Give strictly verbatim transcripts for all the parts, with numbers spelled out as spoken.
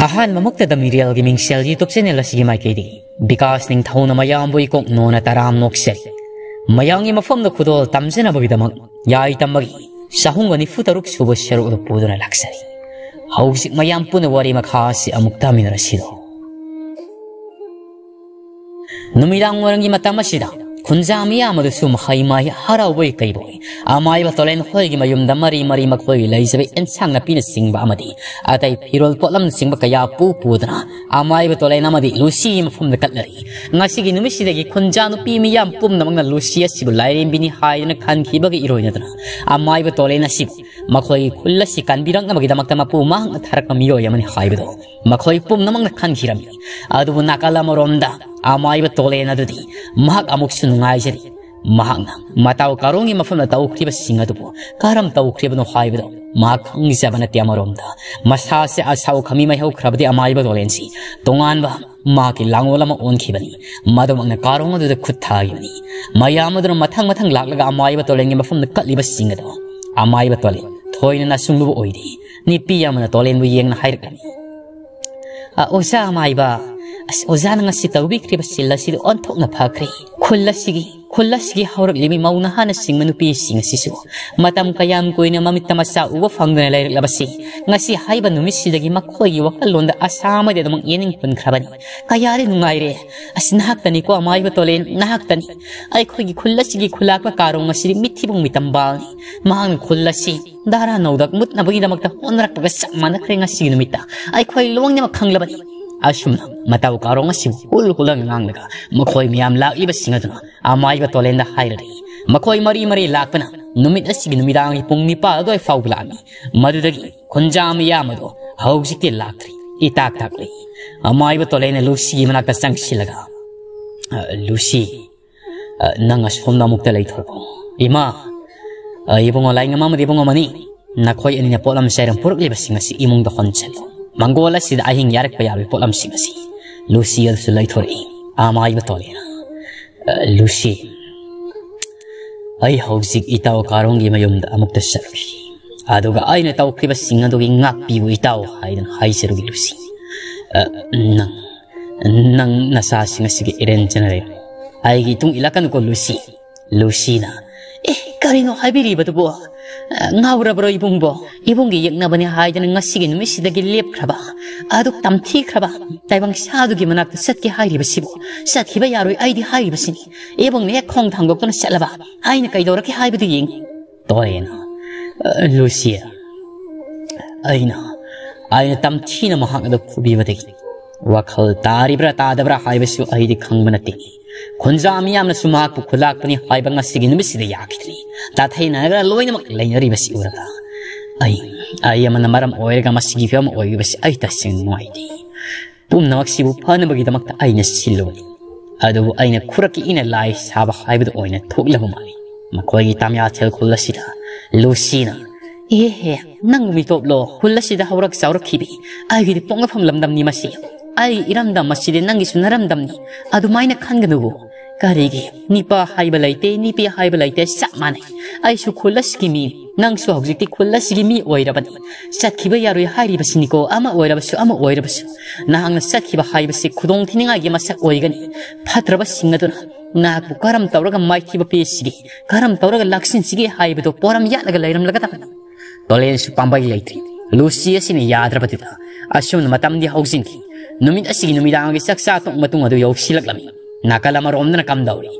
ꯑꯍꯥꯟꯕꯃꯛꯇꯗ ꯃꯤꯔꯦꯜꯒꯤ ꯃꯤꯡꯁꯦꯜ YouTube channel ꯑꯁꯤꯒꯤ ꯃꯥꯏꯀꯩꯗꯒꯤ ꯕꯤꯀꯥꯁ ꯅꯤꯡꯊꯧꯅ ꯃꯌꯥꯝꯕꯨ ꯏꯀꯣꯛ ꯅꯣꯟꯅ ꯇꯔꯥꯝ ꯅꯣꯛꯆꯔꯤ꯫ ꯃꯌꯥꯝꯒꯤ ꯃꯐꯝꯗ ꯈꯨꯗꯣꯜ ꯇꯝꯖꯅꯕꯒꯤꯗꯃꯛ ꯌꯥꯏ ꯇꯝꯕꯒꯤ ꯆꯍꯨꯝꯒ ꯅꯤꯐꯨ ꯇꯔꯨꯛ ꯁꯨꯕ ꯁꯔꯨꯛ ꯑꯗꯨ ꯄꯨꯗꯨꯅ ꯂꯥꯛꯆꯔꯤ꯫ ꯍꯧꯖꯤꯛ ꯃꯌꯥꯝ ꯄꯨꯟꯅ ꯋꯥꯔꯤ ꯃꯈꯥ ꯑꯁꯤ ꯑꯃꯨꯛ ꯇꯥꯃꯤꯟꯅꯔꯁꯤꯔꯣ? ꯅꯨꯃꯤꯗꯥꯡ ꯋꯥꯏꯔꯝꯒꯤ ꯃꯇꯝ ꯑꯁꯤꯗ ꯈꯨꯟꯖꯥ ꯃꯤꯌꯥꯝ ꯑꯗꯨꯁꯨ ꯃꯍꯩ ꯃꯍꯩ ꯍꯔꯥꯎꯕꯣꯏ ꯀꯩꯕꯣꯏ ꯑꯃꯥꯏꯕ ꯇꯣꯂꯦꯟ ꯍꯣꯏꯒꯤ ꯃꯌꯨꯝꯗ ꯃꯔꯤ ꯃꯔꯤ ꯃꯈꯣꯏꯒꯤ ꯂꯩꯖꯕ ꯑꯦꯟꯁꯥꯡ ꯅꯥꯄꯤꯅꯆꯤꯡꯕ ꯑꯃꯗꯤ ꯑꯇꯩ ꯐꯤꯔꯣꯜ ꯄꯣꯠꯂꯝꯅꯆꯤꯡꯕ ꯀꯌꯥ ꯄꯨ ꯄꯨꯗꯨꯅ ꯑꯃꯥꯏꯕ ꯇꯣꯂꯦꯟ ꯑꯃꯗꯤ ꯂꯨꯁꯤꯒꯤ ꯃꯐꯝꯗ ꯀꯠꯂꯔꯤ꯫ ꯉꯁꯤꯒꯤ ꯅꯨꯃꯤꯠꯁꯤꯗꯒꯤ ꯈꯨꯟꯖꯥ ꯅꯨꯄꯤ ꯃꯤꯌꯥꯝ ꯄꯨꯝꯅꯃꯛꯅ ꯂꯨꯁꯤ ꯑꯁꯤꯕꯨ ꯂꯥꯏꯔꯦꯝꯕꯤꯅꯤ ꯍꯥꯏꯗꯨꯅ ꯈꯟꯈꯤꯕꯒ ꯏꯔꯣꯏꯅꯗꯨꯅ ꯑꯃꯥꯏꯕ ꯇꯣꯂꯦꯟ ꯑꯁꯤꯕꯨ ꯃꯈꯣꯏꯒꯤ ꯈꯨꯜ ꯑꯁꯤ ꯀꯟꯕꯤꯔꯛꯅꯕꯒꯤꯗꯃꯛꯇ ꯃꯄꯨ ꯃꯍꯥꯛꯅ ꯊꯥꯔꯛꯄ ꯃꯤꯑꯣꯏ ꯑꯃꯅꯤ ꯍꯥꯏꯕꯗꯣ ꯃꯈꯣꯏ ꯄꯨꯝꯅꯃꯛꯅ ꯈꯟꯈꯤꯔꯝꯃꯤ꯫ ꯑꯗꯨꯕꯨ ꯅꯥꯀꯜ ꯑꯃꯔꯣꯝꯗ ꯑꯃꯥꯏꯕ ꯇꯣꯂꯦꯟ ꯑꯗꯨꯗꯤ ꯃꯍꯥꯛ ꯑꯃꯨꯛꯁꯨ ꯅꯨꯡꯉꯥꯏꯖꯔꯤ꯫ ꯃꯍꯥꯛꯅ ꯃꯇꯥꯎ ꯀꯥꯔꯣꯡꯒꯤ ꯃꯐꯝꯗ ꯇꯧꯈ꯭ꯔꯤꯕꯁꯤꯡ ꯑꯗꯨꯕꯨ ꯀꯔꯝ ꯇꯧꯈ꯭ꯔꯤꯕꯅꯣ ꯍꯥꯏꯕꯗꯣ ꯃꯍꯥꯛ ꯈꯪꯖꯕ ꯅꯠꯇꯦ꯫ ꯑꯃꯔꯣꯝꯗ ꯃꯁꯥꯁꯦ ꯑꯁꯥꯎ ꯈꯥꯃꯤ ꯃꯩ ꯍꯧꯈ꯭ꯔꯕꯗꯤ ꯑꯃꯥꯏꯕ ꯇꯣꯂꯦꯟꯁꯤ ꯇꯣꯉꯥꯟꯕ ꯃꯍꯥꯛꯀꯤ ꯂꯥꯡꯑꯣꯜ ꯑꯃ ꯑꯣꯟꯈꯤꯕꯅꯤ꯫ ꯃꯗꯨꯃꯛꯅ ꯀꯥꯔꯣꯡ ꯑꯗꯨꯗ ꯈꯨꯠ ꯊꯥꯈꯤꯕꯅꯤ꯫ ꯃꯌꯥꯝ ꯑꯗꯨꯅ ꯃꯊꯪ ꯃꯊꯪ ꯂꯥꯛꯂꯒ ꯑꯃꯥꯏꯕ ꯇꯣꯂꯦꯟꯒꯤ ꯃꯐꯝꯗ ꯀꯠꯂꯤꯕꯁꯤꯡ ꯑꯗꯣ ꯑꯃꯥꯏꯕ ꯇꯣꯂꯦꯟ ꯊꯣꯏꯅ ꯅꯥꯆꯨꯡꯂꯨꯕ ꯑꯣꯏꯗꯦ꯫ ꯅꯨꯄꯤ ꯑꯃꯅ ꯇꯣꯂꯦꯟꯕꯨ ꯌꯦꯡꯅ ꯍꯥꯏꯔꯛꯂꯝꯃꯤ, "ꯑ, ꯑꯣꯖꯥ ꯑꯃꯥꯏꯕ, ꯑꯁ, ꯑꯣꯖꯥꯅ ꯉꯁꯤ ꯇꯧꯕꯤꯈ꯭ꯔꯤꯕ ꯁꯤꯜ ꯑꯁꯤꯗꯤ ꯑꯣꯟꯊꯣꯛꯅ ꯐꯈ꯭ꯔꯦ꯫ ꯈꯨꯜ ꯑꯁꯤꯒꯤ, ꯈꯨꯜ ꯑꯁꯤꯒꯤ ꯍꯧꯔꯛꯂꯤꯕꯤ ꯃꯧ ꯅꯍꯥꯅꯆꯤꯡꯕ ꯅꯨꯄꯤꯁꯤꯡ ꯑꯁꯤꯁꯨ ꯃꯇꯝ ꯀꯌꯥꯝ ꯀꯨꯏꯅ ꯃꯃꯤꯠꯇ ꯃꯆꯥ ꯎꯕ ꯐꯪꯗꯅ ꯂꯩꯔꯛꯂꯕꯁꯤ ꯉꯁꯤ ꯍꯥꯏꯕ ꯅꯨꯃꯤꯠꯁꯤꯗꯒꯤ ꯃꯈꯣꯏꯒꯤ ꯋꯥꯈꯜꯂꯣꯟꯗ ꯑꯁꯥ ꯑꯃꯗꯤ ꯑꯗꯨꯃꯛ ꯌꯦꯡꯅꯤꯡ ꯍꯨꯟꯈ꯭ꯔꯕꯅꯤ꯫ ꯀꯌꯥꯗꯤ ꯅꯨꯡꯉꯥꯏꯔꯦ꯫ ꯑꯁ, ꯅꯍꯥꯛꯇꯅꯤꯀꯣ ꯑꯃꯥꯏꯕ ꯇꯣꯂꯦꯟ, ꯅꯍꯥꯛꯇꯅꯤ꯫ ꯑꯩꯈꯣꯏꯒꯤ ꯈꯨꯜ ꯑꯁꯤꯒꯤ ꯈꯨꯂꯥꯛꯄ ꯀꯥꯔꯣꯡ ꯑꯁꯤꯗꯤ ꯃꯤꯊꯤꯕꯣꯡ ꯃꯤꯇꯝꯕꯥꯜꯅꯤ꯫ ꯃꯍꯥꯛꯅ ꯈꯨꯜ ꯑꯁꯤ ꯗꯥꯔꯥ ꯅꯧꯗꯛ ꯃꯨꯠꯅꯕꯒꯤꯗꯃꯛꯇ ꯍꯣꯠꯅꯔꯛꯄꯒ ꯆꯞ ꯃꯥꯟꯅꯈ꯭ꯔꯦ ꯉꯁꯤꯒꯤ ꯅꯨꯃꯤꯠꯇ꯫ ꯑꯩꯈꯣꯏ ꯂꯣꯏꯅꯃꯛ ꯈꯪꯂꯕꯅꯤ꯫" ꯑꯁꯨꯝꯅ ꯃꯇꯥꯎ ꯀꯥꯔꯣꯡ ꯑꯁꯤꯕꯨ ꯍꯨꯜ ꯍꯨꯜꯂꯒ ꯉꯥꯡꯂꯒ ꯃꯈꯣꯏ ꯃꯌꯥꯝ ꯂꯥꯛꯂꯤꯕꯁꯤꯡ ꯑꯗꯨꯅ ꯑꯃꯥꯏꯕ ꯇꯣꯂꯦꯟꯗ ꯍꯥꯏꯔꯔꯤ꯫ ꯃꯈꯣꯏ ꯃꯔꯤ ꯃꯔꯤ ꯂꯥꯛꯄꯅ ꯅꯨꯃꯤꯠ ꯑꯁꯤꯒꯤ ꯅꯨꯃꯤꯗꯥꯡꯒꯤ ꯄꯨꯡ ꯅꯤꯄꯥꯜ ꯑꯗꯨꯋꯥꯏ ꯐꯥꯎꯕ ꯂꯥꯛꯂꯤ꯫ ꯃꯗꯨꯗꯒꯤ ꯈꯨꯟꯖꯥ ꯃꯤꯌꯥꯝ ꯑꯗꯨ ꯍꯧꯖꯤꯛꯇꯤ ꯂꯥꯛꯇ꯭ꯔꯤ꯫ ꯏꯇꯥꯛ ꯇꯥꯛꯂꯤ꯫ ꯑꯃꯥꯏꯕ ꯇꯣꯂꯦꯟꯅ ꯂꯨꯁꯤꯒꯤ ꯃꯅꯥꯛꯇ ꯆꯪꯁꯤꯜꯂꯒ, "ꯑ, ꯂꯨꯁꯤ, ꯑ, ꯅꯪ ꯑꯁꯣꯝꯗ ꯑꯃꯨꯛꯇ ꯂꯩꯊꯣꯔꯛꯑꯣ꯫ ꯏꯃꯥ, ꯑ, ꯏꯕꯨꯡꯉꯣ ꯂꯥꯏꯉꯝ ꯑꯃꯗꯤ ꯏꯕꯨꯡꯉꯣ ꯃꯅꯤ, ꯅꯈꯣꯏ ꯑꯅꯤꯅ ꯄꯣꯠꯂꯝ ꯆꯩꯔꯝ ꯄꯨꯔꯛꯂꯤꯕꯁꯤꯡ ꯑꯁꯤ ꯏꯃꯨꯡꯗ ꯍꯣꯟꯁꯤꯜꯂꯨ꯫ ꯃꯪꯒꯣꯜ ꯑꯁꯤꯗ ꯑꯍꯤꯡ ꯌꯥꯔꯛꯄ ꯌꯥꯕꯒꯤ ꯄꯣꯠꯂꯝꯁꯤꯡ ꯑꯁꯤ꯫" ꯂꯨꯁꯤ ꯑꯗꯨꯁꯨ ꯂꯩꯊꯣꯔꯛꯏ꯫ ꯑꯃꯥꯏꯕ ꯇꯣꯂꯦꯟꯅ, "ꯑ, ꯂꯨꯁꯤ, ꯑꯩ ꯍꯧꯖꯤꯛ ꯏꯇꯥꯎ ꯀꯥꯔꯣꯡꯒꯤ ꯃꯌꯨꯝꯗ ꯑꯃꯨꯛꯇ ꯆꯠꯂꯨꯈꯤ꯫ ꯑꯗꯨꯒ ꯑꯩꯅ ꯇꯧꯈ꯭ꯔꯤꯕꯁꯤꯡ ꯑꯗꯨꯒꯤ ꯉꯥꯛꯄꯤꯌꯨ ꯏꯇꯥꯎ ꯍꯥꯏꯗꯨꯅ ꯍꯥꯏꯖꯔꯨꯒꯦ ꯂꯨꯁꯤ꯫ "ꯑ, ꯅꯪ, ꯅꯪ ꯅꯆꯥꯁꯤꯡ ꯑꯁꯤꯒꯤ ꯑꯦꯔꯦꯟꯖꯅꯔꯦ꯫ ꯑꯩꯒꯤ ꯏꯇꯨꯡ ꯏꯜꯂꯛꯀꯅꯨꯀꯣ, ꯂꯨꯁꯤ꯫" ꯂꯨꯁꯤꯅ, "ꯑꯦ, ꯀꯔꯤꯅꯣ ꯍꯥꯏꯕꯤꯔꯤꯕꯗꯨꯕꯣ? ꯑ, ꯉꯥꯎꯔꯕ꯭ꯔꯣ ꯏꯕꯨꯡꯕꯣ? ꯏꯕꯨꯡꯒꯤ ꯌꯦꯛꯅꯕꯅꯤ ꯍꯥꯏꯗꯅ ꯉꯁꯤꯒꯤ ꯅꯨꯃꯤꯠꯁꯤꯗꯒꯤ ꯂꯦꯞꯈ꯭ꯔꯕ, ꯑꯗꯨ ꯇꯝꯊꯤꯈ꯭ꯔꯕ ꯇꯥꯏꯕꯪ ꯁꯥꯗꯨꯒꯤ ꯃꯅꯥꯛꯇ ꯆꯠꯀꯦ ꯍꯥꯏꯔꯤꯕꯁꯤꯕꯨ? ꯆꯠꯈꯤꯕ ꯌꯥꯔꯣꯏ, ꯑꯩꯗꯤ ꯍꯥꯏꯔꯤꯕꯁꯤꯅꯤ꯫ ꯏꯕꯨꯡꯅ ꯍꯦꯛ ꯈꯣꯡ ꯊꯥꯡꯗꯣꯛꯇꯨꯅ ꯆꯠꯂꯕ, ꯑꯩꯅ ꯀꯩꯗꯧꯔꯛꯀꯦ ꯍꯥꯏꯕꯗꯨ ꯌꯦꯡꯉꯤ꯫" ꯇꯣꯔꯦꯟꯅ, "ꯑ, ꯂꯨꯁꯤ, ꯑꯩꯅ, ꯑꯩꯅ ꯇꯝꯊꯤꯅ ꯃꯍꯥꯛ ꯑꯗꯨ ꯐꯨꯕꯤꯕꯗꯒꯤ ꯋꯥꯈꯜ ꯇꯥꯔꯤꯕ꯭ꯔꯥ ꯇꯥꯗꯕ꯭ꯔꯥ ꯍꯥꯏꯕꯁꯨ ꯑꯩꯗꯤ ꯈꯪꯕ ꯅꯠꯇꯦ꯫ ꯈꯨꯟꯖꯥ ꯃꯤꯌꯥꯝꯅꯁꯨ ꯃꯍꯥꯛꯄꯨ ꯈꯨꯂꯥꯛꯄꯅꯤ ꯍꯥꯏꯕ ꯉꯁꯤꯒꯤ ꯅꯨꯃꯤꯠꯁꯤꯗ ꯌꯥꯈꯤꯗ꯭ꯔꯤ꯫ ꯇꯥꯊꯩꯅꯔꯒ ꯂꯣꯏꯅꯃꯛ ꯂꯩꯅꯔꯤꯕꯁꯤ ꯎꯔꯒ ꯑꯩ, ꯑꯩ ꯑꯃꯅ ꯃꯔꯝ ꯑꯣꯏꯔꯒ ꯃꯁꯤꯒꯤ ꯐꯤꯕꯝ ꯑꯣꯏꯔꯤꯕꯁꯤ ꯑꯩ ꯇꯁꯦꯡꯅ ꯅꯨꯡꯉꯥꯏꯇꯦ꯫ ꯄꯨꯝꯅꯃꯛꯁꯤꯕꯨ ꯐꯅꯕꯒꯤꯗꯃꯛꯇ ꯑꯩꯅ ꯁꯤꯜꯂꯨꯕꯅꯤ꯫ ꯑꯗꯨꯕꯨ ꯑꯩꯅ ꯈꯨꯔꯛꯀꯤ ꯏꯅ ꯂꯥꯏ ꯁꯥꯕ ꯍꯥꯏꯕꯗꯨ ꯑꯣꯏꯅ ꯊꯣꯛꯂꯕ ꯃꯥꯜꯂꯤ꯫ ꯃꯈꯣꯏꯒꯤ ꯇꯥꯃꯤꯌꯥꯊꯦꯜ ꯈꯨꯜ ꯑꯁꯤꯗ ꯂꯨꯁꯤꯅ, "ꯑꯦꯍꯦ, ꯅꯪ ꯃꯤꯇꯣꯞꯂꯣ? ꯈꯨꯜ ꯑꯁꯤꯗ ꯍꯧꯔꯛ ꯆꯥꯎꯔꯛꯈꯤꯕꯤ ꯑꯩꯒꯤꯗꯤ ꯄꯣꯛꯅꯐꯝ ꯂꯝꯗꯝꯅꯤ ꯃꯁꯤ꯫ ꯑꯩ ꯏꯔꯝꯗꯝ ꯑꯁꯤꯗꯤ ꯅꯪꯒꯤꯁꯨ ꯅꯔꯝꯗꯝꯅꯤ꯫ ꯑꯗꯨꯃꯥꯏꯅ ꯈꯟꯒꯅꯨꯋꯣ꯫ ꯀꯔꯤꯒꯤ? ꯅꯤꯄꯥ ꯍꯥꯏꯕ ꯂꯩꯇꯦ, ꯅꯤꯄꯤ ꯍꯥꯏꯕ ꯂꯩꯇꯦ, ꯆꯞ ꯃꯥꯟꯅꯩ꯫ ꯑꯩꯁꯨ ꯈꯨꯜ ꯑꯁꯤꯒꯤ ꯃꯤꯅꯤ, ꯅꯪꯁꯨ ꯍꯧꯖꯤꯛꯇꯤ ꯈꯨꯜ ꯑꯁꯤꯒꯤ ꯃꯤ ꯑꯣꯏꯔꯕꯅꯤ꯫ ꯆꯠꯈꯤꯕ ꯌꯥꯔꯣꯏ ꯍꯥꯏꯔꯤꯕꯁꯤꯅꯤꯀꯣ, ꯑꯃ ꯑꯣꯏꯔꯕꯁꯨ ꯑꯃ ꯑꯣꯏꯔꯕꯁꯨ꯫ ꯅꯍꯥꯛꯅ ꯆꯠꯈꯤꯕ ꯍꯥꯏꯕꯁꯤ ꯈꯨꯗꯣꯡ ꯊꯤꯅꯤꯡꯉꯥꯏꯒꯤ ꯃꯁꯛ ꯑꯣꯏꯒꯅꯤ꯫ ꯐꯠꯇ꯭ꯔꯕꯁꯤꯡ ꯑꯗꯨꯅ ꯅꯍꯥꯛꯄꯨ ꯀꯔꯝ ꯇꯧꯔꯒ ꯃꯥꯏꯊꯤꯕ ꯄꯤꯁꯤꯒꯦ, ꯀꯔꯝ ꯇꯧꯔꯒ ꯂꯥꯛꯁꯤꯟꯁꯤꯒꯦ ꯍꯥꯏꯕꯗꯨ ꯄꯣꯔꯝ ꯌꯥꯠꯂꯒ ꯂꯩꯔꯝꯂꯒꯗꯕꯅꯤ꯫" ꯇꯣꯂꯦꯟꯁꯨ ꯄꯥꯝꯕꯩ ꯂꯩꯇ꯭ꯔꯤ꯫ ꯂꯨꯁꯤ ꯑꯁꯤꯅ ꯌꯥꯗ꯭ꯔꯕꯗꯨꯗ ꯑꯁꯨꯝꯅ ꯃꯇꯝꯗꯤ ꯍꯧꯖꯤꯟꯈꯤ꯫ ꯅꯨꯃꯤꯠ ꯑꯁꯤꯒꯤ ꯅꯨꯃꯤꯗꯥꯡꯒꯤ ꯆꯥꯛꯆꯥ ꯇꯣꯛ ꯃꯇꯨꯡ ꯑꯗꯨ ꯌꯧꯁꯤꯜꯂꯛꯂꯝꯃꯤ꯫ ꯅꯥꯀꯜ ꯑꯃꯔꯣꯝꯗꯅ ꯀꯝꯗꯧꯔꯤ?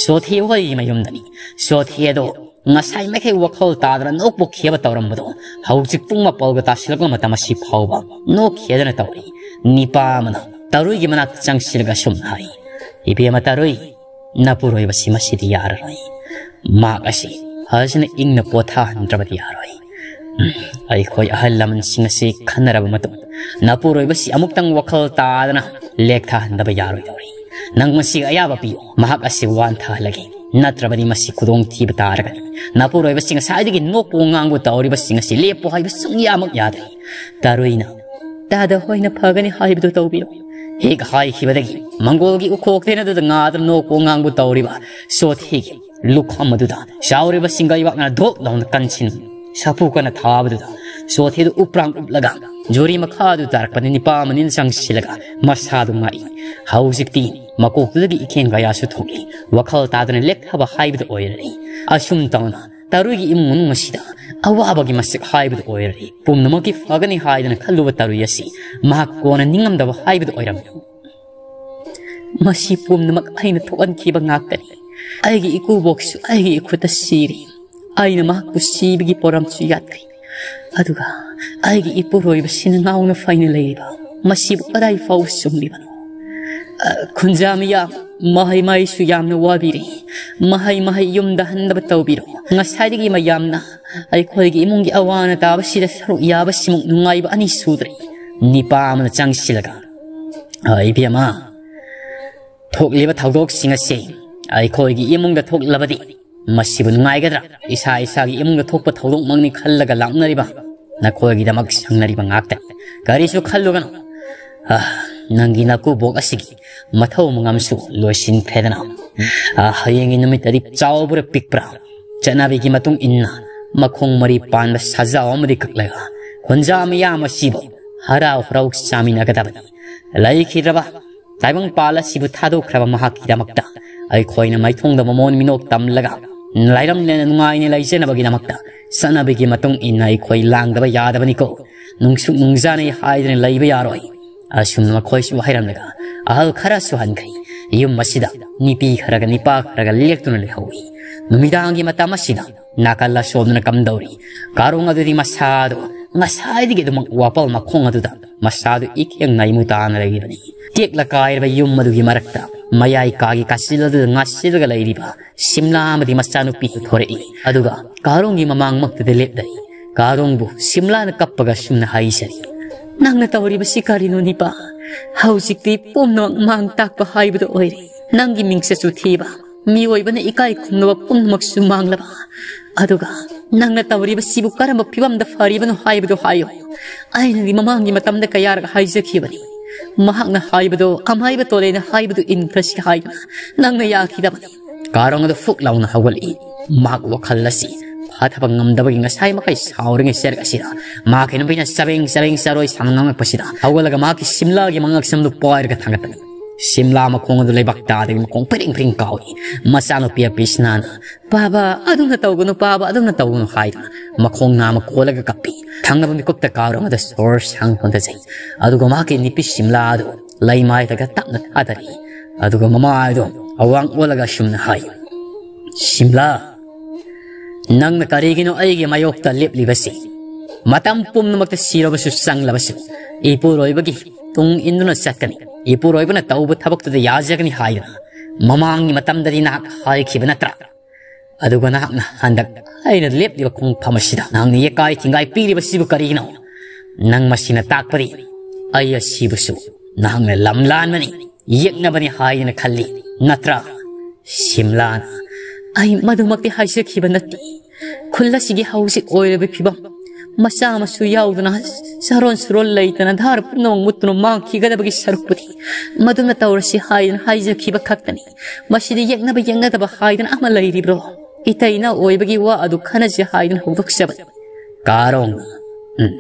ꯁꯣꯊꯦ ꯍꯣꯏꯒꯤ ꯃꯌꯨꯝꯗꯅꯤ꯫ ꯁꯣꯊꯦ ꯑꯗꯣ ꯉꯁꯥꯏ ꯃꯈꯩ ꯋꯥꯈꯜ ꯇꯥꯗꯅ ꯅꯣꯛꯄ ꯈꯦꯕ ꯇꯧꯔꯝꯕꯗꯣ ꯍꯧꯖꯤꯛ ꯄꯨꯡ ꯃꯥꯄꯜꯒ ꯇꯥꯁꯤꯜꯂꯛꯄ ꯃꯇꯝ ꯑꯁꯤ ꯐꯥꯎꯕ ꯅꯣꯛꯈꯤꯗꯅ ꯇꯧꯔꯤ꯫ ꯅꯤꯄꯥ ꯑꯃꯅ ꯇꯔꯨꯏꯒꯤ ꯃꯅꯥꯛꯇ ꯆꯪꯁꯤꯜꯂꯒ ꯑꯁꯨꯝꯅ ꯍꯥꯏ, "ꯏꯕꯦꯝꯃ ꯇꯔꯨꯏ, ꯅꯄꯨꯔꯣꯏꯕꯁꯤ ꯃꯁꯤꯗꯤ ꯌꯥꯔꯔꯣꯏ꯫ ꯃꯍꯥꯛ ꯑꯁꯤ ꯐꯖꯅ ꯏꯪꯅ ꯄꯣꯊꯥꯍꯟꯗ꯭ꯔꯕꯗꯤ ꯌꯥꯔꯣꯏ꯫ ꯎꯝ, ꯑꯩꯈꯣꯏ ꯑꯍꯜ ꯂꯃꯟꯁꯤꯡ ꯑꯁꯤ ꯈꯟꯅꯔꯕ ꯃꯇꯨꯡ ꯅꯄꯨꯔꯣꯏꯕꯁꯤ ꯑꯃꯨꯛꯇꯪ ꯋꯥꯈꯜ ꯇꯥꯗꯅ ꯂꯦꯛꯊꯍꯟꯗꯕ ꯌꯥꯔꯣꯏꯗꯧꯔꯤ꯫ ꯅꯪ ꯃꯁꯤꯒ ꯑꯌꯥꯕ ꯄꯤꯌꯨ, ꯃꯍꯥꯛ ꯑꯁꯤ ꯋꯥꯟꯊꯍꯜꯂꯒꯦ꯫ ꯅꯠꯇ꯭ꯔꯕꯗꯤ ꯃꯁꯤ ꯈꯨꯗꯣꯡꯊꯤꯕ ꯇꯥꯔꯒꯅꯤ꯫ ꯅꯄꯨꯔꯣꯏꯕꯁꯤ ꯉꯁꯥꯏꯗꯒꯤ ꯅꯣꯛꯄ ꯉꯥꯡꯕ ꯇꯧꯔꯤꯕꯁꯤꯡ ꯑꯁꯤ ꯂꯦꯞꯄꯨ ꯍꯥꯏꯕ ꯁꯨꯡꯌꯥꯃꯛ ꯌꯥꯗ꯭ꯔꯦ꯫" ꯇꯔꯨꯏꯅ, "ꯇꯥꯗ ꯍꯣꯏꯅ ꯐꯒꯅꯤ ꯍꯥꯏꯕꯗꯨ ꯇꯧꯕꯤꯔꯣ꯫" ꯍꯦꯛ ꯍꯥꯏꯈꯤꯕꯗꯒꯤ ꯃꯪꯒꯣꯜꯒꯤ ꯎꯈꯣꯛ ꯇꯦꯅꯗꯨꯗ ꯉꯥꯗꯨꯅ ꯅꯣꯛꯄ ꯉꯥꯡꯕ ꯇꯧꯔꯤꯕ ꯁꯣꯊꯤꯒꯤ ꯂꯨꯈꯝ ꯑꯗꯨꯗ ꯆꯥꯎꯔꯤꯕ ꯁꯤꯡꯒꯩꯕꯥꯛꯅ ꯙꯣꯛ ꯂꯥꯎꯅ ꯀꯟꯁꯤꯟ ꯁꯥꯐꯨ ꯀꯟꯅ ꯊꯥꯕꯗꯨꯗ ꯆꯣꯊꯦꯗꯨ ꯎꯞꯄ꯭ꯔꯥꯡ ꯎꯞꯂꯒ ꯖꯨꯔꯤ ꯃꯈꯥꯗꯨ ꯇꯥꯔꯛꯄꯗ ꯅꯤꯄꯥ ꯑꯃꯅꯤꯅ ꯆꯪꯁꯤꯜꯂꯒ ꯃꯁꯥꯗꯨ ꯉꯥꯛꯏ꯫ ꯍꯧꯖꯤꯛꯇꯤ ꯃꯀꯣꯛꯇꯨꯗꯒꯤ ꯏꯈꯦꯡ ꯀꯌꯥꯁꯨ ꯊꯣꯛꯂꯤ꯫ ꯋꯥꯈꯜ ꯇꯥꯗꯅ ꯂꯦꯛꯊꯕ ꯍꯥꯏꯕꯗꯨ ꯑꯣꯏꯔꯔꯦ꯫ ꯑꯁꯨꯝ ꯇꯧꯅ ꯇꯔꯨꯏꯒꯤ ꯏꯃꯨꯡ ꯃꯅꯨꯡ ꯑꯁꯤꯗ ꯑꯋꯥꯕꯒꯤ ꯃꯁꯛ ꯍꯥꯏꯕꯗꯨ ꯑꯣꯏꯔꯔꯦ꯫ ꯄꯨꯝꯅꯃꯛꯀꯤ ꯐꯒꯅꯤ ꯍꯥꯏꯗꯅ ꯈꯜꯂꯨꯕ ꯇꯔꯨꯏ ꯑꯁꯤ ꯃꯍꯥꯛ ꯀꯣꯟꯅ ꯅꯤꯡꯉꯝꯗꯕ ꯍꯥꯏꯕꯗꯨ ꯑꯣꯏꯔꯝꯃꯤ꯫ "ꯃꯁꯤ ꯄꯨꯝꯅꯃꯛ ꯑꯩꯅ ꯊꯣꯛꯍꯟꯈꯤꯕ ꯉꯥꯛꯇꯅꯤ꯫ ꯑꯩꯒꯤ ꯏꯀꯨꯕꯣꯛꯁꯨ ꯑꯩꯒꯤ ꯏꯈꯨꯠꯇ ꯁꯤꯔꯤ꯫ ꯑꯩꯅ ꯃꯍꯥꯛꯄꯨ ꯁꯤꯕꯒꯤ ꯄꯣꯔꯝꯁꯨ ꯌꯥꯠꯈ꯭ꯔꯦ꯫ ꯑꯗꯨꯒ ꯑꯩꯒꯤ ꯏꯄꯨꯔꯣꯏꯕꯁꯤꯅ ꯉꯥꯎꯅ ꯐꯩꯅ ꯂꯩꯔꯤꯕ ꯃꯁꯤꯕꯨ ꯀꯗꯥꯏ ꯐꯥꯎꯕ ꯆꯨꯝꯂꯤꯕꯅꯣ?" ꯑ, ꯈꯨꯟꯖꯥ ꯃꯤꯌꯥꯝ, ꯃꯍꯩ ꯃꯍꯩꯁꯨ ꯌꯥꯝꯅ ꯋꯥꯕꯤꯔꯤ꯫ ꯃꯍꯩ ꯃꯍꯩ ꯌꯨꯝꯗ ꯍꯟꯅꯕ ꯇꯧꯕꯤꯔꯣ꯫ ꯉꯁꯥꯏꯗꯒꯤ ꯃꯌꯥꯝꯅ ꯑꯩꯈꯣꯏꯒꯤ ꯏꯃꯨꯡꯒꯤ ꯑꯋꯥ ꯑꯅꯥ ꯇꯥꯕꯁꯤꯗ ꯁꯔꯨꯛ ꯌꯥꯕꯁꯤꯃꯨꯛ ꯅꯨꯡꯉꯥꯏꯕ ꯑꯅꯤ ꯁꯨꯗ꯭ꯔꯤ꯫ ꯅꯤꯄꯥ ꯑꯃꯅ ꯆꯪꯁꯤꯜꯂꯒ, "ꯑ, ꯏꯕꯦꯝꯃ, ꯊꯣꯛꯂꯤꯕ ꯊꯧꯗꯣꯛꯁꯤꯡ ꯑꯁꯤ ꯑꯩꯈꯣꯏꯒꯤ ꯏꯃꯨꯡꯗ ꯊꯣꯛꯂꯕꯗꯤ ꯃꯁꯤꯕꯨ ꯅꯨꯡꯉꯥꯏꯒꯗ꯭ꯔꯥ? ꯏꯁꯥ ꯏꯁꯥꯒꯤ ꯏꯃꯨꯡꯗ ꯊꯣꯛꯄ ꯊꯧꯗꯣꯛꯃꯛꯅꯤ ꯈꯜꯂꯒ ꯂꯥꯛꯅꯔꯤꯕ ꯅꯈꯣꯏꯒꯤꯗꯃꯛ ꯁꯪꯅꯔꯤꯕ ꯉꯥꯛꯇꯅꯤ꯫ ꯀꯔꯤꯁꯨ ꯈꯜꯂꯨꯒꯅꯨ꯫ ꯑ, ꯅꯪꯒꯤ ꯅꯀꯨꯕꯣꯛ ꯑꯁꯤꯒꯤ ꯃꯊꯧ ꯃꯉꯝꯁꯨ ꯂꯣꯏꯁꯤꯟꯈ꯭ꯔꯦꯗꯅ꯫ ꯑ, ꯍꯌꯦꯡꯒꯤ ꯅꯨꯃꯤꯠꯇꯗꯤ ꯆꯥꯎꯕ꯭ꯔꯥ ꯄꯤꯛꯄ꯭ꯔꯥ, ꯆꯠꯅꯕꯤꯒꯤ ꯃꯇꯨꯡ ꯏꯟꯅ ꯃꯈꯣꯡ ꯃꯔꯤ ꯄꯥꯟꯕ ꯁꯖꯥꯎ ꯑꯃꯗꯤ ꯀꯛꯂꯒ ꯈꯨꯟꯖꯥ ꯃꯤꯌꯥꯝ ꯑꯁꯤꯕꯨ ꯍꯔꯥꯎ ꯍꯔꯥꯎ ꯆꯥꯃꯤꯟꯅꯒꯗꯕꯅꯤ꯫ ꯂꯩꯈꯤꯗ꯭ꯔꯕ ꯇꯥꯏꯕꯪꯄꯥꯜ ꯑꯁꯤꯕꯨ ꯊꯥꯗꯣꯛꯈ꯭ꯔꯕ ꯃꯍꯥꯛꯀꯤꯗꯃꯛꯇ ꯑꯩꯈꯣꯏꯅ ꯃꯥꯏꯊꯣꯡꯗ ꯃꯃꯣꯟ ꯃꯤꯅꯣꯛ ꯇꯝꯂꯒ ꯂꯥꯏꯔꯝ ꯂꯦꯟꯅ ꯅꯨꯡꯉꯥꯏꯅ ꯂꯩꯖꯅꯕꯒꯤꯗꯃꯛꯇ ꯆꯠꯅꯕꯤꯒꯤ ꯃꯇꯨꯡ ꯏꯟꯅ ꯑꯩꯈꯣꯏ ꯂꯥꯡꯗꯕ ꯌꯥꯗꯕꯅꯤꯀꯣ꯫ ꯅꯨꯡꯁꯨꯛ ꯅꯨꯡꯖꯥꯅꯩ ꯍꯥꯏꯗꯅ ꯂꯩꯕ ꯌꯥꯔꯣꯏ꯫" ꯑꯁꯨꯝꯅ ꯃꯈꯣꯏꯁꯨ ꯍꯥꯏꯔꯝꯂꯒ ꯑꯍꯜ ꯈꯔꯁꯨ ꯍꯟꯈ꯭ꯔꯦ꯫ ꯌꯨꯝ ꯑꯁꯤꯗ ꯅꯨꯄꯤ ꯈꯔꯒ ꯅꯤꯄꯥ ꯈꯔꯒ ꯂꯦꯛꯇꯨꯅ ꯂꯩꯍꯧꯏ꯫ ꯅꯨꯃꯤꯗꯥꯡꯒꯤ ꯃꯇꯝ ꯑꯁꯤꯗ ꯅꯥꯀꯜ ꯑꯁꯣꯝꯗꯅ ꯀꯝꯗꯧꯔꯤ? ꯀꯥꯔꯣꯡ ꯑꯗꯨꯗꯤ ꯃꯁꯥꯗꯣ ꯉꯁꯥꯏꯗꯒꯤ ꯑꯗꯨꯃꯛ ꯋꯥꯄꯜ ꯃꯈꯣꯡ ꯑꯗꯨꯗ ꯃꯁꯥꯗꯨ ꯏꯈꯦꯡ ꯅꯥꯏꯃꯨ ꯇꯥꯅ ꯂꯩꯔꯤꯕꯅꯤ꯫ ꯇꯦꯛꯂ ꯀꯥꯏꯔꯕ ꯌꯨꯝ ꯑꯗꯨꯒꯤ ꯃꯔꯛꯇ ꯃꯌꯥꯏ ꯀꯥꯒꯤ ꯀꯥꯆꯤꯜ ꯑꯗꯨꯗ ꯉꯥꯁꯤꯜꯂꯒ ꯂꯩꯔꯤꯕ ꯁꯤꯝꯂꯥ ꯑꯃꯗꯤ ꯃꯆꯥꯅꯨꯄꯤ ꯊꯣꯔꯛꯏ꯫ ꯑꯗꯨꯒ ꯀꯥꯔꯣꯡꯒꯤ ꯃꯃꯥꯡꯃꯛꯇꯗ ꯂꯦꯞꯂꯩ꯫ ꯀꯥꯔꯣꯡꯕꯨ ꯁꯤꯝꯂꯥꯅ ꯀꯞꯄꯒ ꯁꯨꯝꯅ ꯍꯥꯏꯖꯔꯤ, "ꯅꯪꯅ ꯇꯧꯔꯤꯕꯁꯤ ꯀꯔꯤꯅꯣ ꯅꯤꯄꯥ? ꯍꯧꯖꯤꯛꯇꯤ ꯄꯨꯝꯅꯃꯛ ꯃꯥꯡ ꯇꯥꯛꯄ ꯍꯥꯏꯕꯗꯨ ꯑꯣꯏꯔꯦ꯫ ꯅꯪꯒꯤ ꯃꯤꯡꯆꯠꯁꯨ ꯊꯤꯕ, ꯃꯤꯑꯣꯏꯕꯅ ꯏꯀꯥꯏ ꯈꯨꯝꯅꯕ ꯄꯨꯝꯅꯃꯛꯁꯨ ꯃꯥꯡꯂꯕ꯫ ꯑꯗꯨꯒ ꯅꯪꯅ ꯇꯧꯔꯤꯕꯁꯤꯕꯨ ꯀꯔꯝꯕ ꯐꯤꯕꯝꯗ ꯐꯔꯤꯕꯅꯣ ꯍꯥꯏꯕꯗꯨ ꯍꯥꯏꯌꯨ꯫ ꯑꯩꯅꯗꯤ ꯃꯃꯥꯡꯒꯤ ꯃꯇꯝꯗ ꯀꯌꯥꯔꯛ ꯍꯥꯏꯖꯈꯤꯕꯅꯤ꯫ ꯃꯍꯥꯛꯅ ꯍꯥꯏꯕꯗꯣ ꯑꯃꯥꯏꯕ ꯇꯣꯂꯦꯅ ꯍꯥꯏꯕꯗꯨ ꯏꯟꯈ꯭ꯔꯁꯤ ꯍꯥꯏꯗꯨꯅ ꯅꯪꯅ ꯌꯥꯈꯤꯗꯕꯅꯤ꯫" ꯀꯥꯔꯣꯡ ꯑꯗꯨ ꯐꯨꯛ ꯂꯥꯎꯅ ꯍꯧꯒꯠꯂꯛꯏ꯫ ꯃꯍꯥꯛ ꯋꯥꯈꯜ ꯑꯁꯤ ꯐꯥꯊꯕ ꯉꯝꯗꯕꯒꯤ ꯉꯁꯥꯏ ꯃꯈꯩ ꯁꯥꯎꯔꯤꯉꯩ ꯆꯦꯔꯛ ꯑꯁꯤꯗ ꯃꯍꯥꯛꯀꯤ ꯅꯨꯄꯤꯅ ꯆꯕꯦꯡ ꯆꯕꯦꯡ ꯆꯔꯣꯏ ꯁꯥꯅ ꯉꯥꯡꯂꯛꯄꯁꯤꯗ ꯍꯧꯒꯠꯂꯒ ꯃꯍꯥꯛꯀꯤ ꯁꯤꯝꯂꯥꯒꯤ ꯃꯉꯛꯁꯝꯗꯨ ꯄꯥꯏꯔꯒ ꯊꯥꯡꯒꯠꯄꯅꯤ꯫ ꯁꯤꯝꯂꯥ ꯃꯈꯣꯡ ꯑꯗꯨ ꯂꯩꯕꯥꯛ ꯇꯥꯗꯒꯤ ꯃꯈꯣꯡ ꯐꯤꯔꯤꯡ ꯐꯤꯔꯤꯡ ꯀꯥꯎꯏ꯫ ꯃꯆꯥꯅꯨꯄꯤ ꯑꯄꯤꯁꯅꯥꯅ "ꯄꯥꯕ, ꯑꯗꯨꯝꯅ ꯇꯧꯒꯅꯨ, ꯄꯥꯕ, ꯑꯗꯨꯝꯅ ꯇꯧꯒꯅꯨ" ꯍꯥꯏꯗꯨꯅ ꯃꯈꯣꯡ ꯅꯥꯝꯃ ꯀꯣꯜꯂꯒ ꯀꯞꯄꯤ꯫ ꯊꯪꯅꯕ ꯃꯤꯀꯨꯞꯇ ꯀꯥꯔꯣꯡ ꯑꯗꯨ ꯁꯣꯔ ꯁꯥꯡ ꯍꯣꯟꯊꯖꯩ꯫ ꯑꯗꯨꯒ ꯃꯍꯥꯛꯀꯤ ꯅꯨꯄꯤ ꯁꯤꯝꯂꯥ ꯑꯗꯨ ꯂꯩꯃꯥꯏꯗꯒ ꯇꯞꯅ ꯊꯥꯗꯔꯤ꯫ ꯑꯗꯨꯒ ꯃꯃꯥ ꯑꯗꯨ ꯑꯋꯥꯡ ꯑꯣꯜꯂꯒ ꯑꯁꯨꯝꯅ ꯍꯥꯏ, "ꯁꯤꯝꯂꯥ, ꯅꯪꯅ ꯀꯔꯤꯒꯤꯅꯣ ꯑꯩꯒꯤ ꯃꯥꯌꯣꯛꯇ ꯂꯦꯞꯂꯤꯕꯁꯤ? ꯃꯇꯝ ꯄꯨꯝꯅꯃꯛꯇ ꯁꯤꯔꯕꯁꯨ ꯆꯪꯂꯕꯁꯨ ꯏꯄꯨꯔꯣꯏꯕꯒꯤ ꯇꯨꯡ ꯏꯟꯗꯨꯅ ꯆꯠꯀꯅꯤ, ꯏꯄꯨꯔꯣꯏꯕꯅ ꯇꯧꯕ ꯊꯕꯛꯇꯨꯗ ꯌꯥꯖꯒꯅꯤ ꯍꯥꯏꯗꯨꯅ ꯃꯃꯥꯡꯒꯤ ꯃꯇꯝꯗꯗꯤ ꯅꯍꯥꯛ ꯍꯥꯏꯈꯤꯕ ꯅꯠꯇ꯭ꯔꯥ? ꯑꯗꯨꯒ ꯅꯍꯥꯛꯅ ꯍꯟꯗꯛ ꯑꯩꯅ ꯂꯦꯞꯂꯤꯕ ꯈꯣꯡꯐꯝ ꯑꯁꯤꯗ ꯅꯍꯥꯛꯅ ꯌꯦꯀꯥꯏ ꯊꯤꯡꯒꯥꯏ ꯄꯤꯔꯤꯕꯁꯤꯕꯨ ꯀꯔꯤꯒꯤꯅꯣ? ꯅꯪ ꯃꯁꯤꯅ ꯇꯥꯛꯄꯗꯤ ꯑꯩ ꯑꯁꯤꯕꯨꯁꯨ ꯅꯍꯥꯛꯅ ꯂꯝ ꯂꯥꯟꯕꯅꯤ, ꯌꯦꯛꯅꯕꯅꯤ ꯍꯥꯏꯗꯅ ꯈꯜꯂꯤ ꯅꯠꯇ꯭ꯔꯥ?" ꯁꯤꯝꯂꯥꯅ, "ꯑꯩ ꯃꯗꯨꯃꯛꯇꯤ ꯍꯥꯏꯖꯈꯤꯕ ꯅꯠꯇꯦ꯫ ꯈꯨꯜ ꯑꯁꯤꯒꯤ ꯍꯧꯖꯤꯛ ꯑꯣꯏꯔꯤꯕ ꯐꯤꯕꯝ, ꯃꯆꯥ ꯃꯁꯨ ꯌꯥꯎꯗꯅ ꯆꯥꯔꯣꯟ ꯁꯨꯔꯣꯟ ꯂꯩꯇꯅ ꯙꯥꯔ ꯄꯨꯝꯅꯃꯛ ꯃꯨꯠꯇꯨꯅ ꯃꯥꯡꯈꯤꯒꯗꯕꯒꯤ ꯁꯔꯨꯛꯄꯨꯗꯤ ꯃꯗꯨꯅ ꯇꯧꯔꯁꯤ ꯍꯥꯏꯗꯅ ꯍꯥꯏꯖꯈꯤꯕ ꯈꯛꯇꯅꯤ꯫ ꯃꯁꯤꯗꯤ ꯌꯦꯛꯅꯕ ꯌꯦꯛꯅꯗꯕ ꯍꯥꯏꯗꯅ ꯑꯃ ꯂꯩꯔꯤꯕ꯭ꯔꯣ? ꯏꯇꯩꯅ ꯑꯣꯏꯕꯒꯤ ꯋꯥ ꯑꯗꯨ ꯈꯟꯅꯁꯤ ꯍꯥꯏꯗꯨꯅ ꯍꯧꯗꯣꯛꯆꯕꯅꯤ꯫" ꯀꯥꯔꯣꯡ, "ꯎꯝ,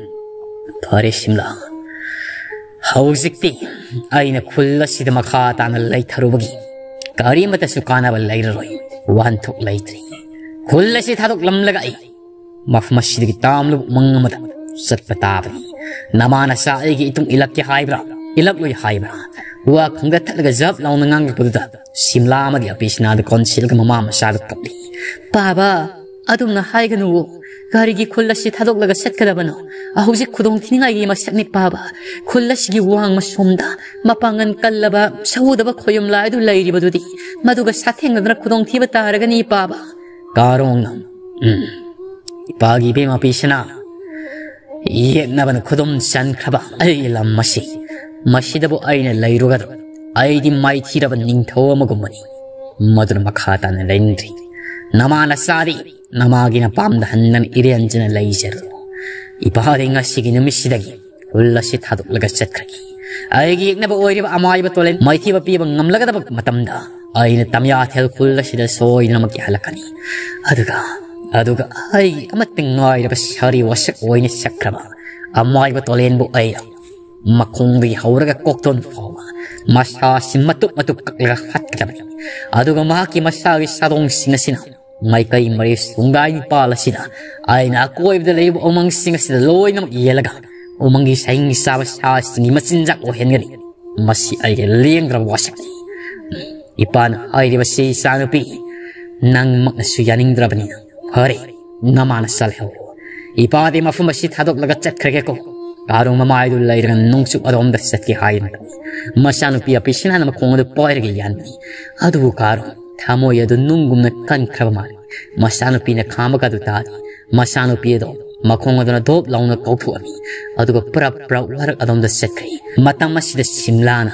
ꯐꯔꯦ ꯁꯤꯝꯂꯥ, ꯍꯧꯖꯤꯛꯇꯤ ꯑꯩꯅ ꯈꯨꯜ ꯑꯁꯤꯗ ꯃꯈꯥ ꯇꯥꯅ ꯂꯩꯊꯔꯨꯕꯒꯤ ꯀꯔꯤꯃꯠꯇꯁꯨ ꯀꯥꯟꯅꯕ ꯂꯩꯔꯔꯣꯏ꯫ ꯋꯥꯍꯟꯊꯣꯛ ꯂꯩꯇ꯭ꯔꯤ꯫ ꯈꯨꯜ ꯑꯁꯤ ꯊꯥꯗꯣꯛꯂꯝꯂꯒ ꯑꯩ ꯃꯐꯝ ꯑꯁꯤꯗꯒꯤ ꯇꯥꯝꯂꯨꯕ ꯎꯃꯪ ꯑꯃꯗ ꯆꯠꯄ ꯇꯥꯕꯅꯤ꯫ ꯅꯃꯥ ꯅꯆꯥ ꯑꯩꯒꯤ ꯏꯇꯨꯡ ꯏꯜꯂꯛꯀꯦ ꯍꯥꯏꯕ꯭ꯔꯥ, ꯏꯜꯂꯛꯂꯣꯏ ꯍꯥꯏꯕ꯭ꯔꯥ?" ꯋꯥ ꯈꯪꯗ ꯊꯠꯂꯒ ꯖꯞ ꯂꯥꯎꯅ ꯉꯥꯡꯂꯛꯄꯗꯨꯗ ꯁꯤꯝꯂꯥ ꯑꯃꯗꯤ ꯑꯄꯤꯁꯅꯥꯗ ꯀꯣꯟꯁꯤꯜꯂꯒ ꯃꯃꯥ ꯃꯆꯥꯗ ꯀꯞꯂꯤ꯫ "ꯄꯥꯕ, ꯑꯗꯨꯝꯅ ꯍꯥꯏꯒꯅꯨꯋꯣ꯫ ꯀꯔꯤꯒꯤ ꯈꯨꯜ ꯑꯁꯤ ꯊꯥꯗꯣꯛꯂꯒ ꯆꯠꯀꯗꯕꯅꯣ? ꯍꯧꯖꯤꯛ ꯈꯨꯗꯣꯡ ꯊꯤꯅꯤꯡꯉꯥꯏꯒꯤ ꯃꯁꯛꯅꯤ ꯄꯥꯕ꯫ ꯈꯨꯜ ꯑꯁꯤꯒꯤ ꯋꯥꯡꯃ ꯁꯣꯝꯗ ꯃꯄꯥꯡꯒꯜ ꯀꯜꯂꯕ ꯁꯍꯨꯗꯕ ꯈꯣꯌꯨꯝ ꯂꯥꯏ ꯑꯗꯨ ꯂꯩꯔꯤꯕꯗꯨꯗꯤ ꯃꯗꯨꯒ ꯁꯥꯊꯦꯡꯅꯗꯨꯅ ꯈꯨꯗꯣꯡꯊꯤꯕ ꯇꯥꯔꯒꯅꯤ ꯄꯥꯕ꯫" ꯀꯥꯔꯣꯡꯅ, "ꯎꯝ, ꯏꯄꯥꯒꯤ ꯏꯕꯦꯝꯃ ꯄꯤꯁꯅꯥ, ꯌꯦꯛꯅꯕꯅ ꯈꯨꯗꯨꯝ ꯆꯟꯈ꯭ꯔꯕ ꯑꯩꯒꯤ ꯂꯝ ꯑꯁꯤ, ꯃꯁꯤꯗꯕꯨ ꯑꯩꯅ ꯂꯩꯔꯨꯒꯗ꯭ꯔꯣ? ꯑꯩꯗꯤ ꯃꯥꯏꯊꯤꯔꯕ ꯅꯤꯡꯊꯧ ꯑꯃꯒꯨꯝꯕꯅꯤ꯫ ꯃꯗꯨꯅ ꯃꯈꯥ ꯇꯥꯅ ꯂꯩꯅꯤꯡꯗ꯭ꯔꯤ꯫ ꯅꯃꯥ ꯅꯆꯥꯗꯤ ꯅꯃꯥꯒꯤ ꯅꯄꯥꯝꯗ ꯍꯟꯗꯅ ꯏꯔꯦꯟꯖꯅ ꯂꯩꯖꯔꯨ꯫ ꯏꯄꯥꯗꯤ ꯉꯁꯤꯒꯤ ꯅꯨꯃꯤꯠꯁꯤꯗꯒꯤ ꯈꯨꯜ ꯑꯁꯤ ꯊꯥꯗꯣꯛꯂꯒ ꯆꯠꯈ꯭ꯔꯒꯦ꯫ ꯑꯩꯒꯤ ꯌꯦꯛꯅꯕ ꯑꯣꯏꯔꯤꯕ ꯑꯃꯥꯏꯕ ꯇꯣꯂꯦꯟ ꯃꯥꯏꯊꯤꯕ ꯄꯤꯕ ꯉꯝꯂꯒꯗꯕ ꯃꯇꯝꯗ ꯑꯩꯅ ꯇꯝꯌꯥꯊꯦꯜ ꯈꯨꯜ ꯑꯁꯤꯗ ꯁꯣꯏꯗꯅꯃꯛꯀꯤ ꯍꯜꯂꯛꯀꯅꯤ꯫ ꯑꯗꯨꯒ ꯑꯗꯨꯒ ꯑꯩꯒꯤ ꯑꯃꯠꯇ ꯉꯥꯏꯔꯕ ꯁꯥꯔꯤ ꯋꯥꯁꯛ ꯑꯣꯏꯅ ꯁꯛꯈ꯭ꯔꯕ ꯑꯃꯥꯏꯕ ꯇꯣꯂꯦꯟꯕꯨ ꯑꯩꯅ ꯃꯈꯣꯡꯗꯒꯤ ꯍꯧꯔꯒ ꯀꯣꯛꯊꯣꯟ ꯐꯥꯎꯕ ꯃꯁꯥꯁꯤ ꯃꯇꯨꯞ ꯃꯇꯨꯞ ꯀꯛꯂꯒ ꯍꯥꯠꯀꯗꯕꯅꯤ꯫ ꯑꯗꯨꯒ ꯃꯍꯥꯛꯀꯤ ꯃꯁꯥꯒꯤ ꯁꯥꯗꯣꯡꯁꯤꯡ ꯑꯁꯤꯅ ꯃꯥꯏꯀꯩ ꯃꯔꯤ ꯁꯨꯡꯗꯥꯏ ꯅꯤꯄꯥꯜ ꯑꯁꯤꯗ ꯑꯩꯅ ꯑꯀꯣꯏꯕꯗ ꯂꯩꯔꯤꯕ ꯎꯃꯪꯁꯤꯡ ꯑꯁꯤꯗ ꯂꯣꯏꯅꯃꯛ ꯌꯦꯜꯂꯒ ꯎꯃꯪꯒꯤ ꯁꯍꯤꯡ ꯆꯥꯕ ꯁꯥꯁꯤꯡꯒꯤ ꯃꯆꯤꯟꯖꯥꯛ ꯑꯣꯏꯍꯟꯒꯅꯤ꯫ ꯃꯁꯤ ꯑꯩꯒꯤ ꯂꯦꯡꯗ꯭ꯔꯕ ꯋꯥꯁꯛꯅꯤ꯫ ꯏꯄꯥꯅ ꯍꯥꯏꯔꯤꯕꯁꯤ, ꯏꯆꯥꯅꯨꯄꯤ, ꯅꯪꯃꯛꯅꯁꯨ ꯌꯥꯅꯤꯡꯗ꯭ꯔꯕꯅꯤꯅ ꯐꯔꯦ, ꯅꯃꯥꯅ ꯆꯠꯍꯧꯔꯣ꯫ ꯏꯄꯥꯗꯤ ꯃꯐꯝ ꯑꯁꯤ ꯊꯥꯗꯣꯛꯂꯒ ꯆꯠꯈ꯭ꯔꯒꯦꯀꯣ꯫ ꯀꯥꯔꯣꯡ ꯃꯃꯥꯏꯗꯨ ꯂꯩꯔꯒ ꯅꯣꯡꯆꯨꯞ ꯑꯗꯣꯝꯗ ꯆꯠꯀꯦ ꯍꯥꯏꯅ ꯃꯆꯥꯅꯨꯄꯤ ꯑꯄꯤꯁꯤꯅꯥꯅ ꯃꯈꯣꯡ ꯑꯗꯨ ꯄꯥꯏꯔꯒ ꯌꯥꯟꯕꯅꯤ꯫ ꯑꯗꯨꯕꯨ ꯀꯥꯔꯣꯡ ꯊꯃꯣꯏ ꯑꯗꯨ ꯅꯨꯡꯒꯨꯝꯅ ꯀꯟꯈ꯭ꯔꯕ ꯃꯥꯜꯂꯤ꯫ ꯃꯆꯥꯅꯨꯄꯤꯅ ꯈꯥꯝꯕꯒ ꯑꯗꯨ ꯇꯥꯔꯤ꯫ ꯃꯆꯥꯅꯨꯄꯤ ꯑꯗꯨ ꯃꯈꯣꯡ ꯑꯗꯨꯅ ꯙꯣꯞ ꯂꯥꯎꯅ ꯀꯧꯊꯣꯛꯑꯝꯃꯤ꯫ ꯑꯗꯨꯒ ꯄ꯭ꯔꯞ ꯄ꯭ꯔꯞ ꯋꯥꯔꯛ ꯑꯗꯣꯝꯗ ꯆꯠꯈ꯭ꯔꯦ꯫ ꯃꯇꯝ ꯑꯁꯤꯗ ꯁꯤꯝꯂꯥꯅ,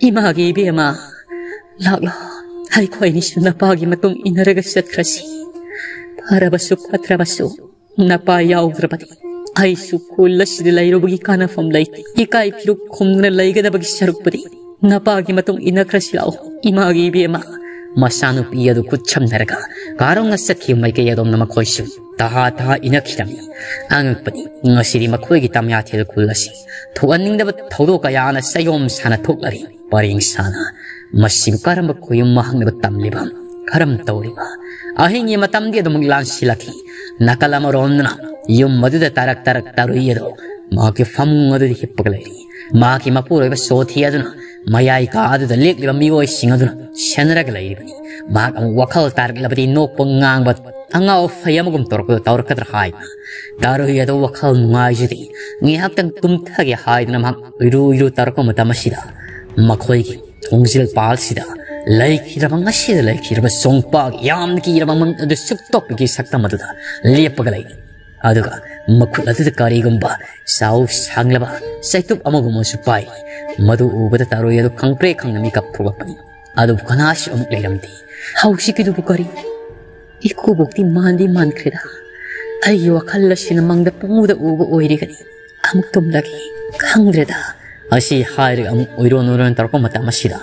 "ꯏꯃꯥꯒꯤ ꯏꯕꯦꯝꯃ, ꯂꯥꯛꯂꯣ, ꯑꯩꯈꯣꯏꯅꯤꯁꯨ ꯅꯄꯥꯒꯤ ꯃꯇꯨꯡ ꯏꯟꯅꯔꯒ ꯆꯠꯈ꯭ꯔꯁꯤ꯫ ꯐꯔꯕꯁꯨ ꯐꯠꯇ꯭ꯔꯕꯁꯨ ꯅꯄꯥ ꯌꯥꯎꯗ꯭ꯔꯕꯗꯤ ꯑꯩꯁꯨ ꯈꯨꯜ ꯑꯁꯤꯗ ꯂꯩꯔꯨꯕꯒꯤ ꯀꯥꯟꯅꯐꯝ ꯂꯩꯇꯦ꯫ ꯏꯀꯥꯏ ꯐꯤꯔꯨꯛ ꯈꯨꯝꯗꯨꯅ ꯂꯩꯒꯗꯕꯒꯤ ꯁꯔꯨꯛꯄꯨꯗꯤ ꯅꯄꯥꯒꯤ ꯃꯇꯨꯡ ꯏꯟꯅꯈ꯭ꯔꯁꯤ ꯂꯥꯛꯑꯣ, ꯏꯃꯥꯒꯤ ꯏꯕꯦꯝꯃ꯫" ꯃꯆꯥꯅꯨꯄꯤ ꯑꯗꯨ ꯈꯨꯠ ꯁꯝꯅꯔꯒ ꯀꯥꯔꯣꯡꯅ ꯆꯠꯈꯤꯕ ꯃꯥꯏꯀꯩ ꯑꯗꯣꯝꯗ ꯃꯈꯣꯏꯁꯨ ꯇꯍꯥ ꯇꯍꯥ ꯏꯅꯈꯤꯔꯝꯃꯤ꯫ ꯑꯉꯛꯄꯅꯤ, ꯉꯁꯤꯗꯤ ꯃꯈꯣꯏꯒꯤ ꯇꯝꯌꯥꯊꯦꯜ ꯈꯨꯜ ꯑꯁꯤ ꯊꯣꯛꯍꯟꯅꯤꯡꯗꯕ ꯊꯧꯗꯣꯛ ꯀꯌꯥꯅ ꯆꯌꯣꯝ ꯁꯥꯅ ꯊꯣꯛꯂꯔꯤ꯫ ꯄꯔꯦꯡ ꯁꯥꯅ ꯃꯁꯤꯕꯨ ꯀꯔꯝꯕ ꯈꯨꯌꯨꯝ ꯃꯍꯥꯛꯅꯕ ꯇꯝꯂꯤꯕ, ꯀꯔꯝ ꯇꯧꯔꯤꯕ? ꯑꯍꯤꯡꯒꯤ ꯃꯇꯝꯗꯤ ꯑꯗꯨꯃꯛ ꯂꯥꯟꯁꯤꯜꯂꯛꯈꯤ꯫ ꯅꯥꯀꯜ ꯑꯃꯔꯣꯝꯗꯅ ꯌꯨꯝ ꯑꯗꯨꯗ ꯇꯥꯔꯛ ꯇꯥꯔꯛ ꯇꯥꯔꯨꯏ ꯑꯗꯣ ꯃꯍꯥꯛꯀꯤ ꯐꯃꯨꯡ ꯑꯗꯨꯗ ꯍꯤꯞꯄꯒ ꯂꯩꯔꯤ꯫ ꯃꯍꯥꯛꯀꯤ ꯃꯄꯨꯔꯣꯏꯕ ꯁꯣꯊꯤ ꯑꯗꯨꯅ ꯃꯌꯥꯏ ꯀꯥ ꯑꯗꯨꯗ ꯂꯦꯛꯂꯤꯕ ꯃꯤꯑꯣꯏꯁꯤꯡ ꯑꯗꯨꯅ ꯁꯦꯟꯅꯔꯒ ꯂꯩꯔꯤꯕꯅꯤ꯫ ꯃꯍꯥꯛ ꯑꯃꯨꯛ ꯋꯥꯈꯜ ꯇꯥꯔꯛꯂꯕꯗꯤ ꯅꯣꯛꯄ ꯉꯥꯡꯕ ꯑꯉꯥꯎ ꯑꯐꯩ ꯑꯃꯒꯨꯝ ꯇꯧꯔꯛꯄꯗ ꯇꯧꯔꯛꯀꯗ꯭ꯔꯥ ꯍꯥꯏꯅ꯫ ꯇꯥꯔꯨꯏ ꯑꯗꯣ ꯋꯥꯈꯜ ꯅꯨꯡꯉꯥꯏꯖꯗꯦ꯫ ꯉꯥꯏꯍꯥꯛꯇꯪ ꯇꯨꯝꯊꯒꯦ ꯍꯥꯏꯗꯨꯅ ꯃꯍꯥꯛ ꯎꯏꯔꯨ ꯎꯏꯔꯨ ꯇꯧꯔꯛꯄ ꯃꯇꯝ ꯑꯁꯤꯗ ꯃꯈꯣꯏꯒꯤ ꯊꯣꯡꯖꯤꯜ ꯄꯥꯜꯁꯤꯗ ꯂꯩꯈꯤꯗ꯭ꯔꯕ, ꯉꯁꯤꯗ ꯂꯩꯈꯤꯗ꯭ꯔꯕ ꯆꯣꯡꯄꯥꯛ ꯌꯥꯝꯅ ꯀꯤꯔꯕ ꯃꯪ ꯑꯗꯨ ꯁꯨꯛꯇꯣꯛꯄꯒꯤ ꯁꯛꯇꯝ ꯑꯗꯨꯗ ꯂꯦꯞꯄꯒ ꯂꯩ꯫ ꯑꯗꯨꯒ ꯃꯈꯨꯠ ꯑꯗꯨꯗ ꯀꯔꯤꯒꯨꯝꯕ ꯆꯥꯎ ꯁꯥꯡꯂꯕ ꯆꯩꯇꯨꯞ ꯑꯃꯒꯨꯝꯕꯁꯨ ꯄꯥꯏ꯫ ꯃꯗꯨ ꯎꯕꯗ ꯇꯥꯔꯨꯏ ꯑꯗꯨ ꯈꯪꯄ꯭ꯔꯦꯛ ꯈꯪꯅ ꯃꯤꯀꯞ ꯊꯣꯛꯂꯛꯄꯅꯤ꯫ ꯑꯗꯨꯕꯨ ꯀꯅꯥꯁꯨ ꯑꯃꯨꯛ ꯂꯩꯔꯝꯗꯦ꯫ "ꯍꯧꯖꯤꯛꯀꯤꯗꯨꯕꯨ ꯀꯔꯤ? ꯏꯀꯨꯕꯣꯛꯇꯤ ꯃꯥꯟꯗꯤ ꯃꯥꯟꯈ꯭ꯔꯦꯗ꯫ ꯑꯩꯒꯤ ꯋꯥꯈꯜ ꯑꯁꯤꯅ ꯃꯪꯗ ꯄꯪꯎꯗ ꯎꯕ ꯑꯣꯏꯔꯤꯒꯅꯤ꯫ ꯑꯃꯨꯛ ꯇꯨꯝꯂꯒꯦ, ꯈꯪꯗ꯭ꯔꯦꯗ꯫" ꯑꯁꯤ ꯍꯥꯏꯔꯒ ꯑꯃꯨꯛ ꯑꯣꯏꯔꯣꯟ ꯑꯣꯏꯔꯣꯟ ꯇꯧꯔꯛꯄ ꯃꯇꯝ ꯑꯁꯤꯗ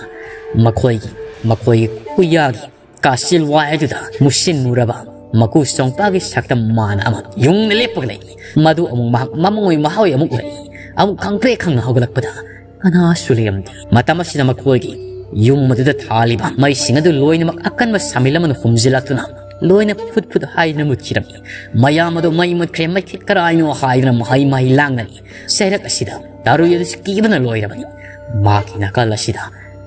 ꯃꯈꯣꯏꯒꯤ, ꯃꯈꯣꯏꯒꯤ ꯈꯨꯌꯥꯒꯤ ꯀꯥꯆꯤꯜ ꯋꯥꯏ ꯑꯗꯨꯗ ꯃꯨꯁꯤꯟ ꯃꯨꯔꯕ ꯃꯀꯨ ꯁꯣꯡꯄꯥꯒꯤ ꯁꯛꯇꯝ ꯃꯥꯅ ꯑꯃ ꯌꯨꯡꯅ ꯂꯦꯞꯄꯒ ꯂꯩ꯫ ꯃꯗꯨ ꯑꯃꯨꯛ ꯃꯍꯥꯛ ꯃꯃꯪ ꯑꯣꯏ ꯃꯍꯥꯎ ꯑꯃꯨꯛ ꯎꯔꯛꯏ꯫ ꯑꯃꯨꯛ ꯈꯪꯄ꯭ꯔꯦꯛ ꯈꯪꯅ ꯍꯧꯒꯠꯂꯛꯄꯗ ꯀꯅꯥꯁꯨ ꯂꯩꯔꯝꯗꯦ꯫ ꯃꯇꯝ ꯑꯁꯤꯗ ꯃꯈꯣꯏꯒꯤ ꯌꯨꯝ ꯑꯗꯨꯗ ꯊꯥꯜꯂꯤꯕ ꯃꯩꯁꯤꯡ ꯑꯗꯨ ꯂꯣꯏꯅꯃꯛ ꯑꯀꯟꯕ ꯁꯥꯃꯤꯜ ꯑꯃꯅ ꯍꯨꯝꯖꯤꯜꯂꯛꯇꯨꯅ ꯂꯣꯏꯅ ꯐꯨꯠ ꯐꯨꯠ ꯍꯥꯏꯗꯨꯅ ꯃꯨꯠꯈꯤꯔꯝꯃꯤ꯫ ꯃꯌꯥꯝ ꯑꯗꯨ "ꯃꯩ ꯃꯨꯠꯈ꯭ꯔꯦ, ꯃꯩꯈꯦꯠ ꯀꯔꯥꯏꯅꯣ?" ꯍꯥꯏꯗꯨꯅ ꯃꯍꯩ ꯃꯍꯩ ꯂꯥꯡꯅꯔꯤ꯫ ꯆꯩꯔꯛ ꯑꯁꯤꯗ ꯇꯥꯔꯨꯏ ꯑꯗꯨꯁꯨ ꯀꯤꯕꯅ ꯂꯣꯏꯔꯕꯅꯤ꯫ ꯃꯍꯥꯛꯀꯤ ꯅꯥꯀꯜ ꯑꯁꯤꯗ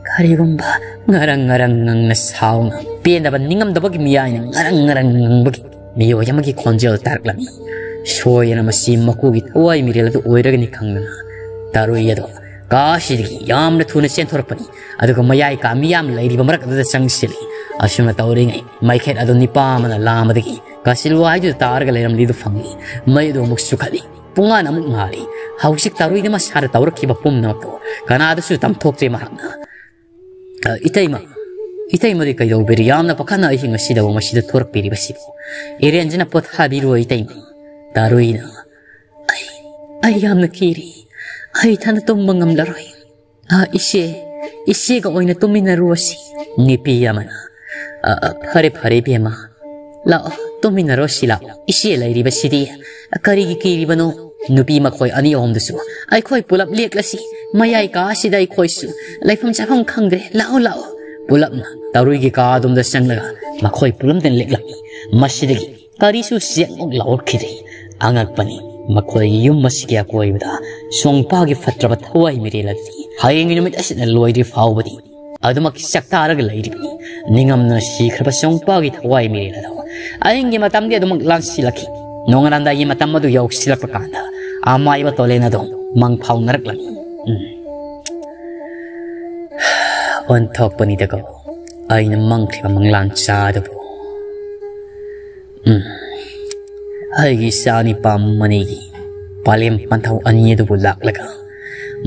ꯀꯔꯤꯒꯨꯝꯕ ꯉꯔꯪ ꯉꯔꯪ ꯉꯪꯅ ꯁꯥꯎꯅ ꯄꯦꯟꯗꯕ ꯅꯤꯡꯉꯝꯗꯕꯒꯤ ꯃꯤꯌꯥꯏꯅ ꯉꯔꯪ ꯉꯔꯪ ꯉꯪꯕꯒꯤ ꯃꯤꯑꯣꯏ ꯑꯃꯒꯤ ꯈꯣꯟꯖꯦꯜ ꯇꯥꯔꯛꯂꯝꯃꯤ꯫ ꯁꯣꯏꯗꯅ ꯃꯁꯤ ꯃꯀꯨꯒꯤ ꯊꯋꯥꯏ ꯃꯤꯔꯦꯜ ꯑꯗꯨ ꯑꯣꯏꯔꯒꯅꯤ ꯈꯪꯗꯅ ꯇꯥꯔꯨꯏ ꯑꯗꯣ ꯀꯥ ꯑꯁꯤꯗꯒꯤ ꯌꯥꯝꯅ ꯊꯨꯅ ꯆꯦꯟꯊꯣꯔꯛꯄꯅꯤ꯫ ꯑꯗꯨꯒ ꯃꯌꯥꯏ ꯀꯥ ꯃꯤꯌꯥꯝ ꯂꯩꯔꯤꯕ ꯃꯔꯛ ꯑꯗꯨꯗ ꯆꯪꯁꯤꯜꯂꯤ꯫ ꯑꯁꯨꯝꯅ ꯇꯧꯔꯤꯉꯩ ꯃꯩꯈꯦꯠ ꯑꯗꯨ ꯅꯤꯄꯥ ꯑꯃꯅ ꯂꯥꯝꯕꯗꯒꯤ ꯀꯥꯆꯤꯜ ꯋꯥꯏꯗꯨꯗ ꯇꯥꯔꯒ ꯂꯩꯔꯝꯂꯤꯗꯨ ꯐꯪꯏ꯫ ꯃꯩ ꯑꯗꯨ ꯑꯃꯨꯛ ꯆꯨꯈꯠꯂꯤ꯫ ꯄꯨꯡꯉꯥꯟ ꯑꯃꯨꯛ ꯉꯥꯜꯂꯤ꯫ ꯍꯧꯖꯤꯛ ꯇꯥꯔꯨꯏꯗ ꯃꯁꯥꯗ ꯇꯧꯔꯛꯈꯤꯕ ꯄꯨꯝꯅꯃꯛꯇꯨ ꯀꯅꯥꯗꯁꯨ ꯇꯝꯊꯣꯛꯇ꯭ꯔꯦ ꯃꯍꯥꯛꯅ꯫ "ꯑ, ꯏꯇꯩꯃ, ꯏꯇꯩꯃꯗꯤ ꯀꯩꯗꯧꯕꯤꯔꯤ? ꯌꯥꯝꯅ ꯄꯥꯈꯠꯅ ꯑꯍꯤꯡ ꯑꯁꯤꯗꯕꯨ ꯃꯁꯤꯗ ꯊꯣꯔꯛꯄꯤꯔꯤꯕꯁꯤꯕꯨ?" "ꯏꯔꯦꯟꯖꯅ ꯄꯣꯊꯥꯕꯤꯔꯣ ꯏꯇꯩꯃ꯫" ꯇꯥꯔꯨꯏꯅ, "ꯑꯩ, ꯑꯩ ꯌꯥꯝꯅ ꯀꯤꯔꯤ꯫ ꯑꯩ ꯏꯊꯟꯗ ꯇꯨꯝꯕ ꯉꯝꯂꯔꯣꯏ꯫ ꯑ, ꯏꯆꯦ, ꯏꯆꯦꯒ ꯑꯣꯏꯅ ꯇꯨꯝꯃꯤꯟꯅꯔꯨꯔꯁꯤ꯫" ꯅꯨꯄꯤ ꯑꯃꯅ, "ꯑ, ꯑ, ꯐꯔꯦ, ꯐꯔꯦ, ꯏꯕꯦꯝꯃ꯫ ꯂꯥꯛꯑꯣ, ꯇꯨꯝꯃꯤꯟꯅꯔꯣꯁꯤ ꯂꯥꯛꯑꯣ꯫ ꯏꯆꯦ ꯂꯩꯔꯤꯕꯁꯤꯗꯤ ꯀꯔꯤꯒꯤ ꯀꯤꯔꯤꯕꯅꯣ?" ꯅꯨꯄꯤ ꯃꯈꯣꯏ ꯑꯅꯤ ꯑꯍꯨꯝꯗꯨꯁꯨ, "ꯑꯩꯈꯣꯏ ꯄꯨꯂꯞ ꯂꯦꯛꯂꯁꯤ꯫ ꯃꯌꯥꯏ ꯀꯥ ꯑꯁꯤꯗ ꯑꯩꯈꯣꯏꯁꯨ ꯂꯩꯐꯝ ꯆꯥꯐꯝ ꯈꯪꯗ꯭ꯔꯦ꯫ ꯂꯥꯛꯑꯣ, ꯂꯥꯛꯑꯣ꯫" ꯄꯨꯂꯞꯅ ꯇꯔꯨꯏꯒꯤ ꯀꯥ ꯑꯗꯣꯝꯗ ꯆꯪꯂꯒ ꯃꯈꯣꯏ ꯄꯨꯂꯞꯇ ꯂꯦꯛꯂꯝꯃꯤ꯫ ꯃꯁꯤꯗꯒꯤ ꯀꯔꯤꯁꯨ ꯆꯦꯛꯃꯨꯛ ꯂꯥꯎꯔꯛꯈꯤꯗꯦ꯫ ꯑꯉꯛꯄꯅꯤ, ꯃꯈꯣꯏꯒꯤ ꯌꯨꯝ ꯑꯁꯤꯒꯤ ꯑꯀꯣꯏꯕꯗ ꯁꯣꯡꯄꯥꯒꯤ ꯐꯠꯇ꯭ꯔꯕ ꯊꯋꯥꯏ ꯃꯤꯔꯦꯜ ꯑꯗꯨꯗꯤ ꯍꯌꯦꯡꯒꯤ ꯅꯨꯃꯤꯠ ꯑꯁꯤꯗ ꯂꯣꯏꯗ꯭ꯔꯤ ꯐꯥꯎꯕꯗꯤ ꯑꯗꯨꯃꯛ ꯆꯥꯛꯇꯥꯔꯒ ꯂꯩꯔꯤꯕꯅꯤ꯫ ꯅꯤꯡꯉꯝꯗꯅ ꯁꯤꯈ꯭ꯔꯕ ꯁꯣꯡꯄꯥꯒꯤ ꯊꯋꯥꯏ ꯃꯤꯔꯦꯜ ꯑꯗꯣ ꯑꯍꯤꯡꯒꯤ ꯃꯇꯝꯗꯤ ꯑꯗꯨꯃꯛ ꯂꯥꯟꯁꯤꯜꯂꯛꯈꯤ꯫ ꯅꯣꯡꯉꯥꯜꯂꯝꯗꯥꯏꯒꯤ ꯃꯇꯝ ꯑꯗꯨ ꯌꯧꯁꯤꯜꯂꯛꯄ ꯀꯥꯟꯗ ꯑꯃꯥꯏꯕ ꯇꯣꯂꯦꯟ ꯑꯗꯣ ꯃꯪ ꯐꯥꯎꯅꯔꯛꯂꯝꯃꯤ꯫ ꯎꯝ꯫ ꯑꯣꯟꯊꯣꯛꯄꯅꯤꯗꯀꯣ ꯑꯩꯅ ꯃꯪꯈ꯭ꯔꯤꯕ ꯃꯪꯂꯥꯟ ꯆꯥ ꯑꯗꯨꯕꯨ꯫ ꯎꯝ꯫ ꯑꯩꯒꯤ ꯏꯆꯥ ꯅꯤꯄꯥ ꯃꯅꯤꯒꯤ ꯄꯥꯂꯦꯝ ꯄꯟꯊꯧ ꯑꯅꯤ ꯑꯗꯨꯕꯨ ꯂꯥꯛꯂꯒ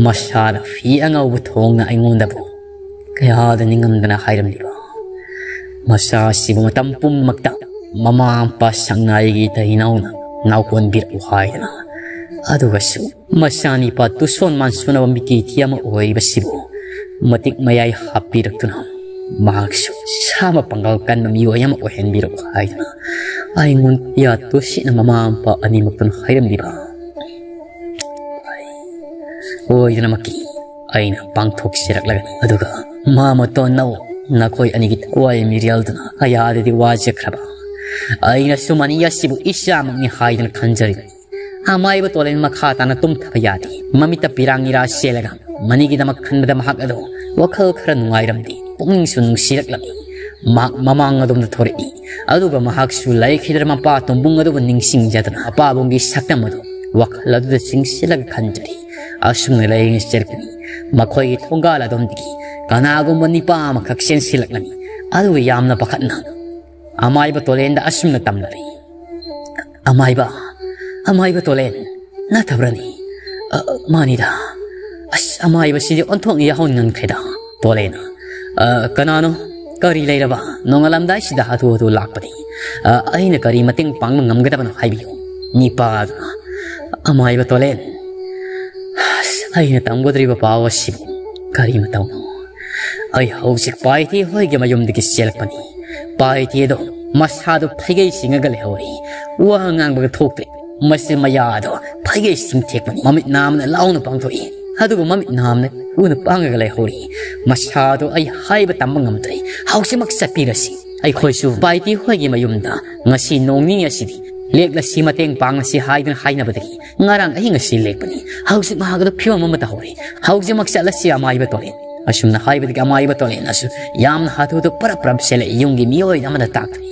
ꯃꯁꯥꯅ ꯐꯤ ꯑꯉꯧꯕ ꯊꯣꯡꯅ ꯑꯩꯉꯣꯟꯗꯕꯨ ꯀꯌꯥꯗ ꯅꯤꯡꯉꯝꯗꯅ ꯍꯥꯏꯔꯝꯂꯤꯕ꯫ ꯃꯆꯥ ꯑꯁꯤꯕꯨ ꯃꯇꯝ ꯄꯨꯝꯅꯃꯛꯇ ꯃꯃꯥ ꯃꯄꯥ ꯁꯛꯅꯥꯏꯒꯤ ꯏꯇꯩ ꯏꯅꯥꯎꯅ ꯅꯥꯎꯀꯣꯟꯕꯤꯔꯛꯎ ꯍꯥꯏꯗꯅ꯫ ꯑꯗꯨꯒꯁꯨ ꯃꯆꯥꯅꯤꯄꯥ ꯇꯨꯁꯣꯟ ꯃꯥꯟꯁꯣꯟꯅꯕ ꯃꯤꯀꯤꯊꯤ ꯑꯃ ꯑꯣꯏꯔꯤꯕꯁꯤꯕꯨ ꯃꯇꯤꯛ ꯃꯌꯥꯏ ꯍꯥꯞꯄꯤꯔꯛꯇꯨꯅ ꯃꯍꯥꯛꯁꯨ ꯁꯥ ꯑꯃ ꯄꯥꯡꯒꯜ ꯀꯟꯕ ꯃꯤꯑꯣꯏ ꯑꯃ ꯑꯣꯏꯍꯟꯕꯤꯔꯛꯎ ꯍꯥꯏꯗꯨꯅ ꯑꯩꯉꯣꯟꯗ ꯌꯥꯇꯣꯁꯤꯅ ꯃꯃꯥ ꯃꯄꯥ ꯑꯅꯤꯃꯛꯇꯨꯅ ꯍꯥꯏꯔꯝꯂꯤꯕ꯫ ꯑꯣꯏꯗꯅꯃꯛꯀꯤ ꯑꯩꯅ ꯄꯥꯡꯊꯣꯛꯆꯔꯛꯂꯒꯅꯤ꯫ ꯑꯗꯨꯒ ꯃꯥꯃꯇꯣꯟꯅꯧ, ꯅꯈꯣꯏ ꯑꯅꯤꯒꯤ ꯊꯋꯥꯏ ꯃꯤꯔꯦꯜꯗꯨꯅ ꯀꯌꯥꯗꯗꯤ ꯋꯥꯖꯈ꯭ꯔꯕ ꯑꯩꯅꯁꯨ ꯃꯅꯤ ꯑꯁꯤꯕꯨ ꯏꯆꯥꯃꯛꯅꯤ ꯍꯥꯏꯗꯨꯅ ꯈꯟꯖꯔꯤꯕꯅꯤ꯫ ꯑꯃꯥꯏꯕ ꯇꯣꯂꯦꯟ ꯃꯈꯥ ꯇꯥꯅ ꯇꯨꯝꯊꯕ ꯌꯥꯗꯦ꯫ ꯃꯃꯤꯠꯇ ꯄꯤꯔꯥꯡ ꯏꯔꯥ ꯆꯦꯜꯂꯒ ꯃꯅꯤꯒꯤꯗꯃꯛ ꯈꯟꯕꯗ ꯃꯍꯥꯛ ꯑꯗꯨ ꯋꯥꯈꯜ ꯈꯔ ꯅꯨꯡꯉꯥꯏꯔꯝꯗꯦ, ꯄꯨꯛꯅꯤꯡꯁꯨ ꯅꯨꯡꯁꯤꯔꯛꯂꯝꯃꯤ꯫ ꯃꯍꯥꯛ ꯃꯃꯥꯡ ꯑꯗꯣꯝꯗ ꯊꯣꯔꯛꯏ꯫ ꯑꯗꯨꯒ ꯃꯍꯥꯛꯁꯨ ꯂꯩꯈꯤꯗ꯭ꯔ ꯃꯄꯥ ꯇꯣꯝꯕꯨꯡ ꯑꯗꯨꯕꯨ ꯅꯤꯡꯁꯤꯡꯖꯗꯨꯅ ꯃꯄꯥꯕꯨꯡꯒꯤ ꯁꯛꯇꯝ ꯑꯗꯨ ꯋꯥꯈꯜ ꯑꯗꯨꯗ ꯆꯤꯡꯁꯤꯜꯂꯒ ꯈꯟꯖꯔꯤ꯫ ꯑꯁꯨꯝꯅ ꯂꯩꯔꯤꯉꯩ ꯆꯦꯜꯂꯛꯄꯅꯤ꯫ ꯃꯈꯣꯏꯒꯤ ꯊꯣꯡꯒꯥꯜ ꯑꯗꯣꯝꯗꯒꯤ ꯀꯅꯥꯒꯨꯝꯕ ꯅꯤꯄꯥ ꯑꯃꯈꯛ ꯆꯦꯟꯁꯤꯜꯂꯛꯂꯝꯃꯤ꯫ ꯑꯗꯨꯒ ꯌꯥꯝꯅ ꯄꯥꯈꯠꯅ ꯑꯃꯥꯏꯕ ꯇꯣꯂꯦꯟꯗ ꯑꯁꯨꯝꯅ ꯇꯝꯂꯔꯤ꯫ "ꯑꯃꯥꯏꯕ, ꯑꯃꯥꯏꯕ ꯇꯣꯂꯦꯟ, ꯅꯠꯇꯕ꯭ꯔꯅꯤ?" "ꯑ, ꯃꯥꯅꯤꯗ꯫ ꯑꯁ, ꯑꯃꯥꯏꯕꯁꯤꯗꯤ ꯑꯣꯟꯊꯣꯛꯅ ꯌꯥꯍꯧ ꯉꯟꯈ꯭ꯔꯦꯗ, ꯇꯣꯂꯦꯟ꯫ ꯑ, ꯀꯅꯥꯅꯣ? ꯀꯔꯤ ꯂꯩꯔꯕ? ꯅꯣꯡꯉꯥꯜꯂꯝꯗꯥꯏꯁꯤꯗ ꯍꯥꯊꯨ ꯍꯥꯊꯨ ꯂꯥꯛꯄꯅꯤ꯫ ꯑ, ꯑꯩꯅ ꯀꯔꯤ ꯃꯇꯦꯡ ꯄꯥꯡꯕ ꯉꯝꯒꯗꯕꯅꯣ ꯍꯥꯏꯕꯤꯌꯨ꯫" ꯅꯤꯄꯥꯗꯨꯅ, "ꯑꯃꯥꯏꯕ ꯇꯣꯂꯦꯟ, ꯑꯁ, ꯑꯩꯅ ꯇꯝꯒꯗꯧꯔꯤꯕ ꯄꯥꯎ ꯑꯁꯤꯕꯨ ꯀꯔꯤ ꯃꯇꯧꯅꯣ? ꯑꯩ ꯍꯧꯖꯤꯛ ꯄꯥꯏꯇꯤ ꯍꯣꯏꯒꯤ ꯃꯌꯨꯝꯗꯒꯤ ꯆꯦꯜꯂꯛꯄꯅꯤ꯫ ꯄꯥꯏꯇꯤ ꯑꯗꯣ ꯃꯁꯥꯗꯣ ꯐꯩꯒꯩ ꯆꯤꯡꯉꯒ ꯂꯩꯍꯧꯔꯤ꯫ ꯋꯥ ꯉꯥꯡꯕꯒ ꯊꯣꯛꯇ꯭ꯔꯦ꯫ ꯃꯆꯤꯟ ꯃꯌꯥꯗꯣ ꯐꯩꯒꯩ ꯆꯤꯡꯊꯦꯛꯄꯅꯤ꯫ ꯃꯃꯤꯠ ꯅꯥꯝꯅ ꯂꯥꯎꯅ ꯄꯥꯡꯊꯣꯛꯏ꯫ ꯑꯗꯨꯒ ꯃꯃꯤꯠ ꯅꯥꯝꯅ ꯎꯅ ꯄꯥꯡꯉꯒ ꯂꯩꯍꯧꯔꯤ꯫ ꯃꯁꯥꯗꯣ ꯑꯩ ꯍꯥꯏꯕ ꯇꯝꯕ ꯉꯝꯗ꯭ꯔꯦ꯫ ꯍꯧꯖꯤꯛꯃꯛ ꯆꯠꯄꯤꯔꯁꯤ꯫ ꯑꯩꯈꯣꯏꯁꯨ ꯄꯥꯏꯇꯤ ꯍꯣꯏꯒꯤ ꯃꯌꯨꯝꯗ ꯉꯁꯤ ꯅꯣꯡ ꯅꯤꯅꯤ ꯑꯁꯤꯗꯤ ꯂꯦꯛꯂꯁꯤ, ꯃꯇꯦꯡ ꯄꯥꯡꯂꯁꯤ ꯍꯥꯏꯗꯨꯅ ꯍꯥꯏꯅꯕꯗꯒꯤ ꯉꯔꯥꯡ ꯑꯍꯤꯡ ꯑꯁꯤ ꯂꯦꯛꯄꯅꯤ꯫ ꯍꯧꯖꯤꯛ ꯃꯍꯥꯛ ꯑꯗꯨ ꯐꯤꯕꯝ ꯑꯃ ꯇꯧꯍꯧꯔꯦ꯫ ꯍꯧꯖꯤꯛꯃꯛ ꯆꯠꯂꯁꯤ ꯑꯃꯥꯏꯕ ꯇꯣꯂꯦꯟ꯫" ꯑꯁꯨꯝꯅ ꯍꯥꯏꯕꯗꯒꯤ ꯑꯃꯥꯏꯕ ꯇꯣꯂꯦꯟ ꯑꯁꯨ ꯌꯥꯝꯅ ꯍꯥꯊꯨꯗ ꯄꯔꯞ ꯄꯔꯞ ꯆꯦꯜꯂꯛꯏ꯫ ꯌꯨꯝꯒꯤ ꯃꯤꯑꯣꯏ ꯑꯃꯗ ꯇꯥꯛꯇ꯭ꯔꯤ꯫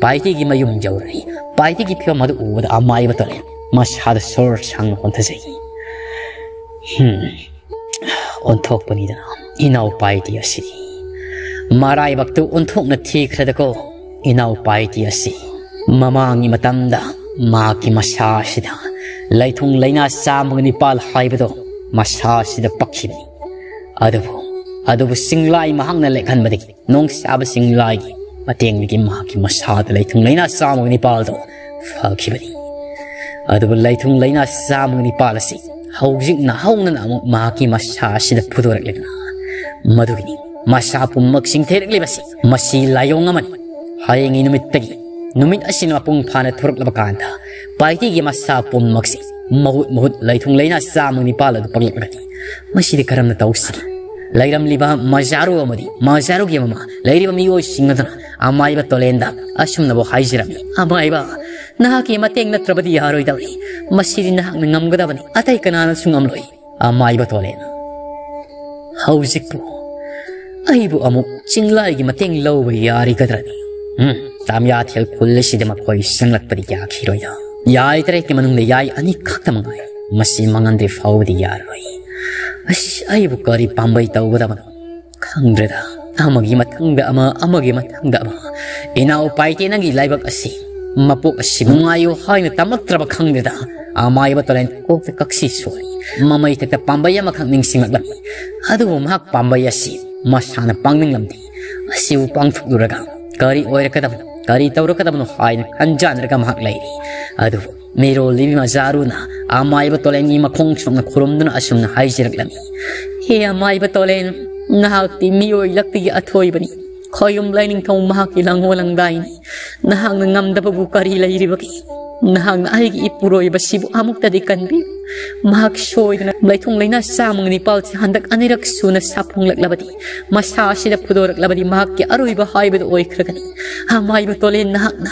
ꯄꯥꯏꯇꯤꯒꯤ ꯃꯌꯨꯝ ꯌꯧꯔꯛꯏ꯫ ꯄꯥꯏꯇꯤꯒꯤ ꯐꯤꯕꯝ ꯑꯗꯨ ꯎꯕꯗ ꯑꯃꯥꯏꯕ ꯇꯣꯂꯦꯟ ꯃꯁꯥꯗ ꯁꯣꯔ ꯁꯥꯡꯅ ꯍꯣꯟꯊꯖꯩ꯫ "ꯍꯝ, ꯑꯣꯟꯊꯣꯛꯄꯅꯤꯗꯅ ꯏꯅꯥꯎ ꯄꯥꯏꯇꯤ ꯑꯁꯤꯗꯤ꯫ ꯃꯔꯥꯏꯕꯛꯇꯨ ꯑꯣꯟꯊꯣꯛꯅ ꯊꯤꯈ꯭ꯔꯗꯀꯣ ꯏꯅꯥꯎ ꯄꯥꯏꯇꯤ ꯑꯁꯤ꯫ ꯃꯃꯥꯡꯒꯤ ꯃꯇꯝꯗ ꯃꯍꯥꯛꯀꯤ ꯃꯁꯥ ꯑꯁꯤꯗ ꯂꯩꯊꯨꯡ ꯂꯩꯅꯥ ꯆꯥꯝꯃꯒ ꯅꯤꯄꯥꯜ ꯍꯥꯏꯕꯗꯣ ꯃꯁꯥ ꯑꯁꯤꯗ ꯄꯛꯈꯤꯕꯅꯤ꯫ ꯑꯗꯨꯕꯨ, ꯑꯗꯨꯕꯨ ꯆꯤꯡꯂꯥꯏ ꯃꯍꯥꯛꯅ ꯂꯦꯛꯍꯟꯕꯗꯒꯤ, ꯅꯣꯡꯁꯥꯕ ꯆꯤꯡꯂꯥꯏꯒꯤ ꯃꯇꯦꯡꯗꯒꯤ ꯃꯍꯥꯛꯀꯤ ꯃꯁꯥꯗ ꯂꯩꯊꯨꯡ ꯂꯩꯅꯥ ꯆꯥꯝꯃꯒ ꯅꯤꯄꯥꯜꯗꯣ ꯐꯈꯤꯕꯅꯤ꯫ ꯑꯗꯨꯕꯨ ꯂꯩꯊꯨꯡ ꯂꯩꯅꯥ ꯆꯥꯝꯃꯒ ꯅꯤꯄꯥꯜ ꯑꯁꯤ ꯍꯧꯖꯤꯛ ꯅꯧꯍꯧꯅꯅ ꯑꯃꯨꯛ ꯃꯍꯥꯛꯀꯤ ꯃꯁꯥ ꯑꯁꯤꯗ ꯐꯨꯗꯣꯔꯛꯂꯤꯕꯅ ꯃꯗꯨꯒꯤꯅꯤ ꯃꯁꯥ ꯄꯨꯝꯅꯃꯛ ꯆꯤꯡꯊꯩꯔꯛꯂꯤꯕꯁꯤ ꯃꯁꯤ ꯂꯥꯏꯑꯣꯡ ꯑꯃꯅꯤ꯫ ꯍꯌꯦꯡꯒꯤ ꯅꯨꯃꯤꯠꯇꯒꯤ ꯅꯨꯃꯤꯠ ꯑꯁꯤꯅ ꯃꯄꯨꯡ ꯐꯥꯅ ꯊꯣꯔꯛꯂꯕ ꯀꯥꯟꯗ ꯄꯥꯏꯇꯤꯒꯤ ꯃꯁꯥ ꯄꯨꯝꯅꯃꯛꯁꯤ ꯃꯍꯨꯠ ꯃꯍꯨꯠ ꯂꯩꯊꯨꯡ ꯂꯩꯅꯥ ꯆꯥꯝꯃ ꯅꯤꯄꯥꯜ ꯑꯗꯨ ꯄꯛꯂꯛꯂꯒꯅꯤ꯫ ꯃꯁꯤꯗꯤ ꯀꯔꯝꯅ ꯇꯧꯁꯤꯒꯦ? ꯂꯩꯔꯝꯂꯤꯕ ꯃꯖꯥꯔꯨ ꯑꯃꯗꯤ ꯃꯖꯥꯔꯨꯒꯤ ꯃꯃꯥ ꯂꯩꯔꯤꯕ ꯃꯤꯑꯣꯏꯁꯤꯡ ꯑꯗꯨꯅ ꯑꯃꯥꯏꯕ ꯇꯣꯂꯦꯟꯗ ꯑꯁꯨꯝꯅꯕꯨ ꯍꯥꯏꯖꯔꯝꯃꯤ, "ꯑꯃꯥꯏꯕ, ꯅꯍꯥꯛꯀꯤ ꯃꯇꯦꯡ ꯅꯠꯇ꯭ꯔꯕꯗꯤ ꯌꯥꯔꯣꯏꯗꯧꯔꯤ꯫ ꯃꯁꯤꯗꯤ ꯅꯍꯥꯛꯅ ꯉꯝꯒꯗꯕꯅꯤ, ꯑꯇꯩ ꯀꯅꯥꯅꯁꯨ ꯉꯝꯂꯣꯏ꯫ ꯑꯃꯥꯏꯕ ꯇꯣꯂꯦꯟ, ꯍꯧꯖꯤꯛꯄꯨ ꯑꯩꯕꯨ ꯑꯃꯨꯛ ꯆꯤꯡꯂꯥꯏꯒꯤ ꯃꯇꯦꯡ ꯂꯧꯕ ꯌꯥꯔꯤꯒꯗ꯭ꯔꯅꯤ?" ꯎꯝ, ꯇꯥꯃꯤꯌꯥꯊꯦꯜ ꯈꯨꯜ ꯑꯁꯤꯗ ꯃꯈꯣꯏ ꯆꯪꯂꯛꯄꯗꯤ ꯌꯥꯈꯤꯔꯣꯏꯗ꯫ ꯌꯥꯏ ꯇꯔꯦꯠꯀꯤ ꯃꯅꯨꯡꯗ ꯌꯥꯏ ꯑꯅꯤꯈꯛꯇ ꯃꯉꯥꯏ꯫ ꯃꯁꯤ ꯃꯥꯡꯍꯟꯗ꯭ꯔꯤ ꯐꯥꯎꯕꯗꯤ ꯌꯥꯔꯣꯏ꯫ ꯑꯁ, ꯑꯩꯕꯨ ꯀꯔꯤ ꯄꯥꯝꯕꯩ ꯇꯧꯒꯗꯕꯅꯣ? ꯈꯪꯗ꯭ꯔꯦꯗ꯫ ꯑꯃꯒꯤ ꯃꯊꯪꯗ ꯑꯃ, ꯑꯃꯒꯤ ꯃꯊꯪꯗ ꯑꯃ꯫ ꯏꯅꯥꯎ ꯄꯥꯏꯇꯦ, ꯅꯪꯒꯤ ꯂꯥꯏꯕꯛ ꯑꯁꯤ, ꯃꯄꯣꯛ ꯑꯁꯤ ꯅꯨꯡꯉꯥꯏꯌꯨ ꯍꯥꯏꯅ ꯇꯝꯃꯛꯇ꯭ꯔꯕ ꯈꯪꯗ꯭ꯔꯦꯗ꯫ ꯑꯃꯥꯏꯕ ꯇꯣꯂꯦꯟ ꯀꯣꯛꯇ ꯀꯛꯁꯤ ꯁꯣꯛꯏ꯫ ꯃꯃꯩꯊꯛꯇ ꯄꯥꯝꯕꯩ ꯑꯃꯈꯛ ꯅꯤꯡꯁꯤꯡꯂꯛꯂꯝꯃꯤ꯫ ꯑꯗꯨꯕꯨ ꯃꯍꯥꯛ ꯄꯥꯝꯕꯩ ꯑꯁꯤ ꯃꯁꯥꯅ ꯄꯥꯡꯅꯤꯡꯂꯝꯗꯦ꯫ ꯑꯁꯤꯕꯨ ꯄꯥꯡꯊꯣꯛꯂꯨꯔꯒ ꯀꯔꯤ ꯑꯣꯏꯔꯛꯀꯗꯕꯅꯣ, ꯀꯔꯤ ꯇꯧꯔꯛꯀꯗꯕꯅꯣ ꯍꯥꯏꯅ ꯈꯟꯖꯥꯟꯅꯔꯒ ꯃꯍꯥꯛ ꯂꯩꯔꯤ꯫ ꯑꯗꯨꯕꯨ ꯃꯤꯔꯣꯜꯂꯤꯕꯤ ꯃꯖꯥꯔꯨꯅ ꯑꯃꯥꯏꯕ ꯇꯣꯂꯦꯟꯒꯤ ꯃꯈꯣꯡ ꯁꯣꯛꯅ ꯈꯨꯔꯨꯝꯗꯨꯅ ꯑꯁꯨꯝꯅ ꯍꯥꯏꯖꯔꯛꯂꯝꯃꯤ, "ꯍꯦ ꯑꯃꯥꯏꯕ ꯇꯣꯂꯦꯟ, ꯅꯍꯥꯛꯇꯤ ꯃꯤꯑꯣꯏ ꯂꯛꯇꯒꯤ ꯑꯊꯣꯏꯕꯅꯤ꯫ ꯈꯣꯌꯨꯝ ꯂꯥꯏꯅꯤꯡꯊꯧ ꯃꯍꯥꯛꯀꯤ ꯂꯥꯡꯑꯣꯜ ꯂꯥꯡꯗꯥꯏꯅꯤ꯫ ꯅꯍꯥꯛꯅ ꯉꯝꯗꯕꯕꯨ ꯀꯔꯤ ꯂꯩꯔꯤꯕꯒꯦ? ꯅꯍꯥꯛꯅ ꯑꯩꯒꯤ ꯏꯄꯨꯔꯣꯏꯕꯁꯤꯕꯨ ꯑꯃꯨꯛꯇꯗꯤ ꯀꯟꯕꯤꯌꯨ꯫ ꯃꯍꯥꯛ ꯁꯣꯏꯗꯅ ꯂꯩꯊꯨꯡ ꯂꯩꯅꯥ ꯆꯥꯝꯃꯒ ꯅꯤꯄꯥꯜꯁꯤ ꯍꯟꯗꯛ ꯑꯅꯤꯔꯛ ꯁꯨꯅ ꯁꯥꯐꯣꯡꯂꯛꯂꯕꯗꯤ ꯃꯁꯥ ꯑꯁꯤꯗ ꯐꯨꯗꯣꯔꯛꯂꯕꯗꯤ ꯃꯍꯥꯛꯀꯤ ꯑꯔꯣꯏꯕ ꯍꯥꯏꯕꯗꯨ ꯑꯣꯏꯈ꯭ꯔꯒꯅꯤ꯫ ꯑꯃꯥꯏꯕ ꯇꯣꯂꯦꯟ, ꯅꯍꯥꯛꯅ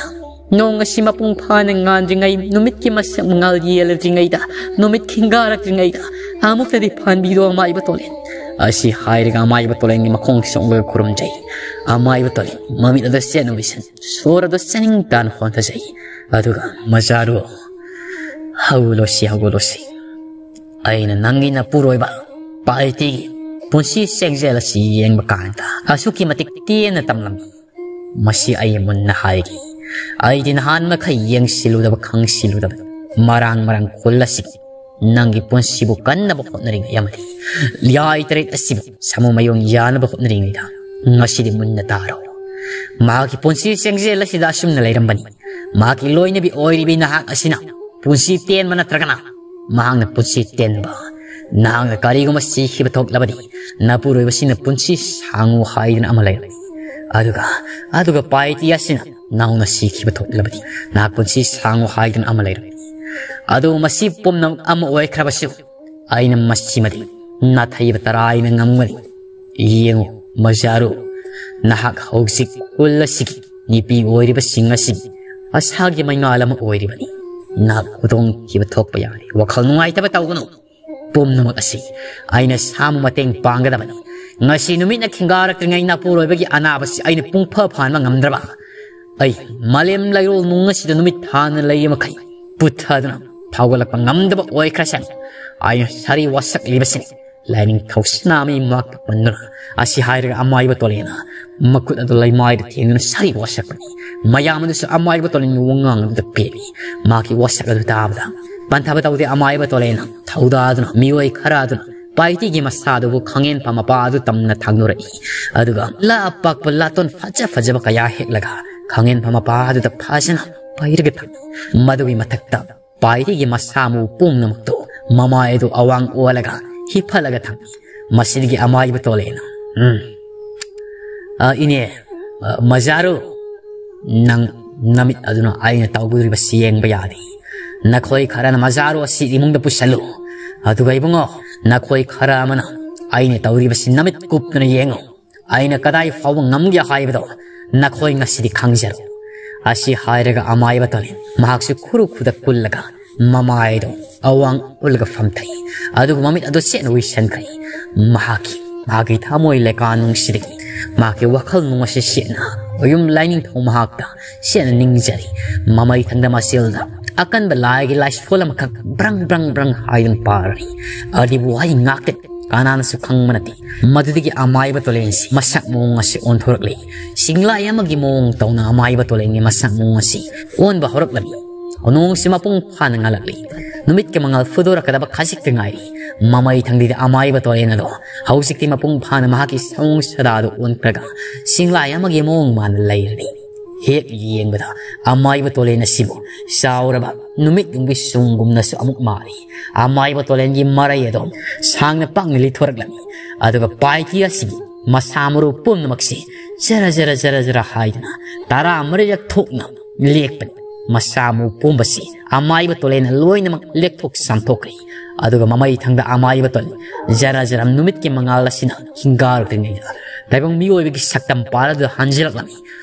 ꯅꯣꯡ ꯑꯁꯤ ꯃꯄꯨꯡ ꯐꯥꯅ ꯉꯥꯟꯗ꯭ꯔꯤꯉꯩ, ꯅꯨꯃꯤꯠꯀꯤ ꯃꯁꯛ ꯃꯉꯥꯜ ꯌꯦꯜꯂꯗ꯭ꯔꯤꯉꯩꯗ, ꯅꯨꯃꯤꯠ ꯈꯤꯡꯒꯥꯔꯛꯇ꯭ꯔꯤꯉꯩꯗ ꯑꯃꯨꯛꯇꯗꯤ ꯐꯥꯟꯕꯤꯔꯣ ꯑꯃꯥꯏꯕ ꯇꯣꯂꯦꯟ꯫" ꯑꯁꯤ ꯍꯥꯏꯔꯒ ꯑꯃꯥꯏꯕ ꯇꯣꯂꯦꯟꯒꯤ ꯃꯈꯣꯡ ꯁꯣꯛꯂꯒ ꯈꯨꯔꯨꯝꯖꯩ꯫ ꯑꯃꯥꯏꯕ ꯇꯣꯂꯦꯟ ꯃꯃꯤꯠ ꯑꯗꯨ ꯆꯦꯠꯅ ꯎꯏꯁꯟ, ꯁꯣꯔ ꯑꯗꯨ ꯆꯥꯅꯤꯡ ꯇꯥꯅ ꯍꯣꯟꯊꯖꯩ꯫ ꯑꯗꯨꯒ, "ꯃꯖꯥꯔꯨ, ꯍꯧꯒꯠꯂꯣꯁꯤ, ꯍꯧꯒꯠꯂꯣꯁꯤ꯫ ꯑꯩꯅ ꯅꯪꯒꯤ ꯅꯄꯨꯔꯣꯏꯕ ꯄꯥꯏꯇꯤꯒꯤ ꯄꯨꯟꯁꯤ ꯆꯦꯡꯖꯦꯜ ꯑꯁꯤ ꯌꯦꯡꯕ ꯀꯥꯟꯗ ꯑꯁꯨꯛꯀꯤ ꯃꯇꯤꯛ ꯇꯦꯟꯅ ꯇꯝꯂꯝꯃꯤ꯫ ꯃꯁꯤ ꯑꯩ ꯃꯨꯟꯅ ꯍꯥꯏꯒꯦ꯫ ꯑꯩꯗꯤ ꯅꯍꯥꯟ ꯃꯈꯩ ꯌꯦꯡꯁꯤꯜꯂꯨꯗꯕ, ꯈꯪꯁꯤꯜꯂꯨꯗꯕ ꯃꯔꯥꯡ ꯃꯔꯥꯡ ꯈꯨꯜ ꯑꯁꯤ ꯅꯪꯒꯤ ꯄꯨꯟꯁꯤꯕꯨ ꯀꯟꯅꯕ ꯍꯣꯠꯅꯔꯤꯉꯩ ꯑꯃꯗꯤ ꯌꯥꯏ ꯇꯔꯦꯠ ꯑꯁꯤꯕꯨ ꯁꯥꯃꯨ ꯃꯌꯣꯡ ꯌꯥꯅꯕ ꯍꯣꯠꯅꯔꯤꯉꯩꯗ ꯉꯁꯤꯗꯤ ꯃꯨꯟꯅ ꯇꯥꯔꯣ꯫ ꯃꯍꯥꯛꯀꯤ ꯄꯨꯟꯁꯤ ꯆꯦꯡꯖꯦꯜ ꯑꯁꯤꯗ ꯑꯁꯨꯝꯅ ꯂꯩꯔꯝꯕꯅꯤ꯫ ꯃꯍꯥꯛꯀꯤ ꯂꯣꯏꯅꯕꯤ ꯑꯣꯏꯔꯤꯕꯤ ꯅꯍꯥꯛ ꯑꯁꯤꯅ ꯄꯨꯟꯁꯤ ꯇꯦꯟꯕ ꯅꯠꯇ꯭ꯔꯒꯅ ꯃꯍꯥꯛꯅ ꯄꯨꯟꯁꯤ ꯇꯦꯟꯕ ꯅꯍꯥꯛꯅ ꯀꯔꯤꯒꯨꯝꯕ ꯁꯤꯈꯤꯕ ꯊꯣꯛꯂꯕꯗꯤ, ꯅꯄꯨꯔꯣꯏꯕꯁꯤꯡꯅ ꯄꯨꯟꯁꯤ ꯁꯥꯡꯉꯨ ꯍꯥꯏꯗꯨꯅ ꯑꯃ ꯂꯩꯔꯝꯃꯤ꯫ ꯑꯗꯨꯒ, ꯑꯗꯨꯒ ꯄꯥꯏꯇꯤ ꯑꯁꯤꯅ ꯅꯧꯅ ꯁꯤꯈꯤꯕ ꯊꯣꯛꯂꯕꯗꯤ, ꯅꯍꯥꯛ ꯄꯨꯟꯁꯤ ꯁꯥꯡꯉꯨ ꯍꯥꯏꯗꯨꯅ ꯑꯃ ꯂꯩꯔꯝꯃꯤ꯫ ꯑꯗꯨ ꯃꯁꯤ ꯄꯨꯝꯅꯃꯛ ꯑꯃ ꯑꯣꯏꯈ꯭ꯔꯕꯁꯨ, ꯑꯩꯅ ꯃꯁꯤꯃꯗꯤ ꯅꯥꯊꯩꯕ ꯇꯔꯥꯏꯅ ꯉꯝꯒꯅꯤ꯫ ꯌꯦꯡꯉꯨ, ꯃꯖꯥꯔꯨ, ꯅꯍꯥꯛ ꯍꯧꯖꯤꯛ ꯈꯨꯜ ꯑꯁꯤꯒꯤ ꯅꯨꯄꯤ ꯑꯣꯏꯔꯤꯕꯁꯤꯡ ꯑꯁꯤꯒꯤ ꯑꯁꯥꯒꯤ ꯃꯩꯉꯥꯜ ꯑꯃ ꯑꯣꯏꯔꯤꯕꯅꯤ꯫ ꯅꯍꯥꯛ ꯈꯨꯗꯣꯡꯊꯤꯕ ꯊꯣꯛꯄ ꯌꯥꯔꯦ꯫ ꯋꯥꯈꯜ ꯅꯨꯡꯉꯥꯏꯇꯕ ꯇꯧꯒꯅꯨ꯫ ꯄꯨꯝꯅꯃꯛ ꯑꯁꯤ ꯑꯩꯅ ꯁꯥꯃꯨ ꯃꯇꯦꯡ ꯄꯥꯡꯒꯗꯕꯅꯤ꯫ ꯉꯁꯤ ꯅꯨꯃꯤꯠꯅ ꯈꯤꯡꯒꯥꯔꯛꯇ꯭ꯔꯤꯉꯩ ꯅꯄꯨꯔꯣꯏꯕꯒꯤ ꯑꯅꯥꯕꯁꯤ ꯑꯩꯅ ꯄꯨꯡ ꯐ ꯐꯥꯍꯟꯕ ꯉꯝꯗ꯭ꯔꯕ, ꯑꯩ ꯃꯥꯂꯦꯝ ꯂꯩꯔꯣꯜ ꯅꯨꯡ ꯑꯁꯤꯗ ꯅꯨꯃꯤꯠ ꯊꯥꯅ ꯂꯩꯔꯤ ꯃꯈꯩ ꯄꯨꯊꯗꯨꯅ ꯐꯥꯎꯒꯠꯂꯛꯄ ꯉꯝꯗꯕ ꯑꯣꯏꯈ꯭ꯔꯁꯅꯨ꯫ ꯑꯩꯅ ꯁꯥꯔꯤ ꯋꯥꯁꯛꯂꯤꯕꯁꯤꯅꯤ꯫ ꯂꯥꯏꯅꯤꯡꯊꯧ ꯁꯅꯥꯃꯍꯤ ꯃꯍꯥꯛꯄꯨ ꯄꯟꯗꯨꯅ ꯑꯁꯤ ꯍꯥꯏꯔꯒ ꯑꯃꯥꯏꯕ ꯇꯣꯂꯦꯅ ꯃꯈꯨꯠ ꯑꯗꯨ ꯂꯩꯃꯥꯏꯗ ꯊꯦꯡꯗꯨꯅ ꯁꯥꯔꯤ ꯋꯥꯁꯛꯄꯅꯤ꯫ ꯃꯌꯥꯝ ꯑꯗꯨꯁꯨ ꯑꯃꯥꯏꯕ ꯇꯣꯂꯦꯟꯒꯤ ꯋꯥꯉꯥꯡ ꯑꯗꯨꯗ ꯄꯦꯜꯂꯤ꯫ ꯃꯍꯥꯛꯀꯤ ꯋꯥꯁꯛ ꯑꯗꯨ ꯇꯥꯕꯗ ꯄꯟꯊꯕ ꯇꯧꯗꯦ꯫ ꯑꯃꯥꯏꯕ ꯇꯣꯂꯦꯅ ꯊꯧꯗꯥꯗꯨꯅ ꯃꯤꯑꯣꯏ ꯈꯔ ꯑꯗꯨꯅ ꯄꯥꯏꯇꯤꯒꯤ ꯃꯁꯥꯗꯨꯕꯨ ꯈꯥꯡꯉꯦꯟꯐꯝ ꯃꯄꯥ ꯑꯗꯨ ꯇꯝꯅ ꯊꯥꯡꯗꯣꯔꯛꯏ꯫ ꯑꯗꯨꯒ ꯂꯥ ꯑꯄꯥꯛꯄ ꯂꯥꯇꯣꯟ ꯐꯖ ꯐꯖꯕ ꯀꯌꯥ ꯍꯦꯛꯂꯒ ꯈꯥꯡꯉꯦꯟꯐꯝ ꯃꯄꯥ ꯑꯗꯨꯗ ꯐꯖꯅ ꯄꯩꯔꯒ ꯊꯝꯃꯤ꯫ ꯃꯗꯨꯒꯤ ꯃꯊꯛꯇ ꯄꯥꯏꯔꯤꯒꯤ ꯃꯁꯥ ꯃꯎ ꯄꯨꯝꯅꯃꯛꯇꯨ ꯃꯃꯥꯏ ꯑꯗꯨ ꯑꯋꯥꯡ ꯑꯣꯜꯂꯒ ꯍꯤꯞꯍꯜꯂꯒ ꯊꯝꯃꯤ꯫ ꯃꯁꯤꯗꯒꯤ ꯑꯃꯥꯏꯕ ꯇꯣꯂꯦꯅ, "ꯎꯝ, ꯑ, ꯏꯅꯦ, ꯑ, ꯃꯖꯥꯔꯨ, ꯅꯪ ꯅꯃꯤꯠ ꯑꯗꯨꯅ ꯑꯩꯅ ꯇꯧꯒꯗꯧꯔꯤꯕꯁꯤ ꯌꯦꯡꯕ ꯌꯥꯗꯦ꯫ ꯅꯈꯣꯏ ꯈꯔꯅ ꯃꯖꯥꯔꯨ ꯑꯁꯤ ꯏꯃꯨꯡꯗ ꯄꯨꯁꯜꯂꯨ꯫ ꯑꯗꯨꯒ ꯏꯕꯨꯡꯉꯣ, ꯅꯈꯣꯏ ꯈꯔ ꯑꯃꯅ ꯑꯩꯅ ꯇꯧꯔꯤꯕꯁꯤ ꯅꯃꯤꯠ ꯀꯨꯞꯇꯨꯅ ꯌꯦꯡꯉꯨ꯫ ꯑꯩꯅ ꯀꯗꯥꯏ ꯐꯥꯎꯕ ꯉꯝꯒꯦ ꯍꯥꯏꯕꯗꯣ ꯅꯈꯣꯏ ꯉꯁꯤꯗꯤ ꯈꯪꯖꯔꯣ"꯫ ꯑꯁꯤ ꯍꯥꯏꯔꯒ ꯑꯃꯥꯏꯕ ꯇꯣꯂꯦꯟ ꯃꯍꯥꯛꯁꯨ ꯈꯨꯔꯨ ꯈꯨꯗ ꯀꯨꯜꯂꯒ ꯃꯃꯥꯏꯗꯣ ꯑꯋꯥꯡ ꯎꯜꯂꯒ ꯐꯝꯊꯩ꯫ ꯑꯗꯨꯒ ꯃꯃꯤꯠ ꯑꯗꯨ ꯆꯦꯠꯅ ꯎꯏꯁꯟꯈ꯭ꯔꯦ꯫ ꯃꯍꯥꯛꯀꯤ, ꯃꯍꯥꯛꯀꯤ ꯊꯃꯣꯏ ꯂꯩꯀꯥꯅꯨꯡꯁꯤꯗꯒꯤ ꯃꯍꯥꯛꯀꯤ ꯋꯥꯈꯜ ꯅꯨꯡ ꯑꯁꯤ ꯁꯦꯠꯅ ꯌꯨꯝ ꯂꯥꯏꯅꯤꯡꯊꯧ ꯃꯍꯥꯛꯇ ꯁꯦꯠꯅ ꯅꯤꯡꯖꯔꯤ꯫ ꯃꯃꯩ ꯊꯪꯗ ꯃꯆꯤꯜꯗ ꯑꯀꯟꯕ ꯂꯥꯏꯒꯤ ꯂꯥꯏꯁꯣꯜ ꯑꯃꯈꯛ ꯕ꯭ꯔꯪ ꯕ꯭ꯔꯪ ꯕ꯭ꯔꯪ ꯍꯥꯏꯗꯨꯅ ꯄꯥꯔꯤ꯫ ꯑꯗꯨꯕꯨ ꯋꯥꯍꯩ ꯉꯥꯛꯇ ꯀꯅꯥꯅꯁꯨ ꯈꯪꯕ ꯅꯠꯇꯦ꯫ ꯃꯗꯨꯗꯒꯤ ꯑꯃꯥꯏꯕ ꯇꯣꯂꯦꯟꯁꯤ ꯃꯁꯛ ꯃꯑꯣꯡ ꯑꯁꯤ ꯑꯣꯟꯊꯣꯔꯛꯂꯤ꯫ ꯁꯤꯡꯂꯥꯏ ꯑꯃꯒꯤ ꯃꯑꯣꯡ ꯇꯧꯅ ꯑꯃꯥꯏꯕ ꯇꯣꯂꯦꯟꯒꯤ ꯃꯁꯛ ꯃꯑꯣꯡ ꯑꯁꯤ ꯑꯣꯟꯕ ꯍꯧꯔꯛꯂꯝꯃꯤ꯫ ꯅꯣꯡꯁꯤ ꯃꯄꯨꯡ ꯐꯥꯅ ꯉꯥꯜꯂꯛꯂꯤ꯫ ꯅꯨꯃꯤꯠꯀꯤ ꯃꯉꯥꯜ ꯐꯨꯗꯣꯔꯛꯀꯗꯕ ꯈꯖꯤꯛꯇ ꯉꯥꯏꯔꯤ꯫ ꯃꯃꯩ ꯊꯪꯗꯤꯗ ꯑꯃꯥꯏꯕ ꯇꯣꯂꯦꯟ ꯑꯗꯣ ꯍꯧꯖꯤꯛꯇꯤ ꯃꯄꯨꯡ ꯐꯥꯅ ꯃꯍꯥꯛꯀꯤ ꯁꯑꯣꯡ ꯁꯥꯗꯥꯗꯨ ꯑꯣꯟꯈ꯭ꯔꯒ ꯁꯤꯡꯂꯥꯏ ꯑꯃꯒꯤ ꯃꯑꯣꯡ ꯃꯥꯟꯅ ꯂꯩꯔꯅꯤ꯫ ꯍꯦꯛ ꯌꯦꯡꯕꯗ ꯑꯃꯥꯏꯕ ꯇꯣꯂꯦꯟ ꯑꯁꯤꯕꯨ ꯆꯥꯎꯔꯕ ꯅꯨꯃꯤꯠ ꯌꯨꯝꯒꯤ ꯁꯨꯡꯒꯨꯝꯅꯁꯨ ꯑꯃꯨꯛ ꯃꯥꯜꯂꯤ꯫ ꯑꯃꯥꯏꯕ ꯇꯣꯂꯦꯟꯒꯤ ꯃꯔꯩ ꯑꯗꯣ ꯁꯥꯡꯅ ꯄꯥꯛꯅ ꯂꯤꯊꯣꯔꯛꯂꯝꯃꯤ꯫ ꯑꯗꯨꯒ ꯄꯥꯏꯇꯤ ꯑꯁꯤꯒꯤ ꯃꯁꯥ ꯃꯔꯨ ꯄꯨꯝꯅꯃꯛꯁꯤ ꯖꯔ ꯖꯔ ꯖꯔ ꯖꯔ ꯍꯥꯏꯗꯨꯅ ꯇꯔꯥ ꯃꯔꯤꯔꯛ ꯊꯣꯛꯅ ꯂꯦꯛꯄꯅꯤ꯫ ꯃꯁꯥ ꯃꯎ ꯄꯨꯝꯕꯁꯤ ꯑꯃꯥꯏꯕ ꯇꯣꯂꯦꯟꯅ ꯂꯣꯏꯅꯃꯛ ꯂꯦꯛꯊꯣꯛ ꯁꯟꯊꯣꯛꯈ꯭ꯔꯦ꯫ ꯑꯗꯨꯒ ꯃꯃꯩ ꯊꯪꯗ ꯑꯃꯥꯏꯕ ꯇꯣꯂꯦꯟ ꯖꯔ ꯖꯔ ꯅꯨꯃꯤꯠꯀꯤ ꯃꯉꯥꯜ ꯑꯁꯤꯅ ꯍꯤꯡꯒꯥꯔꯛꯇ꯭ꯔꯤꯉꯩꯗ ꯇꯥꯏꯕꯪ ꯃꯤꯑꯣꯏꯕꯒꯤ ꯁꯛꯇꯝ ꯄꯥꯜꯂꯗꯨꯅ ꯍꯟꯖꯤꯜꯂꯛꯂꯝꯃꯤ꯫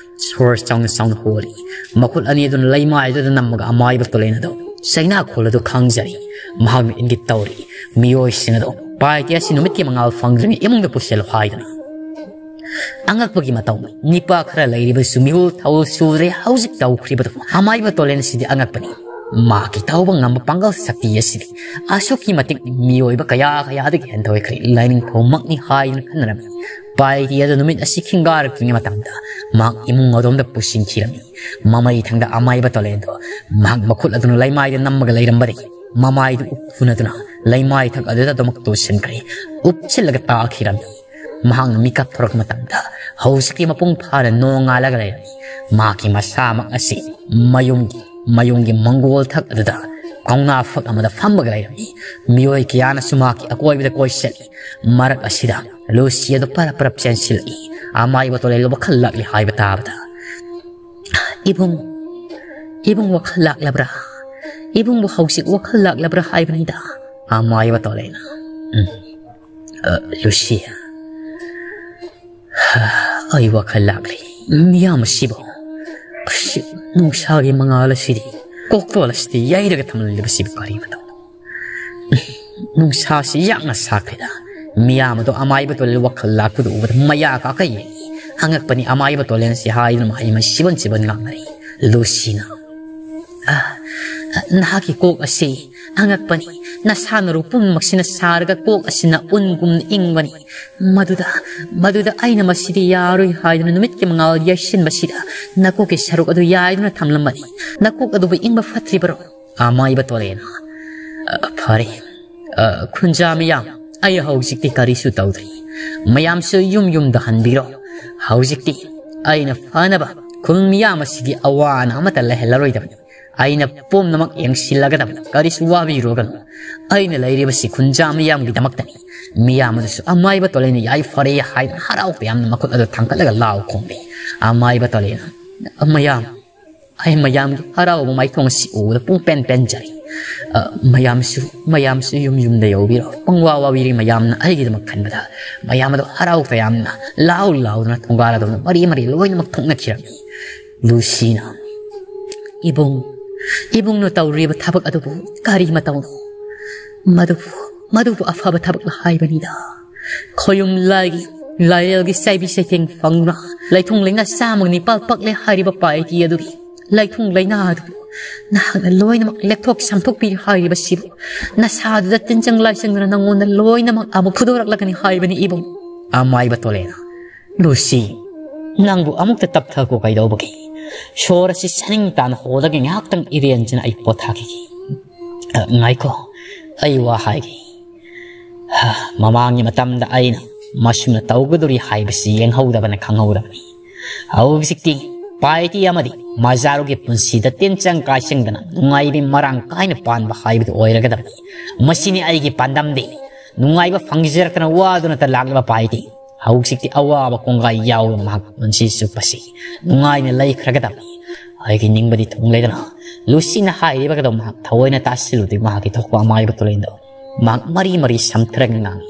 ꯁꯣꯔ ꯆꯥꯎꯅ ꯆꯥꯎꯅ ꯍꯣꯜꯂꯤ꯫ ꯃꯈꯨꯠ ꯑꯅꯤ ꯑꯗꯨꯅ ꯂꯩꯃꯥꯏꯗꯨꯗ ꯅꯝꯃꯒ ꯑꯃꯥꯏꯕ ꯇꯣꯂꯦꯟ ꯑꯗꯨ ꯆꯩꯅꯥꯈꯣꯜ ꯑꯗꯨ ꯈꯪꯖꯔꯤ꯫ ꯃꯍꯥꯛꯅ ꯏꯪꯒꯤꯠ ꯇꯧꯔꯤ꯫ ꯃꯤꯑꯣꯏꯁꯤꯡ ꯑꯗꯨ ꯄꯥꯏꯇꯤ ꯑꯁꯤ ꯅꯨꯃꯤꯠꯀꯤ ꯃꯉꯥꯜ ꯐꯪꯗ꯭ꯔꯤꯉꯩ ꯏꯃꯨꯡꯗ ꯄꯨꯁꯤꯜꯂꯨ ꯍꯥꯏꯗꯨꯅ꯫ ꯑꯉꯛꯄꯒꯤ ꯃꯇꯧ, ꯅꯤꯄꯥ ꯈꯔ ꯂꯩꯔꯤꯕꯁꯨ ꯃꯤꯍꯨꯜ ꯊꯧ ꯁꯨꯗ꯭ꯔꯦ ꯍꯧꯖꯤꯛ ꯇꯧꯈ꯭ꯔꯤꯕꯗꯨ꯫ ꯑꯃꯥꯏꯕ ꯇꯣꯂꯦꯟ ꯑꯁꯤꯗꯤ ꯑꯉꯛꯄꯅꯤ꯫ ꯃꯍꯥꯛꯀꯤ ꯇꯧꯕ ꯉꯝꯕ ꯄꯥꯡꯒꯜ ꯁꯛꯇꯤ ꯑꯁꯤꯗꯤ ꯑꯁꯨꯛꯀꯤ ꯃꯇꯤꯛ ꯃꯤꯑꯣꯏꯕ ꯀꯌꯥ ꯀꯌꯥꯗꯒꯤ ꯍꯦꯟꯊꯣꯏꯈ꯭ꯔꯦ꯫ ꯂꯥꯏꯅꯤꯡꯊꯧꯃꯛꯅꯤ ꯍꯥꯏꯗꯨꯅ ꯈꯟꯅꯔꯝꯃꯤ꯫ ꯄꯥꯏꯇꯤ ꯑꯗꯨ ꯅꯨꯃꯤꯠ ꯑꯁꯤ ꯈꯤꯡꯒꯥꯔꯛꯇ꯭ꯔꯤꯉꯩ ꯃꯇꯝꯗ ꯃꯍꯥꯛ ꯏꯃꯨꯡ ꯑꯗꯣꯝꯗ ꯄꯨꯁꯤꯟꯈꯤꯔꯝꯃꯤ꯫ ꯃꯃꯩ ꯊꯪꯗ ꯑꯃꯥꯏꯕ ꯇꯣꯂꯦꯟꯗꯣ ꯃꯍꯥꯛ ꯃꯈꯨꯠ ꯑꯗꯨꯅ ꯂꯩꯃꯥꯏꯗ ꯅꯝꯃꯒ ꯂꯩꯔꯝꯕꯗꯒꯤ ꯃꯃꯥꯏꯗꯨ ꯎꯞ ꯐꯨꯅꯗꯨꯅ ꯂꯩꯃꯥꯏ ꯊꯛ ꯑꯗꯨꯗ ꯑꯗꯨꯃꯛ ꯇꯨꯁꯤꯟꯈ꯭ꯔꯦ꯫ ꯎꯞꯁꯤꯜꯂꯒ ꯇꯥꯈꯤꯔꯝꯃꯤ꯫ ꯃꯍꯥꯛꯅ ꯃꯤꯀꯞ ꯊꯣꯔꯛꯄ ꯃꯇꯝꯗ ꯍꯧꯖꯤꯛꯇꯤ ꯃꯄꯨꯡ ꯐꯥꯅ ꯅꯣꯡꯉꯥꯜꯂꯒ ꯂꯩꯔꯝꯃꯤ꯫ ꯃꯍꯥꯛꯀꯤ ꯃꯁꯥꯃꯛ ꯑꯁꯤ ꯃꯌꯨꯝꯒꯤ, ꯃꯌꯨꯝꯒꯤ ꯃꯪꯒꯣꯜ ꯊꯛ ꯑꯗꯨꯗ ꯀꯧꯅꯥ ꯐꯛ ꯑꯃꯗ ꯐꯝꯃꯒ ꯂꯩꯔꯝꯃꯤ꯫ ꯃꯤꯑꯣꯏ ꯀꯌꯥꯅꯁꯨ ꯃꯍꯥꯛꯀꯤ ꯑꯀꯣꯏꯕꯗ ꯀꯣꯏꯁꯤꯜꯂꯤ꯫ ꯃꯔꯛ ꯑꯁꯤꯗ ꯂꯨꯁꯤ ꯑꯗꯨ ꯄꯔꯞ ꯄꯔꯞ ꯆꯦꯟꯁꯤꯜꯂꯛꯏ꯫ ꯑꯃꯥꯏꯕ ꯇꯣꯂꯦꯟ ꯋꯥꯈꯜ ꯂꯥꯛꯂꯤ ꯍꯥꯏꯕ ꯇꯥꯕꯗ, "ꯏꯕꯨꯡ, ꯏꯕꯨꯡ ꯋꯥꯈꯜ ꯂꯥꯛꯂꯕ꯭ꯔꯥ? ꯏꯕꯨꯡꯕꯨ ꯍꯧꯖꯤꯛ ꯋꯥꯈꯜ ꯂꯥꯛꯂꯕ꯭ꯔꯥ ꯍꯥꯏꯕꯅꯤꯗ?" ꯑꯃꯥꯏꯕ ꯇꯣꯂꯦꯟꯅ, "ꯎꯝ, ꯑ, ꯂꯨꯁꯤ, ꯑꯩ ꯋꯥꯈꯜ ꯂꯥꯛꯂꯤ꯫ ꯃꯤꯌꯥꯝ ꯑꯁꯤꯕꯨ, ꯑꯁꯤ ꯅꯨꯡꯁꯥꯒꯤ ꯃꯉꯥꯜ ꯑꯁꯤꯗꯤ, ꯀꯣꯛꯇꯣꯜ ꯑꯁꯤꯗꯤ ꯌꯩꯔꯒ ꯊꯝꯂꯤꯕꯁꯤꯕꯨ ꯀꯔꯤꯒꯤꯅꯣ? ꯅꯨꯡꯁꯥꯁꯤ ꯌꯥꯝꯅ ꯁꯥꯈ꯭ꯔꯦꯗ꯫" ꯃꯤꯌꯥꯝ ꯑꯗꯣ ꯑꯃꯥꯏꯕ ꯇꯣꯂꯦꯟ ꯋꯥꯈꯜ ꯂꯥꯛꯄꯗꯨ ꯎꯕꯗ ꯃꯌꯥ ꯀꯥꯀꯩ꯫ "ꯑꯉꯛꯄꯅꯤ, ꯑꯃꯥꯏꯕ ꯇꯣꯂꯦꯟꯁꯤ" ꯍꯥꯏꯗꯨꯅ ꯃꯍꯩ ꯁꯤꯕꯟ ꯁꯤꯕꯟ ꯉꯥꯡꯅꯔꯤ꯫ ꯂꯨꯁꯤꯅ, "ꯑ, ꯅꯍꯥꯛꯀꯤ ꯀꯣꯛ ꯑꯁꯤ ꯑꯉꯛꯄꯅꯤ꯫ ꯅꯁꯥ ꯅꯔꯨ ꯄꯨꯝꯅꯃꯛꯁꯤꯅ ꯁꯥꯔꯒ ꯀꯣꯛ ꯑꯁꯤꯅ ꯎꯟꯒꯨꯝꯅ ꯏꯪꯕꯅꯤ꯫ ꯃꯗꯨꯗ, ꯃꯗꯨꯗ ꯑꯩꯅ ꯃꯁꯤꯗꯤ ꯌꯥꯔꯣꯏ ꯍꯥꯏꯗꯨꯅ ꯅꯨꯃꯤꯠꯀꯤ ꯃꯉꯥꯜ ꯌꯩꯁꯤꯟꯕꯁꯤꯗ ꯅꯀꯣꯛꯀꯤ ꯁꯔꯨꯛ ꯑꯗꯨ ꯌꯥꯏꯗꯨꯅ ꯊꯝꯂꯝꯕꯅꯤ꯫ ꯅꯀꯣꯛ ꯑꯗꯨꯕꯨ ꯏꯪꯕ ꯐꯠꯇ꯭ꯔꯤꯕꯔꯣ?" ꯑꯃꯥꯏꯕ ꯇꯣꯂꯦꯟꯅ, "ꯑ, ꯐꯔꯦ꯫ ꯑ, ꯈꯨꯟꯖꯥ ꯃꯤꯌꯥꯝ, ꯑꯩ ꯍꯧꯖꯤꯛꯇꯤ ꯀꯔꯤꯁꯨ ꯇꯧꯗ꯭ꯔꯤ꯫ ꯃꯌꯥꯝꯁꯨ ꯌꯨꯝ ꯌꯨꯝꯗ ꯍꯟꯕꯤꯔꯣ꯫ ꯍꯧꯖꯤꯛꯇꯤ ꯑꯩꯅ ꯐꯅꯕ ꯈꯨꯜ ꯃꯤꯌꯥꯝ ꯑꯁꯤꯒꯤ ꯑꯋꯥ ꯑꯅꯥ ꯑꯃꯠꯇ ꯂꯩꯍꯜꯂꯔꯣꯏꯗꯕꯅꯤ꯫ ꯑꯩꯅ ꯄꯨꯝꯅꯃꯛ ꯌꯦꯡꯁꯤꯜꯂꯒꯗꯕꯅꯤ, ꯀꯔꯤꯁꯨ ꯋꯥꯕꯤꯔꯨꯔꯒꯅꯨ꯫ ꯑꯩꯅ ꯂꯩꯔꯤꯕꯁꯤ ꯈꯨꯟꯖꯥ ꯃꯤꯌꯥꯝꯒꯤꯗꯃꯛꯇꯅꯤ꯫ ꯃꯤꯌꯥꯝ ꯑꯗꯨꯁꯨ ꯑꯃꯥꯏꯕ ꯇꯣꯂꯦꯟꯅ ꯌꯥꯏꯐꯔꯦ ꯍꯥꯏꯗꯨꯅ ꯍꯔꯥꯎ ꯇꯌꯥꯝꯅ ꯃꯈꯨꯠ ꯑꯗꯨ ꯊꯥꯡꯒꯠꯂꯒ ꯂꯥꯎ ꯈꯣꯡꯂꯤ꯫ ꯑꯃꯥꯏꯕ ꯇꯣꯂꯦꯟꯅ, "ꯃꯌꯥꯝ, ꯑꯩ ꯃꯌꯥꯝꯒꯤ ꯍꯔꯥꯎꯕ ꯃꯥꯏꯊꯣꯡ ꯑꯁꯤ ꯎꯕꯗ ꯄꯨꯡ ꯄꯦꯟ ꯄꯦꯟꯖꯔꯦ꯫ ꯑ, ꯃꯌꯥꯝꯁꯨ, ꯃꯌꯥꯝꯁꯨ ꯌꯨꯝ ꯌꯨꯝꯗ ꯌꯧꯕꯤꯔꯣ꯫ ꯄꯪꯋꯥ ꯋꯥꯕꯤꯔꯤ ꯃꯌꯥꯝꯅ ꯑꯩꯒꯤꯗꯃꯛ ꯈꯟꯕꯗ꯫ ꯃꯌꯥꯝ ꯑꯗꯨ ꯍꯔꯥꯎ ꯇꯌꯥꯝꯅ ꯂꯥꯎ ꯂꯥꯎꯗꯨꯅ ꯊꯣꯡꯒꯥꯜ ꯑꯗꯣꯝꯗ ꯃꯔꯤ ꯃꯔꯤ ꯂꯣꯏꯅꯃꯛ ꯊꯣꯛꯅꯈꯤꯔꯝꯃꯤ꯫" ꯂꯨꯁꯤꯅ, "ꯏꯕꯨꯡ, ꯏꯕꯨꯡꯅ ꯇꯧꯔꯤꯕ ꯊꯕꯛ ꯑꯗꯨꯕꯨ ꯀꯔꯤ ꯃꯇꯧꯅꯣ? ꯃꯗꯨꯕꯨ, ꯃꯗꯨꯕꯨ ꯑꯐꯕ ꯊꯕꯛꯂ ꯍꯥꯏꯕꯅꯤꯗ꯫ ꯈꯣꯌꯨꯝ ꯂꯥꯏꯒꯤ, ꯂꯥꯏꯔꯦꯜꯒꯤ ꯆꯩꯕꯤ ꯆꯩꯊꯦꯡ ꯐꯪꯗꯨꯅ ꯂꯩꯊꯨꯡ ꯂꯩꯅꯥ ꯆꯥꯝꯃꯒ ꯅꯤꯄꯥꯜ ꯄꯛꯂꯦ ꯍꯥꯏꯔꯤꯕ ꯄꯥꯏꯇꯤ ꯑꯗꯨꯒꯤ ꯂꯩꯊꯨꯡ ꯂꯩꯅꯥ ꯑꯗꯨꯕꯨ ꯅꯍꯥꯛꯅ ꯂꯣꯏꯅꯃꯛ ꯂꯦꯛꯊꯣꯛ ꯁꯝꯊꯣꯛꯄꯤꯔꯦ ꯍꯥꯏꯔꯤꯕꯁꯤꯕꯨ ꯅꯁꯥꯗꯨꯗ ꯇꯤꯟꯆꯪ ꯂꯥꯏꯆꯪꯗꯨꯅ ꯅꯪꯉꯣꯟꯗ ꯂꯣꯏꯅꯃꯛ ꯑꯃꯨꯛ ꯐꯨꯗꯣꯔꯛꯂꯒꯅꯤ ꯍꯥꯏꯕꯅꯤ ꯏꯕꯨꯡ꯫" ꯑꯃꯥꯏꯕ ꯇꯣꯂꯦꯅ, "ꯂꯨꯁꯤ, ꯅꯪꯕꯨ ꯑꯃꯨꯛꯇ ꯇꯞꯊꯈꯣ ꯀꯩꯗꯧꯕꯒꯦ? ꯁꯣꯔ ꯑꯁꯤ ꯁꯅꯤꯡ ꯇꯥꯅ ꯍꯣꯜꯂꯒ ꯉꯥꯏꯍꯥꯛꯇꯪ ꯏꯔꯦꯟꯖꯅ ꯑꯩ ꯄꯣꯊꯥꯈꯤꯒꯦ꯫ ꯑ, ꯉꯥꯏꯈꯣ, ꯑꯩ ꯋꯥ ꯍꯥꯏꯒꯦ꯫ ꯍ, ꯃꯃꯥꯡꯒꯤ ꯃꯇꯝꯗ ꯑꯩꯅ ꯃꯁꯨꯝꯅ ꯇꯧꯒꯗꯧꯔꯤ ꯍꯥꯏꯕꯁꯤ ꯌꯦꯡꯍꯧꯗꯕꯅ ꯈꯪꯍꯧꯗꯕꯅꯤ꯫ ꯍꯧꯖꯤꯛꯇꯤ ꯄꯥꯏꯇꯤ ꯑꯃꯗꯤ ꯃꯖꯥꯔꯨꯒꯤ ꯄꯨꯟꯁꯤꯗ ꯇꯤꯟꯆꯪ ꯀꯥꯏꯆꯪꯗꯅ ꯅꯨꯡꯉꯥꯏꯕꯤ ꯃꯔꯥꯡ ꯀꯥꯏꯅ ꯄꯥꯟꯕ ꯍꯥꯏꯕꯗꯨ ꯑꯣꯏꯔꯒꯗꯕꯅꯤ꯫ ꯃꯁꯤꯅꯤ ꯑꯩꯒꯤ ꯄꯥꯟꯗꯝꯗꯤ꯫ ꯅꯨꯡꯉꯥꯏꯕ ꯐꯪꯖꯔꯛꯇꯅ ꯋꯥꯗꯨꯅꯇ ꯂꯥꯛꯂꯕ ꯄꯥꯏꯇꯤ ꯍꯧꯖꯤꯛꯇꯤ ꯑꯋꯥꯕ ꯀꯣꯡꯒꯥꯏ ꯌꯥꯎꯗꯅ ꯃꯍꯥꯛ ꯄꯨꯟꯁꯤ ꯆꯨꯞꯄꯁꯤ ꯅꯨꯡꯉꯥꯏꯅ ꯂꯩꯈ꯭ꯔꯒꯗꯕꯅꯤ꯫ ꯑꯩꯒꯤ ꯅꯤꯡꯕꯗꯤ ꯊꯨꯡꯂꯦꯗꯅ ꯂꯨꯁꯤꯅ ꯍꯥꯏꯔꯤꯕꯒꯗꯣ ꯃꯍꯥꯛ ꯊꯑꯣꯏꯅ ꯇꯥꯁꯤꯜꯂꯨꯗꯦ꯫ ꯃꯍꯥꯛꯀꯤ ꯊꯣꯛꯄ ꯑꯃꯥꯏꯕ ꯇꯨꯔꯦꯟꯗꯣ ꯃꯍꯥꯛ ꯃꯔꯤ ꯃꯔꯤ ꯁꯝꯊꯔꯒ ꯉꯥꯡꯏ꯫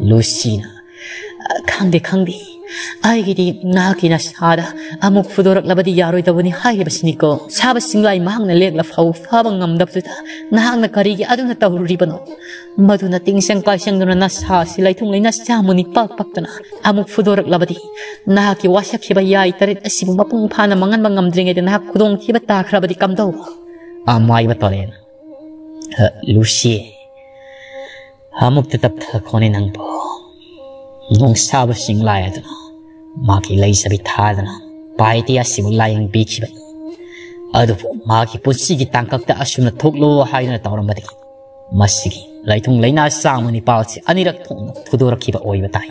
ꯂꯨꯁꯤꯅ, "ꯑ, ꯈꯪꯗꯦ, ꯈꯪꯗꯦ꯫ ꯑꯩꯒꯤꯗꯤ ꯅꯍꯥꯛꯀꯤ ꯅꯁꯥꯗ ꯑꯃꯨꯛ ꯐꯨꯗꯣꯔꯛꯂꯕꯗꯤ ꯌꯥꯔꯣꯏꯗꯕꯅꯤ ꯍꯥꯏꯔꯤꯕꯁꯤꯅꯤꯀꯣ꯫ ꯁꯥꯕ ꯁꯤꯡꯂꯥꯏ ꯃꯍꯥꯛꯅ ꯂꯦꯛꯂ ꯐꯥꯎ ꯐꯥꯕ ꯉꯝꯗꯕꯗꯨꯗ ꯅꯍꯥꯛꯅ ꯀꯔꯤꯒꯤ ꯑꯗꯨꯅ ꯇꯧꯔꯨꯔꯤꯕꯅꯣ? ꯃꯗꯨꯅ ꯇꯤꯡꯁꯪ ꯀꯥꯏꯁꯪꯗꯨꯅ ꯅꯁꯥ ꯑꯁꯤ ꯂꯩꯊꯨꯡ ꯂꯩꯅꯥ ꯆꯥꯝꯃ ꯅꯤꯄꯥꯜ ꯄꯛꯇꯅ ꯑꯃꯨꯛ ꯐꯨꯗꯣꯔꯛꯂꯕꯗꯤ ꯅꯍꯥꯛꯀꯤ ꯋꯥꯁꯛꯈꯤꯕ ꯌꯥꯏ ꯇꯔꯦꯠ ꯑꯁꯤꯕꯨ ꯃꯄꯨꯡ ꯐꯥꯅ ꯃꯥꯡꯍꯟꯕ ꯉꯝꯗ꯭ꯔꯤꯉꯩꯗ ꯅꯍꯥꯛ ꯈꯨꯗꯣꯡꯊꯤꯕ ꯇꯥꯈ꯭ꯔꯕꯗꯤ ꯀꯝꯗꯧꯕ?" ꯑꯃꯥꯏꯕ ꯇꯣꯔꯦꯟ, "ꯑ, ꯂꯨꯁꯤ, ꯑꯃꯨꯛꯇ ꯇꯞꯊꯈꯣꯅꯦ ꯅꯪꯕꯨ꯫ ꯅꯣꯡꯁꯥꯕ ꯁꯤꯡꯂꯥꯏ ꯑꯗꯨꯅ ꯃꯥꯒꯤ ꯂꯩꯖꯕꯤ ꯊꯥꯗꯅ ꯄꯥꯏꯇꯤ ꯑꯁꯤꯕꯨ ꯂꯥꯌꯦꯡꯕꯤꯈꯤꯕꯅꯤ꯫ ꯑꯗꯨꯕꯨ ꯃꯥꯒꯤ ꯄꯨꯟꯁꯤꯒꯤ ꯇꯥꯡꯀꯛꯇ ꯑꯁꯨꯝꯅ ꯊꯣꯛꯂꯣ ꯍꯥꯏꯗꯨꯅ ꯇꯧꯔꯝꯕꯗꯒꯤ ꯃꯁꯤꯒꯤ ꯂꯩꯊꯨꯡ ꯂꯩꯅꯥ ꯆꯥꯝꯃ ꯅꯤꯄꯥꯜꯁꯤ ꯑꯅꯤꯔꯛ ꯊꯣꯛꯅ ꯐꯨꯗꯣꯔꯛꯈꯤꯕ ꯑꯣꯏꯕ ꯇꯥꯏ꯫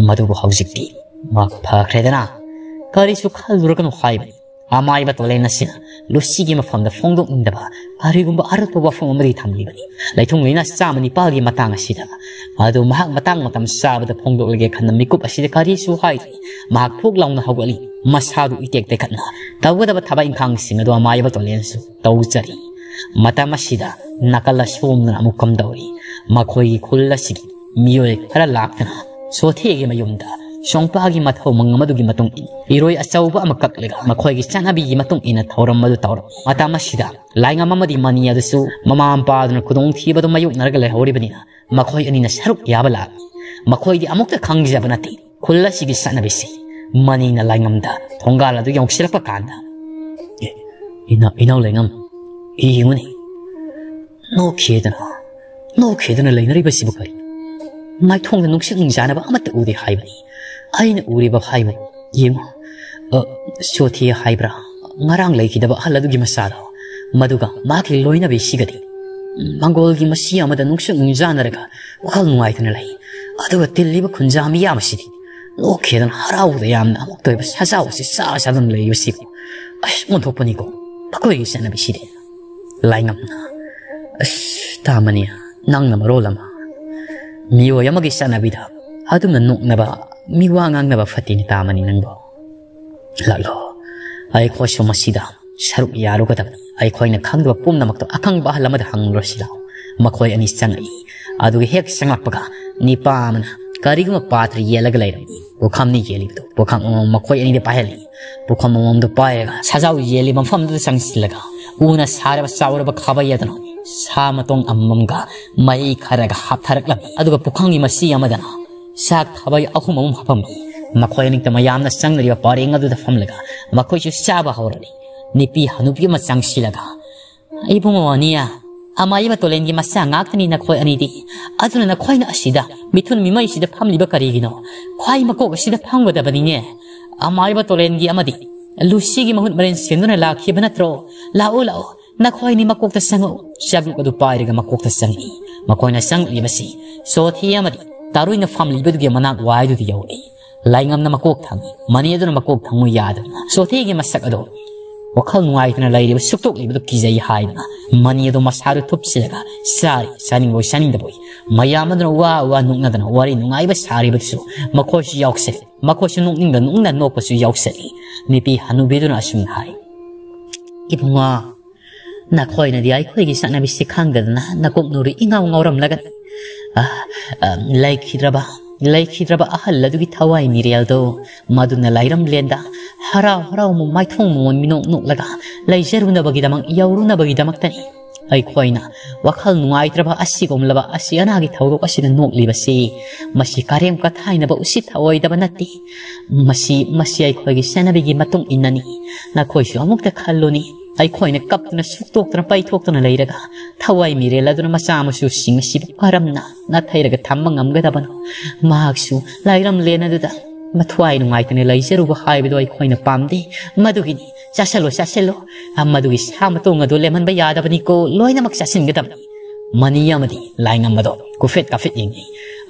ꯃꯗꯨꯕꯨ ꯍꯧꯖꯤꯛꯇꯤ ꯃꯍꯥꯛ ꯐꯈ꯭ꯔꯦꯗꯅ, ꯀꯔꯤꯁꯨ ꯈꯜꯂꯨꯔꯒꯅꯨ ꯍꯥꯏꯕꯅꯤ꯫ ꯑꯃꯥꯏꯕ ꯇꯣꯂꯦꯟ ꯑꯁꯤꯅ ꯂꯨꯁꯤꯒꯤ ꯃꯐꯝꯗ ꯐꯣꯡꯗꯣꯛꯅꯤꯡꯗꯕ ꯀꯔꯤꯒꯨꯝꯕ ꯑꯔꯨꯕ ꯋꯥꯐꯝ ꯑꯃꯗꯤ ꯊꯝꯂꯤꯕꯅꯤ꯫ ꯂꯩꯊꯨꯡ ꯂꯩꯅꯥ ꯆꯥꯝꯃ ꯅꯤꯄꯥꯜꯒꯤ ꯃꯇꯥꯡ ꯑꯁꯤꯗ ꯃꯗꯨ ꯃꯍꯥꯛ ꯃꯇꯥꯡ ꯃꯇꯝ ꯆꯥꯕꯗ ꯐꯣꯡꯗꯣꯛꯂꯒꯦ ꯈꯟꯅ ꯃꯤꯀꯨꯞ ꯑꯁꯤꯗ ꯀꯔꯤꯁꯨ ꯍꯥꯏꯗ꯭ꯔꯤ꯫ ꯃꯍꯥꯛ ꯊꯣꯛ ꯂꯥꯎꯅ ꯍꯧꯒꯠꯂꯤ꯫ ꯃꯁꯥꯗꯨ ꯏꯇꯦꯛ ꯇꯦꯛꯈꯠꯅ ꯇꯧꯒꯗꯕ ꯊꯕꯛ ꯏꯪꯈꯥꯡꯁꯤꯡ ꯑꯗꯨ ꯑꯃꯥꯏꯕ ꯇꯣꯂꯦꯟꯁꯨ ꯇꯧꯖꯔꯤ꯫ ꯃꯇꯝ ꯑꯁꯤꯗ ꯅꯥꯀꯜ ꯑꯁꯣꯝꯗꯅ ꯑꯃꯨꯛ ꯀꯝꯗꯧꯔꯤ? ꯃꯈꯣꯏꯒꯤ ꯈꯨꯜ ꯑꯁꯤꯒꯤ ꯃꯤꯑꯣꯏ ꯈꯔ ꯂꯥꯛꯇꯨꯅ ꯁꯣꯊꯦꯒꯤ ꯃꯌꯨꯝꯗ ꯁꯣꯡꯄꯥꯒꯤ ꯃꯊꯧ ꯃꯉꯝ ꯑꯗꯨꯒꯤ ꯃꯇꯨꯡ ꯏꯟꯅ ꯏꯔꯣꯏ ꯑꯆꯧꯕ ꯑꯃ ꯀꯛꯂꯒ ꯃꯈꯣꯏꯒꯤ ꯆꯠꯅꯕꯤꯒꯤ ꯃꯇꯨꯡ ꯏꯟꯅ ꯊꯧꯔꯝ ꯑꯗꯨ ꯇꯧꯔꯝꯃꯤ꯫ ꯃꯇꯝ ꯑꯁꯤꯗ ꯂꯥꯏꯉꯝ ꯑꯃꯗꯤ ꯃꯅꯤ ꯑꯗꯨꯁꯨ ꯃꯃꯥ ꯃꯄꯥꯗꯨꯅ ꯈꯨꯗꯣꯡꯊꯤꯕꯗꯨ ꯃꯥꯌꯣꯛꯅꯔꯒ ꯂꯩꯍꯧꯔꯤꯕꯅꯤꯅ ꯃꯈꯣꯏ ꯑꯅꯤꯅ ꯁꯔꯨꯛ ꯌꯥꯕ ꯂꯥꯛꯏ꯫ ꯃꯈꯣꯏꯗꯤ ꯑꯃꯨꯛꯇ ꯈꯪꯖꯕ ꯅꯠꯇꯦ ꯈꯨꯜ ꯑꯁꯤꯒꯤ ꯆꯠꯅꯕꯤꯁꯤ꯫ ꯃꯅꯤꯅ ꯂꯥꯏꯉꯝꯗ ꯊꯣꯡꯒꯥꯜ ꯑꯗꯨ ꯌꯧꯁꯤꯜꯂꯛꯄ ꯀꯥꯟꯗ, "ꯑꯦ, ꯏꯅꯥꯎ, ꯏꯅꯥꯎ ꯂꯥꯏꯉꯝ, ꯌꯦꯡꯉꯨꯅꯦ, ꯅꯣꯛꯈꯤꯗꯅ, ꯅꯣꯛꯈꯤꯗꯅ ꯂꯩꯅꯔꯤꯕꯁꯤꯕꯨ ꯀꯔꯤ? ꯃꯥꯏꯊꯣꯡꯗ ꯅꯨꯡꯁꯤꯠ ꯅꯨꯡꯖꯥꯅꯕ ꯑꯃꯠꯇ ꯎꯗꯦ ꯍꯥꯏꯕꯅꯤ꯫ ꯑꯩꯅ ꯎꯔꯤꯕ ꯍꯥꯏꯕꯨ ꯌꯦꯡꯉꯨ, ꯑ, ꯁꯣꯊꯤ ꯍꯥꯏꯕ꯭ꯔꯥ, ꯉꯔꯥꯡ ꯂꯩꯈꯤꯗꯕ ꯑꯍꯜ ꯑꯗꯨꯒꯤ ꯃꯆꯥꯗꯣ, ꯃꯗꯨꯒ ꯃꯍꯥꯛꯀꯤ ꯂꯣꯏꯅꯕꯤꯁꯤꯒꯗꯤ ꯃꯪꯒꯣꯜꯒꯤ ꯃꯁꯤ ꯑꯃꯗ ꯅꯨꯡꯁꯤꯠ ꯅꯨꯡꯖꯥꯅꯔꯒ ꯋꯥꯈꯜ ꯅꯨꯡꯉꯥꯏꯇꯅ ꯂꯩ꯫ ꯑꯗꯨꯒ ꯇꯤꯜꯂꯤꯕ ꯈꯨꯟꯖꯥ ꯃꯤꯌꯥꯝ ꯑꯁꯤꯗꯤ ꯅꯣꯛꯈꯤꯗꯅ ꯍꯔꯥꯎꯕꯗ ꯌꯥꯝꯅ ꯑꯃꯨꯛꯇ ꯑꯣꯏꯕ ꯁꯖꯥꯎ ꯑꯁꯤ ꯆꯥ ꯆꯥꯗꯨꯅ ꯂꯩꯕꯁꯤꯕꯨ ꯑꯁ ꯑꯣꯟꯊꯣꯛꯄꯅꯤꯀꯣ ꯃꯈꯣꯏꯒꯤ ꯆꯠꯅꯕꯤꯁꯤꯗꯤ꯫ ꯂꯥꯏꯉꯝꯅ, ꯑꯁ, ꯇꯥꯃꯅꯤ, ꯅꯪꯅ ꯃꯔꯣꯜ ꯑꯃ ꯃꯤꯑꯣꯏ ꯑꯃꯒꯤ ꯆꯠꯅꯕꯤꯗ ꯑꯗꯨꯝꯅ ꯅꯣꯛꯅꯕ, ꯃꯤꯋꯥ ꯉꯥꯡꯅꯕ ꯐꯠꯇꯦꯅꯦ ꯇꯥꯃꯅꯤ ꯅꯪꯕꯣ꯫ ꯂꯥꯛꯂꯣ, ꯑꯩꯈꯣꯏꯁꯨ ꯃꯁꯤꯗ ꯁꯔꯨꯛ ꯌꯥꯔꯨꯒꯗꯕꯅꯤ꯫ ꯑꯩꯈꯣꯏꯅ ꯈꯪꯗꯕ ꯄꯨꯝꯅꯃꯛꯇꯣ ꯑꯈꯪꯕ ꯑꯍꯜ ꯑꯃꯗ ꯍꯪꯂꯨꯔꯁꯤ ꯂꯥꯛꯑꯣ꯫ ꯃꯈꯣꯏ ꯑꯅꯤ ꯆꯪꯉꯛꯏ꯫ ꯑꯗꯨꯒ ꯍꯦꯛ ꯆꯪꯂꯛꯄꯒ ꯅꯤꯄꯥ ꯑꯃꯅ ꯀꯔꯤꯒꯨꯝꯕ ꯄꯥꯇ꯭ꯔ ꯌꯦꯜꯂꯒ ꯂꯩꯔꯝꯃꯤ꯫ ꯄꯨꯈꯝꯅꯤ ꯌꯦꯜꯂꯤꯕꯗꯨ ꯄꯨꯈꯝ ꯑꯃꯃꯝ ꯃꯈꯣꯏ ꯑꯅꯤꯗ ꯄꯥꯏꯍꯜꯂꯤ꯫ ꯄꯨꯈꯝ ꯑꯃꯃꯝꯗꯨ ꯄꯥꯏꯔꯒ ꯁꯖꯥꯎ ꯌꯦꯜꯂꯤꯕ ꯃꯐꯝꯗꯨꯗ ꯆꯪꯁꯤꯜꯂꯒ ꯎꯅ ꯁꯥꯔꯕ ꯆꯥꯎꯔꯕ ꯈꯥꯕꯩ ꯑꯗꯨꯅ ꯁꯥ ꯃꯇꯣꯡ ꯑꯃꯃꯝꯒ ꯃꯍꯤ ꯈꯔꯒ ꯍꯥꯞꯊꯔꯛꯂꯝꯃꯤ꯫ ꯑꯗꯨꯒ ꯄꯨꯈꯝꯒꯤ ꯃꯁꯤ ꯑꯃꯗꯅ ꯆꯥꯛ ꯈꯥꯕꯩ ꯑꯍꯨꯝ ꯑꯃ ꯍꯥꯞꯄꯝꯃꯤ꯫ ꯃꯈꯣꯏ ꯑꯅꯤꯃꯛꯇ ꯃꯌꯥꯝꯅ ꯆꯪꯅꯔꯤꯕ ꯄꯔꯦꯡ ꯑꯗꯨꯗ ꯐꯝꯂꯒ ꯃꯈꯣꯏꯁꯨ ꯆꯥꯕ ꯍꯧꯔꯅꯤ꯫ ꯅꯨꯄꯤ ꯍꯅꯨꯕꯤ ꯑꯃ ꯆꯪꯁꯤꯜꯂꯒ, "ꯏꯕꯨꯡꯉꯣ ꯑꯅꯤꯌꯥ, ꯑꯃꯥꯏꯕ ꯇꯣꯂꯦꯟꯒꯤ ꯃꯆꯥ ꯉꯥꯛꯇꯅꯤ ꯅꯈꯣꯏ ꯑꯅꯤꯗꯤ꯫ ꯑꯗꯨꯅ ꯅꯈꯣꯏꯅ ꯑꯁꯤꯗ ꯃꯤꯊꯨꯟ ꯃꯤꯃꯩꯁꯤꯗ ꯐꯝꯂꯤꯕ ꯀꯔꯤꯒꯤꯅꯣ? ꯈ꯭ꯋꯥꯏ ꯃꯀꯣꯛ ꯑꯁꯤꯗ ꯐꯝꯒꯗꯕꯅꯤꯅꯦ꯫ ꯑꯃꯥꯏꯕ ꯇꯣꯂꯦꯟꯒꯤ ꯑꯃꯗꯤ ꯂꯨꯁꯤꯒꯤ ꯃꯍꯨꯠ ꯃꯔꯦꯟ ꯁꯦꯝꯗꯨꯅ ꯂꯥꯛꯈꯤꯕ ꯅꯠꯇ꯭ꯔꯣ? ꯂꯥꯛꯑꯣ, ꯂꯥꯛꯑꯣ, ꯅꯈꯣꯏ ꯑꯅꯤ ꯃꯀꯣꯛꯇ ꯆꯪꯉꯛꯎ꯫" ꯆꯥꯛꯂꯨꯛ ꯑꯗꯨ ꯄꯥꯏꯔꯒ ꯃꯀꯣꯛꯇ ꯆꯪꯉꯤ꯫ ꯃꯈꯣꯏꯅ ꯆꯪꯂꯤꯕꯁꯤ ꯆꯣꯊꯤ ꯑꯃꯗꯤ ꯇꯥꯔꯨꯏꯅ ꯐꯝꯂꯤꯕꯗꯨꯒꯤ ꯃꯅꯥꯛ ꯋꯥꯏꯗꯨꯗ ꯌꯧꯔꯛꯏ꯫ ꯂꯥꯏꯉꯝꯅ ꯃꯀꯣꯛ ꯊꯪꯉꯤ, ꯃꯅꯤ ꯑꯗꯨꯅ ꯃꯀꯣꯛ ꯊꯪꯉꯨ ꯌꯥꯗꯅ ꯆꯣꯊꯦꯒꯤ ꯃꯁꯛ ꯑꯗꯣ ꯋꯥꯈꯜ ꯅꯨꯡꯉꯥꯏꯇꯅ ꯂꯩꯔꯤꯕ ꯁꯨꯛꯇꯣꯛꯂꯤꯕꯗꯨ ꯀꯤꯖꯩ ꯍꯥꯏꯗꯅ ꯃꯅꯤ ꯑꯗꯨ ꯃꯁꯥꯗꯨ ꯊꯨꯞꯆꯤꯜꯂꯒ ꯆꯥꯔꯤ, ꯆꯥꯅꯤꯡꯕꯣꯏ ꯆꯥꯅꯤꯡꯗꯕꯣꯏ ꯃꯌꯥꯝ ꯑꯗꯨꯅ ꯋꯥ ꯋꯥ ꯅꯣꯛꯅꯗꯅ ꯋꯥꯔꯤ ꯅꯨꯡꯉꯥꯏꯕ ꯁꯥꯔꯤꯕꯗꯨꯁꯨ ꯃꯈꯣꯏꯁꯨ ꯌꯥꯎꯁꯜꯂꯤ꯫ ꯃꯈꯣꯏꯁꯨ ꯅꯣꯛꯅꯤꯡꯗ ꯅꯣꯛꯅ ꯅꯣꯛꯄꯁꯨ ꯌꯥꯎꯁꯜꯂꯤ꯫ ꯅꯨꯄꯤ ꯍꯅꯨꯕꯤꯗꯨꯅ ꯑꯁꯨꯝꯅ ꯍꯥꯏ, "ꯏꯕꯨꯡꯉꯣ, ꯅꯈꯣꯏꯅꯗꯤ ꯑꯩꯈꯣꯏꯒꯤ ꯆꯠꯅꯕꯤꯁꯤ ꯈꯪꯗꯗꯅ ꯅꯀꯣꯛ ꯅꯨꯔꯤ ꯏꯉꯥꯎ ꯉꯥꯎꯔꯝꯂꯒꯅꯤ꯫ ꯑ, ꯑ, ꯂꯩꯈꯤꯗ꯭ꯔꯕ, ꯂꯩꯈꯤꯗ꯭ꯔꯕ ꯑꯍꯜ ꯑꯗꯨꯒꯤ ꯊꯋꯥꯏ ꯃꯤꯔꯦꯜꯗꯣ ꯃꯗꯨꯅ ꯂꯥꯏꯔꯝꯂꯦꯟꯗ ꯍꯔꯥꯎ ꯍꯔꯥꯎ ꯃꯥꯏꯊꯣꯡ ꯃꯃꯣꯟ ꯃꯤꯅꯣꯛ ꯅꯣꯛꯂꯒ ꯂꯩꯖꯔꯨꯅꯕꯒꯤꯗꯃꯛ, ꯌꯧꯔꯨꯅꯕꯒꯤꯗꯃꯛꯇꯅꯤ ꯑꯩꯈꯣꯏꯅ ꯋꯥꯈꯜ ꯅꯨꯡꯉꯥꯏꯇ꯭ꯔꯕ ꯑꯁꯤꯒꯨꯝꯂꯕ ꯑꯁꯤ ꯑꯅꯥꯒꯤ ꯊꯧꯗꯣꯛ ꯑꯁꯤꯗ ꯅꯣꯛꯂꯤꯕꯁꯤ꯫ ꯃꯁꯤ ꯀꯔꯦꯝ ꯀꯊꯥꯏꯅꯕ ꯎꯁꯤꯠ ꯊꯑꯣꯏꯗꯕ ꯅꯠꯇꯦ꯫ ꯃꯁꯤ, ꯃꯁꯤ ꯑꯩꯈꯣꯏꯒꯤ ꯆꯠꯅꯕꯤꯒꯤ ꯃꯇꯨꯡ ꯏꯟꯅꯅꯤ꯫ ꯅꯈꯣꯏꯁꯨ ꯑꯃꯨꯛꯇ ꯈꯜꯂꯨꯅꯤ, ꯑꯩꯈꯣꯏꯅ ꯀꯞꯇꯨꯅ ꯁꯨꯛꯇꯣꯛꯇꯨꯅ ꯄꯩꯊꯣꯛꯇꯨꯅ ꯂꯩꯔꯒ ꯊꯋꯥꯏ ꯃꯤꯔꯦꯜ ꯑꯗꯨꯅ ꯃꯆꯥ ꯃꯁꯨꯁꯤꯡ ꯑꯁꯤꯕꯨ ꯀꯔꯝꯅ ꯅꯥꯊꯩꯔꯒ ꯊꯝꯕ ꯉꯝꯒꯗꯕꯅꯣ? ꯃꯍꯥꯛꯁꯨ ꯂꯥꯏꯔꯝꯂꯦꯟ ꯑꯗꯨꯗ ꯃꯊ꯭ꯋꯥꯏ ꯅꯨꯡꯉꯥꯏꯇꯅ ꯂꯩꯖꯔꯨꯕ ꯍꯥꯏꯕꯗꯣ ꯑꯩꯈꯣꯏꯅ ꯄꯥꯝꯗꯦ꯫ ꯃꯗꯨꯒꯤꯅꯤ, ꯆꯥꯁꯤꯜꯂꯣ, ꯆꯥꯁꯤꯜꯂꯣ, ꯃꯗꯨꯒꯤ ꯁꯥ ꯃꯇꯣꯡ ꯑꯗꯨ ꯂꯦꯝꯍꯟꯕ ꯌꯥꯗꯕꯅꯤꯀꯣ, ꯂꯣꯏꯅꯃꯛ ꯆꯥꯁꯤꯟꯒꯗꯕꯅꯤ꯫ ꯃꯅꯤ ꯑꯃꯗꯤ ꯂꯥꯏꯉꯝꯕꯗꯣ ꯀꯨꯐꯦꯠ ꯀꯥꯐꯦꯠ ꯌꯦꯡꯉꯤ꯫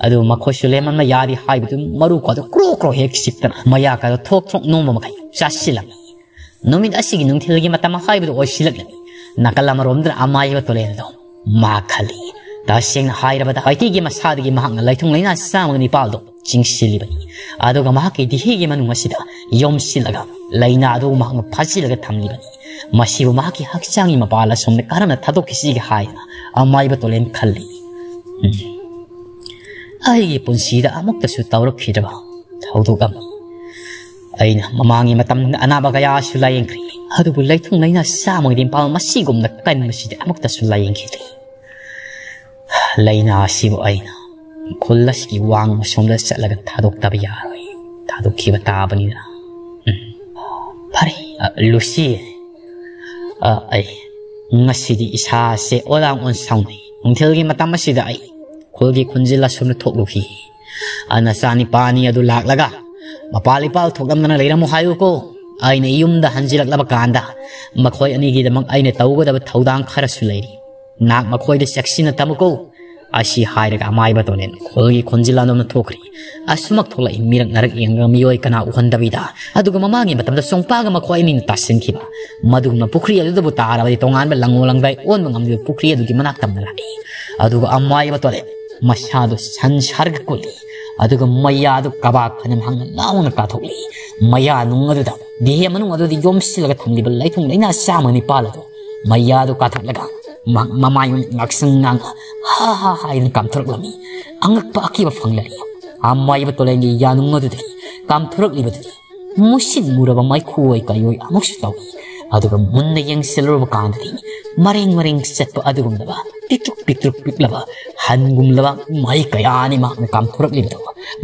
ꯑꯗꯨ ꯃꯈꯣꯏꯁꯨ ꯂꯦꯝꯍꯟꯕ ꯌꯥꯗꯦ ꯍꯥꯏꯕꯗꯨ ꯃꯔꯨ ꯀꯥꯗꯣ ꯀ꯭ꯔꯣꯛ ꯀ꯭ꯔꯣꯛ ꯍꯦꯛ ꯆꯤꯛꯇꯅ ꯃꯌꯥ ꯀꯥꯗꯣ ꯊꯣꯛ ꯊꯣꯛ ꯅꯣꯝꯕ ꯃꯈꯩ ꯆꯥꯁꯤꯜꯂꯝꯃꯤ꯫ ꯅꯨꯃꯤꯠ ꯑꯁꯤꯒꯤ ꯅꯨꯡꯊꯤꯜꯒꯤ ꯃꯇꯝ ꯍꯥꯏꯕꯗꯨ ꯑꯣꯏꯁꯤꯜꯂꯛꯂꯅꯤ꯫ ꯅꯥꯀꯜ ꯑꯃꯔꯣꯝꯗꯅ ꯑꯃꯥꯏꯕ ꯇꯣꯂꯦꯟꯗꯣ ꯃꯥ ꯈꯜꯂꯤ꯫ ꯇꯁꯦꯡꯅ ꯍꯥꯏꯔꯕꯗ ꯃꯩꯇꯩꯒꯤ ꯃꯁꯥꯗꯒꯤ ꯃꯍꯥꯛꯅ ꯂꯩꯊꯨꯡ ꯂꯩꯅꯥ ꯆꯥꯝꯃꯒ ꯅꯤꯄꯥꯜꯗꯣ ꯆꯤꯡꯁꯤꯜꯂꯤꯕꯅꯤ꯫ ꯑꯗꯨꯒ ꯃꯍꯥꯛꯀꯤ ꯗꯤꯍꯤꯒꯤ ꯃꯅꯨꯡ ꯑꯁꯤꯗ ꯌꯣꯝꯁꯤꯜꯂꯒ ꯂꯥꯏꯅꯥ ꯑꯗꯨ ꯃꯍꯥꯛꯅ ꯐꯥꯖꯤꯜꯂꯒ ꯊꯝꯂꯤꯕꯅꯤ꯫ ꯃꯁꯤꯕꯨ ꯃꯍꯥꯛꯀꯤ ꯍꯛꯆꯥꯡꯒꯤ ꯃꯄꯥꯟ ꯑꯁꯣꯝꯗ ꯀꯔꯝꯅ ꯊꯥꯗꯣꯛꯈꯤꯁꯤꯒꯦ ꯍꯥꯏꯅ ꯑꯃꯥꯏꯕ ꯇꯣꯂꯦꯟ ꯈꯜꯂꯤ꯫ ꯎꯝ꯫ ꯑꯩꯒꯤ ꯄꯨꯟꯁꯤꯗ ꯑꯃꯨꯛꯇꯁꯨ ꯇꯧꯔꯛꯈꯤꯗ꯭ꯔꯕ ꯊꯧꯗꯣꯛ ꯑꯃ꯫ ꯑꯩꯅ ꯃꯃꯥꯡꯒꯤ ꯃꯇꯝꯗ ꯑꯅꯥꯕ ꯀꯌꯥꯁꯨ ꯂꯥꯌꯦꯡꯈ꯭ꯔꯦ, ꯑꯗꯨꯕꯨ ꯂꯩꯊꯨꯡ ꯂꯩꯅꯥ ꯆꯥꯝꯃꯒꯤ ꯅꯤꯄꯥꯜ ꯃꯁꯤꯒꯨꯝꯅ ꯀꯟꯕꯁꯤꯗꯤ ꯑꯃꯨꯛꯇꯁꯨ ꯂꯥꯌꯦꯡꯈꯤꯗ꯭ꯔꯤ꯫ ꯂꯥꯏꯅꯥ ꯑꯁꯤꯕꯨ ꯑꯩꯅ ꯈꯨꯜ ꯑꯁꯤꯒꯤ ꯋꯥꯡꯃ ꯁꯣꯝꯗ ꯆꯠꯂꯒ ꯊꯥꯗꯣꯛꯇꯕ ꯌꯥꯔꯣꯏ꯫ ꯊꯥꯗꯣꯛꯈꯤꯕ ꯇꯥꯕꯅꯤꯅ꯫ ꯎꯝ꯫ ꯐꯔꯦ, ꯑ, ꯂꯨꯁꯤ꯫ ꯑ, ꯑꯩ ꯉꯁꯤꯗꯤ ꯏꯁꯥꯁꯦ ꯑꯣꯂꯥꯡ ꯑꯣꯟ ꯁꯥꯎꯅꯩ꯫ ꯅꯨꯡꯊꯤꯜꯒꯤ ꯃꯇꯝ ꯑꯁꯤꯗ ꯑꯩ ꯈꯨꯜꯒꯤ ꯈꯨꯟꯖꯤꯜ ꯑꯁꯣꯝꯗ ꯊꯣꯛꯂꯨꯈꯤ꯫ ꯑ, ꯅꯆꯥꯅꯤꯄꯥꯅꯤ ꯑꯗꯨ ꯂꯥꯛꯂꯒ ꯃꯄꯥꯜ ꯏꯄꯥꯜ ꯊꯣꯛꯂꯝꯗꯅ ꯂꯩꯔꯝꯃꯨ ꯍꯥꯏꯌꯨꯀꯣ꯫ ꯑꯩꯅ ꯌꯨꯝꯗ ꯍꯟꯖꯤꯜꯂꯛꯂꯕ ꯀꯥꯟꯗ ꯃꯈꯣꯏ ꯑꯅꯤꯒꯤꯗꯃꯛ ꯑꯩꯅ ꯇꯧꯒꯗꯕ ꯊꯧꯗꯥꯡ ꯈꯔꯁꯨ ꯂꯩꯔꯤ꯫ ꯅꯍꯥꯛ ꯃꯈꯣꯏꯗ ꯆꯦꯛꯁꯤꯟꯅ ꯊꯝꯃꯨꯀꯣ꯫ ꯑꯁꯤ ꯍꯥꯏꯔꯒ ꯑꯃꯥꯏꯕ ꯇꯣꯂꯦꯟ ꯈꯣꯜꯒꯤ ꯈꯣꯟꯖꯦꯜ ꯑꯗꯨꯝꯅ ꯊꯣꯛꯈ꯭ꯔꯤ꯫ ꯑꯁꯨꯃꯛ ꯊꯣꯛꯂꯛꯏ, ꯃꯤꯔꯛ ꯅꯥꯔꯛ ꯌꯦꯡꯂꯒ ꯃꯤꯑꯣꯏ ꯀꯅꯥ ꯎꯍꯟꯗꯕꯤꯗ꯫ ꯑꯗꯨꯒ ꯃꯃꯥꯡꯒꯤ ꯃꯇꯝꯗ ꯆꯣꯡꯄꯥꯒ ꯃꯈꯣꯏ ꯑꯅꯤꯅ ꯇꯥꯁꯤꯟꯈꯤꯕ ꯃꯗꯨꯒꯨꯝꯕ ꯄꯨꯈ꯭ꯔꯤ ꯑꯗꯨꯗꯕꯨ ꯇꯥꯔꯕꯗꯤ ꯇꯣꯉꯥꯟꯕ ꯂꯪꯉꯣ ꯂꯪꯗꯥꯏ ꯑꯣꯟꯕ ꯉꯝꯂꯤꯕ ꯄꯨꯈ꯭ꯔꯤ ꯑꯗꯨꯒꯤ ꯃꯅꯥꯛ ꯇꯝꯅ ꯂꯥꯛꯏ꯫ ꯑꯗꯨꯒ ꯑꯃꯥꯏꯕ ꯇꯣꯂꯦꯟ ꯃꯁꯥꯗꯨ ꯁꯟ ꯁꯥꯔꯒ ꯀꯨꯜꯂꯤ꯫ ꯑꯗꯨꯒ ꯃꯩꯌꯥꯗꯨ ꯀꯕꯥꯛ ꯈꯅꯝ ꯍꯪꯅ ꯂꯥꯎꯅ ꯀꯥꯊꯣꯛꯂꯤ꯫ ꯃꯌꯥ ꯅꯨꯡ ꯑꯗꯨꯗ, ꯗꯤꯍꯦ ꯃꯅꯨꯡ ꯑꯗꯨꯗ ꯌꯣꯝꯁꯤꯜꯂꯒ ꯊꯝꯂꯤꯕ ꯂꯩꯊꯨꯡ ꯂꯩꯅꯥ ꯆꯥꯝꯃ ꯅꯤꯄꯥꯜ ꯑꯗꯨ ꯃꯩꯌꯥꯗꯨ ꯀꯥꯊꯣꯛꯂꯒ ꯃꯍꯥꯛ ꯃꯃꯥꯏ ꯃꯃꯤꯠ ꯉꯥꯛꯁꯪ ꯉꯥꯡꯅ ꯍꯥ ꯍꯥ ꯍꯥꯏꯗꯨꯅ ꯀꯥꯝꯊꯣꯔꯛꯂꯝꯃꯤ꯫ ꯑꯉꯛꯄ ꯑꯀꯤꯕ ꯐꯪꯂꯔꯤ꯫ ꯑꯃꯥꯏꯕ ꯇꯣꯂꯦꯟꯒꯤ ꯌꯥꯅꯨꯡ ꯑꯗꯨꯗꯒꯤ ꯀꯥꯝꯊꯣꯔꯛꯂꯤꯕꯗꯨꯗꯤ ꯃꯨꯁꯤꯟ ꯃꯨꯔꯕ ꯃꯩꯈꯨ ꯑꯣꯏ ꯀꯩꯑꯣꯏ ꯑꯃꯨꯛꯁꯨ ꯇꯧꯏ꯫ ꯑꯗꯨꯒ ꯃꯨꯟꯅ ꯌꯦꯡꯁꯤꯜꯂꯨꯔꯕ ꯀꯥꯟꯗꯗꯤ ꯃꯔꯦꯡ ꯃꯔꯦꯡ ꯆꯠꯄ ꯑꯗꯨꯒꯨꯝꯂꯕ ꯄꯤꯛꯇ꯭ꯔꯨꯛ ꯄꯤꯛꯇ꯭ꯔꯨꯛ ꯄꯤꯛꯂꯕ ꯍꯟꯒꯨꯝꯂꯕ ꯃꯩ ꯀꯌꯥꯅꯤ ꯃꯍꯥꯛꯅ ꯀꯥꯝꯊꯣꯔꯛꯂꯤꯕꯗꯨ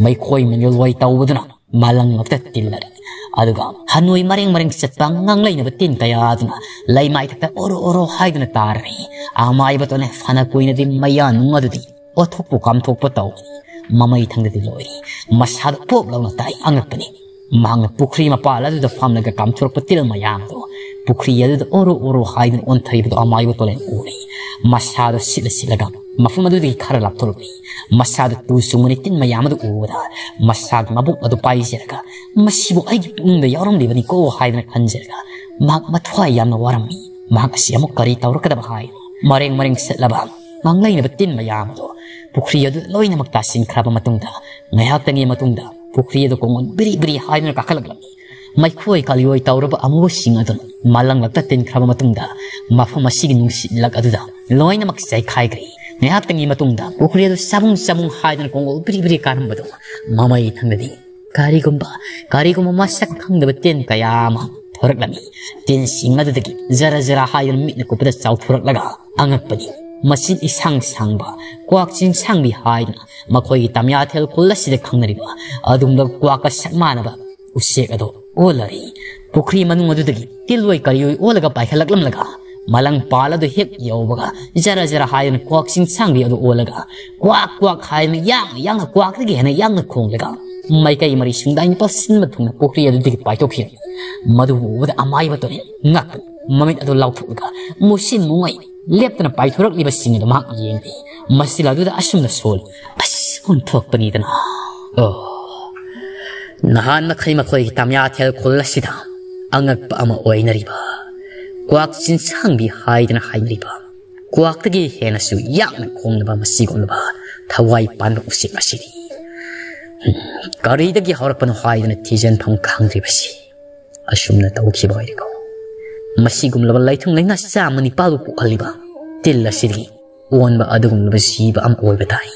ꯃꯩꯈꯣꯏ ꯃꯅꯤꯜ ꯑꯣꯏ ꯇꯧꯕꯗꯨꯅ ꯃꯂꯪꯂꯛꯇ ꯇꯤꯜꯂꯔꯦ꯫ ꯑꯗꯨꯒ ꯍꯟꯅꯣꯏ ꯃꯔꯦꯡ ꯃꯔꯦꯡ ꯆꯠꯄ ꯉꯥꯡꯂꯩꯅꯕ ꯇꯤꯟ ꯀꯌꯥ ꯑꯗꯨꯅ ꯂꯩꯃꯥꯏꯊꯛꯇ ꯑꯣꯔꯣ ꯑꯣꯔꯣ ꯍꯥꯏꯗꯨꯅ ꯇꯥꯔꯔꯦ꯫ ꯑꯃꯥꯏꯕ ꯇꯣꯂꯦꯟ ꯐꯅ ꯀꯨꯏꯅꯗꯤ ꯃꯩꯌꯥ ꯅꯨꯡ ꯑꯗꯨꯗꯤ ꯑꯣꯊꯣꯛꯄ ꯀꯥꯝꯊꯣꯛꯄ ꯇꯧ꯫ ꯃꯃꯩ ꯊꯪꯗꯗꯤ ꯂꯣꯏꯔꯦ꯫ ꯃꯁꯥꯗ ꯄꯣꯞ ꯂꯥꯎꯅ ꯇꯥꯏ ꯑꯉꯛꯄꯅꯤ꯫ ꯃꯍꯥꯛꯅ ꯄꯨꯈ꯭ꯔꯤ ꯃꯄꯥꯜ ꯑꯗꯨꯗ ꯐꯝꯂꯒ ꯀꯥꯝꯊꯣꯔꯛꯄ ꯇꯤꯜ ꯃꯌꯥꯝ ꯑꯗꯨ ꯄꯨꯈ꯭ꯔꯤ ꯑꯗꯨꯗ ꯑꯣꯔꯣ ꯑꯣꯔꯣ ꯍꯥꯏꯗꯨꯅ ꯑꯣꯟꯊꯔꯤꯕꯗꯨ ꯑꯃꯥꯏꯕ ꯇꯣꯂꯦꯟ ꯎꯔꯦ꯫ ꯃꯁꯥꯗꯣ ꯁꯤꯠꯂ ꯁꯤꯠꯂꯒ ꯃꯐꯝ ꯑꯗꯨꯗꯒꯤ ꯈꯔ ꯂꯥꯞꯊꯣꯔꯛꯂꯤ꯫ ꯃꯁꯥꯗ ꯇꯨ ꯆꯨꯡꯕꯅꯤ ꯇꯤꯟ ꯃꯌꯥꯝ ꯑꯗꯨ ꯎꯕꯗ ꯃꯁꯥꯒꯤ ꯃꯕꯨꯛ ꯑꯗꯨ ꯄꯥꯏꯖꯔꯒ, "ꯃꯁꯤꯕꯨ ꯑꯩꯒꯤ ꯄꯨꯛꯅꯤꯡꯗ ꯌꯥꯎꯔꯝꯂꯤꯕꯅꯤꯀꯣ" ꯍꯥꯏꯗꯅ ꯈꯟꯖꯔꯒ ꯃꯍꯥꯛ ꯃꯊ꯭ꯋꯥꯏ ꯌꯥꯝꯅ ꯋꯥꯔꯝꯃꯤ꯫ ꯃꯍꯥꯛ ꯑꯁꯤ ꯑꯃꯨꯛ ꯀꯔꯤ ꯇꯧꯔꯛꯀꯗꯕ ꯍꯥꯏ ꯃꯔꯦꯡ ꯃꯔꯦꯡ ꯆꯠꯂꯕ ꯉꯥꯡꯂꯩꯅꯕ ꯇꯤꯟ ꯃꯌꯥꯝ ꯑꯗꯨ ꯄꯨꯈ꯭ꯔꯤ ꯑꯗꯨꯗ ꯂꯣꯏꯅꯃꯛ ꯇꯥꯁꯤꯟꯈ꯭ꯔꯕ ꯃꯇꯨꯡꯗ, ꯉꯥꯏꯍꯥꯛꯇꯪꯒꯤ ꯃꯇꯨꯡꯗ ꯄꯨꯈ꯭ꯔꯤ ꯑꯗꯨ ꯀꯣꯡꯒꯣꯟ ꯕꯤꯔꯤ ꯕꯤꯔꯤ ꯍꯥꯏꯗꯨꯅ ꯀꯥꯈꯠꯂꯛꯂꯝꯃꯤ꯫ ꯃꯩꯈꯣꯏ ꯀꯥꯂꯤꯑꯣꯏ ꯇꯧꯔꯕ ꯑꯃꯨꯕꯁꯤꯡ ꯑꯗꯨꯅ ꯃꯥꯂꯪꯂꯛꯇ ꯇꯤꯟꯈ꯭ꯔꯕ ꯃꯇꯨꯡꯗ, ꯃꯐꯝ ꯑꯁꯤꯒꯤ ꯅꯨꯡꯁꯤꯠ ꯂꯛ ꯑꯗꯨꯗ ꯂꯣꯏꯅꯃꯛ ꯆꯥꯏꯈꯥꯏꯈ꯭ꯔꯦ꯫ ꯉꯥꯏꯍꯥꯛꯇꯪꯒꯤ ꯃꯇꯨꯡꯗ ꯄꯨꯈ꯭ꯔꯤ ꯑꯗꯨ ꯆꯥꯕꯨꯡ ꯆꯥꯕꯨꯡ ꯍꯥꯏꯗꯨꯅ ꯀꯣꯡꯒꯣꯜ ꯕꯤꯔꯤ ꯕꯤꯔꯤ ꯀꯥꯔꯝꯕꯗꯨ ꯃꯃꯩ ꯊꯪꯗꯗꯤ, ꯀꯔꯤꯒꯨꯝꯕ, ꯀꯔꯤꯒꯨꯝꯕ ꯃꯁꯛ ꯈꯪꯗꯕ ꯇꯤꯟ ꯀꯌꯥ ꯑꯃ ꯊꯣꯔꯛꯂꯝꯃꯤ꯫ ꯇꯤꯟꯁꯤꯡ ꯑꯗꯨꯗꯒꯤ ꯖꯔ ꯖꯔ ꯍꯥꯏꯗꯨꯅ ꯃꯤꯠꯅ ꯀꯨꯞꯄꯗ ꯆꯥꯎꯊꯣꯔꯛꯂꯒ ꯑꯉꯛꯄꯅꯤ꯫ ꯃꯆꯤꯟ ꯏꯁꯥꯡ ꯁꯥꯡꯕ, ꯀ꯭ꯋꯥꯛ ꯆꯤꯟꯁꯥꯡꯕꯤ ꯍꯥꯏꯗꯨꯅ ꯃꯈꯣꯏꯒꯤ ꯇꯝꯌꯥꯊꯦꯜ ꯈꯨꯜ ꯑꯁꯤꯗ ꯈꯪꯅꯔꯤꯕ ꯑꯗꯨꯒꯨꯝꯂꯕ ꯀ꯭ꯋꯥꯛꯀ ꯁꯛ ꯃꯥꯟꯅꯕ ꯎꯆꯦꯛ ꯑꯗꯨ ꯑꯣꯜꯂꯔꯤ꯫ ꯄꯨꯈ꯭ꯔꯤ ꯃꯅꯨꯡ ꯑꯗꯨꯗꯒꯤ ꯇꯤꯜꯂꯣꯏ ꯀꯔꯤꯑꯣꯏ ꯑꯣꯜꯂꯒ ꯄꯥꯏꯈꯠꯂꯛꯂꯝꯂꯒ ꯃꯂꯪ ꯄꯥꯜ ꯑꯗꯨ ꯍꯦꯛ ꯌꯧꯕꯒ ꯖꯔ ꯖꯔ ꯍꯥꯏꯗꯨꯅ ꯀ꯭ꯋꯥꯛ ꯆꯤꯟꯁꯥꯡꯕꯤ ꯑꯗꯨ ꯑꯣꯜꯂꯒ ꯀ꯭ꯋꯥꯛ ꯀ꯭ꯋꯥꯛ ꯍꯥꯏꯗꯨꯅ ꯌꯥꯡꯅ ꯌꯥꯡꯅ ꯀ꯭ꯋꯥꯛꯇꯒꯤ ꯍꯦꯟꯅ ꯌꯥꯡꯅ ꯈꯣꯡꯂꯒ ꯃꯥꯏꯀꯩ ꯃꯔꯤ ꯁꯨꯡꯗꯥꯏ ꯅꯤꯄꯥꯜ ꯁꯤꯟꯕ ꯊꯨꯡꯅ ꯄꯨꯈ꯭ꯔꯤ ꯑꯗꯨꯗꯒꯤ ꯄꯥꯏꯊꯣꯛꯈꯤ꯫ ꯃꯗꯨ ꯎꯕꯗ ꯑꯃꯥꯏꯕ ꯇꯣꯂꯦꯟ ꯉꯛꯄꯅꯤ꯫ ꯃꯃꯤꯠ ꯑꯗꯨ ꯂꯥꯎꯊꯣꯛꯂꯒ ꯃꯨꯁꯤꯟ ꯃꯨꯉꯩ ꯂꯦꯞꯇꯅ ꯄꯥꯏꯊꯣꯔꯛꯂꯤꯕꯁꯤꯡ ꯑꯗꯨ ꯃꯍꯥꯛ ꯌꯦꯡꯂꯤ꯫ ꯃꯁꯤꯂꯥꯗꯨꯗ ꯑꯁꯨꯝꯅ ꯁꯣꯜꯂꯤ꯫ ꯑꯁ, ꯑꯣꯟꯊꯣꯛꯄꯅꯤꯗꯅ꯫ ꯑꯣ, ꯅꯍꯥꯟ ꯃꯈꯩ ꯃꯈꯣꯏꯒꯤ ꯇꯥꯃꯤꯌꯥꯊꯦꯜ ꯈꯨꯜ ꯑꯁꯤꯗ ꯑꯉꯛꯄ ꯑꯃ ꯑꯣꯏꯅꯔꯤꯕ, ꯀ꯭ꯋꯥꯛ ꯆꯤꯟꯁꯥꯡꯕꯤ ꯍꯥꯏꯗꯅ ꯍꯥꯏꯅꯔꯤꯕ, ꯀ꯭ꯋꯥꯛꯇꯒꯤ ꯍꯦꯟꯅꯁꯨ ꯌꯥꯝꯅ ꯈꯣꯡꯂꯕ ꯃꯁꯤꯒꯨꯝꯂꯕ ꯊꯋꯥꯏ ꯄꯥꯟꯕ ꯎꯆꯦꯛ ꯑꯁꯤꯗꯤ, ꯎꯝ, ꯀꯔꯤꯗꯒꯤ ꯍꯧꯔꯛꯄꯅꯣ ꯍꯥꯏꯗꯅ ꯊꯤꯖꯤꯟꯐꯝ ꯈꯪꯗ꯭ꯔꯤꯕꯁꯤ ꯑꯁꯨꯝꯅ ꯇꯧꯈꯤꯕ ꯑꯣꯏꯔꯦꯀꯣ꯫ ꯃꯁꯤꯒꯨꯝꯂꯕ ꯂꯩꯊꯨꯡ ꯂꯩꯅꯥ ꯆꯥꯝꯃ ꯅꯤꯄꯥꯜꯕꯨ ꯄꯣꯛꯍꯜꯂꯤꯕ ꯇꯤꯜ ꯑꯁꯤꯗꯒꯤ ꯑꯣꯟꯕ ꯑꯗꯨꯒꯨꯝꯂꯕ ꯖꯤꯕ ꯑꯃ ꯑꯣꯏꯕ ꯇꯥꯏ꯫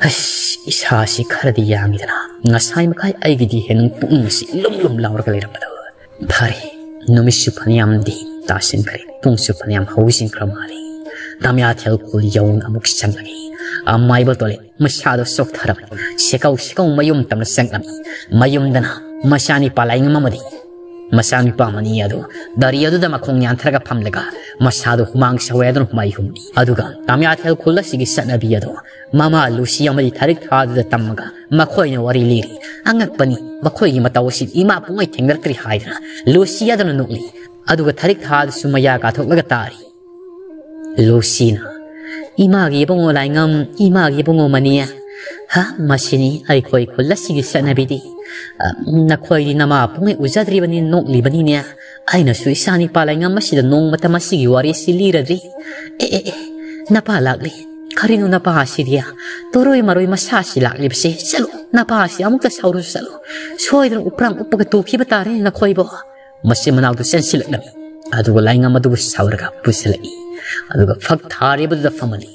ꯑꯁ, ꯏꯁꯥꯁꯤ ꯈꯔꯗꯤ ꯌꯥꯡꯉꯤꯗꯅ, ꯉꯁꯥꯏ ꯃꯈꯥꯏ ꯑꯩꯒꯤꯗꯤ ꯍꯦꯟꯅ ꯄꯨꯛꯅꯤꯡꯁꯤ ꯂꯨꯝ ꯂꯨꯝ ꯂꯥꯎꯔꯒ ꯂꯩꯔꯝꯕꯗꯣ꯫ ꯐꯔꯦ, ꯅꯨꯃꯤꯠꯁꯨ ꯐꯅꯌꯥꯝꯗꯤ ꯇꯥꯁꯤꯟꯈ꯭ꯔꯦ, ꯄꯨꯡꯁꯨ ꯐꯅꯌꯥꯝ ꯍꯧꯖꯤꯟꯈ꯭ꯔ ꯃꯥꯜꯂꯦ꯫ ꯇꯥꯃꯤꯌꯥꯊꯦꯜ ꯈꯨꯜ ꯌꯧꯅ ꯑꯃꯨꯛ ꯆꯪꯂꯒꯦ꯫ ꯑꯃꯥꯏꯕ ꯇꯣꯂꯦ ꯃꯁꯥꯗꯣ ꯆꯣꯛꯊꯔꯕꯅꯤ꯫ ꯁꯦꯀꯧ ꯁꯦꯀꯧ ꯃꯌꯨꯝ ꯇꯝꯅ ꯆꯪꯂꯝꯃꯤ꯫ ꯃꯌꯨꯝꯗꯅ ꯃꯆꯥꯅꯤꯄꯥ ꯂꯥꯏꯉꯝ ꯑꯃꯗꯤ ꯃꯆꯥꯅꯨꯄꯥ ꯑꯃꯅꯤ ꯑꯗꯨ ꯒꯥꯔꯤ ꯑꯗꯨꯗ ꯃꯈꯣꯡ ꯌꯥꯟꯊꯔꯒ ꯐꯝꯂꯒ ꯃꯁꯥꯗꯣ ꯍꯨꯃꯥꯡ ꯁꯧꯋꯦ ꯑꯗꯨꯅ ꯍꯨꯃꯥꯏ ꯍꯨꯝꯃꯤ꯫ ꯑꯗꯨꯒ ꯇꯥꯃꯤꯌꯥꯊꯦꯜ ꯈꯨꯜ ꯑꯁꯤꯒꯤ ꯆꯠꯅꯕꯤ ꯑꯗꯣ ꯃꯃꯥ ꯂꯨꯁꯤ ꯑꯃꯗꯤ ꯊꯥꯔꯤꯛ ꯊꯥꯗꯨꯗ ꯇꯝꯃꯒ ꯃꯈꯣꯏꯅ ꯋꯥꯔꯤ ꯂꯤꯔꯤ꯫ ꯑꯉꯛꯄꯅꯤ, ꯃꯈꯣꯏꯒꯤ ꯃꯇꯧ ꯑꯁꯤ ꯏꯃꯥ ꯄꯨꯡꯉꯩ ꯊꯦꯡꯅꯔꯛꯇ꯭ꯔꯤ ꯍꯥꯏꯗꯅ ꯂꯨꯁꯤ ꯑꯗꯨꯅ ꯅꯣꯛꯂꯤ꯫ ꯑꯗꯨꯒ ꯊꯥꯔꯤꯛ ꯊꯥꯗꯨꯁꯨ ꯃꯌꯥ ꯀꯥꯊꯣꯛꯂꯒ ꯇꯥꯔꯤ꯫ ꯂꯨꯁꯤꯅ, "ꯏꯃꯥꯒꯤ ꯏꯕꯨꯡꯉꯣ ꯂꯥꯏꯉꯝ, ꯏꯃꯥꯒꯤ ꯏꯕꯨꯡꯉꯣ ꯃꯅꯤ, ꯍꯥ, ꯃꯁꯤꯅꯤ ꯑꯩꯈꯣꯏ ꯈꯨꯜ ꯑꯁꯤꯒꯤ ꯆꯠꯅꯕꯤꯗꯤ꯫ ꯑ, ꯅꯈꯣꯏꯗꯤ ꯅꯃꯥ ꯄꯨꯡꯉꯩ ꯎꯖꯗ꯭ꯔꯤꯕꯅꯤ, ꯅꯣꯛꯂꯤꯕꯅꯤꯅꯦ꯫ ꯑꯩꯅꯁꯨ ꯏꯆꯥ ꯅꯤꯄꯥ ꯂꯥꯏꯉꯝ ꯑꯁꯤꯗ ꯅꯣꯡꯃꯇ ꯃꯁꯤꯒꯤ ꯋꯥꯔꯤꯁꯤ ꯂꯤꯔꯗ꯭ꯔꯤ꯫ ꯑꯦ, ꯑꯦ, ꯑꯦ, ꯅꯄꯥ ꯂꯥꯛꯂꯤ꯫ ꯀꯔꯤꯅꯣ ꯅꯄꯥ ꯑꯁꯤꯗꯤ? ꯇꯣꯔꯣꯏ ꯃꯔꯣꯏ ꯃꯁꯥꯁꯤ ꯂꯥꯛꯂꯤꯕꯁꯦ꯫ ꯆꯠꯂꯣ, ꯅꯄꯥ ꯑꯁꯤ ꯑꯃꯨꯛꯇ ꯁꯥꯎꯔꯨꯁꯨ ꯆꯠꯂꯣ꯫ ꯁꯣꯏꯗꯅ ꯎꯄ꯭ꯔꯥꯡ ꯎꯞꯄꯒ ꯇꯨꯈꯤꯕ ꯇꯥꯔꯦ ꯅꯈꯣꯏꯕꯨ꯫" ꯃꯆꯤꯟ ꯃꯅꯥꯎꯗꯨ ꯆꯦꯟꯁꯤꯜꯂꯛꯂꯝꯃꯤ꯫ ꯑꯗꯨꯒ ꯂꯥꯏꯉꯝ ꯑꯗꯨꯕꯨ ꯁꯥꯎꯔꯒ ꯄꯨꯁꯤꯜꯂꯛꯏ꯫ ꯑꯗꯨꯒ ꯐꯛ ꯊꯥꯔꯤꯕꯗꯨꯗ ꯐꯝꯍꯜꯂꯤ꯫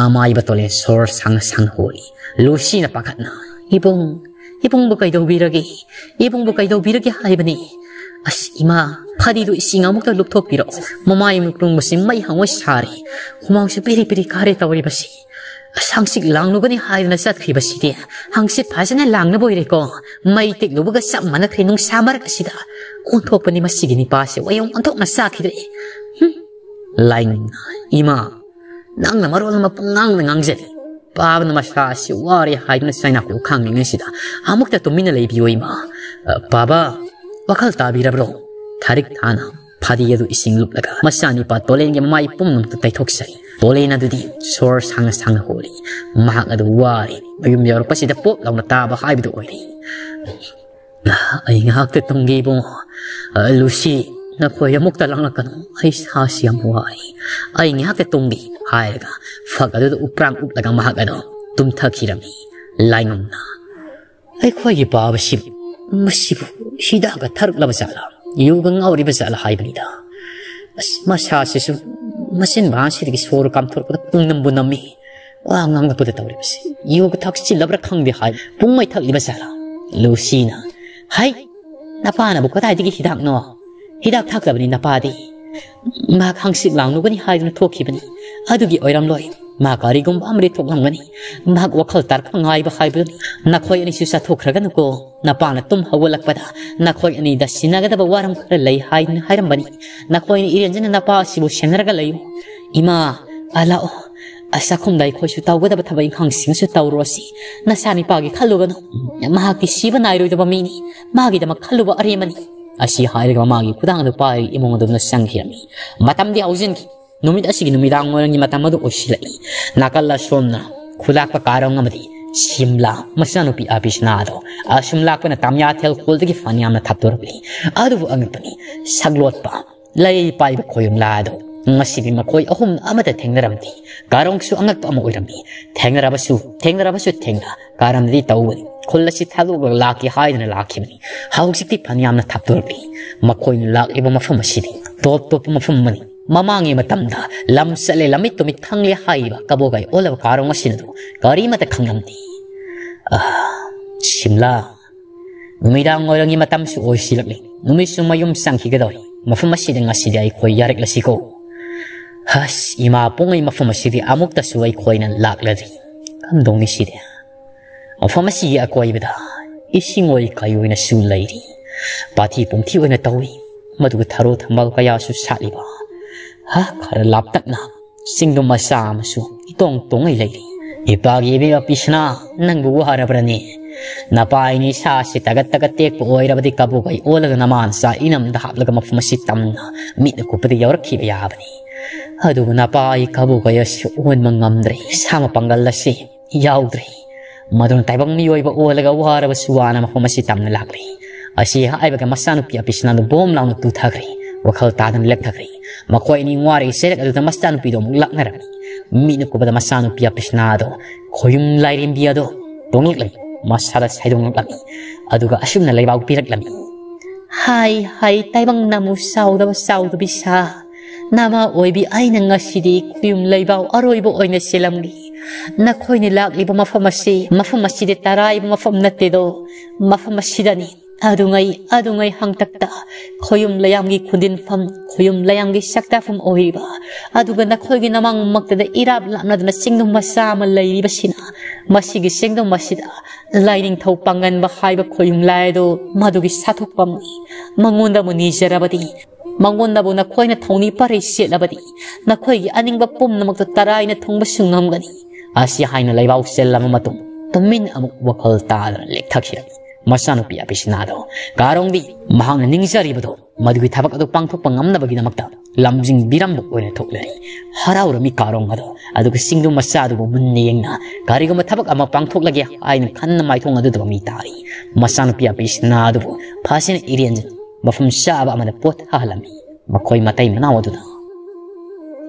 ꯑꯃꯥꯏꯕ ꯇꯣꯂꯦꯟ ꯁꯣꯔ ꯁꯥꯡꯅ ꯁꯥꯡꯅ ꯍꯣꯜꯂꯤ꯫ ꯂꯨꯁꯤꯅ ꯄꯥꯈꯠꯅ, "ꯏꯕꯨꯡ, ꯏꯕꯨꯡꯕꯨ ꯀꯩꯗꯧꯕꯤꯔꯒꯦ? ꯏꯕꯨꯡꯕꯨ ꯀꯩꯗꯧꯕꯤꯔꯒꯦ ꯍꯥꯏꯕꯅꯤ? ꯑꯁ, ꯏꯃꯥ, ꯐꯗꯤꯗꯨ ꯏꯁꯤꯡ ꯑꯃꯨꯛꯇ ꯂꯨꯞꯊꯣꯛꯄꯤꯔꯛꯑꯣ꯫ ꯃꯃꯥꯏ ꯃꯤꯠꯂꯨꯡꯕꯁꯤ ꯃꯩ ꯍꯪꯉꯣꯏ ꯁꯥꯔꯦ꯫ ꯍꯨꯃꯥꯡꯁꯨ ꯄꯤꯔꯤ ꯄꯤꯔꯤ ꯀꯥꯔꯦ ꯇꯧꯔꯤꯕꯁꯤ꯫ ꯑꯁ, ꯍꯪꯆꯤꯠ ꯂꯥꯡꯂꯨꯒꯅꯤ ꯍꯥꯏꯗꯅ ꯆꯠꯈ꯭ꯔꯤꯕꯁꯤꯗꯤ ꯍꯪꯆꯤꯠ ꯐꯖꯅ ꯂꯥꯡꯅꯕ ꯑꯣꯏꯔꯦꯀꯣ꯫ ꯃꯩ ꯇꯤꯛꯂꯨꯕꯒ ꯆꯞ ꯃꯥꯟꯅꯈ꯭ꯔꯦ ꯅꯨꯡꯁꯥ ꯃꯔꯛ ꯑꯁꯤꯗ꯫ ꯑꯣꯟꯊꯣꯛꯄꯅꯤ ꯃꯁꯤꯒꯤ ꯅꯤꯄꯥꯁꯦ, ꯋꯥꯌꯣꯡ ꯑꯣꯟꯊꯣꯛꯅ ꯆꯥꯈꯤꯗ꯭ꯔꯦ꯫" ꯍꯨꯝ꯫ ꯂꯥꯏꯉꯝꯅ, "ꯏꯃꯥ, ꯅꯪꯅ ꯃꯔꯣꯜ ꯑꯃ ꯄꯨꯡꯉꯥꯡꯗ ꯉꯥꯡꯖꯜꯂꯤ꯫ ꯄꯥꯕꯅ ꯃꯁꯥ ꯑꯁꯤ ꯋꯥꯔꯦ ꯍꯥꯏꯗꯨꯅ ꯆꯩꯅꯥꯀꯣꯜ ꯈꯥꯡꯂꯤꯉꯩꯁꯤꯗ ꯑꯃꯨꯛꯇ ꯇꯨꯃꯤꯟꯅ ꯂꯩꯕꯤꯌꯣ ꯏꯃꯥ꯫" "ꯑ, ꯄꯥꯕ, ꯋꯥꯈꯜ ꯇꯥꯕꯤꯔꯕ꯭ꯔꯣ?" ꯊꯥꯔꯤꯛ ꯊꯥꯅ ꯐꯗꯤ ꯑꯗꯨ ꯏꯁꯤꯡ ꯂꯨꯞꯂꯒ ꯃꯆꯥꯅꯤꯄꯥ ꯇꯣꯂꯦꯟꯒꯤ ꯃꯃꯥꯏ ꯄꯨꯝꯅꯃꯛꯇ ꯇꯩꯊꯣꯛꯆꯔꯤ꯫ ꯄꯣꯂꯦꯟ ꯑꯗꯨꯗꯤ ꯁꯣꯔ ꯁꯥꯡꯅ ꯁꯥꯡꯅ ꯍꯣꯜꯂꯤ꯫ ꯃꯍꯥꯛ ꯑꯗꯨ ꯋꯥꯔꯦ꯫ ꯃꯌꯨꯝ ꯌꯧꯔꯛꯄꯁꯤꯗ ꯄꯣꯞ ꯂꯥꯎꯅ ꯇꯥꯕ ꯍꯥꯏꯕꯗꯨ ꯑꯣꯏꯔꯦ꯫ "ꯑꯩ ꯉꯥꯏꯍꯥꯛꯇ ꯇꯨꯝꯒꯦ ꯏꯕꯨꯡꯉꯣ꯫ ꯑ, ꯂꯨꯁꯤ, ꯅꯈꯣꯏ ꯑꯃꯨꯛꯇ ꯂꯥꯡꯂꯛꯀꯅꯨ꯫ ꯑꯩ ꯁꯥꯁꯤ ꯌꯥꯝ ꯋꯥꯔꯦ꯫ ꯑꯩ ꯉꯥꯏꯍꯥꯛꯇ ꯇꯨꯝꯒꯦ" ꯍꯥꯏꯔꯒ ꯐꯛ ꯑꯗꯨꯗ ꯎꯄ꯭ꯔꯥꯡ ꯎꯞꯂꯒ ꯃꯍꯥꯛ ꯑꯗꯨ ꯇꯨꯝꯊꯈꯤꯔꯝꯃꯤ꯫ ꯂꯥꯏꯉꯝꯅ, "ꯑꯩꯈꯣꯏꯒꯤ ꯄꯥꯕꯁꯤ, ꯃꯁꯤꯕꯨ ꯍꯤꯗꯥꯛꯀ ꯊꯛꯂꯕ ꯖꯥꯠꯂꯥ? ꯌꯨꯒ ꯉꯥꯎꯔꯤꯕ ꯖꯥꯠꯂꯥ?" ꯍꯥꯏꯕꯅꯤꯗ꯫ ꯑꯁ, ꯃꯁꯥꯁꯤꯁꯨ ꯃꯆꯤꯟꯕꯥꯟꯁꯤꯗꯒꯤ ꯁꯣꯔ ꯀꯥꯝꯊꯣꯔꯛꯄꯗ ꯄꯨꯡꯅꯝꯕꯨ ꯅꯝꯃꯤ꯫ ꯋꯥ ꯉꯥꯡꯂꯛꯄꯗ ꯇꯧꯔꯤꯕꯁꯤ꯫ "ꯌꯨꯒ ꯊꯛꯆꯤꯜꯂꯕ꯭ꯔꯥ ꯈꯪꯗꯦ" ꯍꯥꯏ꯫ "ꯄꯨꯡꯃꯩ ꯊꯛꯂꯤꯕ ꯖꯥꯠꯂꯥ?" ꯂꯨꯁꯤꯅ, "ꯍꯩ, ꯅꯄꯥꯅꯕꯨ ꯀꯗꯥꯏꯗꯒꯤ ꯍꯤꯗꯥꯛꯅꯣ? ꯍꯤꯗꯥꯛ ꯊꯛꯇꯕꯅꯤ ꯅꯄꯥꯗꯤ꯫ ꯃꯍꯥꯛ ꯍꯪꯆꯤꯠ ꯂꯥꯡꯂꯨꯒꯅꯤ ꯍꯥꯏꯗꯨꯅ ꯊꯣꯛꯈꯤꯕꯅꯤ꯫ ꯑꯗꯨꯒꯤ ꯑꯣꯏꯔꯝꯂꯣꯏ꯫ ꯃꯥ ꯀꯔꯤꯒꯨꯝꯕ ꯑꯃꯗꯤ ꯊꯣꯛꯂꯝꯒꯅꯤ꯫ ꯃꯍꯥꯛ ꯋꯥꯈꯜ ꯇꯥꯔꯛꯄ ꯉꯥꯏꯕ ꯍꯥꯏꯕꯗꯨꯅꯤ꯫ ꯅꯈꯣꯏ ꯑꯅꯤꯁꯨ ꯆꯠꯊꯣꯛꯈ꯭ꯔꯒꯅꯨꯀꯣ꯫ ꯅꯄꯥꯅ ꯇꯨꯝ ꯍꯧꯒꯠꯂꯛꯄꯗ ꯅꯈꯣꯏ ꯑꯅꯤꯗ ꯁꯤꯟꯅꯒꯗꯕ ꯋꯥꯔꯝ ꯈꯔ ꯂꯩ" ꯍꯥꯏꯗꯨꯅ ꯍꯥꯏꯔꯝꯕꯅꯤ꯫ "ꯅꯈꯣꯏꯅ ꯏꯔꯦꯟꯖꯅ ꯅꯄꯥ ꯑꯁꯤꯕꯨ ꯁꯦꯟꯅꯔꯒ ꯂꯩꯌꯨ꯫ ꯏꯃꯥ, ꯑ, ꯂꯥꯛꯑꯣ꯫ ꯑ, ꯆꯥꯛꯈꯨꯝꯗ ꯑꯩꯈꯣꯏꯁꯨ ꯇꯧꯒꯗꯕ ꯊꯕꯛ ꯏꯪꯈꯥꯡꯁꯤꯡꯁꯨ ꯇꯧꯔꯨꯔꯁꯤ꯫ ꯅꯆꯥꯅꯤꯄꯥꯒꯤ ꯈꯜꯂꯨꯒꯅꯨ꯫ ꯃꯍꯥꯛꯇꯤ ꯁꯤꯕ ꯅꯥꯏꯔꯣꯏꯗꯕ ꯃꯤꯅꯤ꯫ ꯃꯥꯒꯤꯗꯃꯛ ꯈꯜꯂꯨꯕ ꯑꯔꯦꯝꯕꯅꯤ"꯫ ꯑꯁꯤ ꯍꯥꯏꯔꯒ ꯃꯃꯥꯒꯤ ꯈꯨꯗꯥꯡ ꯑꯗꯨ ꯄꯥꯏꯔꯒ ꯏꯃꯨꯡ ꯑꯗꯣꯝꯗ ꯆꯪꯈꯤꯔꯝꯃꯤ꯫ ꯃꯇꯝꯗꯤ ꯍꯧꯖꯤꯟꯈꯤ꯫ ꯅꯨꯃꯤꯠ ꯑꯁꯤꯒꯤ ꯅꯨꯃꯤꯗꯥꯡ ꯋꯥꯏꯔꯝꯒꯤ ꯃꯇꯝ ꯑꯗꯨ ꯑꯣꯏꯁꯤꯜꯂꯛꯏ꯫ ꯅꯥꯀꯜ ꯑꯁꯣꯝꯅ ꯈꯨꯂꯥꯛꯄ ꯀꯥꯔꯣꯡ ꯑꯃꯗꯤ ꯁꯤꯝꯂꯥ ꯃꯆꯥꯅꯨꯄꯤ ꯑꯕꯤꯁꯅꯥꯗꯣ ꯑꯁꯨꯝ ꯂꯥꯛꯄꯅ ꯇꯥꯃꯤꯌꯥꯊꯦꯜ ꯈꯣꯜꯗꯒꯤ ꯐꯅꯌꯥꯝꯅ ꯊꯥꯞꯇꯣꯔꯛꯂꯤ꯫ ꯑꯗꯨꯕꯨ ꯑꯉꯛꯄꯅꯤ, ꯁꯛꯂꯣꯠꯄ ꯂꯩ ꯄꯥꯏꯕ ꯈꯣꯌꯨꯝꯂꯥ ꯑꯗꯣ ꯉꯁꯤꯗꯤ ꯃꯈꯣꯏ ꯑꯍꯨꯝ ꯑꯃꯠꯇ ꯊꯦꯡꯅꯔꯝꯗꯦ꯫ ꯀꯥꯔꯣꯡꯁꯨ ꯑꯉꯛꯄ ꯑꯃ ꯑꯣꯏꯔꯝꯃꯤ꯫ ꯊꯦꯡꯅꯔꯕꯁꯨ, ꯊꯦꯡꯅꯔꯕꯁꯨ ꯊꯦꯡꯅ ꯀꯥꯔꯝꯗꯗꯤ ꯇꯧꯕꯅꯤ꯫ ꯈꯨꯜ ꯑꯁꯤ ꯊꯥꯗꯣꯛꯂꯒ ꯂꯥꯛꯀꯦ ꯍꯥꯏꯗꯨꯅ ꯂꯥꯛꯈꯤꯕꯅꯤ꯫ ꯍꯧꯖꯤꯛꯇꯤ ꯐꯅꯌꯥꯝꯅ ꯊꯥꯞꯇꯣꯔꯛꯂꯤ꯫ ꯃꯈꯣꯏꯅ ꯂꯥꯛꯂꯤꯕ ꯃꯐꯝ ꯑꯁꯤꯗꯤ ꯇꯣꯞ ꯇꯣꯞꯄ ꯃꯐꯝ ꯑꯃꯅꯤ꯫ ꯃꯃꯥꯡꯒꯤ ꯃꯇꯝꯗ ꯂꯝ ꯆꯠꯂꯦ, ꯂꯝꯃꯤꯠ ꯇꯨꯃꯤꯠ ꯈꯪꯂꯦ ꯍꯥꯏꯔꯤꯕ ꯀꯕꯣꯒꯥꯏ ꯑꯣꯜꯂꯕ ꯀꯥꯔꯣꯡ ꯑꯁꯤꯅꯗꯨ ꯀꯔꯤꯃꯠꯇ ꯈꯪꯂꯝꯗꯦ꯫ ꯑꯥ, ꯁꯤꯝꯂꯥ꯫ ꯅꯨꯃꯤꯗꯥꯡ ꯋꯥꯏꯔꯝꯒꯤ ꯃꯇꯝꯁꯨ ꯑꯣꯏꯁꯤꯜꯂꯛꯂꯤ꯫ ꯅꯨꯃꯤꯠꯁꯨ ꯃꯌꯨꯝ ꯆꯪꯈꯤꯒꯗꯧꯔꯤ꯫ ꯃꯐꯝ ꯑꯁꯤꯗ ꯉꯁꯤꯗꯤ ꯑꯩꯈꯣꯏ ꯌꯥꯔꯛꯂꯁꯤꯀꯣ꯫ ꯍꯁ, ꯏꯃꯥ ꯄꯣꯡꯉꯩ, ꯃꯐꯝ ꯑꯁꯤꯗꯤ ꯑꯃꯨꯛꯇꯁꯨ ꯑꯩꯈꯣꯏꯅ ꯂꯥꯛꯂꯗ꯭ꯔꯤ꯫ ꯀꯝꯗꯧꯅꯤ ꯁꯤꯗꯤ? ꯃꯐꯝ ꯑꯁꯤꯒꯤ ꯑꯀꯣꯏꯕꯗ ꯏꯁꯤꯡ ꯑꯣꯏ ꯀꯩ ꯑꯣꯏꯅꯁꯨ ꯂꯩꯔꯤ꯫ ꯄꯥꯊꯤ ꯄꯨꯝꯊꯤ ꯑꯣꯏꯅ ꯇꯧꯏ꯫ ꯃꯗꯨꯒ ꯊꯔꯣ ꯊꯝꯕꯥꯜ ꯀꯌꯥꯁꯨ ꯁꯥꯠꯂꯤꯕ꯫ ꯍꯥ, ꯈꯔ ꯂꯥꯞꯇꯛꯅ ꯆꯤꯡꯗꯣ ꯃꯆꯥ ꯑꯃꯁꯨ ꯏꯇꯣꯡ ꯇꯣꯡꯉꯩ ꯂꯩꯔꯤ꯫ "ꯏꯄꯥꯒꯤ ꯏꯕꯦꯝꯃ ꯄꯤꯁꯅꯥ, ꯅꯪꯕꯨ ꯋꯥꯔꯕ꯭ꯔꯅꯦ? ꯅꯄꯥ ꯑꯩꯅ ꯏꯁꯥꯁꯤ ꯇꯒꯠ ꯇꯒꯠ ꯇꯦꯛꯄ ꯑꯣꯏꯔꯕꯗꯤ ꯀꯕꯣꯀꯩ ꯑꯣꯜꯂꯒ ꯅꯃꯥ ꯅꯆꯥ ꯏꯅꯝꯗ ꯍꯥꯞꯂꯒ ꯃꯐꯝ ꯑꯁꯤ ꯇꯝꯅ ꯃꯤꯠꯅ ꯀꯨꯞꯄꯗ ꯌꯧꯔꯛꯈꯤꯕ ꯌꯥꯕꯅꯤ꯫ ꯑꯗꯨꯕꯨ ꯅꯄꯥ ꯑꯩ ꯀꯕꯣꯀꯩ ꯑꯁꯤ ꯑꯣꯟꯕ ꯉꯝꯗ꯭ꯔꯦ, ꯏꯁꯥ ꯃꯄꯥꯡꯒꯜ ꯑꯁꯤ ꯌꯥꯎꯗ꯭ꯔꯦ꯫ ꯃꯗꯨꯅ ꯇꯥꯏꯕꯪ ꯃꯤꯑꯣꯏꯕ ꯑꯣꯜꯂꯒ ꯋꯥꯔꯕꯁꯨ ꯋꯥꯅ ꯃꯐꯝ ꯑꯁꯤ ꯇꯝꯅ ꯂꯥꯛꯂꯤ"꯫ ꯑꯁꯤ ꯍꯥꯏꯕꯒ ꯃꯆꯥꯅꯨꯄꯤ ꯑꯄꯤꯁꯅꯥꯗꯨ ꯕꯣꯝ ꯂꯥꯎꯅ ꯇꯨꯊꯈ꯭ꯔꯦ꯫ ꯋꯥꯈꯜ ꯇꯥꯗꯅ ꯂꯦꯛꯊꯈ꯭ꯔꯦ꯫ ꯃꯈꯣꯏ ꯑꯅꯤ ꯋꯥꯔꯒ ꯆꯩꯔꯛ ꯑꯗꯨꯗ ꯃꯆꯥꯅꯨꯄꯤꯗꯣ ꯑꯃꯨꯛ ꯂꯥꯛꯅꯔꯝꯃꯤ꯫ ꯃꯤꯠꯅ ꯀꯨꯞꯄꯗ ꯃꯆꯥꯅꯨꯄꯤ ꯑꯄꯤꯁꯅꯥꯗꯣ ꯈꯣꯌꯨꯝ ꯂꯥꯏꯔꯦꯝꯕꯤ ꯑꯗꯣ ꯇꯣꯡꯂꯛꯂꯝꯃꯤ꯫ ꯃꯁꯥꯗ ꯁꯥꯏꯗꯣꯡꯂꯛꯂꯝꯃꯤ꯫ ꯑꯗꯨꯒ ꯑꯁꯨꯝꯅ ꯂꯩꯕꯥꯎ ꯄꯤꯔꯛꯂꯝꯃꯤ: "ꯍꯥꯏ ꯍꯥꯏ, ꯇꯥꯏꯕꯪ ꯅꯃꯨ ꯆꯥꯎꯗꯕ ꯆꯥꯎꯗꯕꯤ ꯁꯥ, ꯅꯃꯥ ꯑꯣꯏꯕꯤ ꯑꯩꯅ ꯉꯁꯤꯗꯤ ꯈꯨꯌꯨꯝ ꯂꯩꯕꯥꯎ ꯑꯔꯣꯏꯕ ꯑꯣꯏꯅ ꯆꯦꯜꯂꯝꯂꯤ꯫ ꯅꯈꯣꯏꯅ ꯂꯥꯛꯂꯤꯕ ꯃꯐꯝ ꯑꯁꯤ, ꯃꯐꯝ ꯑꯁꯤꯗꯤ ꯇꯔꯥꯏꯕ ꯃꯐꯝ ꯅꯠꯇꯦꯗꯣ, ꯃꯐꯝ ꯑꯁꯤꯗꯅꯤ꯫ ꯑꯗꯨꯉꯩ, ꯑꯗꯨꯉꯩ ꯍꯪꯇꯛꯇ ꯈꯣꯌꯨꯝ ꯂꯩꯌꯥꯝꯒꯤ ꯈꯨꯟꯗꯤꯟꯐꯝ, ꯈꯣꯌꯨꯝ ꯂꯩꯌꯥꯝꯒꯤ ꯁꯛꯇꯥꯐꯝ ꯑꯣꯏꯔꯤꯕ, ꯑꯗꯨꯒ ꯅꯈꯣꯏꯒꯤ ꯅꯃꯥꯡꯃꯛꯇꯗ ꯏꯔꯥꯞ ꯂꯥꯞꯅꯗꯅ ꯆꯤꯡꯗꯨꯝ ꯃꯆꯥ ꯑꯃ ꯂꯩꯔꯤꯕꯁꯤꯅ, ꯃꯁꯤꯒꯤ ꯆꯤꯡꯗꯨꯝ ꯑꯁꯤꯗ ꯂꯥꯏꯅꯤꯡꯊꯧ ꯄꯥꯡꯒꯟꯕ ꯍꯥꯏꯕ ꯈꯣꯌꯨꯝ ꯂꯥꯏ ꯑꯗꯨ ꯃꯗꯨꯒꯤ ꯁꯥꯊꯣꯛꯐꯝꯅꯤ꯫ ꯃꯉꯣꯟꯗꯕꯨ ꯅꯤꯖꯔꯕꯗꯤ, ꯃꯉꯣꯟꯗꯕꯨ ꯅꯈꯣꯏꯅ ꯊꯧꯅꯤ ꯄꯔꯩ ꯁꯦꯠꯂꯕꯗꯤ, ꯅꯈꯣꯏꯒꯤ ꯑꯅꯤꯡꯕ ꯄꯨꯝꯅꯃꯛꯇꯨ ꯇꯔꯥꯏꯅ ꯊꯨꯡꯕꯁꯨ ꯉꯝꯒꯅꯤ"꯫ ꯑꯁꯤ ꯍꯥꯏꯅ ꯂꯩꯕꯥꯎ ꯆꯦꯜꯂꯕ ꯃꯇꯨꯡ, ꯇꯨꯃꯤꯟ ꯑꯃꯨꯛ ꯋꯥꯈꯜ ꯇꯥꯗꯅ ꯂꯦꯛꯊꯈꯤꯔꯝꯃꯤ꯫ ꯃꯆꯥꯅꯨꯄꯤ ꯑꯄꯤꯁꯅꯥꯗꯣ, ꯀꯥꯔꯣꯡꯗꯤ ꯃꯍꯥꯛꯅ ꯅꯤꯡꯖꯔꯤꯕꯗꯣ, ꯃꯗꯨꯒꯤ ꯊꯕꯛ ꯑꯗꯨ ꯄꯥꯡꯊꯣꯛꯄ ꯉꯝꯅꯕꯒꯤꯗꯃꯛꯇ ꯂꯝꯖꯤꯡꯕꯤꯔꯝꯕ ꯑꯣꯏꯅ ꯊꯣꯛꯂꯔꯤ꯫ ꯍꯔꯥꯎꯔꯝꯃꯤ ꯀꯥꯔꯣꯡ ꯑꯗꯣ, ꯑꯗꯨꯒ ꯆꯤꯡꯗꯨꯝ ꯃꯆꯥ ꯑꯗꯨꯕꯨ ꯃꯨꯟꯅ ꯌꯦꯡꯅ, ꯀꯔꯤꯒꯨꯝꯕ ꯊꯕꯛ ꯑꯃ ꯄꯥꯡꯊꯣꯛꯂꯒꯦ ꯍꯥꯏꯅ ꯈꯟꯅ ꯃꯥꯏꯊꯣꯡ ꯑꯗꯨꯗ ꯃꯃꯤ ꯇꯥꯔꯤ꯫ ꯃꯆꯥꯅꯨꯄꯤ ꯑꯄꯤꯁꯅꯥ ꯑꯗꯨꯕꯨ ꯐꯖꯅ ꯏꯔꯦꯟꯖꯅ ꯃꯐꯝ ꯆꯥꯕ ꯑꯃꯗ ꯄꯣꯊꯥꯍꯜꯂꯝꯃꯤ꯫ ꯃꯈꯣꯏ ꯃꯇꯩ ꯃꯅꯥꯎ ꯑꯗꯨꯅ꯫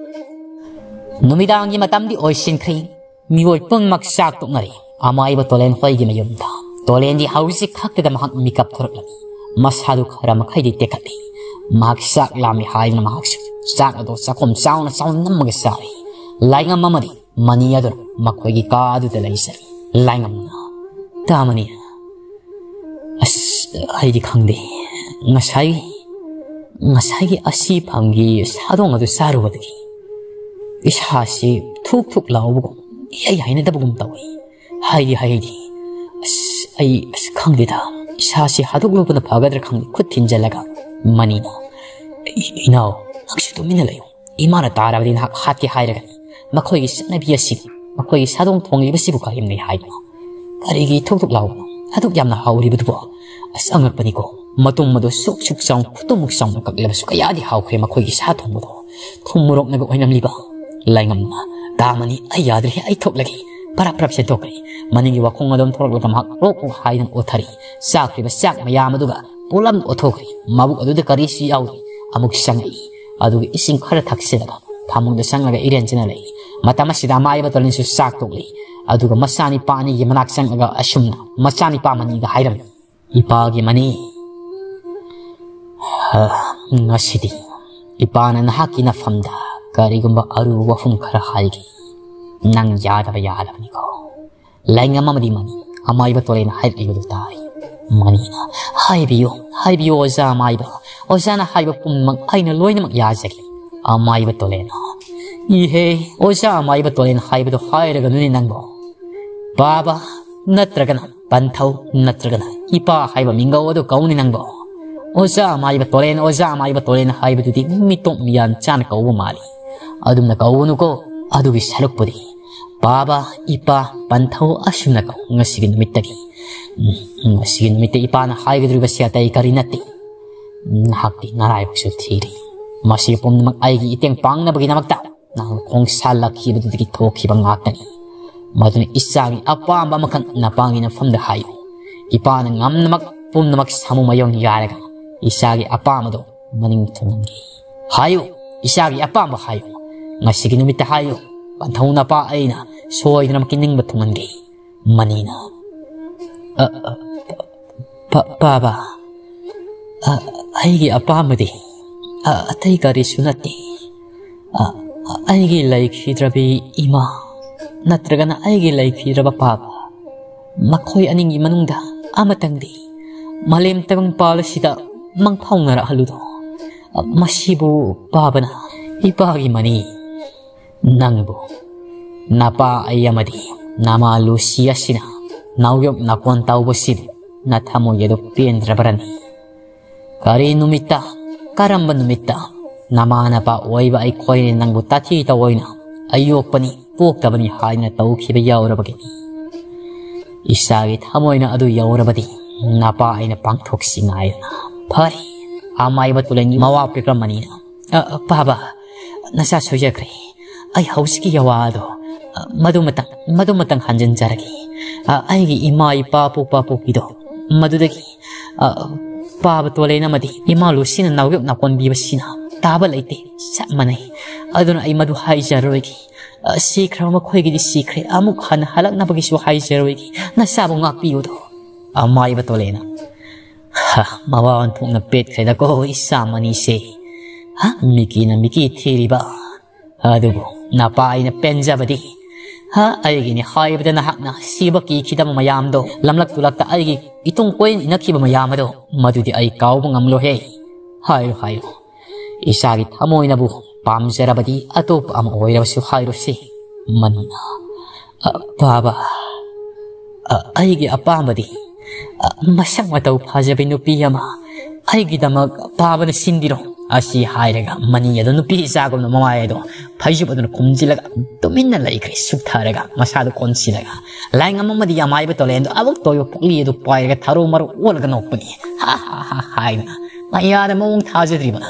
ꯅꯨꯃꯤꯗꯥꯡꯒꯤ ꯃꯇꯝꯗꯤ ꯑꯣꯏꯁꯤꯟꯈ꯭ꯔꯦ꯫ ꯃꯤꯑꯣꯏ ꯄꯨꯝꯅꯃꯛ ꯆꯥꯛ ꯇꯣꯛꯅꯔꯦ꯫ ꯑꯃꯥꯏꯕ ꯇꯣꯂꯦꯟ ꯍꯣꯏꯒꯤ ꯃꯌꯨꯝꯗ꯫ ꯇꯣꯂꯦꯟꯗꯤ ꯍꯧꯖꯤꯛ ꯈꯛꯇꯗ ꯃꯍꯥꯛ ꯃꯤꯀꯞ ꯊꯣꯔꯛꯂꯝꯃꯤ꯫ ꯃꯁꯥꯗꯨ ꯈꯔ ꯃꯈꯩꯗꯤ ꯇꯦꯛꯈꯠꯂꯤ꯫ ꯃꯍꯥꯛ ꯆꯥꯛ ꯂꯥꯝꯃꯤ ꯍꯥꯏꯗꯨꯅ ꯃꯍꯥꯛꯁꯨ ꯆꯥꯛ ꯑꯗꯨ ꯆꯥꯛꯈꯣꯝ ꯆꯥꯎꯅ ꯆꯥꯎꯅ ꯅꯝꯃꯒ ꯆꯥꯔꯤ꯫ ꯂꯥꯏꯉꯝ ꯑꯃꯗꯤ ꯃꯅꯤ ꯑꯗꯨꯅ ꯃꯈꯣꯏꯒꯤ ꯀꯥ ꯑꯗꯨꯗ ꯂꯩꯖꯔꯤ꯫ ꯂꯥꯏꯉꯝꯅ, "ꯇꯥꯃꯅꯤ, ꯑꯁ, ꯑꯩꯗꯤ ꯈꯪꯗꯦ꯫ ꯉꯁꯥꯏ, ꯉꯁꯥꯏꯒꯤ ꯑꯁꯤ ꯐꯪꯒꯤ ꯁꯥꯗꯣꯡ ꯑꯗꯨ ꯆꯥꯔꯨꯕꯗꯒꯤ ꯏꯁꯥꯁꯤ ꯊꯨꯛ ꯊꯨꯛ ꯂꯥꯎꯕꯒꯨꯝ, ꯏꯍꯩ ꯍꯩꯅꯗꯕꯒꯨꯝ ꯇꯧꯏ꯫ ꯍꯥꯏꯗꯤ ꯍꯥꯏꯗꯤ, ꯑꯁ, ꯑꯩ, ꯑꯁ, ꯈꯪꯗꯦꯗ꯫ ꯏꯁꯥꯁꯤ ꯍꯥꯠꯇꯣꯛꯂꯨꯕꯅ ꯐꯒꯗ꯭ꯔꯥ ꯈꯪꯗꯦ", ꯈꯨꯠ ꯊꯤꯟꯖꯜꯂꯒ꯫ ꯃꯅꯤꯅ, "ꯏ-, ꯏꯅꯥꯎ, ꯅꯪꯁꯨ ꯇꯨꯃꯤꯟꯅ ꯂꯩꯌꯨ꯫ ꯏꯃꯥꯅ ꯇꯥꯔꯕꯗꯤ ꯅꯍꯥꯛ ꯍꯥꯠꯀꯦ ꯍꯥꯏꯔꯒꯅꯤ꯫ ꯃꯈꯣꯏꯒꯤ ꯆꯠꯅꯕꯤ ꯑꯁꯤ ꯃꯈꯣꯏꯒꯤ ꯁꯥꯗꯣꯡ ꯊꯣꯡꯂꯤꯕꯁꯤꯕꯨ ꯀꯔꯤꯝꯅꯩ ꯍꯥꯏꯕꯅꯣ? ꯀꯔꯤꯒꯤ ꯊꯣꯛ ꯊꯣꯛ ꯂꯥꯎꯕꯅꯣ? ꯑꯗꯨꯛ ꯌꯥꯝꯅ ꯍꯥꯎꯔꯤꯕꯗꯨꯕꯨ? ꯑꯁ, ꯑꯉꯛꯄꯅꯤꯀꯣ꯫ ꯃꯇꯨꯝ ꯑꯗꯨ ꯁꯨꯛ ꯁꯨꯛ ꯆꯥꯎꯅ, ꯈꯨꯇꯨꯝꯃꯨꯛ ꯆꯥꯎꯅ ꯀꯛꯂꯕꯁꯨ ꯀꯌꯥꯗꯤ ꯍꯥꯎꯈ꯭ꯔꯦ ꯃꯈꯣꯏꯒꯤ ꯁꯥ ꯊꯣꯡꯕꯗꯣ꯫ ꯊꯨꯝ ꯃꯣꯔꯣꯛꯅꯒ ꯑꯣꯏꯅꯝꯂꯤꯕ꯫ ꯂꯥꯏꯉꯝꯅ, "ꯇꯥ ꯃꯅꯤ, ꯑꯩ ꯌꯥꯗ꯭ꯔꯦ, ꯑꯩ ꯊꯣꯛꯂꯒꯦ"꯫ ꯄꯔꯞ ꯄꯔꯞ ꯆꯦꯟꯊꯣꯛꯈ꯭ꯔꯦ꯫ ꯃꯅꯤꯡꯒꯤ ꯋꯥꯈꯣꯡ ꯑꯗꯨꯝ ꯊꯣꯔꯛꯂꯒ ꯃꯍꯥꯛ ꯔꯣꯛ ꯔꯣꯛ ꯍꯥꯏꯗꯨꯅ ꯑꯣꯊꯔꯤ꯫ ꯆꯥꯈ꯭ꯔꯤꯕ ꯆꯥꯛ ꯃꯌꯥꯝ ꯑꯗꯨꯒ ꯄꯨꯂꯞ ꯑꯣꯊꯣꯛꯈ꯭ꯔꯦ꯫ ꯃꯕꯨꯛ ꯑꯗꯨꯗ ꯀꯔꯤꯁꯨ ꯌꯥꯎꯗꯦ꯫ ꯑꯃꯨꯛ ꯆꯪꯉꯛꯏ꯫ ꯑꯗꯨꯒ ꯏꯁꯤꯡ ꯈꯔ ꯊꯛꯆꯤꯜꯂꯒ ꯐꯃꯨꯡꯗ ꯆꯪꯂꯒ ꯏꯔꯦꯟꯖꯅ ꯂꯩ꯫ ꯃꯇꯝ ꯑꯁꯤꯗ ꯑꯃꯥꯏꯕ ꯇꯣꯂꯤꯟꯁꯨ ꯆꯥꯛ ꯇꯣꯛꯂꯤ꯫ ꯑꯗꯨꯒ ꯃꯆꯥꯅꯤꯄꯥ ꯑꯅꯤꯒꯤ ꯃꯅꯥꯛ ꯆꯪꯂꯒ ꯑꯁꯨꯝꯅ ꯃꯆꯥꯅꯤꯄꯥ ꯃꯅꯤꯗ ꯍꯥꯏꯔꯝꯃꯤ, "ꯏꯄꯥꯒꯤ ꯃꯅꯤ, ꯍ, ꯉꯁꯤꯗꯤ ꯏꯄꯥꯅ ꯅꯍꯥꯛꯀꯤ ꯅꯐꯝꯗ ꯀꯔꯤꯒꯨꯝꯕ ꯑꯔꯨꯕ ꯋꯥꯐꯝ ꯈꯔ ꯍꯥꯏꯒꯦ꯫ ꯅꯪ ꯌꯥꯗꯕ ꯌꯥꯗꯕꯅꯤꯀꯣ"꯫ ꯂꯥꯏꯉꯝ ꯑꯃꯗꯤ ꯃꯅꯤ, ꯑꯃꯥꯏꯕ ꯇꯣꯂꯦꯟ ꯍꯥꯏꯔꯛꯂꯤꯕꯗꯨ ꯇꯥꯔꯤ꯫ ꯃꯅꯤꯅ, "ꯍꯥꯏꯕꯤꯌꯨ, ꯍꯥꯏꯕꯤꯌꯨ ꯑꯣꯖꯥ ꯑꯃꯥꯏꯕ꯫ ꯑꯣꯖꯥꯅ ꯍꯥꯏꯕ ꯄꯨꯝꯅꯃꯛ ꯑꯩꯅ ꯂꯣꯏꯅꯃꯛ ꯌꯥꯖꯒꯦ"꯫ ꯑꯃꯥꯏꯕ ꯇꯣꯂꯦꯟꯅ, "ꯏꯍꯦ, ꯑꯣꯖꯥ ꯑꯃꯥꯏꯕ ꯇꯣꯂꯦꯟ ꯍꯥꯏꯕꯗꯨ ꯍꯥꯏꯔꯒꯅꯨꯅꯦ ꯅꯪꯕꯣ꯫ ꯕꯥꯕꯥ ꯅꯠꯇ꯭ꯔꯒꯅ ꯄꯟꯊꯧ ꯅꯠꯇ꯭ꯔꯒꯅ ꯏꯄꯥ ꯍꯥꯏꯕ ꯃꯤꯡꯒꯧ ꯑꯗꯨ ꯀꯧꯅꯤ ꯅꯪꯕꯣ꯫ ꯑꯣꯖꯥ ꯑꯃꯥꯏꯕ ꯇꯣꯂꯦꯟ, ꯑꯣꯖꯥ ꯑꯃꯥꯏꯕ ꯇꯣꯂꯦꯟ ꯍꯥꯏꯕꯗꯨꯗꯤ ꯃꯤꯇꯣꯞ ꯃꯤꯌꯥꯟ ꯆꯥꯅ ꯀꯧꯕ ꯃꯥꯜꯂꯤ꯫ ꯑꯗꯨꯝꯅ ꯀꯧꯒꯅꯨꯀꯣ꯫ ꯑꯗꯨꯒꯤ ꯁꯔꯨꯛꯄꯨꯗꯤ ꯕꯥꯕꯥ, ꯏꯄꯥ, ꯄꯟꯊꯧ ꯑꯁꯨꯝꯅ ꯀꯧ ꯉꯁꯤꯒꯤ ꯅꯨꯃꯤꯠꯇꯒꯤ꯫ ꯎꯝ, ꯉꯁꯤꯒꯤ ꯅꯨꯃꯤꯠꯇ ꯏꯄꯥꯅ ꯍꯥꯏꯒꯗꯧꯔꯤꯕꯁꯤ ꯑꯇꯩ ꯀꯔꯤ ꯅꯠꯇꯦ꯫ ꯅꯍꯥꯛꯇꯤ ꯅꯔꯥꯏꯕꯛꯁꯨ ꯊꯤꯔꯤ꯫ ꯃꯁꯤ ꯄꯨꯝꯅꯃꯛ ꯑꯩꯒꯤ ꯏꯇꯦꯡ ꯄꯥꯡꯅꯕꯒꯤꯗꯃꯛꯇ ꯅꯍꯥꯛꯅ ꯈꯣꯡꯁꯥꯜꯂꯛꯈꯤꯕꯗꯨꯗꯒꯤ ꯊꯣꯛꯈꯤꯕ ꯉꯥꯛꯇꯅꯤ꯫ ꯃꯗꯨꯅ ꯏꯆꯥꯒꯤ ꯑꯄꯥꯝꯕ ꯑꯃꯈꯛ ꯅꯄꯥꯒꯤ ꯅꯐꯝꯗ ꯍꯥꯏꯌꯨ꯫ ꯏꯄꯥꯅ ꯉꯝꯅꯃꯛ ꯄꯨꯝꯅꯃꯛ ꯁꯥꯃꯨ ꯃꯌꯣꯡ ꯌꯥꯔꯒ ꯏꯆꯥꯒꯤ ꯑꯄꯥꯝꯕꯗꯣ ꯃꯅꯤꯡ ꯊꯨꯡꯍꯟꯒꯦ꯫ ꯍꯥꯏꯌꯨ, ꯏꯆꯥꯒꯤ ꯑꯄꯥꯝꯕ ꯍꯥꯏꯌꯨ꯫ ꯉꯁꯤꯒꯤ ꯅꯨꯃꯤꯠꯇ ꯍꯥꯏꯌꯨ, ꯄꯟꯊꯧ ꯅꯄꯥ ꯑꯩꯅ ꯁꯣꯏꯗꯅꯃꯛꯀꯤ ꯅꯤꯡꯕ ꯊꯨꯡꯍꯟꯒꯦ꯫ ꯃꯅꯤꯅ, "ꯑ, ꯑ, ꯄ-, ꯄꯥꯕ, ꯑ, ꯑꯩꯒꯤ ꯑꯄꯥꯝꯕꯗꯤ, ꯑ, ꯑꯇꯩ ꯀꯔꯤꯁꯨ ꯅꯠꯇꯦ꯫ ꯑ, ꯑ, ꯑꯩꯒꯤ ꯂꯩꯈꯤꯗ꯭ꯔꯕꯤ ꯏꯃꯥ ꯅꯠꯇ꯭ꯔꯒꯅ ꯑꯩꯒꯤ ꯂꯩꯈꯤꯗ꯭ꯔꯕ ꯄꯥꯕ, ꯃꯈꯣꯏ ꯑꯅꯤꯒꯤ ꯃꯅꯨꯡꯗ ꯑꯃꯇꯪꯗꯤ ꯃꯥꯂꯦꯝ ꯇꯥꯏꯕꯪꯄꯥꯜ ꯑꯁꯤꯗ ꯃꯪꯐꯥꯎꯅꯔꯛꯍꯜꯂꯨꯗꯣ꯫ ꯑ, ꯃꯁꯤꯕꯨ ꯄꯥꯕꯅ ꯏꯄꯥꯒꯤ ꯃꯅꯤ꯫ ꯅꯪꯕꯨ ꯅꯄꯥ ꯑꯩ ꯑꯃꯗꯤ ꯅꯃꯥ ꯂꯨꯁꯤ ꯑꯁꯤꯅ ꯅꯥꯎꯌꯣꯛ ꯅꯥꯀꯣꯟ ꯇꯧꯕꯁꯤꯕꯨ ꯅꯊꯃꯣꯏ ꯑꯗꯨ ꯄꯦꯟꯗ꯭ꯔꯕꯔꯅꯤ? ꯀꯔꯤ ꯅꯨꯃꯤꯠꯇ, ꯀꯔꯝꯕ ꯅꯨꯃꯤꯠꯇ ꯅꯃꯥ ꯅꯄꯥ ꯑꯣꯏꯕ ꯑꯩꯈꯣꯏꯅ ꯅꯪꯕꯨ ꯇꯥꯊꯤ ꯇꯧꯑꯣꯏꯅ ꯑꯩ ꯌꯣꯛꯄꯅꯤ? ꯄꯣꯛꯇꯕꯅꯤ ꯍꯥꯏꯅ ꯇꯧꯈꯤꯕ ꯌꯥꯎꯔꯕꯒꯤꯅꯤ꯫ ꯏꯆꯥꯒꯤ ꯊꯃꯣꯏꯅ ꯑꯗꯨ ꯌꯧꯔꯕꯗꯤ ꯅꯄꯥ ꯑꯩꯅ ꯄꯥꯡꯊꯣꯛꯁꯤ ꯉꯥꯏꯗꯅ꯫ ꯐꯔꯦ, ꯑꯃꯥꯏꯕ ꯇꯨꯂꯦꯟꯒꯤ ꯃꯋꯥ ꯄꯤꯛꯂꯝꯃꯅꯤꯅ꯫ "ꯑ, ꯄꯥꯕ, ꯅꯆꯥ ꯁꯣꯏꯖꯈ꯭ꯔꯦ꯫ ꯑꯩ ꯍꯧꯖꯤꯛꯀꯤ ꯌꯋꯥꯗꯣ, ꯑ, ꯃꯗꯨꯃꯇꯪ, ꯃꯗꯨꯃꯇꯪ ꯍꯟꯖꯤꯟꯖꯔꯒꯦ꯫ ꯑ, ꯑꯩꯒꯤ ꯏꯃꯥ ꯏꯄꯥ ꯄꯣꯛꯄ ꯄꯣꯛꯄꯤꯗꯣ, ꯃꯗꯨꯗꯒꯤ, ꯑ, ꯄꯥꯕ ꯇꯣꯂꯦꯟ ꯑꯃꯗꯤ ꯏꯃꯥ ꯂꯨꯁꯤꯅ ꯅꯥꯎꯌꯣꯛ ꯅꯥꯀꯣꯟꯕꯤꯕꯁꯤꯅ ꯇꯥꯕ ꯂꯩꯇꯦ, ꯆꯞ ꯃꯥꯟꯅꯩ꯫ ꯑꯗꯨꯅ ꯑꯩ ꯃꯗꯨ ꯍꯥꯏꯖꯔꯔꯣꯏꯒꯦ꯫ ꯑ, ꯁꯤꯈ꯭ꯔꯕ ꯃꯈꯣꯏꯒꯤꯗꯤ ꯁꯤꯈ꯭ꯔꯦ, ꯑꯃꯨꯛ ꯍꯟꯅ ꯍꯜꯂꯛꯅꯕꯒꯤꯁꯨ ꯍꯥꯏꯖꯔꯣꯏꯒꯦ, ꯅꯆꯥꯕꯨ ꯉꯥꯛꯄꯤꯌꯨꯗꯣ"꯫ ꯑꯃꯥꯏꯕ ꯇꯣꯂꯦꯟꯅ, "ꯍ, ꯃꯋꯥ ꯑꯣꯟꯊꯣꯛꯅ ꯄꯦꯠꯈ꯭ꯔꯦꯗꯀꯣ ꯏꯆꯥ ꯃꯅꯤꯁꯦ꯫ ꯍ, ꯃꯤꯀꯤꯅ ꯃꯤꯀꯤ ꯊꯤꯔꯤꯕ꯫ ꯑꯗꯨꯕꯨ ꯅꯄꯥ ꯑꯩꯅ ꯄꯦꯟꯖꯕꯗꯤ, ꯍ, ꯑꯩꯒꯤꯅꯤ ꯍꯥꯏꯕꯗ ꯅꯍꯥꯛꯅ ꯁꯤꯕ ꯀꯤꯈꯤꯗꯕ ꯃꯌꯥꯝꯗꯣ, ꯂꯝꯂꯛ ꯇꯨꯂꯛꯇ ꯑꯩꯒꯤ ꯏꯇꯨꯡ ꯀꯣꯏꯅ ꯏꯟꯅꯈꯤꯕ ꯃꯌꯥꯝ ꯑꯗꯣ, ꯃꯗꯨꯗꯤ ꯑꯩ ꯀꯥꯎꯕ ꯉꯝꯂꯣꯏꯍꯦ꯫ ꯍꯥꯏꯔꯣ, ꯍꯥꯏꯔꯣ꯫ ꯏꯆꯥꯒꯤ ꯊꯃꯣꯏꯅꯕꯨ ꯄꯥꯝꯖꯔꯕꯗꯤ ꯑꯇꯣꯞꯄ ꯑꯃ ꯑꯣꯏꯔꯕꯁꯨ ꯍꯥꯏꯔꯨꯁꯤ"꯫ ꯃꯅꯤꯅ, "ꯑ, ꯄꯥꯕ, ꯑ, ꯑꯩꯒꯤ ꯑꯄꯥꯝꯕꯗꯤ, ꯑ, ꯃꯁꯛ ꯃꯇꯧ ꯐꯖꯕꯤ ꯅꯨꯄꯤ ꯑꯃ ꯑꯩꯒꯤꯗꯃꯛ ꯄꯥꯕꯅ ꯁꯤꯟꯕꯤꯔꯣ"꯫ ꯑꯁꯤ ꯍꯥꯏꯔꯒ ꯃꯅꯤ ꯑꯗꯨ ꯅꯨꯄꯤ ꯏꯆꯥꯒꯨꯝꯅ ꯃꯃꯥꯏ ꯑꯗꯣ ꯐꯩꯖꯨꯞ ꯑꯗꯨꯅ ꯈꯨꯝꯖꯤꯜꯂꯒ ꯇꯨꯃꯤꯟꯅ ꯂꯩꯈ꯭ꯔꯦ, ꯁꯨꯛꯊꯔꯒ ꯃꯁꯥꯗꯨ ꯀꯣꯟꯁꯤꯜꯂꯒ꯫ ꯂꯥꯏꯉꯝ ꯑꯃꯗꯤ ꯑꯃꯥꯏꯕ ꯇꯣꯂꯦꯟꯗꯣ ꯑꯃꯨꯛ ꯇꯣꯏꯕ ꯄꯨꯛꯂꯤ ꯑꯗꯨ ꯄꯥꯏꯔꯒ ꯊꯔꯣ ꯃꯔꯣ ꯑꯣꯜꯂꯒ ꯅꯣꯛꯄꯅꯤ꯫ "ꯍꯥ, ꯍꯥ, ꯍꯥ" ꯍꯥꯏꯗꯅ ꯃꯌꯥꯗ ꯃꯑꯣꯡ ꯊꯥꯖꯗ꯭ꯔꯤꯕ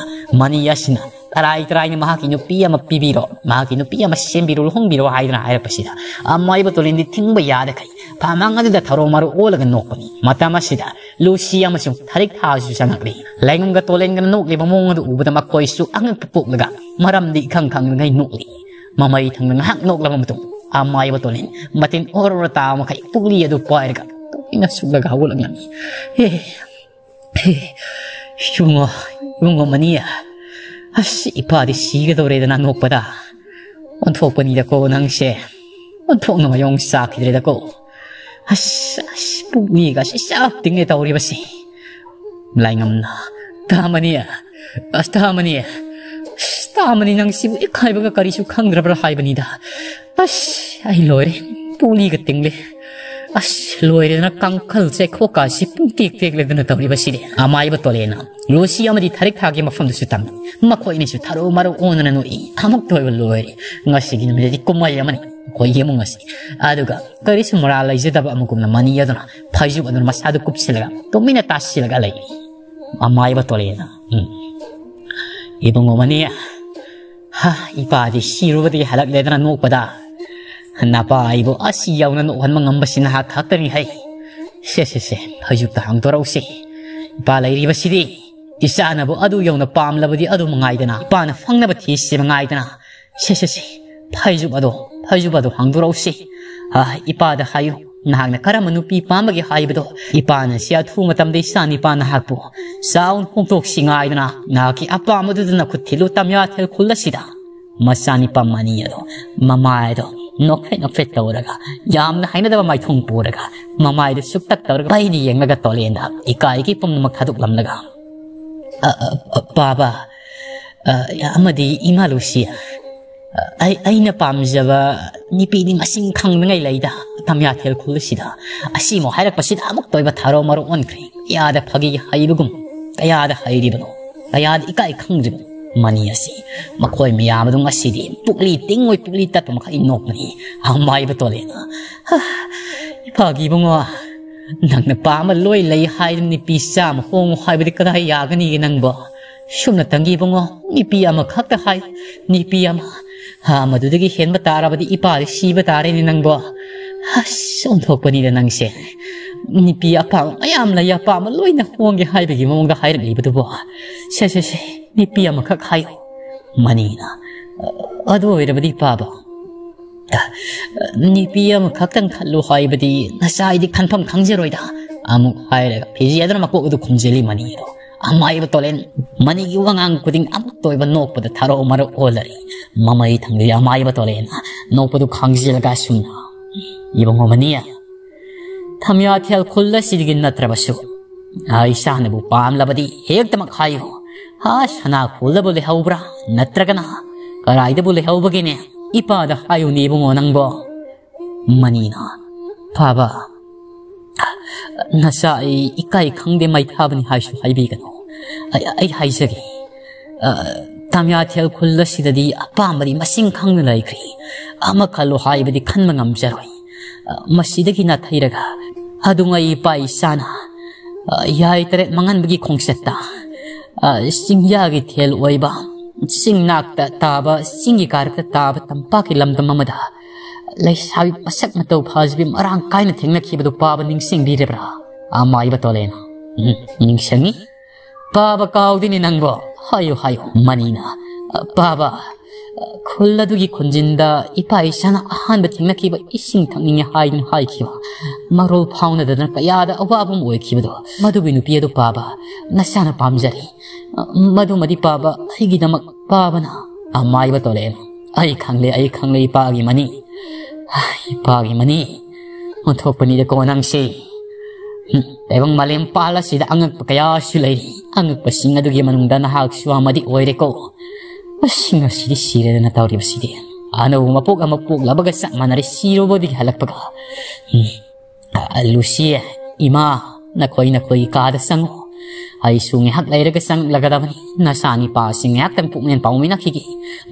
ꯃꯅꯤ ꯑꯁꯤꯅ ꯇꯔꯥꯏ ꯇꯔꯥꯏꯅ "ꯃꯍꯥꯛꯀꯤ ꯅꯨꯄꯤ ꯑꯃ ꯄꯤꯕꯤꯔꯣ, ꯃꯍꯥꯛꯀꯤ ꯅꯨꯄꯤ ꯑꯃ ꯁꯦꯝꯕꯤꯔꯣ, ꯂꯨꯍꯣꯡꯕꯤꯔꯣ" ꯍꯥꯏꯗꯅ ꯍꯥꯏꯔꯛꯄꯁꯤꯗ, ꯑꯃꯥꯏꯕ ꯇꯣꯂꯦꯟꯗꯤ ꯊꯤꯡꯕ ꯌꯥꯗꯈꯩ ꯐꯝꯃꯥꯡ ꯑꯗꯨꯗ ꯊꯔꯣ ꯃꯔꯣ ꯑꯣꯜꯂꯒ ꯅꯣꯛꯄꯅꯤ꯫ ꯃꯇꯝ ꯑꯁꯤꯗ ꯂꯨꯁꯤ ꯑꯃꯁꯨꯡ ꯊꯔꯤꯛ ꯊꯥꯁꯨ ꯆꯪꯂꯛꯂꯤ꯫ ꯂꯩꯉꯝꯒ ꯇꯣꯂꯦꯟꯒꯅ ꯅꯣꯛꯂꯤꯕ ꯃꯑꯣꯡ ꯑꯗꯨ ꯎꯕꯗ ꯃꯈꯣꯏꯁꯨ ꯑꯉꯛꯄ ꯄꯣꯛꯂꯒ ꯃꯔꯝꯗꯤ ꯏꯈꯪ ꯈꯪꯗꯉꯩ ꯅꯣꯛꯂꯤ꯫ ꯃꯃꯩ ꯊꯪꯅ ꯉꯥꯏꯍꯥꯛ ꯅꯣꯛꯂꯕ ꯃꯇꯨꯡ, ꯑꯃꯥꯏꯕ ꯇꯣꯂꯦꯟ ꯃꯇꯤꯟ ꯑꯣꯔ ꯑꯣꯔ ꯇꯥꯕ ꯃꯈꯩ ꯄꯨꯛꯂꯤ ꯑꯗꯨ ꯄꯥꯏꯔꯒ ꯇꯨꯃꯤꯟꯅ ꯁꯨꯛꯂꯒ ꯍꯧꯒꯠꯂꯛꯂꯝꯃꯤ꯫ "ꯑꯦ, ꯑꯦ, ꯏꯕꯨꯡꯉꯣ, ꯏꯕꯨꯡꯉꯣ ꯃꯅꯤ, ꯑꯁ, ꯏꯄꯥꯗꯤ ꯁꯤꯒꯗꯧꯔꯦꯗꯅ ꯅꯣꯛꯄꯗ꯫ ꯑꯣꯟꯊꯣꯛꯄꯅꯤꯗꯀꯣ ꯅꯪꯁꯦ, ꯑꯣꯟꯊꯣꯛꯅ ꯃꯌꯣꯡ ꯆꯥꯈꯤꯗ꯭ꯔꯦꯗꯀꯣ꯫ ꯑꯁ, ꯑꯁ, ꯄꯨꯛꯂꯤꯒꯁꯤ ꯆꯞ ꯇꯤꯡꯉꯦ ꯇꯧꯔꯤꯕꯁꯤ"꯫ ꯂꯥꯏꯉꯝꯅ, "ꯇꯥꯃꯅꯤ, ꯑꯁ, ꯇꯥꯃꯅꯤ, ꯑꯁ, ꯇꯥꯃꯅꯤ, ꯅꯪ ꯁꯤꯕꯨ ꯏꯀꯥꯏꯕꯒ ꯀꯔꯤꯁꯨ ꯈꯪꯗ꯭ꯔꯕ꯭ꯔꯥ ꯍꯥꯏꯕꯅꯤꯗ꯫ ꯑꯁ, ꯑꯩ ꯂꯣꯏꯔꯦ, ꯄꯨꯛꯂꯤꯒ ꯇꯤꯡꯂꯦ"꯫ ꯑꯁ, ꯂꯣꯏꯔꯦꯗꯅ, ꯀꯥꯡꯈꯜ ꯆꯩꯈꯣꯛꯀꯥꯁꯤ ꯄꯨꯡꯇꯦꯛ ꯇꯦꯛꯂꯦꯗꯅ ꯇꯧꯔꯤꯕꯁꯤꯗꯤ꯫ ꯑꯃꯥꯏꯕ ꯇꯣꯂꯦꯅ ꯂꯨꯁꯤ ꯑꯃꯗꯤ ꯊꯔꯤꯛ ꯊꯥꯒꯤ ꯃꯐꯝꯗꯨꯁꯨ ꯇꯝꯃꯤ꯫ ꯃꯈꯣꯏ ꯑꯅꯤꯁꯨ ꯊꯔꯣ ꯃꯔꯣ ꯑꯣꯟꯗꯅ ꯅꯣꯛꯏ꯫ ꯑꯃꯨꯛꯇ ꯑꯣꯏꯕ ꯂꯣꯏꯔꯦ꯫ ꯉꯁꯤꯒꯤ ꯅꯨꯃꯤꯠꯇꯗꯤ ꯀꯨꯝꯍꯩ ꯑꯃꯅꯤ ꯑꯩꯈꯣꯏꯒꯤ ꯏꯃꯨꯡ ꯑꯁꯤ꯫ ꯑꯗꯨꯒ ꯀꯔꯤꯁꯨ ꯃꯔꯥꯜ ꯂꯩꯖꯗꯕ ꯑꯃꯒꯨꯝꯅ ꯃꯅꯤ ꯑꯗꯨꯅ ꯐꯩꯖꯨꯞ ꯑꯗꯨꯅ ꯃꯁꯥꯗꯨ ꯀꯨꯞꯁꯤꯜꯂꯒ ꯇꯨꯃꯤꯟꯅ ꯇꯥꯁꯤꯜꯂꯒ ꯂꯩꯔꯤ꯫ ꯑꯃꯥꯏꯕ ꯇꯣꯂꯦꯅ, ꯎꯝ, "ꯏꯕꯨꯡꯉꯣ ꯃꯅꯤ, ꯍꯥ, ꯏꯄꯥꯗꯤ ꯁꯤꯔꯨꯕꯗꯒꯤ ꯍꯜꯂꯛꯂꯦꯗꯅ ꯅꯣꯛꯄꯗ꯫ ꯅꯄꯥ ꯑꯩꯕꯨ ꯑꯁꯤ ꯌꯧꯅ ꯅꯣꯛꯍꯟꯕ ꯉꯝꯕꯁꯤ ꯅꯍꯥꯛ ꯈꯛꯇꯅꯤ ꯍꯩ꯫ ꯁꯦ, ꯁꯦ, ꯁꯦ, ꯐꯩꯖꯨꯞꯇ ꯍꯥꯡꯗꯣꯔꯛꯎꯁꯤ꯫ ꯏꯄꯥ ꯂꯩꯔꯤꯕꯁꯤꯗꯤ ꯏꯆꯥꯅꯕꯨ ꯑꯗꯨ ꯌꯧꯅ ꯄꯥꯝꯂꯕꯗꯤ ꯑꯗꯨ ꯃꯉꯥꯏꯗꯅ, ꯏꯄꯥꯅ ꯐꯪꯅꯕ ꯊꯤꯁꯤ ꯃꯉꯥꯏꯗꯅ꯫ ꯁꯦ, ꯁꯦ, ꯁꯦ, ꯐꯩꯖꯨꯞ ꯑꯗꯣ, ꯐꯩꯖꯨꯞ ꯑꯗꯣ ꯍꯥꯡꯗꯣꯔꯛꯎꯁꯤ꯫ ꯑ, ꯏꯄꯥꯗ ꯍꯥꯏꯌꯨ, ꯅꯍꯥꯛꯅ ꯀꯔꯝꯕ ꯅꯨꯄꯤ ꯄꯥꯝꯕꯒꯦ ꯍꯥꯏꯕꯗꯣ꯫ ꯏꯄꯥꯅ ꯁꯤ ꯑꯊꯨꯕ ꯃꯇꯝꯗ ꯏꯆꯥ ꯅꯤꯄꯥ ꯅꯍꯥꯛꯄꯨ ꯆꯥꯎꯅ ꯍꯣꯡꯗꯣꯛꯁꯤ ꯉꯥꯏꯗꯅ, ꯅꯍꯥꯛꯀꯤ ꯑꯄꯥꯝꯕꯗꯨꯗ ꯅꯈꯨꯠ ꯊꯤꯜꯂꯨ ꯇꯝꯌꯥꯊꯦꯜ ꯈꯨꯜ ꯑꯁꯤꯗ꯫" ꯃꯆꯥꯅꯤꯄꯥ ꯃꯅꯤ ꯑꯗꯣ ꯃꯃꯥꯏꯗꯣ ꯅꯣꯛꯐꯦꯠ ꯅꯣꯛꯐꯦꯠ ꯇꯧꯔꯒ, ꯌꯥꯝꯅ ꯍꯩꯅꯗꯕ ꯃꯥꯏꯊꯣꯡ ꯄꯨꯔꯒ, ꯃꯃꯥꯏꯗꯣ ꯁꯨꯛꯇꯛ ꯇꯧꯔꯒ ꯄꯩꯗꯤ ꯌꯦꯡꯂꯒ ꯇꯣꯂꯦꯟꯗ ꯏꯀꯥꯏꯒꯤ ꯄꯨꯝꯅꯃꯛ ꯊꯥꯗꯣꯛꯂꯝꯂꯒ, "ꯑ, ꯑ, ꯑ, ꯄꯥꯕ, ꯑ, ꯑꯃꯗꯤ ꯏꯃꯥ ꯂꯨꯁꯤ, ꯑ, ꯑꯩ, ꯑꯩꯅ ꯄꯥꯝꯖꯕ ꯅꯨꯄꯤꯗꯤ ꯃꯁꯤꯡ ꯈꯪꯗꯉꯩ ꯂꯩꯗ, ꯇꯝꯌꯥꯊꯦꯜ ꯈꯨꯜ ꯑꯁꯤꯗ꯫ ꯑꯁꯤꯃꯨꯛ ꯍꯥꯏꯔꯛꯄꯁꯤꯗ ꯑꯃꯨꯛꯇ ꯑꯣꯏꯕ ꯊꯥꯔꯣ ꯃꯔꯣ ꯑꯣꯟꯈ꯭ꯔꯦ꯫ ꯀꯌꯥꯗ ꯐꯥꯒꯤ ꯍꯩꯕꯒꯨꯝ, ꯀꯌꯥꯗ ꯍꯩꯔꯤꯕꯅꯣ, ꯀꯌꯥꯗ ꯏꯀꯥꯏ ꯈꯪꯗ꯭ꯔꯤꯕꯅꯣ ꯃꯅꯤ ꯑꯁꯤ꯫ ꯃꯈꯣꯏ ꯃꯌꯥꯝ ꯑꯗꯨ ꯉꯁꯤꯗꯤ ꯄꯨꯛꯂꯤ ꯇꯤꯡꯉꯣꯏ ꯄꯨꯛꯂꯤ ꯇꯠꯄ ꯃꯈꯩ ꯅꯣꯛꯄꯅꯤ꯫ ꯑꯃꯥꯏꯕ ꯇꯣꯂꯦꯅ, ꯍꯥ, ꯏꯐꯥꯒꯤ ꯏꯕꯨꯡꯉꯣ, ꯅꯪꯅ ꯄꯥꯝꯕ ꯂꯣꯏ ꯂꯩ ꯍꯥꯏꯗꯨꯅ ꯅꯨꯄꯤ ꯆꯥꯝꯃ ꯍꯣꯡꯉꯨ ꯍꯥꯏꯕꯗꯤ ꯀꯗꯥꯏ ꯌꯥꯒꯅꯤꯒꯦ ꯅꯪꯕꯣ? ꯁꯨꯝꯅꯇꯪꯒꯤ ꯏꯕꯨꯡꯉꯣ, ꯅꯨꯄꯤ ꯑꯃꯈꯛꯇ ꯍꯥꯏ, ꯅꯨꯄꯤ ꯑꯃ, ꯍꯥ, ꯃꯗꯨꯗꯒꯤ ꯍꯦꯟꯕ ꯇꯥꯔꯕꯗꯤ ꯏꯄꯥꯗꯤ ꯁꯤꯕ ꯇꯥꯔꯦꯅꯦ ꯅꯪꯕꯣ꯫ ꯑꯁ, ꯑꯣꯟꯊꯣꯛꯄꯅꯤꯗ ꯅꯪꯁꯦ꯫ ꯅꯨꯄꯤ ꯑꯄꯥꯝꯕ ꯃꯌꯥꯝ ꯂꯩ, ꯑꯄꯥꯝꯕ ꯂꯣꯏꯅ ꯍꯣꯡꯒꯦ ꯍꯥꯏꯕꯒꯤ ꯃꯑꯣꯡꯗ ꯍꯥꯏꯔꯛꯂꯤꯕꯗꯨꯕꯣ꯫ ꯁꯦ, ꯁꯦ, ꯁꯦ, ꯅꯨꯄꯤ ꯑꯃꯈꯛ ꯍꯥꯏꯌꯨ꯫ ꯃꯅꯤꯅ, ꯑꯗꯨ ꯑꯣꯏꯔꯕꯗꯤ ꯄꯥꯕ, ꯅꯨꯄꯤ ꯑꯃꯈꯛꯇꯪ ꯈꯜꯂꯨ ꯍꯥꯏꯕꯗꯤ ꯅꯆꯥ ꯑꯩꯗꯤ ꯈꯟꯐꯝ ꯈꯪꯖꯔꯣꯏꯗ꯫ ꯑꯃꯨꯛ ꯍꯥꯏꯔꯒ ꯐꯤꯖꯦꯗꯨꯅ ꯃꯀꯣꯛ ꯑꯗꯨ ꯈꯨꯝꯖꯤꯜꯂꯤ ꯃꯅꯤ ꯑꯗꯣ꯫ ꯑꯃꯥꯏꯕ ꯇꯣꯂꯦꯟ ꯃꯅꯤꯒꯤ ꯋꯥꯉꯥꯡ ꯈꯨꯗꯤꯡ ꯑꯃꯨꯛꯇ ꯑꯣꯏꯕ ꯅꯣꯛꯄꯗ ꯊꯥꯔꯣ ꯃꯔꯣ ꯑꯣꯜꯂꯔꯤ꯫ ꯃꯃꯩ ꯊꯪꯗꯤ ꯑꯃꯥꯏꯕ ꯇꯣꯂꯦꯟ ꯅꯣꯛꯄꯗꯨ ꯈꯪꯖꯤꯜꯂꯒ ꯑꯁꯨꯝꯅ, "ꯏꯕꯨꯡꯉꯣ ꯃꯅꯤ, ꯊꯝꯌꯥꯊꯦꯜ ꯈꯨꯜ ꯑꯁꯤꯗꯒꯤ ꯅꯠꯇ꯭ꯔꯕꯁꯨ ꯑꯩ ꯏꯁꯥꯅꯕꯨ ꯄꯥꯝꯂꯕꯗꯤ ꯍꯦꯛꯇꯃꯛ ꯍꯥꯏꯌꯨ꯫ ꯑꯥ ꯁꯅꯥ ꯈꯨꯜꯗꯕꯨ ꯂꯩꯍꯧꯕ꯭ꯔꯥ? ꯅꯠꯇ꯭ꯔꯒꯅ ꯀꯔꯥꯏꯗꯕꯨ ꯂꯩꯍꯧꯕꯒꯦꯅꯦ? ꯏꯄꯥꯗ ꯍꯥꯏꯌꯨꯅꯦ ꯏꯕꯨꯡꯉꯣ ꯅꯪꯕꯣ꯫" ꯃꯅꯤꯅ, ꯄꯥꯕ, ꯅꯆꯥ ꯑꯩ ꯏꯀꯥꯏ ꯈꯪꯗꯦ ꯃꯩ ꯊꯥꯕꯅꯤ ꯍꯥꯏꯁꯨ ꯍꯥꯏꯕꯤꯒꯅꯨ꯫ ꯑꯩ, ꯑꯩ ꯍꯥꯏꯖꯒꯦ꯫ ꯑ, ꯇꯥꯃꯤꯌꯥꯊꯦꯜ ꯈꯨꯜ ꯑꯁꯤꯗꯗꯤ ꯑꯄꯥꯝꯕꯗꯤ ꯃꯁꯤꯡ ꯈꯪꯅ ꯂꯩꯈ꯭ꯔꯦ꯫ ꯑꯃ ꯈꯜꯂꯣ ꯍꯥꯏꯕꯗꯤ ꯈꯟꯕ ꯉꯝꯖꯔꯣꯏ꯫ ꯑ, ꯃꯁꯤꯗꯒꯤ ꯅꯥꯊꯩꯔꯒ ꯑꯗꯨꯉꯩ ꯏꯄꯥ ꯏꯆꯥꯅ, ꯑ, ꯌꯥꯏ ꯇꯔꯦꯠ ꯃꯥꯡꯍꯟꯕꯒꯤ ꯈꯣꯡꯆꯠꯇ, ꯑ, ꯆꯤꯡꯌꯥꯒꯤ ꯊꯦꯜ ꯑꯣꯏꯕ, ꯆꯤꯡꯅꯥꯛꯇ ꯇꯥꯕ, ꯆꯤꯡꯒꯤ ꯀꯥꯔꯛꯇ ꯇꯥꯕ ꯇꯝꯄꯥꯛꯀꯤ ꯂꯝꯗꯝ ꯑꯃꯗ ꯂꯩꯁꯥꯕꯤ ꯃꯁꯛ ꯃꯇꯧ ꯐꯖꯕꯤ ꯃꯔꯥꯡ ꯀꯥꯏꯅ ꯊꯦꯡꯅꯈꯤꯕꯗꯨ ꯄꯥꯕ ꯅꯤꯡꯁꯤꯡꯕꯤꯔꯕ꯭ꯔꯥ? ꯑꯃꯥꯏꯕ ꯇꯣꯂꯦꯅ꯫ ꯎꯝ, ꯅꯤꯡꯁꯤꯡꯉꯤ꯫ ꯄꯥꯕ ꯀꯥꯎꯗꯤꯅꯦ ꯅꯪꯕꯣ꯫ ꯍꯥꯏꯌꯨ, ꯍꯥꯏꯌꯨ꯫ ꯃꯅꯤꯅ, "ꯑ, ꯄꯥꯕ, ꯑ, ꯈꯨꯜ ꯑꯗꯨꯒꯤ ꯈꯨꯟꯖꯤꯟꯗ ꯏꯄꯥ ꯏꯆꯥꯅ ꯑꯍꯥꯟꯕ ꯊꯦꯡꯅꯈꯤꯕ ꯏꯁꯤꯡ ꯊꯛꯅꯤꯡꯉꯦ ꯍꯥꯏꯗꯨꯅ ꯍꯥꯏꯈꯤꯕ, ꯃꯔꯣꯜ ꯐꯥꯎꯅꯗꯗꯅ ꯀꯌꯥꯗ ꯑꯋꯥꯕ ꯑꯃ ꯑꯣꯏꯈꯤꯕꯗꯣ, ꯃꯗꯨꯒꯤ ꯅꯨꯄꯤ ꯑꯗꯨ ꯄꯥꯕ ꯅꯆꯥꯅ ꯄꯥꯝꯖꯔꯤ꯫ ꯑ, ꯃꯗꯨꯃꯗꯤ ꯄꯥꯕ ꯑꯩꯒꯤꯗꯃꯛ ꯄꯥꯕꯅ ꯑꯃꯥꯏꯕ ꯇꯣꯂꯛꯑꯦ꯫ ꯑꯩ ꯈꯪꯂꯦ, ꯑꯩ ꯈꯪꯂꯦ, ꯏꯄꯥꯒꯤ ꯃꯅꯤ꯫ ꯏꯄꯥꯒꯤ ꯃꯅꯤ꯫ ꯑꯣꯟꯊꯣꯛꯄꯅꯤꯗꯀꯣ ꯅꯪꯁꯦ꯫ ꯎꯝ, ꯇꯥꯏꯕꯪ ꯃꯥꯂꯦꯝ ꯄꯥꯜ ꯑꯁꯤꯗ ꯑꯉꯛꯄ ꯀꯌꯥꯁꯨ ꯂꯩꯔꯤ꯫ ꯑꯉꯛꯄꯁꯤꯡ ꯑꯗꯨꯒꯤ ꯃꯅꯨꯡꯗ ꯅꯍꯥꯛꯁꯨ ꯑꯃꯗꯤ ꯑꯣꯏꯔꯦꯀꯣ꯫ ꯑꯁ, ꯉꯁꯤꯗꯤ ꯁꯤꯔꯦꯗꯅ ꯇꯧꯔꯤꯕꯁꯤꯗꯤ꯫ ꯑꯅꯧꯕ ꯃꯄꯣꯛ ꯑꯃ ꯄꯣꯛꯂꯕꯒ ꯆꯞ ꯃꯥꯟꯅꯔꯦ, ꯁꯤꯔꯨꯕꯗꯒꯤ ꯍꯜꯂꯛꯄꯒ꯫ ꯎꯝ, ꯑ, ꯂꯨꯁꯤ, ꯏꯃꯥ, ꯅꯈꯣꯏ ꯅꯈꯣꯏ ꯀꯥꯗ ꯆꯪꯉꯨ꯫ ꯑꯩꯁꯨ ꯉꯥꯏꯍꯥꯛ ꯂꯩꯔꯒ ꯆꯪꯂꯛꯀꯗꯕꯅꯤ꯫ ꯅꯆꯥꯅꯤꯄꯥꯁꯤꯡ ꯉꯥꯏꯍꯥꯛꯇꯪ ꯄꯨꯛꯃꯦꯟ ꯄꯥꯎꯃꯤꯟꯅꯈꯤꯒꯦ꯫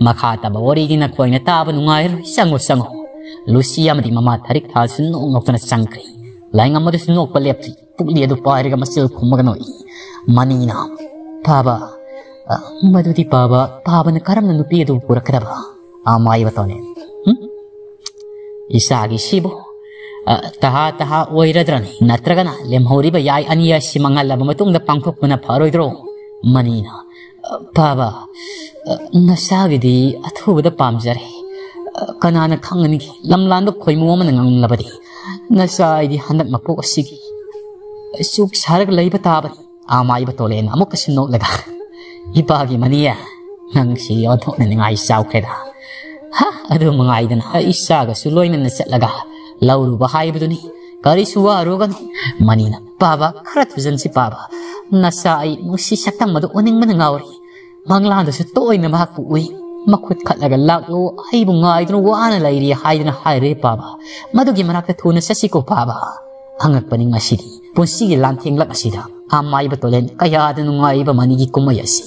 ꯃꯈꯥ ꯇꯥꯕ ꯋꯥꯔꯤꯗꯤ ꯅꯈꯣꯏꯅ ꯇꯥꯕ ꯅꯨꯡꯉꯥꯏꯔꯣꯏ꯫ ꯆꯪꯉꯨ, ꯆꯪꯉꯨ꯫ ꯂꯨꯁꯤ ꯑꯃꯗꯤ ꯃꯃꯥ ꯊꯔꯤꯛ ꯊꯥꯁꯨ ꯅꯣꯛ ꯅꯣꯛꯇꯅ ꯆꯪꯈ꯭ꯔꯦ꯫ ꯂꯥꯏꯉꯝ ꯑꯗꯨꯁꯨ ꯅꯣꯛꯄ ꯂꯦꯞꯇ꯭ꯔꯤ꯫ ꯄꯨꯛꯂꯤ ꯑꯗꯨ ꯄꯥꯏꯔꯒ ꯃꯆꯤꯜ ꯈꯨꯝꯃꯒ ꯅꯣꯛꯏ꯫ ꯃꯅꯤꯅ, "ꯄꯥꯕ, ꯑ, ꯃꯗꯨꯗꯤ ꯄꯥꯕ, ꯄꯥꯕꯅ ꯀꯔꯝꯅ ꯅꯨꯄꯤ ꯑꯗꯨ ꯄꯨꯔꯛꯀꯗꯕ?" ꯑꯃꯥꯏꯕ ꯇꯣꯂꯦ꯫ ꯍꯨꯝ? ꯏꯆꯥꯒꯤ ꯁꯤꯕꯨ, ꯑ, ꯇꯍꯥ ꯇꯍꯥ ꯑꯣꯏꯔꯗ꯭ꯔꯅꯤ? ꯅꯠꯇ꯭ꯔꯒꯅ ꯂꯦꯝꯍꯧꯔꯤꯕ ꯌꯥꯏ ꯑꯅꯤ ꯑꯁꯤ ꯃꯉꯥꯜꯂꯕ ꯃꯇꯨꯡꯗ ꯄꯥꯡꯊꯣꯛꯄꯅ ꯐꯔꯣꯏꯗ꯭ꯔꯣ? ꯃꯅꯤꯅ, "ꯑ, ꯄꯥꯕ, ꯑ, ꯅꯆꯥꯒꯤꯗꯤ ꯑꯊꯨꯕꯗ ꯄꯥꯝꯖꯔꯦ꯫ ꯑ, ꯀꯅꯥꯅ ꯈꯪꯒꯅꯤ? ꯂꯝꯂꯥꯟꯗ ꯈꯣꯏꯃꯨ ꯑꯃꯅ ꯉꯝꯂꯕꯗꯤ ꯅꯆꯥ ꯑꯩꯗꯤ ꯍꯟꯗꯛ ꯃꯄꯣꯛ ꯑꯁꯤꯒꯤ ꯆꯨꯛ ꯁꯥꯔꯒ ꯂꯩꯕ ꯇꯥꯕꯅꯤ"꯫ ꯑꯃꯥꯏꯕ ꯇꯣꯂꯦꯅ ꯑꯃꯨꯛꯀꯁꯨ ꯅꯣꯛꯂꯒ, "ꯏꯄꯥꯒꯤ ꯃꯅꯤꯌꯦ, ꯅꯪꯁꯤ ꯑꯣꯟꯊꯣꯛꯅ ꯅꯤꯡꯉꯥꯏ ꯆꯥꯎꯈ꯭ꯔꯦꯗ꯫ ꯍꯥ, ꯑꯗꯨ ꯃꯉꯥꯏꯗꯅ ꯏꯆꯥꯒꯁꯨ ꯂꯣꯏꯅꯅ ꯆꯠꯂꯒ ꯂꯧꯔꯨꯕ ꯍꯥꯏꯕꯗꯨꯅꯤ꯫ ꯀꯔꯤꯁꯨ ꯋꯥꯔꯨꯒꯅꯨ"꯫ ꯃꯅꯤꯅ, "ꯄꯥꯕ, ꯈꯔ ꯊꯨꯖꯟꯁꯤ ꯄꯥꯕ꯫ ꯅꯆꯥ ꯑꯩ ꯅꯨꯡꯁꯤ ꯁꯛꯇꯝ ꯑꯗꯨ ꯎꯅꯤꯡꯕꯅ ꯉꯥꯎꯔꯤ꯫ ꯃꯪꯂꯥꯟꯗꯁꯨ ꯇꯣꯏꯅ ꯃꯍꯥꯛꯄꯨ ꯎꯏ꯫ ꯃꯈꯨꯠ ꯈꯠꯂꯒ "ꯂꯥꯛꯂꯣ, ꯑꯩꯕꯨ ꯉꯥꯏꯗꯨꯅ ꯋꯥꯅ ꯂꯩꯔꯤ" ꯍꯥꯏꯗꯨꯅ ꯍꯥꯏꯔꯦ ꯄꯥꯕ꯫ "ꯃꯗꯨꯒꯤ ꯃꯅꯥꯛꯇ ꯊꯨꯅ ꯆꯠꯁꯤꯀꯣ ꯄꯥꯕ꯫ ꯑꯉꯛꯄꯅꯤ ꯉꯁꯤꯗꯤ ꯄꯨꯟꯁꯤꯒꯤ ꯂꯥꯟꯊꯦꯡꯂꯛ ꯑꯁꯤꯗ ꯑꯃꯥꯏꯕ ꯇꯣꯂꯦꯟ ꯀꯌꯥꯗ ꯅꯨꯡꯉꯥꯏꯕ ꯃꯅꯤꯒꯤ ꯀꯨꯝꯍꯩ ꯑꯁꯤ꯫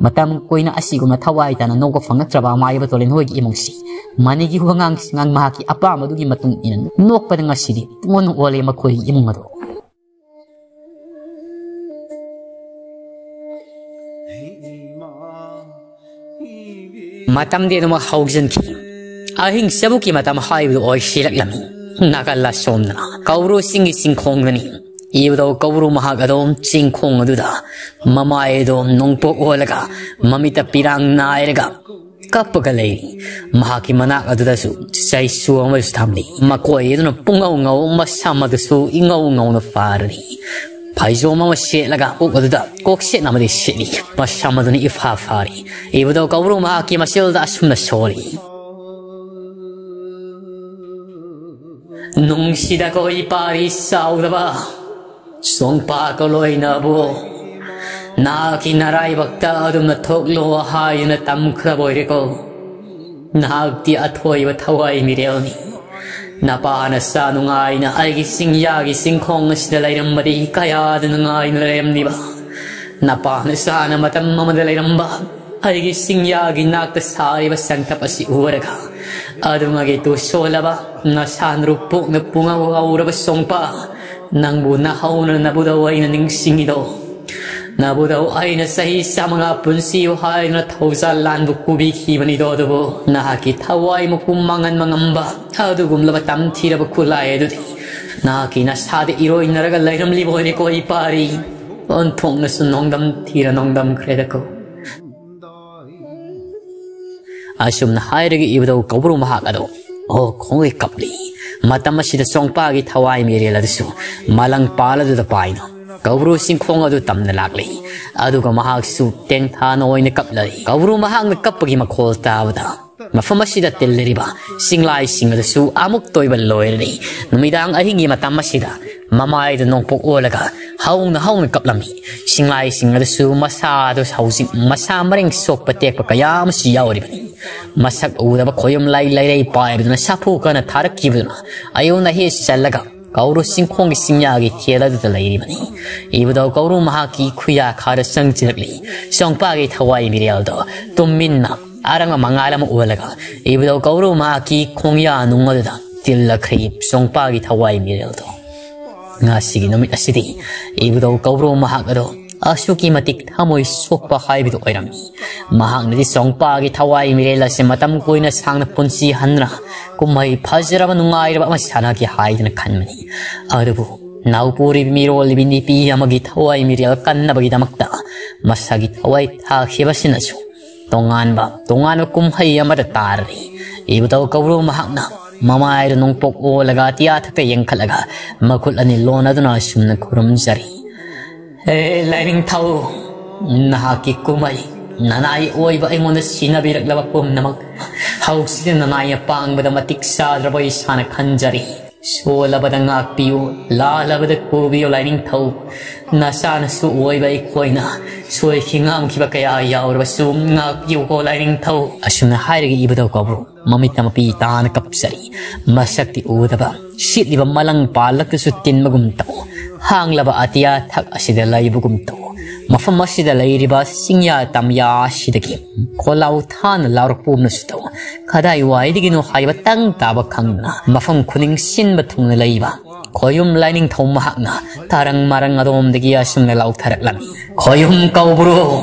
ꯃꯇꯝ ꯀꯨꯏꯅ ꯑꯁꯤꯒꯨꯝꯅ ꯊꯋꯥꯏ ꯇꯥꯅ ꯅꯣꯛꯄ ꯐꯪꯉꯛꯇ꯭ꯔꯕ ꯑꯃꯥꯏꯕ ꯇꯣꯂꯦꯟ ꯍꯣꯏꯒꯤ ꯏꯃꯨꯡꯁꯤ ꯃꯅꯤꯒꯤ ꯋꯥꯉꯥꯡ ꯁꯉꯥꯡ ꯃꯍꯥꯛꯀꯤ ꯑꯄꯥꯝꯕꯗꯨꯒꯤ ꯃꯇꯨꯡ ꯏꯟꯅ ꯅꯣꯛꯄꯗ ꯉꯁꯤꯗꯤ ꯄꯨꯡꯑꯣꯟ ꯑꯣꯜꯂꯦ ꯃꯈꯣꯏꯒꯤ ꯏꯃꯨꯡ ꯑꯗꯨ꯫ ꯃꯇꯝꯗꯤ ꯑꯗꯨꯃꯛ ꯍꯧꯖꯤꯟꯈꯤ꯫ ꯑꯍꯤꯡ ꯆꯕꯨꯛꯀꯤ ꯃꯇꯝ ꯍꯥꯏꯕꯗꯨ ꯑꯣꯏꯁꯤꯜꯂꯛꯂꯝꯃꯤ꯫ ꯅꯥꯀꯜ ꯑꯁꯣꯝꯗꯅ ꯀꯧꯕ꯭ꯔꯨ ꯆꯤꯡꯒꯤ ꯆꯤꯡꯈꯣꯡꯗꯅꯤ꯫ ꯏꯕꯨꯙꯧ ꯀꯧꯕ꯭ꯔꯨ ꯃꯍꯥꯛ ꯑꯗꯨꯝ ꯆꯤꯡꯈꯣꯡ ꯑꯗꯨꯗ ꯃꯃꯥꯏ ꯑꯗꯨꯝ ꯅꯣꯡꯄꯣꯛ ꯑꯣꯜꯂꯒ, ꯃꯃꯤꯠꯇ ꯄꯤꯔꯥꯡ ꯅꯥꯏꯔꯒ ꯀꯞꯄꯒ ꯂꯩꯔꯤ꯫ ꯃꯍꯥꯛꯀꯤ ꯃꯅꯥꯛ ꯑꯗꯨꯗꯁꯨ ꯆꯩꯁꯨ ꯑꯃꯁꯨ ꯊꯝꯂꯤ꯫ ꯃꯀꯣꯏ ꯑꯗꯨꯅ ꯄꯨꯡꯉꯧ ꯉꯧ, ꯃꯁꯝ ꯑꯗꯨꯁꯨ ꯏꯉꯧ ꯉꯧꯅ ꯐꯥꯔꯔꯤ꯫ ꯐꯩꯖꯣꯝ ꯑꯃ ꯁꯦꯠꯂꯒ ꯀꯣꯛ ꯑꯗꯨꯗ ꯀꯣꯛꯁꯦꯠ ꯑꯃꯗꯤ ꯁꯦꯠꯂꯤ꯫ ꯃꯁꯝ ꯑꯗꯨꯅ ꯏꯐꯥ ꯐꯥꯔꯤ꯫ ꯏꯕꯨꯙꯧ ꯀꯧꯕ꯭ꯔꯨ ꯃꯍꯥꯛꯀꯤ ꯃꯆꯤꯜꯗ ꯑꯁꯨꯝꯅ ꯁꯣꯜꯂꯤ: "ꯅꯨꯡꯁꯤꯗꯀꯣ ꯏꯄꯥꯔꯤ ꯆꯥꯎꯗꯕ ꯁꯣꯡꯄꯥ ꯀꯣꯂꯣꯏꯅꯕꯨ ꯅꯍꯥꯛꯀꯤ ꯅꯔꯥꯏꯕꯛꯇ ꯑꯗꯨꯝꯅ ꯊꯣꯛꯂꯣ ꯍꯥꯏꯗꯨꯅ ꯇꯝꯈ꯭ꯔꯕ ꯑꯣꯏꯔꯦꯀꯣ꯫ ꯅꯍꯥꯛꯇꯤ ꯑꯊꯣꯏꯕ ꯊꯋꯥꯏ ꯃꯤꯔꯦꯜꯅꯤ꯫ ꯅꯄꯥ ꯅꯆꯥ ꯅꯨꯡꯉꯥꯏꯅ ꯑꯩꯒꯤ ꯆꯤꯡꯌꯥꯒꯤ ꯆꯤꯡꯈꯣꯡ ꯑꯁꯤꯗ ꯂꯩꯔꯝꯕꯗꯤ ꯀꯌꯥꯗ ꯅꯨꯡꯉꯥꯏꯅ ꯂꯩꯔꯝꯂꯤꯕ꯫ ꯅꯄꯥ ꯅꯆꯥꯅ ꯃꯇꯝ ꯑꯃꯗ ꯂꯩꯔꯝꯕ ꯑꯩꯒꯤ ꯆꯤꯡꯌꯥꯒꯤ ꯅꯥꯛꯇ ꯁꯥꯔꯤꯕ ꯆꯪꯊꯞ ꯑꯁꯤ ꯎꯔꯒ ꯑꯗꯨꯃꯒꯤ ꯇꯨ ꯁꯣꯜꯂꯕ ꯅꯁꯥ ꯅꯔꯨ ꯄꯣꯛꯅ ꯄꯨꯡꯉꯧ ꯉꯧꯔꯕ ꯁꯣꯡꯄꯥ, ꯅꯪꯕꯨ ꯅꯍꯧꯅ ꯅꯕꯨꯙꯧ ꯑꯩꯅ ꯅꯤꯡꯁꯤꯡꯉꯤꯗꯣ꯫ ꯅꯕꯨꯙꯧ ꯑꯩꯅ ꯆꯍꯤ ꯆꯥꯃꯉꯥ ꯄꯨꯟꯁꯤꯌꯨ ꯍꯥꯏꯗꯨꯅ ꯊꯧꯖꯥꯜ ꯂꯥꯟꯕꯨ ꯄꯨꯕꯤꯈꯤꯕꯅꯤꯗꯣ꯫ ꯑꯗꯨꯕꯨ ꯅꯍꯥꯛꯀꯤ ꯊꯋꯥꯏ ꯃꯄꯨꯝ ꯃꯥꯡꯍꯟꯕ ꯉꯝꯕ ꯑꯗꯨꯒꯨꯝꯂꯕ ꯇꯝꯊꯤꯔꯕ ꯈꯨꯠꯂꯥꯏ ꯑꯗꯨꯗꯤ ꯅꯍꯥꯛꯀꯤ ꯅꯁꯥꯗ ꯏꯔꯣꯏꯅꯔꯒ ꯂꯩꯔꯝꯂꯤꯕ ꯑꯣꯏꯔꯦꯀꯣ ꯏꯄꯥꯔꯤ꯫ ꯑꯣꯟꯊꯣꯛꯅꯁꯨ ꯅꯣꯡꯗꯝ ꯊꯤꯔ ꯅꯣꯡꯗꯝꯈ꯭ꯔꯦꯗꯀꯣ"꯫ ꯑꯁꯨꯝꯅ ꯍꯥꯏꯔꯒ ꯏꯕꯨꯙꯧ ꯀꯧꯕ꯭ꯔꯨ ꯃꯍꯥꯛ ꯑꯗꯨ ꯑꯣ ꯈꯣꯡꯒꯩ ꯀꯞꯂꯤ꯫ ꯃꯇꯝ ꯑꯁꯤꯗ ꯆꯣꯡꯄꯥꯒꯤ ꯊꯋꯥꯏ ꯃꯤꯔꯦꯜ ꯑꯗꯨꯁꯨ ꯃꯂꯪ ꯄꯥꯜ ꯑꯗꯨꯗ ꯄꯥꯏꯅ ꯀꯧꯕ꯭ꯔꯨ ꯆꯤꯡꯈꯣꯡ ꯑꯗꯨ ꯇꯝꯅ ꯂꯥꯛꯂꯤ꯫ ꯑꯗꯨꯒ ꯃꯍꯥꯛꯁꯨ ꯇꯦꯡꯊꯥꯅ ꯑꯣꯏꯅ ꯀꯞꯂꯔꯤ꯫ ꯀꯧꯕ꯭ꯔꯨ ꯃꯍꯥꯛꯅ ꯀꯞꯄꯒꯤ ꯃꯈꯣꯜ ꯇꯥꯕꯗ ꯃꯐꯝ ꯑꯁꯤꯗ ꯇꯤꯜꯂꯤꯔꯤꯕ ꯆꯤꯡꯂꯥꯏꯁꯤꯡ ꯑꯗꯨꯁꯨ ꯑꯃꯨꯛꯇ ꯑꯣꯏꯕ ꯂꯣꯏꯔꯅꯤ꯫ ꯅꯨꯃꯤꯗꯥꯡ ꯑꯍꯤꯡꯒꯤ ꯃꯇꯝ ꯑꯁꯤꯗ ꯃꯃꯥꯏꯗ ꯅꯣꯡꯄꯣꯛ ꯑꯣꯜꯂꯒ ꯍꯧꯅ ꯍꯧꯅ ꯀꯞꯂꯝꯃꯤ꯫ ꯆꯤꯡꯂꯥꯏꯁꯤꯡ ꯑꯗꯨꯁꯨ ꯃꯁꯥ ꯑꯗꯨ ꯍꯧꯖꯤꯛ ꯃꯁꯥ ꯃꯔꯦꯡ ꯁꯣꯛꯄ ꯇꯦꯛꯄ ꯀꯌꯥ ꯑꯃꯁꯨ ꯌꯥꯎꯔꯤꯕꯅꯤ꯫ ꯃꯁꯛ ꯎꯗꯕ ꯈꯣꯌꯨꯝ ꯂꯥꯏ ꯂꯩꯔꯩ ꯄꯥꯏꯕꯗꯨꯅ ꯁꯥꯐꯨ ꯀꯟꯅ ꯊꯥꯔꯛꯈꯤꯕꯗꯨꯅ ꯑꯌꯨꯛꯅ ꯍꯦꯛ ꯆꯜꯂꯒ ꯀꯧꯔꯨ ꯆꯤꯡꯈꯣꯡꯒꯤ ꯆꯤꯡꯌꯥꯒꯤ ꯀꯦꯜ ꯑꯗꯨꯗ ꯂꯩꯔꯤꯕꯅꯤ꯫ ꯏꯕꯨꯙꯧ ꯀꯧꯔꯨ ꯃꯍꯥꯛꯀꯤ ꯈꯨꯌꯥꯈꯥꯗ ꯆꯪꯁꯤꯜꯂꯛꯂꯤ꯫ ꯆꯣꯡꯄꯥꯒꯤ ꯊꯋꯥꯏ ꯃꯤꯔꯦꯜꯗꯣ ꯇꯨꯝꯃꯤꯟꯅ ꯑꯔꯪꯕ ꯃꯉꯥꯜ ꯑꯃ ꯑꯣꯜꯂꯒ ꯏꯕꯨꯙꯧ ꯀꯧꯔꯨ ꯃꯍꯥꯛꯀꯤ ꯈꯣꯡꯌꯥ ꯅꯨꯡ ꯑꯗꯨꯗ ꯇꯤꯜꯂꯛꯈ꯭ꯔꯦ꯫ ꯆꯣꯡꯄꯥꯒꯤ ꯊꯋꯥꯏ ꯃꯤꯔꯦꯜꯗꯣ ꯉꯁꯤꯒꯤ ꯅꯨꯃꯤꯠ ꯑꯁꯤꯗꯤ ꯏꯕꯨꯙꯧ ꯀꯧꯕ꯭ꯔꯨ ꯃꯍꯥꯛ ꯑꯗꯣ ꯑꯁꯨꯛꯀꯤ ꯃꯇꯤꯛ ꯊꯃꯣꯏ ꯁꯣꯛꯄ ꯍꯥꯏꯕꯗꯨ ꯑꯣꯏꯔꯝꯃꯤ꯫ ꯃꯍꯥꯛꯅꯗꯤ ꯆꯣꯡꯄꯥꯒꯤ ꯊꯋꯥꯏ ꯃꯤꯔꯦꯜ ꯑꯁꯤ ꯃꯇꯝ ꯀꯨꯏꯅ ꯁꯥꯡꯅ ꯄꯨꯟꯁꯤ ꯍꯟꯗꯨꯅ ꯀꯨꯝꯍꯩ ꯐꯖꯔꯕ ꯅꯨꯡꯉꯥꯏꯔꯕ ꯑꯃ ꯁꯥꯟꯅꯒꯦ ꯍꯥꯏꯗꯨꯅ ꯈꯟꯕꯅꯤ꯫ ꯑꯗꯨꯕꯨ ꯅꯥꯎꯄꯨꯔꯤꯕ ꯃꯤꯔꯣꯜꯂꯤꯕꯤ ꯅꯨꯄꯤ ꯑꯃꯒꯤ ꯊꯋꯥꯏ ꯃꯤꯔꯦꯜ ꯀꯟꯅꯕꯒꯤꯗꯃꯛꯇ ꯃꯁꯥꯒꯤ ꯊꯋꯥꯏ ꯊꯥꯈꯤꯕꯁꯤꯅꯁꯨ ꯇꯣꯉꯥꯟꯕ ꯇꯣꯉꯥꯟꯕ ꯀꯨꯝꯍꯩ ꯑꯃꯗ ꯇꯥꯔꯔꯤ꯫ ꯏꯕꯨꯙꯧ ꯀꯧꯕ꯭ꯔꯨ ꯃꯍꯥꯛꯅ ꯃꯃꯥꯏꯗ ꯅꯣꯡꯄꯣꯛ ꯑꯣꯜꯂꯒ ꯑꯇꯤꯌꯥ ꯊꯛꯇ ꯌꯦꯡꯈꯠꯂꯒ ꯃꯈꯨꯠ ꯑꯅꯤ ꯂꯣꯟꯅꯗꯨꯅ ꯑꯁꯨꯝꯅ ꯈꯨꯔꯨꯝꯖꯔꯤ꯫ ꯍꯦ ꯂꯥꯏꯅꯤꯡꯊꯧ, ꯅꯍꯥꯛꯀꯤ ꯀꯨꯝꯍꯩ ꯅꯅꯥꯏ ꯑꯣꯏꯕ ꯑꯩꯉꯣꯟꯗ ꯁꯤꯟꯅꯕꯤꯔꯛꯂꯕ ꯄꯨꯝꯅꯃꯛ ꯍꯧꯖꯤꯛꯇꯤ ꯅꯅꯥꯏ ꯑꯄꯥꯡꯕꯗ ꯃꯇꯤꯛ ꯆꯥꯗ꯭ꯔꯕ ꯏꯁꯥꯅ ꯈꯟꯖꯔꯤ꯫ ꯁꯣꯜꯂꯕꯗ ꯉꯥꯛꯄꯤꯌꯨ, ꯂꯥꯜꯂꯕꯗ ꯄꯨꯕꯤꯌꯨ ꯂꯥꯏꯅꯤꯡꯊꯧ꯫ ꯅꯆꯥꯅꯁꯨ ꯑꯣꯏꯕ ꯑꯩꯈꯣꯏꯅ ꯁꯣꯏꯈꯤ ꯉꯥꯝꯈꯤꯕ ꯀꯌꯥ ꯌꯥꯎꯔꯕꯁꯨ ꯉꯥꯛꯄꯤꯌꯨꯀꯣ ꯂꯥꯏꯅꯤꯡꯊꯧ꯫ ꯑꯁꯨꯝꯅ ꯍꯥꯏꯔꯒ ꯏꯕꯨꯙꯧ ꯀꯧꯕ꯭ꯔꯨ ꯃꯃꯤꯠꯇ ꯃꯄꯤ ꯇꯥꯅ ꯀꯞꯆꯔꯤ꯫ ꯃꯁꯛꯇꯤ ꯎꯗꯕ, ꯁꯤꯠꯂꯤꯕ ꯃꯂꯪ ꯄꯥꯜꯂꯛꯇꯁꯨ ꯇꯤꯟꯕꯒꯨꯝ ꯇꯧ, ꯍꯥꯡꯂꯕ ꯑꯇꯤꯌꯥ ꯊꯛ ꯑꯁꯤꯗ ꯂꯩꯕꯒꯨꯝ ꯇꯧ꯫ ꯃꯐꯝ ꯑꯁꯤꯗ ꯂꯩꯔꯤꯕ ꯆꯤꯡꯌꯥ ꯇꯝꯌꯥ ꯑꯁꯤꯗꯒꯤ ꯈꯣꯜꯂꯥꯎ ꯊꯥꯅ ꯂꯥꯎꯔꯛꯄ ꯄꯣꯝꯅꯁꯨ ꯇꯧ꯫ ꯀꯗꯥꯏ ꯋꯥꯏꯗꯒꯤꯅꯣ ꯍꯥꯏꯕ ꯇꯪ ꯇꯥꯕ ꯈꯪꯗꯅ ꯃꯐꯝ ꯈꯨꯗꯤꯡ ꯁꯤꯟꯕ ꯊꯨꯡꯅ ꯂꯩꯕ ꯈꯣꯌꯨꯝ ꯂꯥꯏꯅꯤꯡꯊꯧ ꯃꯍꯥꯛꯅ ꯇꯥꯔꯪ ꯃꯥꯔꯪ ꯑꯗꯣꯝꯗꯒꯤ ꯑꯁꯨꯝꯅ ꯂꯥꯎꯊꯔꯛꯂꯝꯃꯤ꯫ ꯈꯣꯌꯨꯝ ꯀꯧꯕ꯭ꯔꯨ,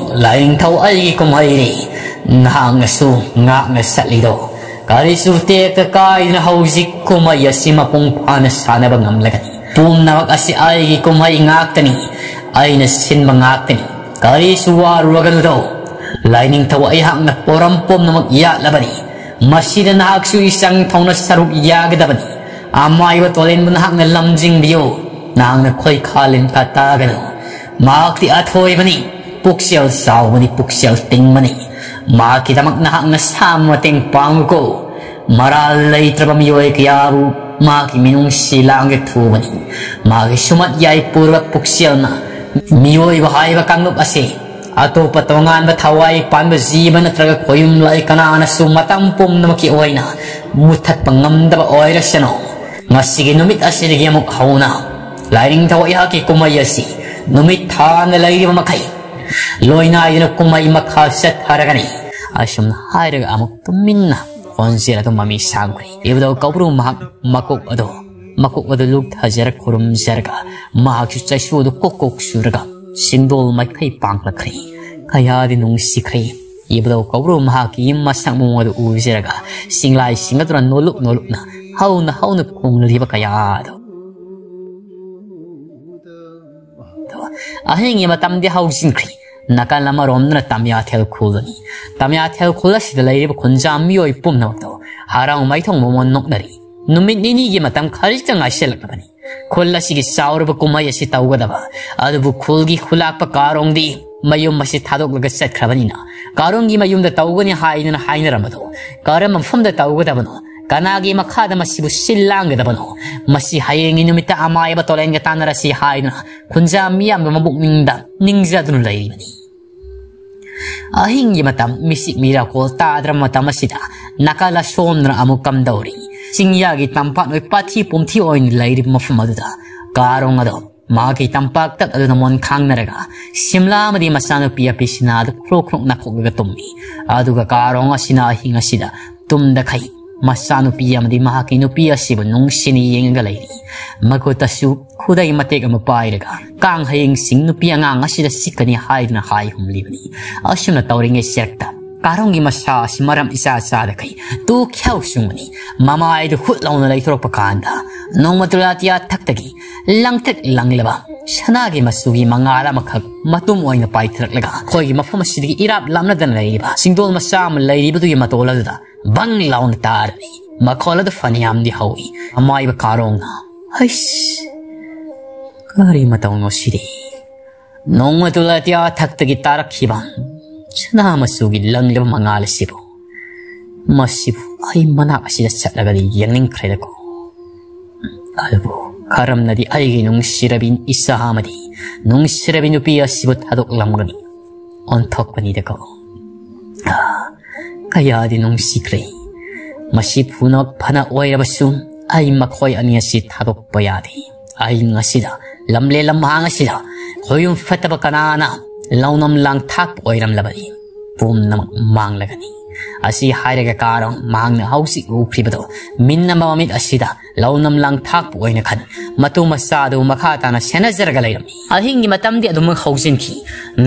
ꯂꯥꯏꯅꯤꯡꯊꯧ ꯑꯩꯒꯤ ꯀꯨꯝꯍꯩꯅꯤ, ꯅꯍꯥꯛꯅꯁꯨ ꯉꯥꯛꯅ ꯆꯠꯂꯤꯗꯣ꯫ ꯀꯔꯤꯁꯨ ꯇꯦꯛꯇ ꯀꯥꯏꯗꯅ ꯍꯧꯖꯤꯛ ꯀꯨꯝꯍꯩ ꯑꯁꯤ ꯃꯄꯨꯡ ꯐꯥꯅ ꯁꯥꯟꯅꯕ ꯉꯝꯂꯒꯅꯤ꯫ ꯄꯨꯝꯅꯃꯛ ꯑꯁꯤ ꯑꯩꯒꯤ ꯀꯨꯝꯍꯩ ꯉꯥꯛꯇꯅꯤ, ꯑꯩꯅ ꯁꯤꯟꯕ ꯉꯥꯛꯇꯅꯤ꯫ ꯀꯔꯤꯁꯨ ꯋꯥꯔꯨꯔꯒꯅꯨꯗꯣ꯫ ꯂꯥꯏꯅꯤꯡꯊꯧ ꯑꯩꯍꯥꯛꯅ ꯄꯣꯔꯝ ꯄꯨꯝꯅꯃꯛ ꯌꯥꯠꯂꯕꯅꯤ꯫ ꯃꯁꯤꯗ ꯅꯍꯥꯛꯁꯨ ꯏꯆꯪ ꯊꯧꯅ ꯁꯔꯨꯛ ꯌꯥꯒꯗꯕꯅꯤ꯫ ꯑꯃꯥꯏꯕ ꯇꯣꯂꯦꯟꯕꯨ ꯅꯍꯥꯛꯅ ꯂꯝꯖꯤꯡꯕꯤꯌꯨ꯫ ꯅꯍꯥꯛꯅ ꯈꯣꯏꯈꯥ ꯂꯤꯟꯈꯥ ꯇꯥꯒꯅꯨ꯫ ꯃꯍꯥꯛꯇꯤ ꯑꯊꯣꯏꯕꯅꯤ꯫ ꯄꯨꯛꯆꯦꯜ ꯆꯥꯎꯕꯅꯤ, ꯄꯨꯛꯆꯦꯜ ꯇꯤꯡꯕꯅꯤ꯫ ꯃꯍꯥꯛꯀꯤꯗꯃꯛ ꯅꯍꯥꯛꯅ ꯁꯥ ꯃꯇꯦꯡ ꯄꯥꯡꯉꯨꯀꯣ꯫ ꯃꯔꯥꯜ ꯂꯩꯇ꯭ꯔꯕ ꯃꯤꯑꯣꯏ ꯀꯌꯥꯕꯨ ꯃꯍꯥꯛꯀꯤ ꯃꯤꯅꯨꯡꯁꯤ ꯂꯥꯡꯒꯦ ꯊꯨꯕꯅꯤ꯫ ꯃꯍꯥꯛꯀꯤ ꯁꯨꯃꯠ ꯌꯥꯏ ꯄꯨꯔꯕ ꯄꯨꯛꯆꯦꯜꯅ ꯃꯤꯑꯣꯏꯕ ꯍꯥꯏꯕ ꯀꯥꯡꯂꯨꯞ ꯑꯁꯤ ꯑꯇꯣꯞꯄ ꯇꯣꯉꯥꯟꯕ ꯊꯋꯥꯏ ꯄꯥꯟꯕ ꯖꯤꯕ ꯅꯠꯇ꯭ꯔꯒ ꯈꯣꯌꯨꯝ ꯂꯥꯏ ꯀꯅꯥꯅꯁꯨ ꯃꯇꯝ ꯄꯨꯝꯅꯃꯛꯀꯤ ꯑꯣꯏꯅ ꯃꯨꯊꯠꯄ ꯉꯝꯗꯕ ꯑꯣꯏꯔꯁꯅꯨ꯫ ꯉꯁꯤꯒꯤ ꯅꯨꯃꯤꯠ ꯑꯁꯤꯗꯒꯤ ꯑꯃꯨꯛ ꯍꯧꯅ ꯂꯥꯏꯅꯤꯡꯊꯧ ꯑꯩꯍꯥꯛꯀꯤ ꯀꯨꯝꯍꯩ ꯑꯁꯤ ꯅꯨꯃꯤꯠ ꯊꯥꯅ ꯂꯩꯔꯤꯕ ꯃꯈꯩ ꯂꯣꯏꯅꯥꯏꯗꯨꯅ ꯀꯨꯝꯍꯩ ꯃꯈꯥ ꯆꯠꯊꯔꯒꯅꯤ꯫ ꯑꯁꯨꯝꯅ ꯍꯥꯏꯔꯒ ꯑꯃꯨꯛ ꯇꯨꯃꯤꯟꯅ ꯈꯣꯟꯖꯦꯜ ꯑꯗꯨ ꯃꯃꯤ ꯁꯥꯡꯈ꯭ꯔꯦ꯫ ꯏꯕꯨꯙꯧ ꯀꯧꯕ꯭ꯔꯨ ꯃꯍꯥꯛ ꯃꯀꯣꯛ ꯑꯗꯨ ꯃꯀꯣꯛ ꯑꯗꯨ ꯂꯨꯛꯊꯖꯔ ꯈꯨꯔꯨꯝꯖꯔꯒ ꯃꯍꯥꯛꯁꯨ ꯆꯩꯁꯨ ꯑꯗꯨ ꯀꯣꯛ ꯀꯣꯛ ꯁꯨꯔꯒ ꯁꯤꯡꯗꯣꯜ ꯃꯥꯏꯀꯩ ꯄꯥꯡꯂꯛꯈ꯭ꯔꯦ꯫ ꯀꯌꯥꯗꯤ ꯅꯨꯡꯁꯤꯈ꯭ꯔꯦ꯫ ꯏꯕꯨꯙꯧ ꯀꯧꯕ꯭ꯔꯨ ꯃꯍꯥꯛꯀꯤ ꯃꯁꯛ ꯃꯑꯣꯡ ꯑꯗꯨ ꯎꯖꯔꯒ ꯁꯤꯡꯂꯥꯏꯁꯤꯡ ꯑꯗꯨꯅ ꯅꯣꯂꯨꯛ ꯅꯣꯂꯨꯛꯅ ꯍꯧꯅ ꯍꯧꯅ ꯈꯣꯡꯂꯤꯕ ꯀꯌꯥ ꯑꯗꯨ꯫ ꯑꯍꯤꯡꯒꯤ ꯃꯇꯝꯗꯤ ꯍꯧꯖꯤꯟꯈ꯭ꯔꯦ꯫ ꯅꯥꯀꯜ ꯑꯃꯔꯣꯝꯗꯅ ꯇꯝꯌꯥꯊꯦꯜ ꯈꯨꯜꯂꯅꯤ꯫ ꯇꯝꯌꯥꯊꯦꯜ ꯈꯨꯜ ꯑꯁꯤꯗ ꯂꯩꯔꯤꯕ ꯈꯨꯟꯖꯥ ꯃꯤꯑꯣꯏ ꯄꯨꯝꯅꯃꯛꯇꯣ ꯍꯔꯥꯎ ꯃꯩꯊꯣꯡ ꯃꯃꯣꯟ ꯅꯣꯛꯅꯔꯤ꯫ ꯅꯨꯃꯤꯠ ꯅꯤꯅꯤꯒꯤ ꯃꯇꯝ ꯈꯖꯤꯛꯇ ꯉꯥꯏꯁꯤꯜꯂꯛꯂꯕꯅꯤ꯫ ꯈꯨꯜ ꯑꯁꯤꯒꯤ ꯆꯥꯎꯔꯕ ꯀꯨꯝꯍꯩ ꯑꯁꯤ ꯇꯧꯒꯗꯕ꯫ ꯑꯗꯨꯕꯨ ꯈꯨꯜꯒꯤ ꯈꯨꯂꯥꯛꯄ ꯀꯥꯔꯣꯡꯗꯤ ꯃꯌꯨꯝ ꯑꯁꯤ ꯊꯥꯗꯣꯛꯂꯒ ꯆꯠꯈ꯭ꯔꯕꯅꯤꯅ ꯀꯥꯔꯣꯡꯒꯤ ꯃꯌꯨꯝꯗ ꯇꯧꯒꯅꯤ ꯍꯥꯏꯗꯨꯅ ꯍꯥꯏꯅꯔꯝꯕꯗꯣ ꯀꯔꯝꯕ ꯃꯐꯝꯗ ꯇꯧꯒꯗꯕꯅꯣ? ꯀꯅꯥꯒꯤ ꯃꯈꯥꯗ ꯃꯁꯤꯕꯨ ꯁꯤꯜ ꯂꯥꯡꯒꯗꯕꯅꯣ? ꯃꯁꯤ ꯍꯌꯦꯡꯒꯤ ꯅꯨꯃꯤꯠꯇ ꯑꯃꯥꯏꯕ ꯇꯣꯂꯦꯟꯒ ꯇꯥꯟꯅꯔꯁꯤ ꯍꯥꯏꯗꯨꯅ ꯈꯨꯟꯖꯥ ꯃꯤꯌꯥꯝꯒꯤ ꯃꯕꯨꯛꯅꯤꯡꯗ ꯅꯤꯡꯖꯗꯨꯅ ꯂꯩꯔꯤꯕꯅꯤ꯫ ꯑꯍꯤꯡꯒꯤ ꯃꯇꯝ ꯃꯤꯁꯤꯛ ꯃꯤꯔꯥꯀꯣꯜ ꯇꯥꯗ꯭ꯔꯕ ꯃꯇꯝ ꯑꯁꯤꯗ ꯅꯥꯀꯜ ꯑꯁꯣꯝꯗꯅ ꯑꯃꯨꯛ ꯀꯝꯗꯧꯔꯤ? ꯆꯤꯡꯌꯥꯒꯤ ꯇꯝꯄꯥꯛ ꯅꯣꯏ ꯄꯥꯊꯤ ꯄꯨꯝꯊꯤ ꯑꯣꯏꯅ ꯂꯩꯔꯤꯕ ꯃꯐꯝ ꯑꯗꯨꯗ ꯀꯥꯔꯣꯡ ꯑꯗꯣ ꯃꯍꯥꯛꯀꯤ ꯇꯝꯄꯥꯛꯇ ꯑꯗꯨꯅ ꯃꯣꯟ ꯈꯥꯡꯅꯔꯒ ꯁꯤꯝꯂꯥ ꯑꯃꯗꯤ ꯃꯆꯥꯅꯨꯄꯤ ꯑꯄꯤꯁꯤꯅ ꯑꯗꯨ ꯈ꯭ꯔꯣꯛ ꯈ꯭ꯔꯣꯛ ꯅꯥꯈꯣꯛꯂꯒ ꯇꯨꯝꯃꯤ꯫ ꯑꯗꯨꯒ ꯀꯥꯔꯣꯡ ꯑꯁꯤꯅ ꯑꯍꯤꯡ ꯑꯁꯤꯗ ꯇꯨꯝꯗꯈꯩ ꯃꯆꯥꯅꯨꯄꯤ ꯑꯃꯗꯤ ꯃꯍꯥꯛꯀꯤ ꯅꯨꯄꯤ ꯑꯁꯤꯕꯨ ꯅꯨꯡꯁꯤꯅ ꯌꯦꯡꯉꯒ ꯂꯩꯔꯤ꯫ ꯃꯈꯨꯠꯇꯁꯨ ꯈꯨꯗꯩ ꯃꯇꯦꯛ ꯑꯃ ꯄꯥꯏꯔꯒ ꯀꯥꯡ ꯍꯌꯦꯡꯁꯤꯡ ꯅꯨꯄꯤ ꯑꯉꯥꯡ ꯑꯁꯤꯗ ꯆꯤꯛꯀꯅꯤ ꯍꯥꯏꯗꯨꯅ ꯍꯥꯏ ꯍꯨꯝꯂꯤꯕꯅꯤ꯫ ꯑꯁꯨꯝꯅ ꯇꯧꯔꯤꯉꯩ ꯆꯦꯔꯛꯇ ꯀꯥꯔꯣꯡꯒꯤ ꯃꯁꯥ ꯑꯁꯤ ꯃꯔꯝ ꯏꯆꯥ ꯆꯥꯗꯈꯩ ꯇꯨ ꯈ꯭ꯌꯥꯎ ꯆꯨꯡꯕꯅꯤ꯫ ꯃꯃꯥꯏꯗꯨ ꯍꯨꯠ ꯂꯥꯎꯅ ꯂꯩꯊꯣꯔꯛꯄ ꯀꯥꯟꯗ ꯅꯣꯡꯃ ꯇꯨꯂꯥꯇꯤꯌꯥ ꯊꯛꯇꯒꯤ ꯂꯪꯇ꯭ꯔꯤꯛ ꯂꯪꯂꯕ ꯁꯅꯥꯒꯤ ꯃꯆꯨꯒꯤ ꯃꯉꯥꯜ ꯑꯃꯈꯛ ꯃꯇꯨꯝ ꯑꯣꯏꯅ ꯄꯥꯏꯊꯔꯛꯂꯒ ꯑꯩꯈꯣꯏꯒꯤ ꯃꯐꯝ ꯑꯁꯤꯗꯒꯤ ꯏꯔꯥꯞ ꯂꯥꯞꯅꯗꯅ ꯂꯩꯔꯤꯕ ꯁꯤꯡꯗꯣꯜ ꯃꯆꯥ ꯑꯃ ꯂꯩꯔꯤꯕꯗꯨꯒꯤ ꯃꯇꯣꯜ ꯑꯗꯨꯗ ꯕꯪ ꯂꯥꯎꯅ ꯇꯥꯔꯅꯤ꯫ ꯃꯈꯣꯜ ꯑꯗꯨ ꯐꯅꯌꯥꯝꯗꯤ ꯍꯧꯏ꯫ ꯑꯃꯥꯏꯕ ꯀꯥꯔꯣꯡꯅ, "ꯍꯩꯁ, ꯀꯔꯤ ꯃꯇꯧꯅꯣ ꯁꯤꯗꯤ? ꯅꯣꯡꯃ ꯇꯨꯂꯥꯇꯤꯌꯥ ꯊꯛꯇꯒꯤ ꯇꯥꯔꯛꯈꯤꯕ ꯁꯅꯥ ꯃꯆꯨꯒꯤ ꯂꯪꯂꯤꯕ ꯃꯉꯥꯜ ꯑꯁꯤꯕꯨ, ꯃꯁꯤꯕꯨ ꯑꯩ ꯃꯅꯥꯛ ꯑꯁꯤꯗ ꯆꯠꯂꯒꯗꯤ ꯌꯦꯡꯅꯤꯡꯈ꯭ꯔꯦꯗꯀꯣ꯫ ꯑꯗꯨꯕꯨ ꯀꯔꯝꯅꯗꯤ ꯑꯩꯒꯤ ꯅꯨꯡꯁꯤꯔꯕꯤ ꯏꯆꯥ ꯑꯃꯗꯤ ꯅꯨꯡꯁꯤꯔꯕꯤ ꯅꯨꯄꯤ ꯑꯁꯤꯕꯨ ꯊꯥꯗꯣꯛꯂꯝꯒꯅꯤ? ꯑꯣꯟꯊꯣꯛꯄꯅꯤꯗꯀꯣ꯫ ꯑꯥ, ꯀꯌꯥꯗꯤ ꯅꯨꯡꯁꯤꯈ꯭ꯔꯦ꯫ ꯃꯁꯤ ꯄꯨꯝꯅꯃꯛ ꯐꯅ ꯑꯣꯏꯔꯕꯁꯨ ꯑꯩ ꯃꯈꯣꯏ ꯑꯅꯤ ꯑꯁꯤ ꯊꯥꯗꯣꯛꯄ ꯌꯥꯗꯦ꯫ ꯑꯍꯤꯡ ꯑꯁꯤꯗ, ꯂꯝꯂꯦꯟ ꯂꯝꯍꯥꯡ ꯑꯁꯤꯗ ꯈꯣꯌꯨꯝ ꯐꯠꯇꯕ ꯀꯅꯥꯅ ꯂꯧꯅꯝ ꯂꯥꯡꯊꯥꯛꯄ ꯑꯣꯏꯔꯝꯂꯕꯗꯤ ꯄꯨꯝꯅꯃꯛ ꯃꯥꯡꯂꯒꯅꯤ꯫ ꯑꯁꯤ ꯍꯥꯏꯔꯒ ꯀꯥꯔꯣꯡ ꯃꯍꯥꯛꯅ ꯍꯧꯖꯤꯛ ꯎꯈ꯭ꯔꯤꯕꯗꯣ ꯃꯤꯟꯅꯕ ꯃꯃꯤꯠ ꯑꯁꯤꯗ ꯂꯧꯅꯝ ꯂꯥꯡꯊꯥꯛꯄ ꯑꯣꯏꯅ ꯈꯟ, ꯃꯇꯨ ꯃꯆꯥ ꯑꯗꯨ ꯃꯈꯥ ꯇꯥꯅ ꯁꯦꯟꯅꯖꯔꯒ ꯂꯩꯔꯝꯃꯤ꯫ ꯑꯍꯤꯡꯒꯤ ꯃꯇꯝꯗꯤ ꯑꯗꯨꯃꯛ ꯍꯧꯖꯤꯟꯈꯤ꯫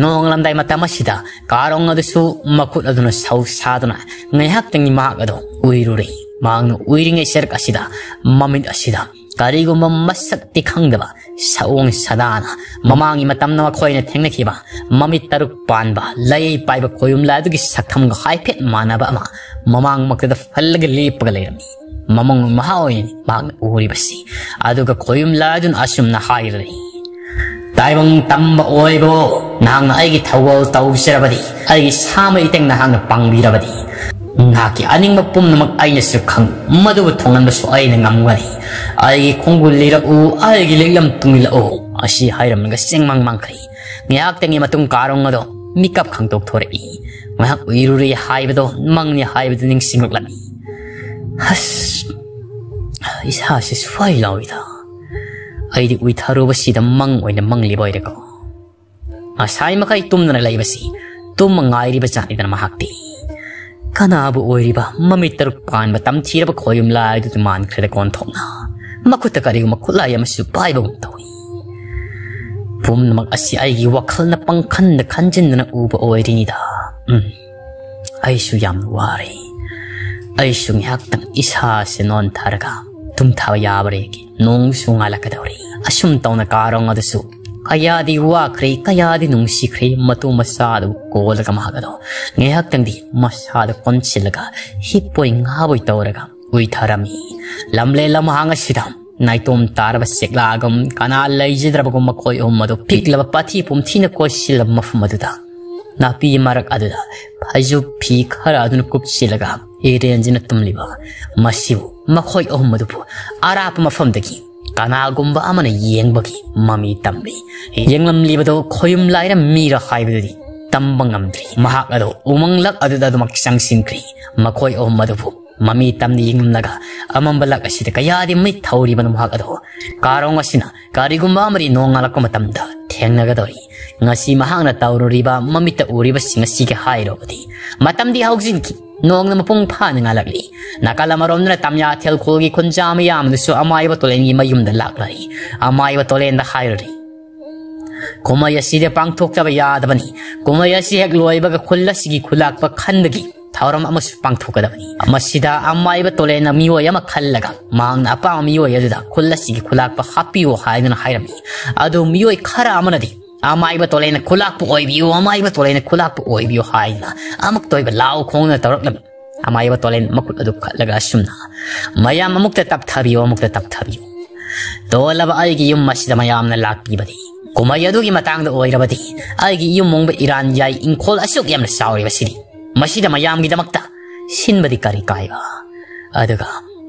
ꯅꯣꯡꯉꯥꯜꯂꯝꯗꯥꯏ ꯃꯇꯝ ꯑꯁꯤꯗ ꯀꯥꯔꯣꯡ ꯑꯗꯨꯁꯨ ꯃꯈꯨꯠ ꯑꯗꯨꯅ ꯁꯧ ꯁꯥꯗꯨꯅ ꯉꯥꯏꯍꯥꯛꯇꯪꯒꯤ ꯃꯍꯥꯛ ꯑꯗꯨ ꯎꯏꯔꯨꯔꯦ꯫ ꯃꯍꯥꯛꯅ ꯎꯏꯔꯤꯉꯩ ꯁꯔꯨꯛ ꯑꯁꯤꯗ ꯃꯃꯤꯠ ꯑꯁꯤꯗ ꯀꯔꯤꯒꯨꯝꯕ ꯃꯁꯛꯇꯤ ꯈꯪꯗꯕ ꯁꯑꯣꯡ ꯁꯥꯗꯥꯅ ꯃꯃꯥꯡꯒꯤ ꯃꯇꯝꯗ ꯃꯈꯣꯏꯅ ꯊꯦꯡꯅꯈꯤꯕ ꯃꯃꯤꯠ ꯇꯔꯨꯛ ꯄꯥꯟꯕ ꯂꯩ ꯄꯥꯏꯕ ꯈꯣꯌꯨꯝ ꯂꯥꯏ ꯑꯗꯨꯒꯤ ꯁꯛꯊꯝꯒ ꯍꯥꯏꯐꯦꯠ ꯃꯥꯟꯅꯕ ꯑꯃ ꯃꯃꯥꯡꯃꯛꯇꯗ ꯐꯜꯂꯒ ꯂꯦꯞꯄꯒ ꯂꯩꯔꯝꯃꯤ꯫ ꯃꯃꯪ ꯃꯍꯥ ꯑꯣꯏꯅ ꯃꯍꯥꯛꯅ ꯎꯔꯤꯕꯁꯤ꯫ ꯑꯗꯨꯒ ꯈꯣꯌꯨꯝ ꯂꯥꯏ ꯑꯗꯨꯅ ꯑꯁꯨꯝꯅ ꯍꯥꯏꯔꯔꯤ: "ꯇꯥꯏꯕꯪ ꯇꯝꯕ ꯑꯣꯏꯕꯣ, ꯅꯍꯥꯛꯅ ꯑꯩꯒꯤ ꯊꯧꯒꯜ ꯇꯧꯖꯔꯕꯗꯤ, ꯑꯩꯒꯤ ꯁꯥꯃꯩ ꯏꯇꯦꯡ ꯅꯍꯥꯛꯅ ꯄꯥꯡꯕꯤꯔꯕꯗꯤ, ꯅꯍꯥꯛꯀꯤ ꯑꯅꯤꯡꯕ ꯄꯨꯝꯅꯃꯛ ꯑꯩꯅꯁꯨ ꯈꯪ, ꯃꯗꯨꯕꯨ ꯊꯣꯡꯍꯟꯕꯁꯨ ꯑꯩꯅ ꯉꯝꯒꯅꯤ꯫ ꯑꯩꯒꯤ ꯈꯣꯡꯒꯨꯜ ꯂꯤꯔꯛꯎ, ꯑꯩꯒꯤ ꯂꯤꯛꯂꯝ ꯇꯨꯡꯏꯜꯂꯛꯎ"꯫ ꯑꯁꯤ ꯍꯥꯏꯔꯝꯂꯒ ꯆꯦꯡꯃꯥꯡ ꯃꯥꯡꯈ꯭ꯔꯦ꯫ ꯉꯥꯏꯍꯥꯛꯇꯪꯒꯤ ꯃꯇꯨꯡ ꯀꯥꯔꯣꯡ ꯑꯗꯣ ꯃꯤꯀꯞ ꯈꯪꯗꯣꯛꯊꯣꯔꯛꯏ꯫ ꯉꯥꯏꯍꯥꯛ ꯎꯏꯔꯨꯔꯦ ꯍꯥꯏꯕꯗꯣ ꯃꯪꯅꯤ ꯍꯥꯏꯕꯗꯨ ꯅꯤꯡꯁꯤꯡꯂꯛꯂꯝꯃꯤ꯫ ꯑꯁ, ꯏꯁꯥꯁꯦ ꯁ꯭ꯋꯥꯏ ꯂꯥꯎꯏꯗ꯫ ꯑꯩꯗꯤ ꯎꯏꯊꯔꯨꯕꯁꯤꯗ ꯃꯪ ꯑꯣꯏꯅ ꯃꯪꯂꯤꯕ ꯑꯣꯏꯔꯦꯀꯣ꯫ ꯉꯁꯥꯏ ꯃꯈꯩ ꯇꯨꯝꯗꯅ ꯂꯩꯕꯁꯤ ꯇꯨꯝꯕ ꯉꯥꯏꯔꯤꯕ ꯖꯥꯠꯅꯤꯗꯅ ꯃꯍꯥꯛꯇꯤ꯫ ꯀꯅꯥꯕꯨ ꯑꯣꯏꯔꯤꯕ ꯃꯃꯤꯠ ꯇꯔꯨꯛ ꯄꯥꯟꯕ ꯇꯝꯊꯤꯔꯕ ꯈꯣꯌꯨꯝ ꯂꯥꯏꯗꯨꯗꯤ ꯃꯥꯟꯈ꯭ꯔꯦꯗ ꯑꯣꯟꯊꯣꯛꯅ꯫ ꯃꯈꯨꯠꯇ ꯀꯔꯤꯒꯨꯝꯕ ꯈꯨꯠꯂꯥꯏ ꯑꯃꯁꯨ ꯄꯥꯏꯕꯒꯨꯝ ꯇꯧꯏ꯫ ꯄꯨꯝꯅꯃꯛ ꯑꯁꯤ ꯑꯩꯒꯤ ꯋꯥꯈꯜꯅ ꯄꯪꯈꯟꯗ ꯈꯟꯖꯤꯟꯗꯅ ꯎꯕ ꯑꯣꯏꯔꯤꯅꯤꯗ꯫ ꯎꯝ, ꯑꯩꯁꯨ ꯌꯥꯝꯅ ꯋꯥꯔꯦ꯫ ꯑꯩꯁꯨ ꯉꯥꯏꯍꯥꯛꯇꯪ ꯏꯁꯥꯁꯦ ꯅꯣꯟꯊꯔꯒ ꯇꯨꯝꯊꯕ ꯌꯥꯕ꯭ꯔꯥ ꯌꯦꯡꯒꯦ꯫ ꯅꯣꯡꯁꯨ ꯉꯥꯜꯂꯛꯀꯗꯧꯔꯤ꯫ ꯑꯁꯨꯝ ꯇꯧꯅ ꯀꯥꯔꯣꯡ ꯑꯗꯨꯁꯨ ꯀꯌꯥꯗꯤ ꯋꯥꯈ꯭ꯔꯦ, ꯀꯌꯥꯗꯤ ꯅꯨꯡꯁꯤꯈ꯭ꯔꯦ꯫ ꯃꯇꯨ ꯃꯆꯥ ꯑꯗꯨ ꯀꯣꯜꯂꯒ ꯃꯍꯥꯛ ꯑꯗꯣ ꯉꯥꯏꯍꯥꯛꯇꯪꯗꯤ ꯃꯁꯥꯗ ꯀꯣꯟꯁꯤꯜꯂꯒ ꯍꯤꯞꯄꯣꯏ ꯉꯥꯕꯣꯏ ꯇꯧꯔꯒ ꯎꯏꯊꯔꯝꯃꯤ꯫ ꯂꯝꯂꯦꯟ ꯂꯝꯍꯥꯡ ꯑꯁꯤꯗ ꯅꯥꯏꯇꯣꯝ ꯇꯥꯔꯕ ꯆꯦꯛꯂꯥꯒꯨꯝ ꯀꯅꯥ ꯂꯩꯖꯗ꯭ꯔꯕꯒꯨꯝ ꯃꯈꯣꯏ ꯑꯍꯨꯝ ꯑꯗꯨ ꯄꯤꯛꯂꯕ ꯄꯥꯊꯤ ꯄꯨꯝꯊꯤꯅ ꯀꯣꯏꯁꯤꯜꯂꯕ ꯃꯐꯝ ꯑꯗꯨꯗ ꯅꯥꯄꯤ ꯃꯔꯛ ꯑꯗꯨꯗ ꯐꯩꯖꯨꯞ ꯐꯤ ꯈꯔ ꯑꯗꯨꯅ ꯀꯨꯞꯁꯤꯜꯂꯒ ꯏꯔꯦꯟꯖꯅ ꯇꯨꯝꯂꯤꯕ ꯃꯁꯤꯕꯨ, ꯃꯈꯣꯏ ꯑꯍꯨꯝ ꯑꯗꯨꯕꯨ ꯑꯔꯥꯞꯄ ꯃꯐꯝꯗꯒꯤ ꯀꯅꯥꯒꯨꯝꯕ ꯑꯃꯅ ꯌꯦꯡꯕꯒꯤ ꯃꯃꯤ ꯇꯝꯂꯤ꯫ ꯌꯦꯡꯂꯝꯂꯤꯕꯗꯨ ꯈꯣꯌꯨꯝ ꯂꯥꯏꯔ ꯃꯤꯔ ꯍꯥꯏꯕꯗꯨꯗꯤ ꯇꯝꯕ ꯉꯝꯗ꯭ꯔꯤ꯫ ꯃꯍꯥꯛ ꯑꯗꯨ ꯎꯃꯪꯂꯛ ꯑꯗꯨꯗ ꯑꯗꯨꯃꯛ ꯆꯪꯁꯤꯟꯈ꯭ꯔꯤ꯫ ꯃꯈꯣꯏ ꯑꯍꯨꯝ ꯑꯗꯨꯕꯨ ꯃꯃꯤ ꯇꯝꯅ ꯌꯦꯡꯂꯝꯂꯒ ꯑꯃꯝꯕ ꯂꯛ ꯑꯁꯤꯗ ꯀꯌꯥꯗꯤ ꯃꯤꯠ ꯊꯧꯔꯤꯕꯅꯣ ꯃꯍꯥꯛ ꯑꯗꯣ꯫ ꯀꯥꯔꯣꯡ ꯑꯁꯤꯅ ꯀꯔꯤꯒꯨꯝꯕ ꯑꯃꯗꯤ ꯅꯣꯡꯉꯥꯜꯂꯛꯄ ꯃꯇꯝꯗ ꯊꯦꯡꯅꯒꯗꯧꯔꯤ꯫ ꯉꯁꯤ ꯃꯍꯥꯛꯅ ꯇꯧꯔꯨꯔꯤꯕ ꯃꯃꯤꯠꯇ ꯎꯔꯤꯕꯁꯤꯡ ꯑꯁꯤꯒꯤ ꯍꯥꯏꯔꯕꯗꯤ ꯃꯇꯝꯗꯤ ꯍꯧꯖꯤꯟꯈꯤ꯫ ꯅꯣꯡꯅ ꯃꯄꯨꯡ ꯐꯥꯅ ꯉꯥꯜꯂꯛꯂꯤ꯫ ꯅꯥꯀꯜ ꯑꯃꯔꯣꯝꯗꯅ ꯇꯝꯌꯥꯊꯦꯜ ꯈꯨꯜꯒꯤ ꯈꯨꯟꯖꯥ ꯃꯌꯥꯝꯗꯨꯁꯨ ꯑꯃꯥꯏꯕ ꯇꯣꯂꯦꯟꯒꯤ ꯃꯌꯨꯝꯗ ꯂꯥꯛꯂꯔꯤ꯫ ꯑꯃꯥꯏꯕ ꯇꯣꯂꯦꯟꯗ ꯍꯥꯏꯔꯔꯤ, ꯀꯨꯝꯍꯩ ꯑꯁꯤꯗ ꯄꯥꯡꯊꯣꯛꯇꯕ ꯌꯥꯗꯕꯅꯤ꯫ ꯀꯨꯝꯍꯩ ꯑꯁꯤ ꯍꯦꯛ ꯂꯣꯏꯕꯒ ꯈꯨꯜ ꯑꯁꯤꯒꯤ ꯈꯨꯂꯥꯛꯄ ꯈꯟꯕꯒꯤ ꯊꯧꯔꯝ ꯑꯃꯁꯨ ꯄꯥꯡꯊꯣꯛꯀꯗꯕꯅꯤ꯫ ꯃꯁꯤꯗ ꯑꯃꯥꯏꯕ ꯇꯣꯂꯦꯟꯅ ꯃꯤꯑꯣꯏ ꯑꯃ ꯈꯜꯂꯒ ꯃꯍꯥꯛꯅ ꯑꯄꯥꯝꯕ ꯃꯤꯑꯣꯏ ꯑꯗꯨꯗ ꯈꯨꯜ ꯑꯁꯤꯒꯤ ꯈꯨꯂꯥꯛꯄ ꯍꯥꯞꯄꯤꯌꯨ ꯍꯥꯏꯗꯨꯅ ꯍꯥꯏꯔꯝꯃꯤ꯫ ꯑꯗꯨ ꯃꯤꯑꯣꯏ ꯈꯔ ꯑꯃꯅꯗꯤ, "ꯑꯃꯥꯏꯕ ꯇꯣꯂꯦꯟꯅ ꯈꯨꯂꯥꯛꯄ ꯑꯣꯏꯕꯤꯌꯨ, ꯑꯃꯥꯏꯕ ꯇꯣꯂꯦꯟꯅ ꯈꯨꯂꯥꯛꯄ ꯑꯣꯏꯕꯤꯌꯨ" ꯍꯥꯏꯗꯨꯅ ꯑꯃꯨꯛꯇ ꯑꯣꯏꯕ ꯂꯥꯎ ꯈꯣꯡꯗꯨꯅ ꯇꯧꯔꯛꯂꯝꯃꯤ꯫ ꯑꯃꯥꯏꯕ ꯇꯣꯂꯦꯟ ꯃꯈꯨꯠ ꯑꯗꯨ ꯈꯠꯂꯒ ꯑꯁꯨꯝꯅ, "ꯃꯌꯥꯝ ꯑꯃꯨꯛꯇ ꯇꯞꯊꯕꯤꯌꯨ, ꯑꯃꯨꯛꯇ ꯇꯞꯊꯕꯤꯌꯨ꯫ ꯇꯣꯜꯂꯕ ꯑꯩꯒꯤ ꯌꯨꯝ ꯑꯁꯤꯗ ꯃꯌꯥꯝꯅ ꯂꯥꯛꯄꯤꯕꯗꯤ ꯀꯨꯝꯍꯩ ꯑꯗꯨꯒꯤ ꯃꯇꯥꯡꯗ ꯑꯣꯏꯔꯕꯗꯤ, ꯑꯩꯒꯤ ꯏꯌꯨꯝ ꯃꯣꯡꯕ ꯏꯔꯥꯟ ꯌꯥꯏ ꯏꯪꯈꯣꯜ ꯑꯁꯨꯛ ꯌꯥꯝꯅ ꯆꯥꯎꯔꯤꯕꯁꯤꯗꯤ, ꯃꯁꯤꯗ ꯃꯌꯥꯝꯒꯤꯗꯃꯛꯇ ꯁꯤꯟꯕꯗꯤ ꯀꯔꯤ ꯀꯥꯏꯕ?" ꯑꯗꯨꯒ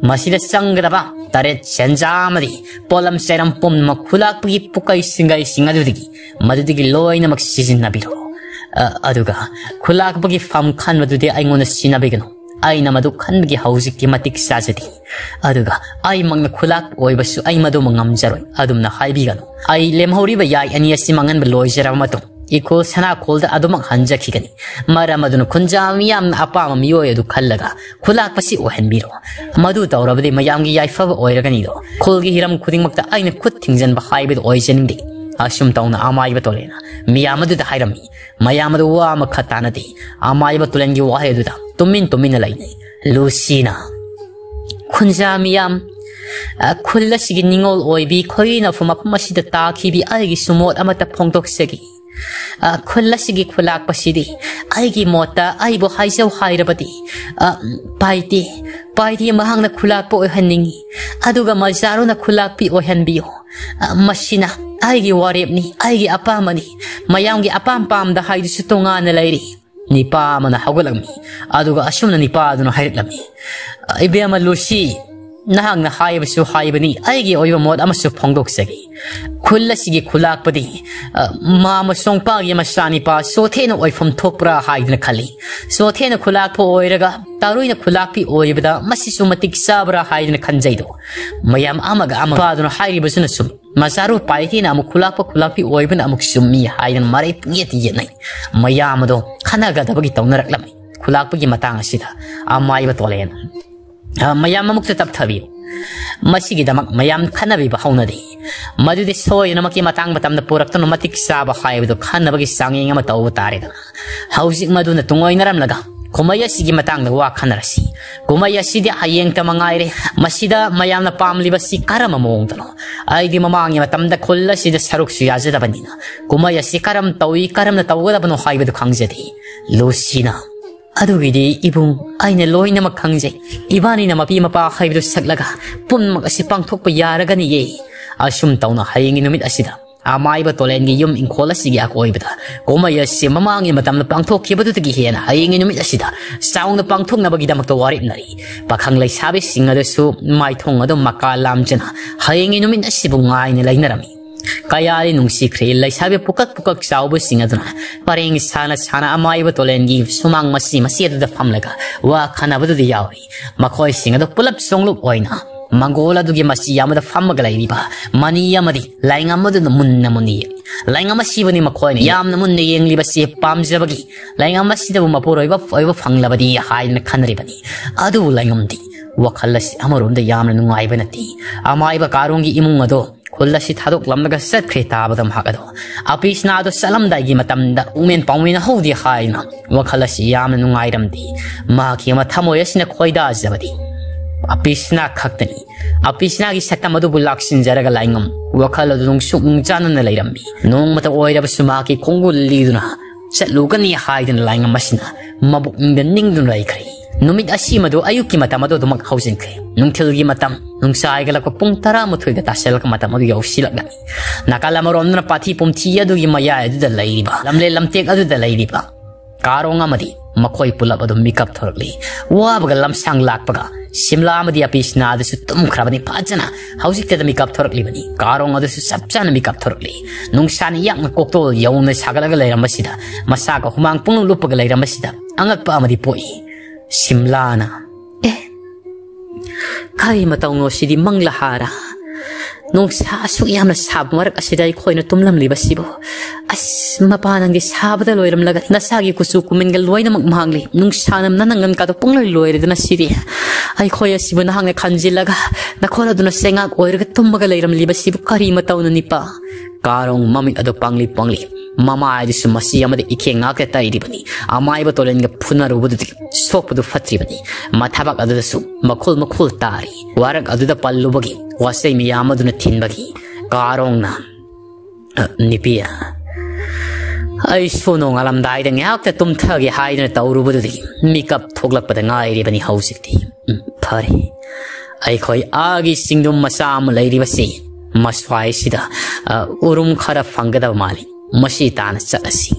ꯃꯁꯤꯗ ꯆꯪꯒꯗꯕ ꯇꯔꯦꯠ ꯁꯦꯟꯖꯥ ꯑꯃꯗꯤ ꯄꯣꯠꯂꯝ ꯆꯩꯔꯝ ꯄꯨꯝꯅꯃꯛ ꯈꯨꯂꯥꯛꯄꯒꯤ ꯄꯨꯀꯩ ꯁꯤꯡꯒꯩꯁꯤꯡ ꯑꯗꯨꯗꯒꯤ, ꯃꯗꯨꯗꯒꯤ ꯂꯣꯏꯅꯃꯛ ꯁꯤꯖꯤꯟꯅꯕꯤꯔꯣ꯫ ꯑ, ꯑꯗꯨꯒ ꯈꯨꯂꯥꯛꯄꯒꯤ ꯐꯝ ꯈꯟꯕꯗꯨꯗꯤ ꯑꯩꯉꯣꯟꯗ ꯁꯤꯟꯅꯕꯤꯒꯅꯨ꯫ ꯑꯩꯅ ꯃꯗꯨ ꯈꯟꯕꯒꯤ ꯍꯧꯖꯤꯛꯇꯤ ꯃꯇꯤꯛ ꯆꯥꯖꯗꯦ꯫ ꯑꯗꯨꯒ ꯑꯩꯃꯛꯅ ꯈꯨꯂꯥꯛꯄ ꯑꯣꯏꯕꯁꯨ ꯑꯩ ꯃꯗꯨꯃ ꯉꯝꯖꯔꯣꯏ꯫ ꯑꯗꯨꯝꯅ ꯍꯥꯏꯕꯤꯒꯅꯨ꯫ ꯑꯩ ꯂꯦꯝꯍꯧꯔꯤꯕ ꯌꯥꯏ ꯑꯅꯤ ꯑꯁꯤ ꯃꯥꯡꯍꯟꯕ ꯂꯣꯏꯖꯔꯕ ꯃꯇꯨꯡ ꯏꯈꯣꯜ ꯁꯅꯥꯈꯣꯜꯗ ꯑꯗꯨꯃꯛ ꯍꯟꯖꯈꯤꯒꯅꯤ꯫ ꯃꯔꯝ ꯑꯗꯨꯅ ꯈꯨꯟꯖꯥ ꯃꯤꯌꯥꯝꯅ ꯑꯄꯥꯝꯕ ꯃꯤꯑꯣꯏ ꯑꯗꯨ ꯈꯜꯂꯒ ꯈꯨꯂꯥꯛꯄꯁꯤ ꯑꯣꯏꯍꯟꯕꯤꯔꯣ꯫ ꯃꯗꯨ ꯇꯧꯔꯕꯗꯤ ꯃꯌꯥꯝꯒꯤ ꯌꯥꯏꯐꯕ ꯑꯣꯏꯔꯒꯅꯤꯗꯣ꯫ ꯈꯨꯜꯒꯤ ꯍꯤꯔꯝ ꯈꯨꯗꯤꯡꯃꯛꯇ ꯑꯩꯅ ꯈꯨꯠ ꯊꯤꯡꯖꯤꯟꯕ ꯍꯥꯏꯕꯗꯨ ꯑꯣꯏꯖꯅꯤꯡꯗꯦ꯫ ꯑꯁꯨꯝ ꯇꯧꯅ ꯑꯃꯥꯏꯕ ꯇꯣꯂꯦꯅ ꯃꯤꯌꯥꯝ ꯑꯗꯨꯗ ꯍꯥꯏꯔꯝꯃꯤ꯫ ꯃꯌꯥꯝ ꯑꯗꯨ ꯋꯥ ꯑꯃꯈꯛ ꯇꯥꯅꯗꯦ꯫ ꯑꯃꯥꯏꯕ ꯇꯨꯂꯦꯟꯒꯤ ꯋꯥꯍꯩ ꯑꯗꯨꯗ ꯇꯨꯃꯤꯟ ꯇꯨꯃꯤꯟꯅ ꯂꯩꯅꯩ꯫ ꯂꯨꯁꯤꯅ, "ꯈꯨꯟꯖꯥ ꯃꯤꯌꯥꯝ, ꯑ, ꯈꯨꯜ ꯑꯁꯤꯒꯤ ꯅꯤꯡꯉꯣꯜ ꯑꯣꯏꯕꯤ ꯈꯣꯏꯅꯐꯨ ꯃꯐꯝ ꯑꯁꯤꯗ ꯇꯥꯈꯤꯕꯤ ꯑꯩꯒꯤꯁꯨ ꯃꯣꯠ ꯑꯃꯠꯇ ꯐꯣꯡꯗꯣꯛꯆꯒꯦ꯫ ꯑ, ꯈꯨꯜ ꯑꯁꯤꯒꯤ ꯈꯨꯂꯥꯛꯄꯁꯤꯗꯤ ꯑꯩꯒꯤ ꯃꯣꯠꯇ ꯑꯩꯕꯨ ꯍꯥꯏꯖꯧ ꯍꯥꯏꯔꯕꯗꯤ, ꯑ, ꯄꯥꯏꯗꯦ, ꯄꯥꯏꯗꯦ ꯃꯍꯥꯛꯅ ꯈꯨꯂꯥꯛꯄ ꯑꯣꯏꯍꯟꯅꯤꯡꯏ꯫ ꯑꯗꯨꯒ ꯃꯖꯥꯔꯨꯅ ꯈꯨꯂꯥꯛꯄꯤ ꯑꯣꯏꯍꯟꯕꯤꯌꯨ꯫ ꯑ, ꯃꯁꯤꯅ ꯑꯩꯒꯤ ꯋꯥꯔꯦꯞꯅꯤ, ꯑꯩꯒꯤ ꯑꯄꯥꯝꯕꯅꯤ, ꯃꯌꯥꯝꯒꯤ ꯑꯄꯥꯝ ꯄꯥꯝꯗ ꯍꯥꯏꯗꯨꯁꯨ ꯇꯣꯉꯥꯟꯅ ꯂꯩꯔꯤ꯫ ꯅꯤꯄꯥ ꯑꯃꯅ ꯍꯧꯒꯠꯂꯝꯃꯤ꯫ ꯑꯗꯨꯒ ꯑꯁꯨꯝꯅ ꯅꯤꯄꯥ ꯑꯗꯨꯅ ꯍꯥꯏꯔꯛꯂꯝꯃꯤ, "ꯏꯕꯦꯝꯃ ꯂꯨꯁꯤ, ꯅꯍꯥꯛꯅ ꯍꯥꯏꯕꯁꯨ ꯍꯥꯏꯕꯅꯤ, ꯑꯩꯒꯤ ꯑꯣꯏꯕ ꯃꯣꯠ ꯑꯃꯁꯨ ꯐꯣꯡꯗꯣꯛꯆꯒꯦ꯫ ꯈꯨꯜ ꯑꯁꯤꯒꯤ ꯈꯨꯂꯥꯛꯄꯗꯤ, ꯑ, ꯃꯥꯃ ꯁꯣꯡꯄꯥꯒꯤ ꯃꯆꯥꯅꯤꯄꯥ ꯁꯣꯊꯦꯅ ꯑꯣꯏꯐꯝ ꯊꯣꯛꯄ꯭ꯔꯥ ꯍꯥꯏꯗꯨꯅ ꯈꯜꯂꯤ꯫ ꯁꯣꯊꯦꯅ ꯈꯨꯂꯥꯛꯄ ꯑꯣꯏꯔꯒ ꯇꯥꯔꯨꯏꯅ ꯈꯨꯂꯥꯛꯄꯤ ꯑꯣꯏꯕꯗ ꯃꯁꯤꯁꯨ ꯃꯇꯤꯛ ꯆꯥꯕ꯭ꯔꯥ ꯍꯥꯏꯗꯨꯅ ꯈꯟꯖꯩꯗꯣ꯫ ꯃꯌꯥꯝ ꯑꯃꯒ ꯑꯃ ꯄꯥꯗꯨꯅ ꯍꯥꯏꯔꯤꯕꯁꯤꯅ ꯆꯨꯝꯃꯤ꯫ ꯃꯆꯥꯔꯨ ꯄꯥꯏꯊꯤꯅ ꯑꯃꯨꯛ ꯈꯨꯂꯥꯛꯄ ꯈꯨꯂꯥꯛꯄꯤ ꯑꯣꯏꯕꯅ ꯑꯃꯨꯛ ꯆꯨꯝꯃꯤ" ꯍꯥꯏꯗꯅ ꯃꯔꯩ ꯄꯨꯡꯌꯦꯠꯇ ꯌꯦꯠꯅꯩ꯫ ꯃꯌꯥꯝ ꯑꯗꯣ ꯈꯟꯅꯒꯗꯕꯒꯤ ꯇꯧꯅꯔꯛꯂꯝꯃꯤ꯫ ꯈꯨꯂꯥꯛꯄꯒꯤ ꯃꯇꯥꯡ ꯑꯁꯤꯗ ꯑꯃꯥꯏꯕ ꯇꯣꯂꯦꯟ, ꯑ, ꯃꯌꯥꯝ ꯃꯃꯨꯛꯇ ꯇꯞꯊꯕꯤꯌꯨ꯫ ꯃꯁꯤꯒꯤꯗꯃꯛ ꯃꯌꯥꯝ ꯈꯟꯅꯕꯤꯕ ꯍꯧꯅꯗꯦ꯫ ꯃꯗꯨꯗꯤ ꯁꯣꯏꯗꯅꯃꯛꯀꯤ ꯃꯇꯥꯡ ꯃꯇꯝꯗ ꯄꯨꯔꯛꯇꯨꯅ ꯃꯇꯤꯛ ꯆꯥꯕ ꯍꯥꯏꯕꯗꯨ ꯈꯟꯅꯕꯒꯤ ꯆꯥꯡꯌꯦꯡ ꯑꯃ ꯇꯧꯕ ꯇꯥꯔꯦꯗꯅ꯫ ꯍꯧꯖꯤꯛ ꯃꯗꯨꯅ ꯇꯨꯡꯑꯣꯏꯅꯔꯝꯂꯒ ꯀꯨꯝꯍꯩ ꯑꯁꯤꯒꯤ ꯃꯇꯥꯡꯗ ꯋꯥ ꯈꯟꯅꯔꯁꯤ꯫ ꯀꯨꯝꯍꯩ ꯑꯁꯤꯗꯤ ꯍꯌꯦꯡꯇ ꯃꯉꯥꯏꯔꯦ꯫ ꯃꯁꯤꯗ ꯃꯌꯥꯝꯅ ꯄꯥꯝꯂꯤꯕꯁꯤ ꯀꯔꯝꯕ ꯃꯑꯣꯡꯗꯅꯣ? ꯑꯩꯗꯤ ꯃꯃꯥꯡꯒꯤ ꯃꯇꯝꯗ ꯈꯨꯜ ꯑꯁꯤꯗ ꯁꯔꯨꯛꯁꯨ ꯌꯥꯖꯗꯕꯅꯤꯅ ꯀꯨꯝꯍꯩ ꯑꯁꯤ ꯀꯔꯝ ꯇꯧꯏ, ꯀꯔꯝꯅ ꯇꯧꯒꯗꯕꯅꯣ ꯍꯥꯏꯕꯗꯨ ꯈꯪꯖꯗꯦ꯫ ꯂꯨꯁꯤꯅ, "ꯑꯗꯨꯒꯤꯗꯤ ꯏꯕꯨꯡ, ꯑꯩꯅ ꯂꯣꯏꯅꯃꯛ ꯈꯪꯖꯩ꯫ ꯏꯕꯥꯅꯤꯅ ꯃꯄꯤ ꯃꯄꯥ ꯍꯥꯏꯕꯗꯨ ꯁꯛꯂꯒ ꯄꯨꯝꯅꯃꯛ ꯑꯁꯤ ꯄꯥꯡꯊꯣꯛꯄ ꯌꯥꯔꯒꯅꯤꯌꯦ꯫" ꯑꯁꯨꯝ ꯇꯧꯅ ꯍꯌꯦꯡꯒꯤ ꯅꯨꯃꯤꯠ ꯑꯁꯤꯗ ꯑꯃꯥꯏꯕ ꯇꯣꯂꯦꯟꯒꯤ ꯌꯨꯝ ꯏꯪꯈꯣꯜ ꯑꯁꯤꯒꯤ ꯑꯀꯣꯏꯕꯗ ꯀꯨꯝꯍꯩ ꯑꯁꯤ ꯃꯃꯥꯡꯒꯤ ꯃꯇꯝꯗ ꯄꯥꯡꯊꯣꯛꯈꯤꯕꯗꯨꯗꯒꯤ ꯍꯦꯟꯅ ꯍꯌꯦꯡꯒꯤ ꯅꯨꯃꯤꯠ ꯑꯁꯤꯗ ꯆꯥꯎꯅ ꯄꯥꯡꯊꯣꯛꯅꯕꯒꯤꯗꯃꯛꯇ ꯋꯥꯔꯦꯞꯅꯔꯤ꯫ ꯄꯥꯈꯪ ꯂꯩꯁꯥꯕꯤꯁꯤꯡ ꯑꯗꯨꯁꯨ ꯃꯥꯏꯊꯣꯡ ꯑꯗꯨ ꯃꯀꯥ ꯂꯥꯝꯖꯅ ꯍꯌꯦꯡꯒꯤ ꯅꯨꯃꯤꯠ ꯑꯁꯤꯕꯨ ꯉꯥꯏꯅ ꯂꯩꯅꯔꯝꯃꯤ꯫ ꯀꯌꯥꯗꯤ ꯅꯨꯡꯁꯤꯈ꯭ꯔꯦ ꯂꯩꯁꯥꯕꯤ ꯄꯨꯀꯛ ꯄꯨꯀꯛ ꯆꯥꯎꯕꯁꯤꯡ ꯑꯗꯨꯅ ꯄꯔꯦꯡ ꯁꯥꯅ ꯁꯥꯅ ꯑꯃꯥꯏꯕ ꯇꯣꯂꯦꯟꯒꯤ ꯁꯨꯃꯥꯡ ꯃꯆꯤ ꯃꯆꯤ ꯑꯗꯨꯗ ꯐꯝꯂꯒ ꯋꯥ ꯈꯟꯅꯕꯗꯨꯗ ꯌꯥꯎꯔꯤ꯫ ꯃꯈꯣꯏꯁꯤꯡ ꯑꯗꯨ ꯄꯨꯂꯞ ꯁꯣꯡꯂꯨꯞ ꯑꯣꯏꯅ ꯃꯪꯒꯣꯜ ꯑꯗꯨꯒꯤ ꯃꯆꯤ ꯑꯃꯗ ꯐꯝꯃꯒ ꯂꯩꯔꯤꯕ ꯃꯅꯤ ꯑꯃꯗꯤ ꯂꯥꯏꯉꯝ ꯑꯗꯨꯅ ꯃꯨꯟꯅ ꯃꯨꯟꯅ ꯌꯦꯡꯂꯤ꯫ ꯂꯥꯏꯉꯝ ꯑꯁꯤꯕꯨꯅꯤ ꯃꯈꯣꯏꯅ ꯌꯥꯝꯅ ꯃꯨꯟꯅ ꯌꯦꯡꯂꯤꯕꯁꯤ ꯄꯥꯝꯖꯕꯒꯤ꯫ ꯂꯥꯏꯉꯝ ꯑꯁꯤꯗꯕꯨ ꯃꯄꯨꯔꯣꯏꯕ ꯑꯣꯏꯕ ꯐꯪꯂꯕꯗꯤ ꯍꯥꯏꯗꯅ ꯈꯟꯅꯔꯤꯕꯅꯤ꯫ ꯑꯗꯨꯕꯨ ꯂꯥꯏꯉꯝꯗꯤ ꯋꯥꯈꯜ ꯑꯁꯤ ꯑꯃꯔꯣꯝꯗ ꯌꯥꯝꯅ ꯅꯨꯡꯉꯥꯏꯕ ꯅꯠꯇꯦ꯫ ꯑꯃꯥꯏꯕ ꯀꯥꯔꯣꯡꯒꯤ ꯏꯃꯨꯡ ꯑꯗꯣ ꯈꯨꯜ ꯑꯁꯤ ꯊꯥꯗꯣꯛꯂꯝꯂꯒ ꯆꯠꯈ꯭ꯔꯦ ꯇꯥꯕꯗ ꯃꯍꯥꯛ ꯑꯗꯣ ꯑꯄꯤꯁꯅꯥꯗꯣ ꯆꯠꯂꯝꯗꯥꯏꯒꯤ ꯃꯇꯝꯗ ꯄꯨꯛꯃꯦꯟ ꯄꯥꯎꯃꯦꯟ ꯍꯧꯗꯦ ꯍꯥꯏꯅ ꯋꯥꯈꯜ ꯑꯁꯤ ꯌꯥꯝꯅ ꯅꯨꯡꯉꯥꯏꯔꯝꯗꯦ꯫ ꯃꯍꯥꯛꯀꯤ ꯑꯃ ꯊꯃꯣꯏ ꯑꯁꯤꯅ ꯈꯣꯏꯗꯥꯖꯕꯗꯤ ꯑꯄꯤꯁꯅꯥ ꯈꯛꯇꯅꯤ꯫ ꯑꯄꯤꯁꯅꯥꯒꯤ ꯁꯛꯇꯝ ꯑꯗꯨꯕꯨ ꯂꯥꯛꯁꯤꯟꯖꯔꯒ ꯂꯥꯏꯉꯝ ꯋꯥꯈꯜ ꯑꯗꯨ ꯅꯨꯡꯁꯨꯛ ꯅꯨꯡꯆꯥꯅꯅ ꯂꯩꯔꯝꯃꯤ꯫ ꯅꯣꯡꯃꯇ ꯑꯣꯏꯔꯕꯁꯨ ꯃꯍꯥꯛꯀꯤ ꯈꯣꯡꯒꯨꯜ ꯂꯤꯗꯨꯅ ꯆꯠꯂꯨꯒꯅꯤ ꯍꯥꯏꯗꯨꯅ ꯂꯥꯏꯉꯝ ꯑꯁꯤꯅ ꯃꯕꯨꯛꯅꯤꯡꯗ ꯅꯤꯡꯗꯨꯅ ꯂꯩꯈ꯭ꯔꯦ꯫ ꯅꯨꯃꯤꯠ ꯑꯁꯤꯃꯗꯨ ꯑꯌꯨꯛꯀꯤ ꯃꯇꯝ ꯑꯗꯨ ꯑꯗꯨꯃꯛ ꯍꯧꯖꯤꯟꯈ꯭ꯔꯦ꯫ ꯅꯨꯡꯊꯤꯜꯒꯤ ꯃꯇꯝ, ꯅꯨꯡꯁꯥ ꯍꯥꯏꯒꯠꯂꯛꯄ ꯄꯨꯡ ꯇꯔꯥꯃꯥꯊꯣꯏꯒ ꯇꯥꯁꯤꯜꯂꯛꯄ ꯃꯇꯝ ꯑꯗꯨ ꯌꯧꯁꯤꯜꯂꯛꯂꯝꯃꯤ꯫ ꯅꯥꯀꯜ ꯑꯃꯔꯣꯝꯗꯅ ꯄꯥꯊꯤ ꯄꯨꯝꯊꯤ ꯑꯗꯨꯒꯤ ꯃꯌꯥꯏ ꯑꯗꯨꯗ ꯂꯩꯔꯤꯕ, ꯂꯝꯂꯦꯟ ꯂꯝꯇꯦꯛ ꯑꯗꯨꯗ ꯂꯩꯔꯤꯕ ꯀꯥꯔꯣꯡ ꯑꯃꯗꯤ ꯃꯈꯣꯏ ꯄꯨꯂꯞ ꯑꯗꯨꯝ ꯃꯤꯀꯞ ꯊꯣꯔꯛꯂꯤ꯫ ꯋꯥꯕꯒ ꯂꯝꯁꯥꯡ ꯂꯥꯛꯄꯒ ꯁꯤꯝꯂꯥ ꯑꯃꯗꯤ ꯑꯄꯤꯁꯅꯥ ꯑꯗꯨꯁꯨ ꯇꯨꯝꯈ꯭ꯔꯕꯅꯤ ꯐꯖꯅ꯫ ꯍꯧꯖꯤꯛꯇꯗ ꯃꯤꯀꯞ ꯊꯣꯔꯛꯂꯤꯕꯅꯤ꯫ ꯀꯥꯔꯣꯡ ꯑꯗꯨꯁꯨ ꯆꯞ ꯆꯥꯅ ꯃꯤꯀꯞ ꯊꯣꯔꯛꯂꯤ꯫ ꯅꯨꯡꯁꯥꯅ ꯌꯥꯝꯅ ꯀꯣꯛꯇꯣꯜ ꯌꯧꯅ ꯁꯥꯒꯠꯂꯒ ꯂꯩꯔꯝꯕꯁꯤꯗ, ꯃꯁꯥꯒ ꯍꯨꯃꯥꯡ ꯄꯨꯡꯂꯨꯞ ꯂꯨꯞꯄꯒ ꯂꯩꯔꯝꯕꯁꯤꯗ ꯑꯉꯛꯄ ꯑꯃꯗꯤ ꯄꯣꯛꯏ꯫ ꯁꯤꯝꯂꯥꯅ, "ꯑꯦ, ꯀꯔꯤ ꯃꯇꯧꯅꯣ ꯁꯤꯗꯤ? ꯃꯪꯂꯥ ꯍꯥꯔꯥ? ꯅꯨꯡꯁꯥ ꯑꯁꯨꯛ ꯌꯥꯝꯅ ꯁꯥꯕ ꯃꯔꯛ ꯑꯁꯤꯗ ꯑꯩꯈꯣꯏꯅ ꯇꯨꯝꯂꯝꯂꯤꯕꯁꯤꯕꯨ? ꯑꯁ, ꯃꯄꯥ, ꯅꯪꯗꯤ ꯁꯥꯕꯗ ꯂꯣꯏꯔꯝꯂꯒ ꯅꯁꯥꯒꯤ ꯀꯨꯆꯨ ꯀꯨꯃꯦꯟꯒ ꯂꯣꯏꯅꯃꯛ ꯃꯥꯡꯂꯤ꯫ ꯅꯨꯡꯁꯥꯅ ꯅꯅꯪꯒꯟ ꯀꯥꯗꯣ ꯄꯨꯡꯂꯣꯏ ꯂꯣꯏꯔꯦꯗꯅ ꯁꯤꯗꯤ꯫ ꯑꯩꯈꯣꯏ ꯑꯁꯤꯕꯨ ꯅꯍꯥꯛꯅ ꯈꯟꯖꯤꯜꯂꯒ ꯅꯈꯣꯜ ꯑꯗꯨꯅ ꯆꯩꯉꯥꯛ ꯑꯣꯏꯔꯒ ꯇꯨꯝꯃꯒ ꯂꯩꯔꯝꯂꯤꯕꯁꯤꯕꯨ ꯀꯔꯤ ꯃꯇꯧꯅꯅꯤꯄꯥ?" ꯀꯥꯔꯣꯡ ꯃꯃꯤꯠ ꯑꯗꯨ ꯄꯥꯡꯂꯤ ꯄꯥꯡꯂꯤ꯫ ꯃꯃꯥꯏꯗꯨꯁꯨ ꯃꯁꯤ ꯑꯃꯗꯤ ꯏꯈꯦꯡ ꯉꯥꯛꯇ ꯇꯩꯔꯤꯕꯅꯤ꯫ ꯑꯃꯥꯏꯕ ꯇꯣꯂꯦꯟꯒ ꯐꯨꯅꯔꯨꯕꯗꯨꯗꯤ ꯁꯣꯛꯄꯗꯨ ꯐꯠꯇ꯭ꯔꯤꯕꯅꯤ꯫ ꯃꯊꯕꯥꯛ ꯑꯗꯨꯗꯁꯨ ꯃꯈꯨꯜ ꯃꯈꯨꯜ ꯇꯥꯔꯤ꯫ ꯋꯥꯔꯛ ꯑꯗꯨꯗ ꯄꯜꯂꯨꯕꯒꯤ, ꯋꯥꯆꯩ ꯃꯌꯥꯝ ꯑꯗꯨꯅ ꯊꯤꯟꯕꯒꯤ ꯀꯥꯔꯣꯡꯅ, "ꯑ, ꯅꯨꯄꯤ, ꯑꯩꯁꯨ ꯅꯣꯡꯉꯥꯜꯂꯝꯗꯥꯏꯗ ꯉꯥꯏꯍꯥꯛꯇ ꯇꯨꯝꯊꯒꯦ ꯍꯥꯏꯗꯨꯅ ꯇꯧꯔꯨꯕꯗꯨꯗꯤ ꯃꯤꯀꯞ ꯊꯣꯛꯂꯛꯄꯗ ꯉꯥꯏꯔꯤꯕꯅꯤ ꯍꯧꯖꯤꯛꯇꯤ꯫ ꯎꯝ, ꯐꯔꯦ꯫ ꯑꯩꯈꯣꯏ ꯑꯥꯒꯤ ꯆꯤꯡꯗꯨꯝ ꯃꯆꯥ ꯑꯃ ꯂꯩꯔꯤꯕꯁꯤ ꯃꯁ꯭ꯋꯥꯏꯁꯤꯗ, ꯑ, ꯎꯔꯨꯝ ꯈꯔ ꯐꯪꯒꯗꯕ ꯃꯥꯜꯂꯤ꯫ ꯃꯁꯤ ꯇꯥꯅ ꯆꯠꯂꯁꯤ꯫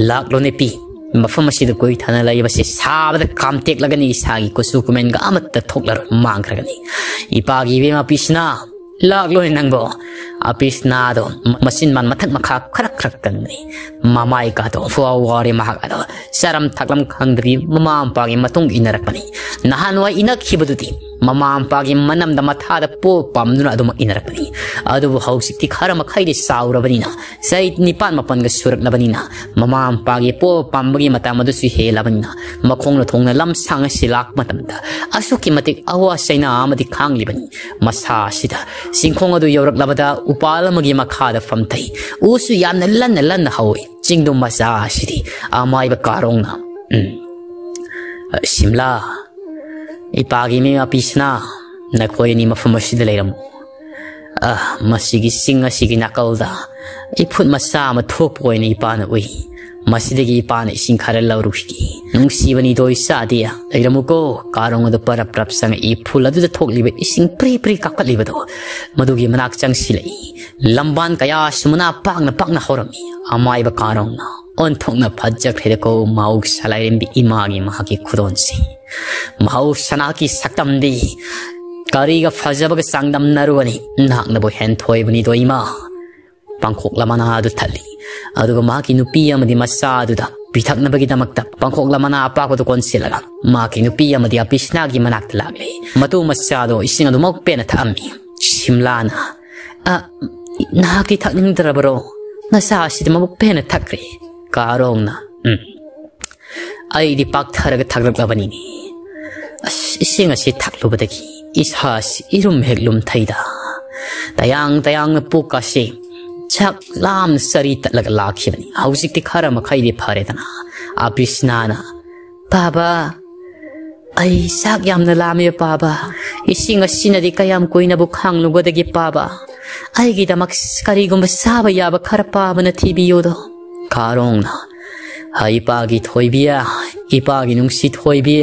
ꯂꯥꯛꯂꯣ ꯅꯨꯄꯤ, ꯃꯐꯝ ꯑꯁꯤꯗ ꯀꯨꯏꯊꯅ ꯂꯩꯕꯁꯤ ꯁꯥꯕꯗ ꯀꯥꯝꯇꯦꯛꯂꯒꯅꯤ, ꯏꯁꯥꯒꯤ ꯀꯨꯆꯨ ꯀꯨꯃꯦꯟꯒ ꯑꯃꯠꯇ ꯊꯣꯛꯂꯔꯣꯏ, ꯃꯥꯡꯈ꯭ꯔꯒꯅꯤ꯫ ꯏꯄꯥꯒꯤ ꯏꯕꯦꯝꯃ ꯄꯤꯁꯅꯥ, ꯂꯥꯛꯂꯣꯅꯦ ꯅꯪꯕꯣ?" ꯑꯄꯤꯁꯅꯥꯗꯣ ꯃꯆꯤꯟ ꯃꯥꯟ ꯃꯊꯛ ꯃꯈꯥ ꯈꯔ ꯈꯔ ꯀꯪꯂꯤ꯫ ꯃꯃꯥꯏ ꯀꯥꯗꯣ ꯐꯨꯋꯥ ꯋꯥꯔꯦ ꯃꯍꯥꯛ ꯑꯗꯣ ꯆꯥꯔꯝ ꯊꯛꯂꯝ ꯈꯪꯗꯕꯤ ꯃꯃꯥ ꯃꯄꯥꯒꯤ ꯃꯇꯨꯡ ꯏꯟꯅꯔꯛꯄꯅꯤ꯫ ꯅꯍꯥꯟꯋꯥꯏ ꯏꯅꯛꯈꯤꯕꯗꯨꯗꯤ ꯃꯃꯥ ꯃꯄꯥꯒꯤ ꯃꯅꯝꯗ ꯃꯊꯥꯗ ꯄꯣ ꯄꯥꯝꯗꯨꯅ ꯑꯗꯨꯃꯛ ꯏꯟꯅꯔꯛꯄꯅꯤ꯫ ꯑꯗꯨꯕꯨ ꯍꯧꯖꯤꯛꯇꯤ ꯈꯔ ꯃꯈꯩꯗꯤ ꯆꯥꯎꯔꯕꯅꯤꯅ, ꯆꯍꯤ ꯅꯤꯄꯥꯟ ꯃꯥꯄꯟꯒ ꯁꯨꯔꯛꯂꯕꯅꯤꯅ, ꯃꯃꯥ ꯃꯄꯥꯒꯤ ꯄꯣ ꯄꯥꯝꯕꯒꯤ ꯃꯇꯝ ꯑꯗꯨꯁꯨ ꯍꯦꯜꯂꯕꯅꯤꯅ, ꯃꯈꯣꯡꯅ ꯊꯣꯡꯅ ꯂꯝ ꯁꯥꯡ ꯑꯁꯤ ꯂꯥꯛꯄ ꯃꯇꯝꯗ ꯑꯁꯨꯛꯀꯤ ꯃꯇꯤꯛ ꯑꯋꯥ ꯆꯩꯅꯥ ꯑꯃꯗꯤ ꯈꯥꯡꯂꯤꯕꯅꯤ꯫ ꯃꯁꯥ ꯑꯁꯤꯗ ꯆꯤꯡꯈꯣꯡ ꯑꯗꯨ ꯌꯧꯔꯛꯂꯕꯗ ꯎꯄꯥꯜ ꯑꯃꯒꯤ ꯃꯈꯥꯗ ꯐꯝꯊꯩ꯫ ꯎꯁꯨ ꯌꯥꯝꯅ ꯂꯟꯅ ꯂꯟꯅ ꯍꯧꯏ꯫ ꯆꯤꯡꯗꯨꯝ ꯃꯆꯥ ꯑꯁꯤꯗꯤ ꯑꯃꯥꯏꯕ ꯀꯥꯔꯣꯡꯅ, ꯎꯝ, "ꯁꯤꯝꯂꯥ, ꯏꯄꯥꯒꯤ ꯃꯤꯃꯥ ꯄꯤꯁꯅꯥ, ꯅꯈꯣꯏ ꯑꯅꯤ ꯃꯐꯝ ꯑꯁꯤꯗ ꯂꯩꯔꯝꯃꯨ꯫ ꯑ, ꯃꯁꯤꯒꯤ ꯆꯤꯡ ꯑꯁꯤꯒꯤ ꯅꯥꯀꯜꯗ ꯏꯐꯨꯠ ꯃꯆꯥ ꯑꯃ ꯊꯣꯛꯄ ꯑꯣꯏꯅ ꯏꯄꯥꯅ ꯎꯏ꯫ ꯃꯁꯤꯗꯒꯤ ꯏꯄꯥꯅ ꯏꯁꯤꯡ ꯈꯔ ꯂꯧꯔꯨꯈꯤꯒꯦ꯫ ꯅꯨꯡꯁꯤꯕ ꯅꯤꯗꯣ ꯏꯆꯥꯗꯤ꯫ ꯂꯩꯔꯝꯃꯨꯀꯣ꯫ ꯀꯥꯔꯣꯡ ꯑꯗꯨ ꯄꯔꯞ ꯄꯔꯞ ꯆꯪꯉꯛꯏ꯫ ꯏꯐꯨꯜ ꯑꯗꯨꯗ ꯊꯣꯛꯂꯤꯕ ꯏꯁꯤꯡ ꯄ꯭ꯔꯤ ꯄ꯭ꯔꯤ ꯀꯥꯈꯠꯂꯤꯕꯗꯣ, ꯃꯗꯨꯒꯤ ꯃꯅꯥꯛ ꯆꯪꯁꯤꯜꯂꯛꯏ꯫ ꯂꯝꯕꯥꯟ ꯀꯌꯥꯁꯨ ꯃꯅꯥ ꯄꯥꯛꯅ ꯄꯥꯛꯅ ꯍꯧꯔꯝꯃꯤ꯫ ꯑꯃꯥꯏꯕ ꯀꯥꯔꯣꯡꯅ ꯑꯣꯟꯊꯣꯛꯅ ꯐꯖꯈ꯭ꯔꯦꯗꯀꯣ ꯃꯍꯧꯁꯥ ꯂꯥꯏꯔꯦꯝꯕꯤ ꯏꯃꯥꯒꯤ ꯃꯍꯥꯛꯀꯤ ꯈꯨꯗꯣꯟꯁꯤ꯫ ꯃꯍꯧꯁꯥ ꯅꯍꯥꯛꯀꯤ ꯁꯛꯇꯝꯗꯤ ꯀꯔꯤꯒ ꯐꯖꯕꯒ ꯆꯥꯡꯗꯝꯅꯔꯨꯒꯅꯤ? ꯅꯍꯥꯛꯅꯕꯨ ꯍꯦꯟꯊꯣꯏꯕꯅꯤꯗꯣ ꯏꯃꯥ꯫ ꯄꯥꯡꯈꯣꯛꯂ ꯃꯅꯥ ꯑꯗꯨ ꯊꯠꯂꯤ꯫ ꯑꯗꯨꯒ ꯃꯍꯥꯛꯀꯤ ꯅꯨꯄꯤ ꯑꯃꯗꯤ ꯃꯆꯥ ꯑꯗꯨꯗ ꯄꯤꯊꯛꯅꯕꯒꯤꯗꯃꯛꯇ ꯄꯥꯡꯈꯣꯛꯂ ꯃꯅꯥ ꯑꯄꯥꯛꯄꯗꯨ ꯀꯣꯟꯁꯤꯜꯂꯒ ꯃꯍꯥꯛꯀꯤ ꯅꯨꯄꯤ ꯑꯃꯗꯤ ꯑꯄꯤꯁꯅꯥꯒꯤ ꯃꯅꯥꯛꯇ ꯂꯥꯛꯂꯤ꯫ ꯃꯇꯨ ꯃꯆꯥꯗꯣ ꯏꯁꯤꯡ ꯑꯗꯨ ꯃꯕꯨꯛ ꯄꯦꯟꯅ ꯊꯛꯑꯝꯃꯤ꯫ ꯁꯤꯝꯂꯥꯅ, "ꯑ, ꯅꯍꯥꯛꯇꯤ ꯊꯛꯅꯤꯡꯗ꯭ꯔꯕꯔꯣ? ꯅꯆꯥ ꯑꯁꯤꯗꯤ ꯃꯕꯨꯛ ꯄꯦꯟꯅ ꯊꯛꯈ꯭ꯔꯦ꯫" ꯀꯥꯔꯣꯡꯅ, "ꯎꯝ, ꯑꯩꯗꯤ ꯄꯥꯛꯊꯔꯒ ꯊꯛꯂꯛꯂꯕꯅꯤꯅꯦ꯫ ꯑꯁ, ꯏꯁꯤꯡ ꯑꯁꯤ ꯊꯛꯂꯨꯕꯗꯒꯤ ꯏꯁꯥꯁꯤ ꯏꯔꯨꯝ ꯍꯦꯛ ꯂꯨꯝꯊꯩꯗ꯫ ꯇꯌꯥꯡ ꯇꯌꯥꯡꯅ ꯄꯨꯛ ꯑꯁꯤ ꯆꯥꯛ ꯂꯥꯝꯅ ꯆꯔꯤ ꯇꯠꯂꯒ ꯂꯥꯛꯈꯤꯕꯅꯤ꯫ ꯍꯧꯖꯤꯛꯇꯤ ꯈꯔ ꯃꯈꯩꯗꯤ ꯐꯔꯦꯗꯅ꯫" ꯑꯄꯤꯁꯅꯥꯅ, "ꯄꯥꯕ, ꯑꯩ ꯆꯥꯛ ꯌꯥꯝꯅ ꯂꯥꯝꯃꯦ ꯄꯥꯕ꯫ ꯏꯁꯤꯡ ꯑꯁꯤꯅꯗꯤ ꯀꯌꯥꯝ ꯀꯨꯏꯅꯕꯨ ꯈꯥꯡꯂꯨꯒꯗꯒꯦ ꯄꯥꯕ? ꯑꯩꯒꯤꯗꯃꯛ ꯀꯔꯤꯒꯨꯝꯕ ꯆꯥꯕ ꯌꯥꯕ ꯈꯔ ꯄꯥꯕꯅ ꯊꯤꯕꯤꯌꯨꯗꯣ꯫" ꯀꯥꯔꯣꯡꯅ, "ꯍ, ꯏꯄꯥꯒꯤ ꯊꯣꯏꯕꯤ, ꯏꯄꯥꯒꯤ ꯅꯨꯡꯁꯤ ꯊꯣꯏꯕꯤ,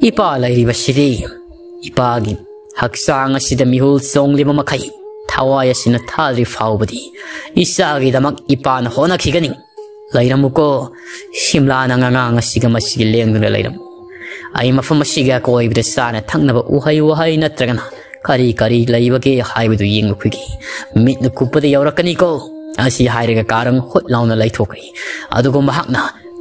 ꯏꯄꯥ ꯂꯩꯔꯤꯕꯁꯤꯗꯤ ꯏꯄꯥꯒꯤ ꯍꯛꯆꯥꯡ ꯑꯁꯤꯗ ꯃꯤꯍꯨꯜ ꯆꯣꯡꯂꯤꯕ ꯃꯈꯩ, ꯊꯋꯥꯏ ꯑꯁꯤꯅ ꯊꯥꯗ꯭ꯔꯤ ꯐꯥꯎꯕꯗꯤ ꯏꯆꯥꯒꯤꯗꯃꯛ ꯏꯄꯥꯅ ꯍꯣꯠꯅꯈꯤꯒꯅꯤ꯫ ꯂꯩꯔꯝꯃꯨꯀꯣ, ꯁꯤꯝꯂꯥ, ꯅꯪ ꯑꯉꯥꯡ ꯑꯁꯤꯒ ꯃꯁꯤꯒ ꯂꯦꯡꯗꯨꯅ ꯂꯩꯔꯝꯃꯨ꯫ ꯑꯩ ꯃꯐꯝ ꯑꯁꯤꯒꯤ ꯑꯀꯣꯏꯕꯗ ꯆꯥꯅ ꯊꯛꯅꯕ ꯎꯍꯩ ꯋꯥꯍꯩ ꯅꯠꯇ꯭ꯔꯒꯅ ꯀꯔꯤ ꯀꯔꯤ ꯂꯩꯕꯒꯦ ꯍꯥꯏꯕꯗꯨ ꯌꯦꯡꯂꯨꯈꯤꯒꯦ꯫ ꯃꯤꯠꯅ ꯀꯨꯞꯄꯗ ꯌꯧꯔꯛꯀꯅꯤꯀꯣ꯫" ꯑꯁꯤ ꯍꯥꯏꯔꯒ ꯀꯥꯔꯣꯡ ꯍꯨꯠ ꯂꯥꯎꯅ ꯂꯩꯊꯣꯛꯈ꯭ꯔꯦ꯫ ꯑꯗꯨꯒ ꯃꯍꯥꯛꯅ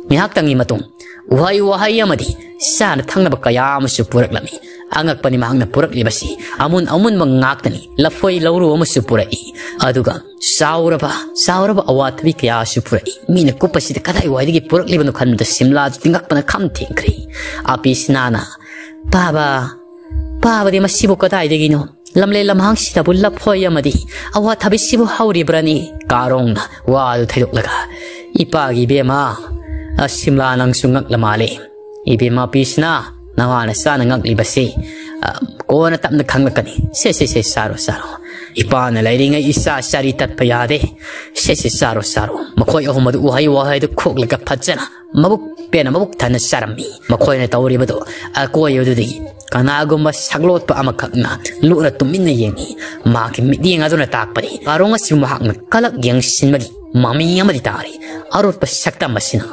ꯉꯥꯏꯍꯥꯛꯇꯪꯒꯤ ꯃꯇꯨꯡ ꯎꯍꯩ ꯋꯥꯍꯩ ꯑꯃꯗꯤ ꯆꯥꯅ ꯊꯛꯅꯕ ꯀꯌꯥ ꯑꯃꯁꯨ ꯄꯨꯔꯛꯂꯝꯃꯤ꯫ ꯑꯉꯛꯄꯅꯤ, ꯃꯍꯥꯛꯅ ꯄꯨꯔꯛꯂꯤꯕꯁꯤ ꯑꯃꯨꯟ ꯑꯃꯨꯟꯕ ꯉꯥꯛꯇꯅꯤ꯫ ꯂꯐꯣꯏ ꯂꯧꯔꯨ ꯑꯃꯁꯨ ꯄꯨꯔꯛꯏ꯫ ꯑꯗꯨꯒ ꯆꯥꯎꯔꯕ, ꯆꯥꯎꯔꯕ ꯑꯋꯥꯊꯕꯤ ꯀꯌꯥꯁꯨ ꯄꯨꯔꯛꯏ꯫ ꯃꯤꯅ ꯀꯨꯞꯄꯁꯤꯗ ꯀꯗꯥꯏꯋꯥꯏꯗꯒꯤ ꯄꯨꯔꯛꯂꯤꯕꯅꯣ ꯈꯟꯕꯗ ꯁꯤꯝꯂꯥꯗꯨ ꯇꯤꯡꯉꯛꯄꯅ ꯈꯝ ꯊꯦꯡꯈ꯭ꯔꯦ꯫ ꯑꯄꯤꯁꯅꯥꯅ, "ꯄꯥꯕ, ꯄꯥꯕꯗꯤ ꯃꯁꯤꯕꯨ ꯀꯗꯥꯏꯗꯒꯤꯅꯣ? ꯂꯝꯂꯦꯟ ꯂꯝꯍꯥꯡꯁꯤꯗꯕꯨ ꯂꯐꯣꯏ ꯑꯃꯗꯤ ꯑꯋꯥꯊꯕꯤꯁꯤꯕꯨ ꯍꯧꯔꯤꯕ꯭ꯔꯅꯤ?" ꯀꯥꯔꯣꯡꯅ ꯋꯥꯗꯨ ꯊꯩꯗꯣꯛꯂꯒ, "ꯏꯄꯥꯒꯤ ꯏꯕꯦꯝꯃ, ꯑ, ꯁꯤꯝꯂꯥ, ꯅꯪꯁꯨ ꯉꯛꯂ ꯃꯥꯜꯂꯦ꯫ ꯏꯕꯦꯝꯃ ꯑꯄꯤꯁꯅꯥ, ꯅꯋꯥꯅ ꯆꯥꯅ ꯉꯛꯂꯤꯕꯁꯤ, ꯑ, ꯀꯣꯟꯅ ꯇꯞꯅ ꯈꯪꯂꯛꯀꯅꯤ꯫ ꯁꯦ, ꯁꯦ, ꯁꯦ, ꯆꯥꯔꯣ, ꯆꯥꯔꯣ꯫ "ꯏꯄꯥꯅ ꯂꯩꯔꯤꯉꯩ ꯏꯆꯥ ꯆꯥꯔꯤ ꯇꯠꯄ ꯌꯥꯗꯦ꯫ ꯁꯦ ꯁꯦ, ꯆꯥꯔꯣ ꯆꯥꯔꯣ"꯫ ꯃꯈꯣꯏ ꯑꯍꯨꯝ ꯑꯗꯨ ꯎꯍꯩ ꯋꯥꯍꯩꯗꯨ ꯈꯣꯛꯂꯒ ꯐꯖꯅ ꯃꯕꯨꯛ ꯄꯦꯟꯅ ꯃꯕꯨꯛ ꯊꯟꯅ ꯆꯥꯔꯝꯃꯤ꯫ ꯃꯈꯣꯏꯅ ꯇꯧꯔꯤꯕꯗꯨ ꯑꯀꯣꯏꯕꯗꯨꯗꯒꯤ ꯀꯅꯥꯒꯨꯝꯕ ꯁꯛꯂꯣꯠꯄ ꯑꯃꯈꯛꯅ ꯂꯨꯞꯅ ꯇꯨꯃꯤꯟꯅ ꯌꯦꯡꯏ꯫ ꯃꯍꯥꯛꯀꯤ ꯃꯤꯠꯌꯦꯡ ꯑꯗꯨꯅ ꯇꯥꯛꯄꯗꯤ ꯀꯥꯔꯣꯡ ꯑꯁꯤꯕꯨ ꯃꯍꯥꯛꯅ ꯀꯂꯛ ꯌꯦꯡꯁꯤꯟꯕꯒꯤ ꯃꯃꯤ ꯑꯃꯗꯤ ꯇꯥꯔꯤ꯫ ꯑꯔꯣꯠꯄ ꯁꯛꯇꯝ ꯑꯁꯤꯅ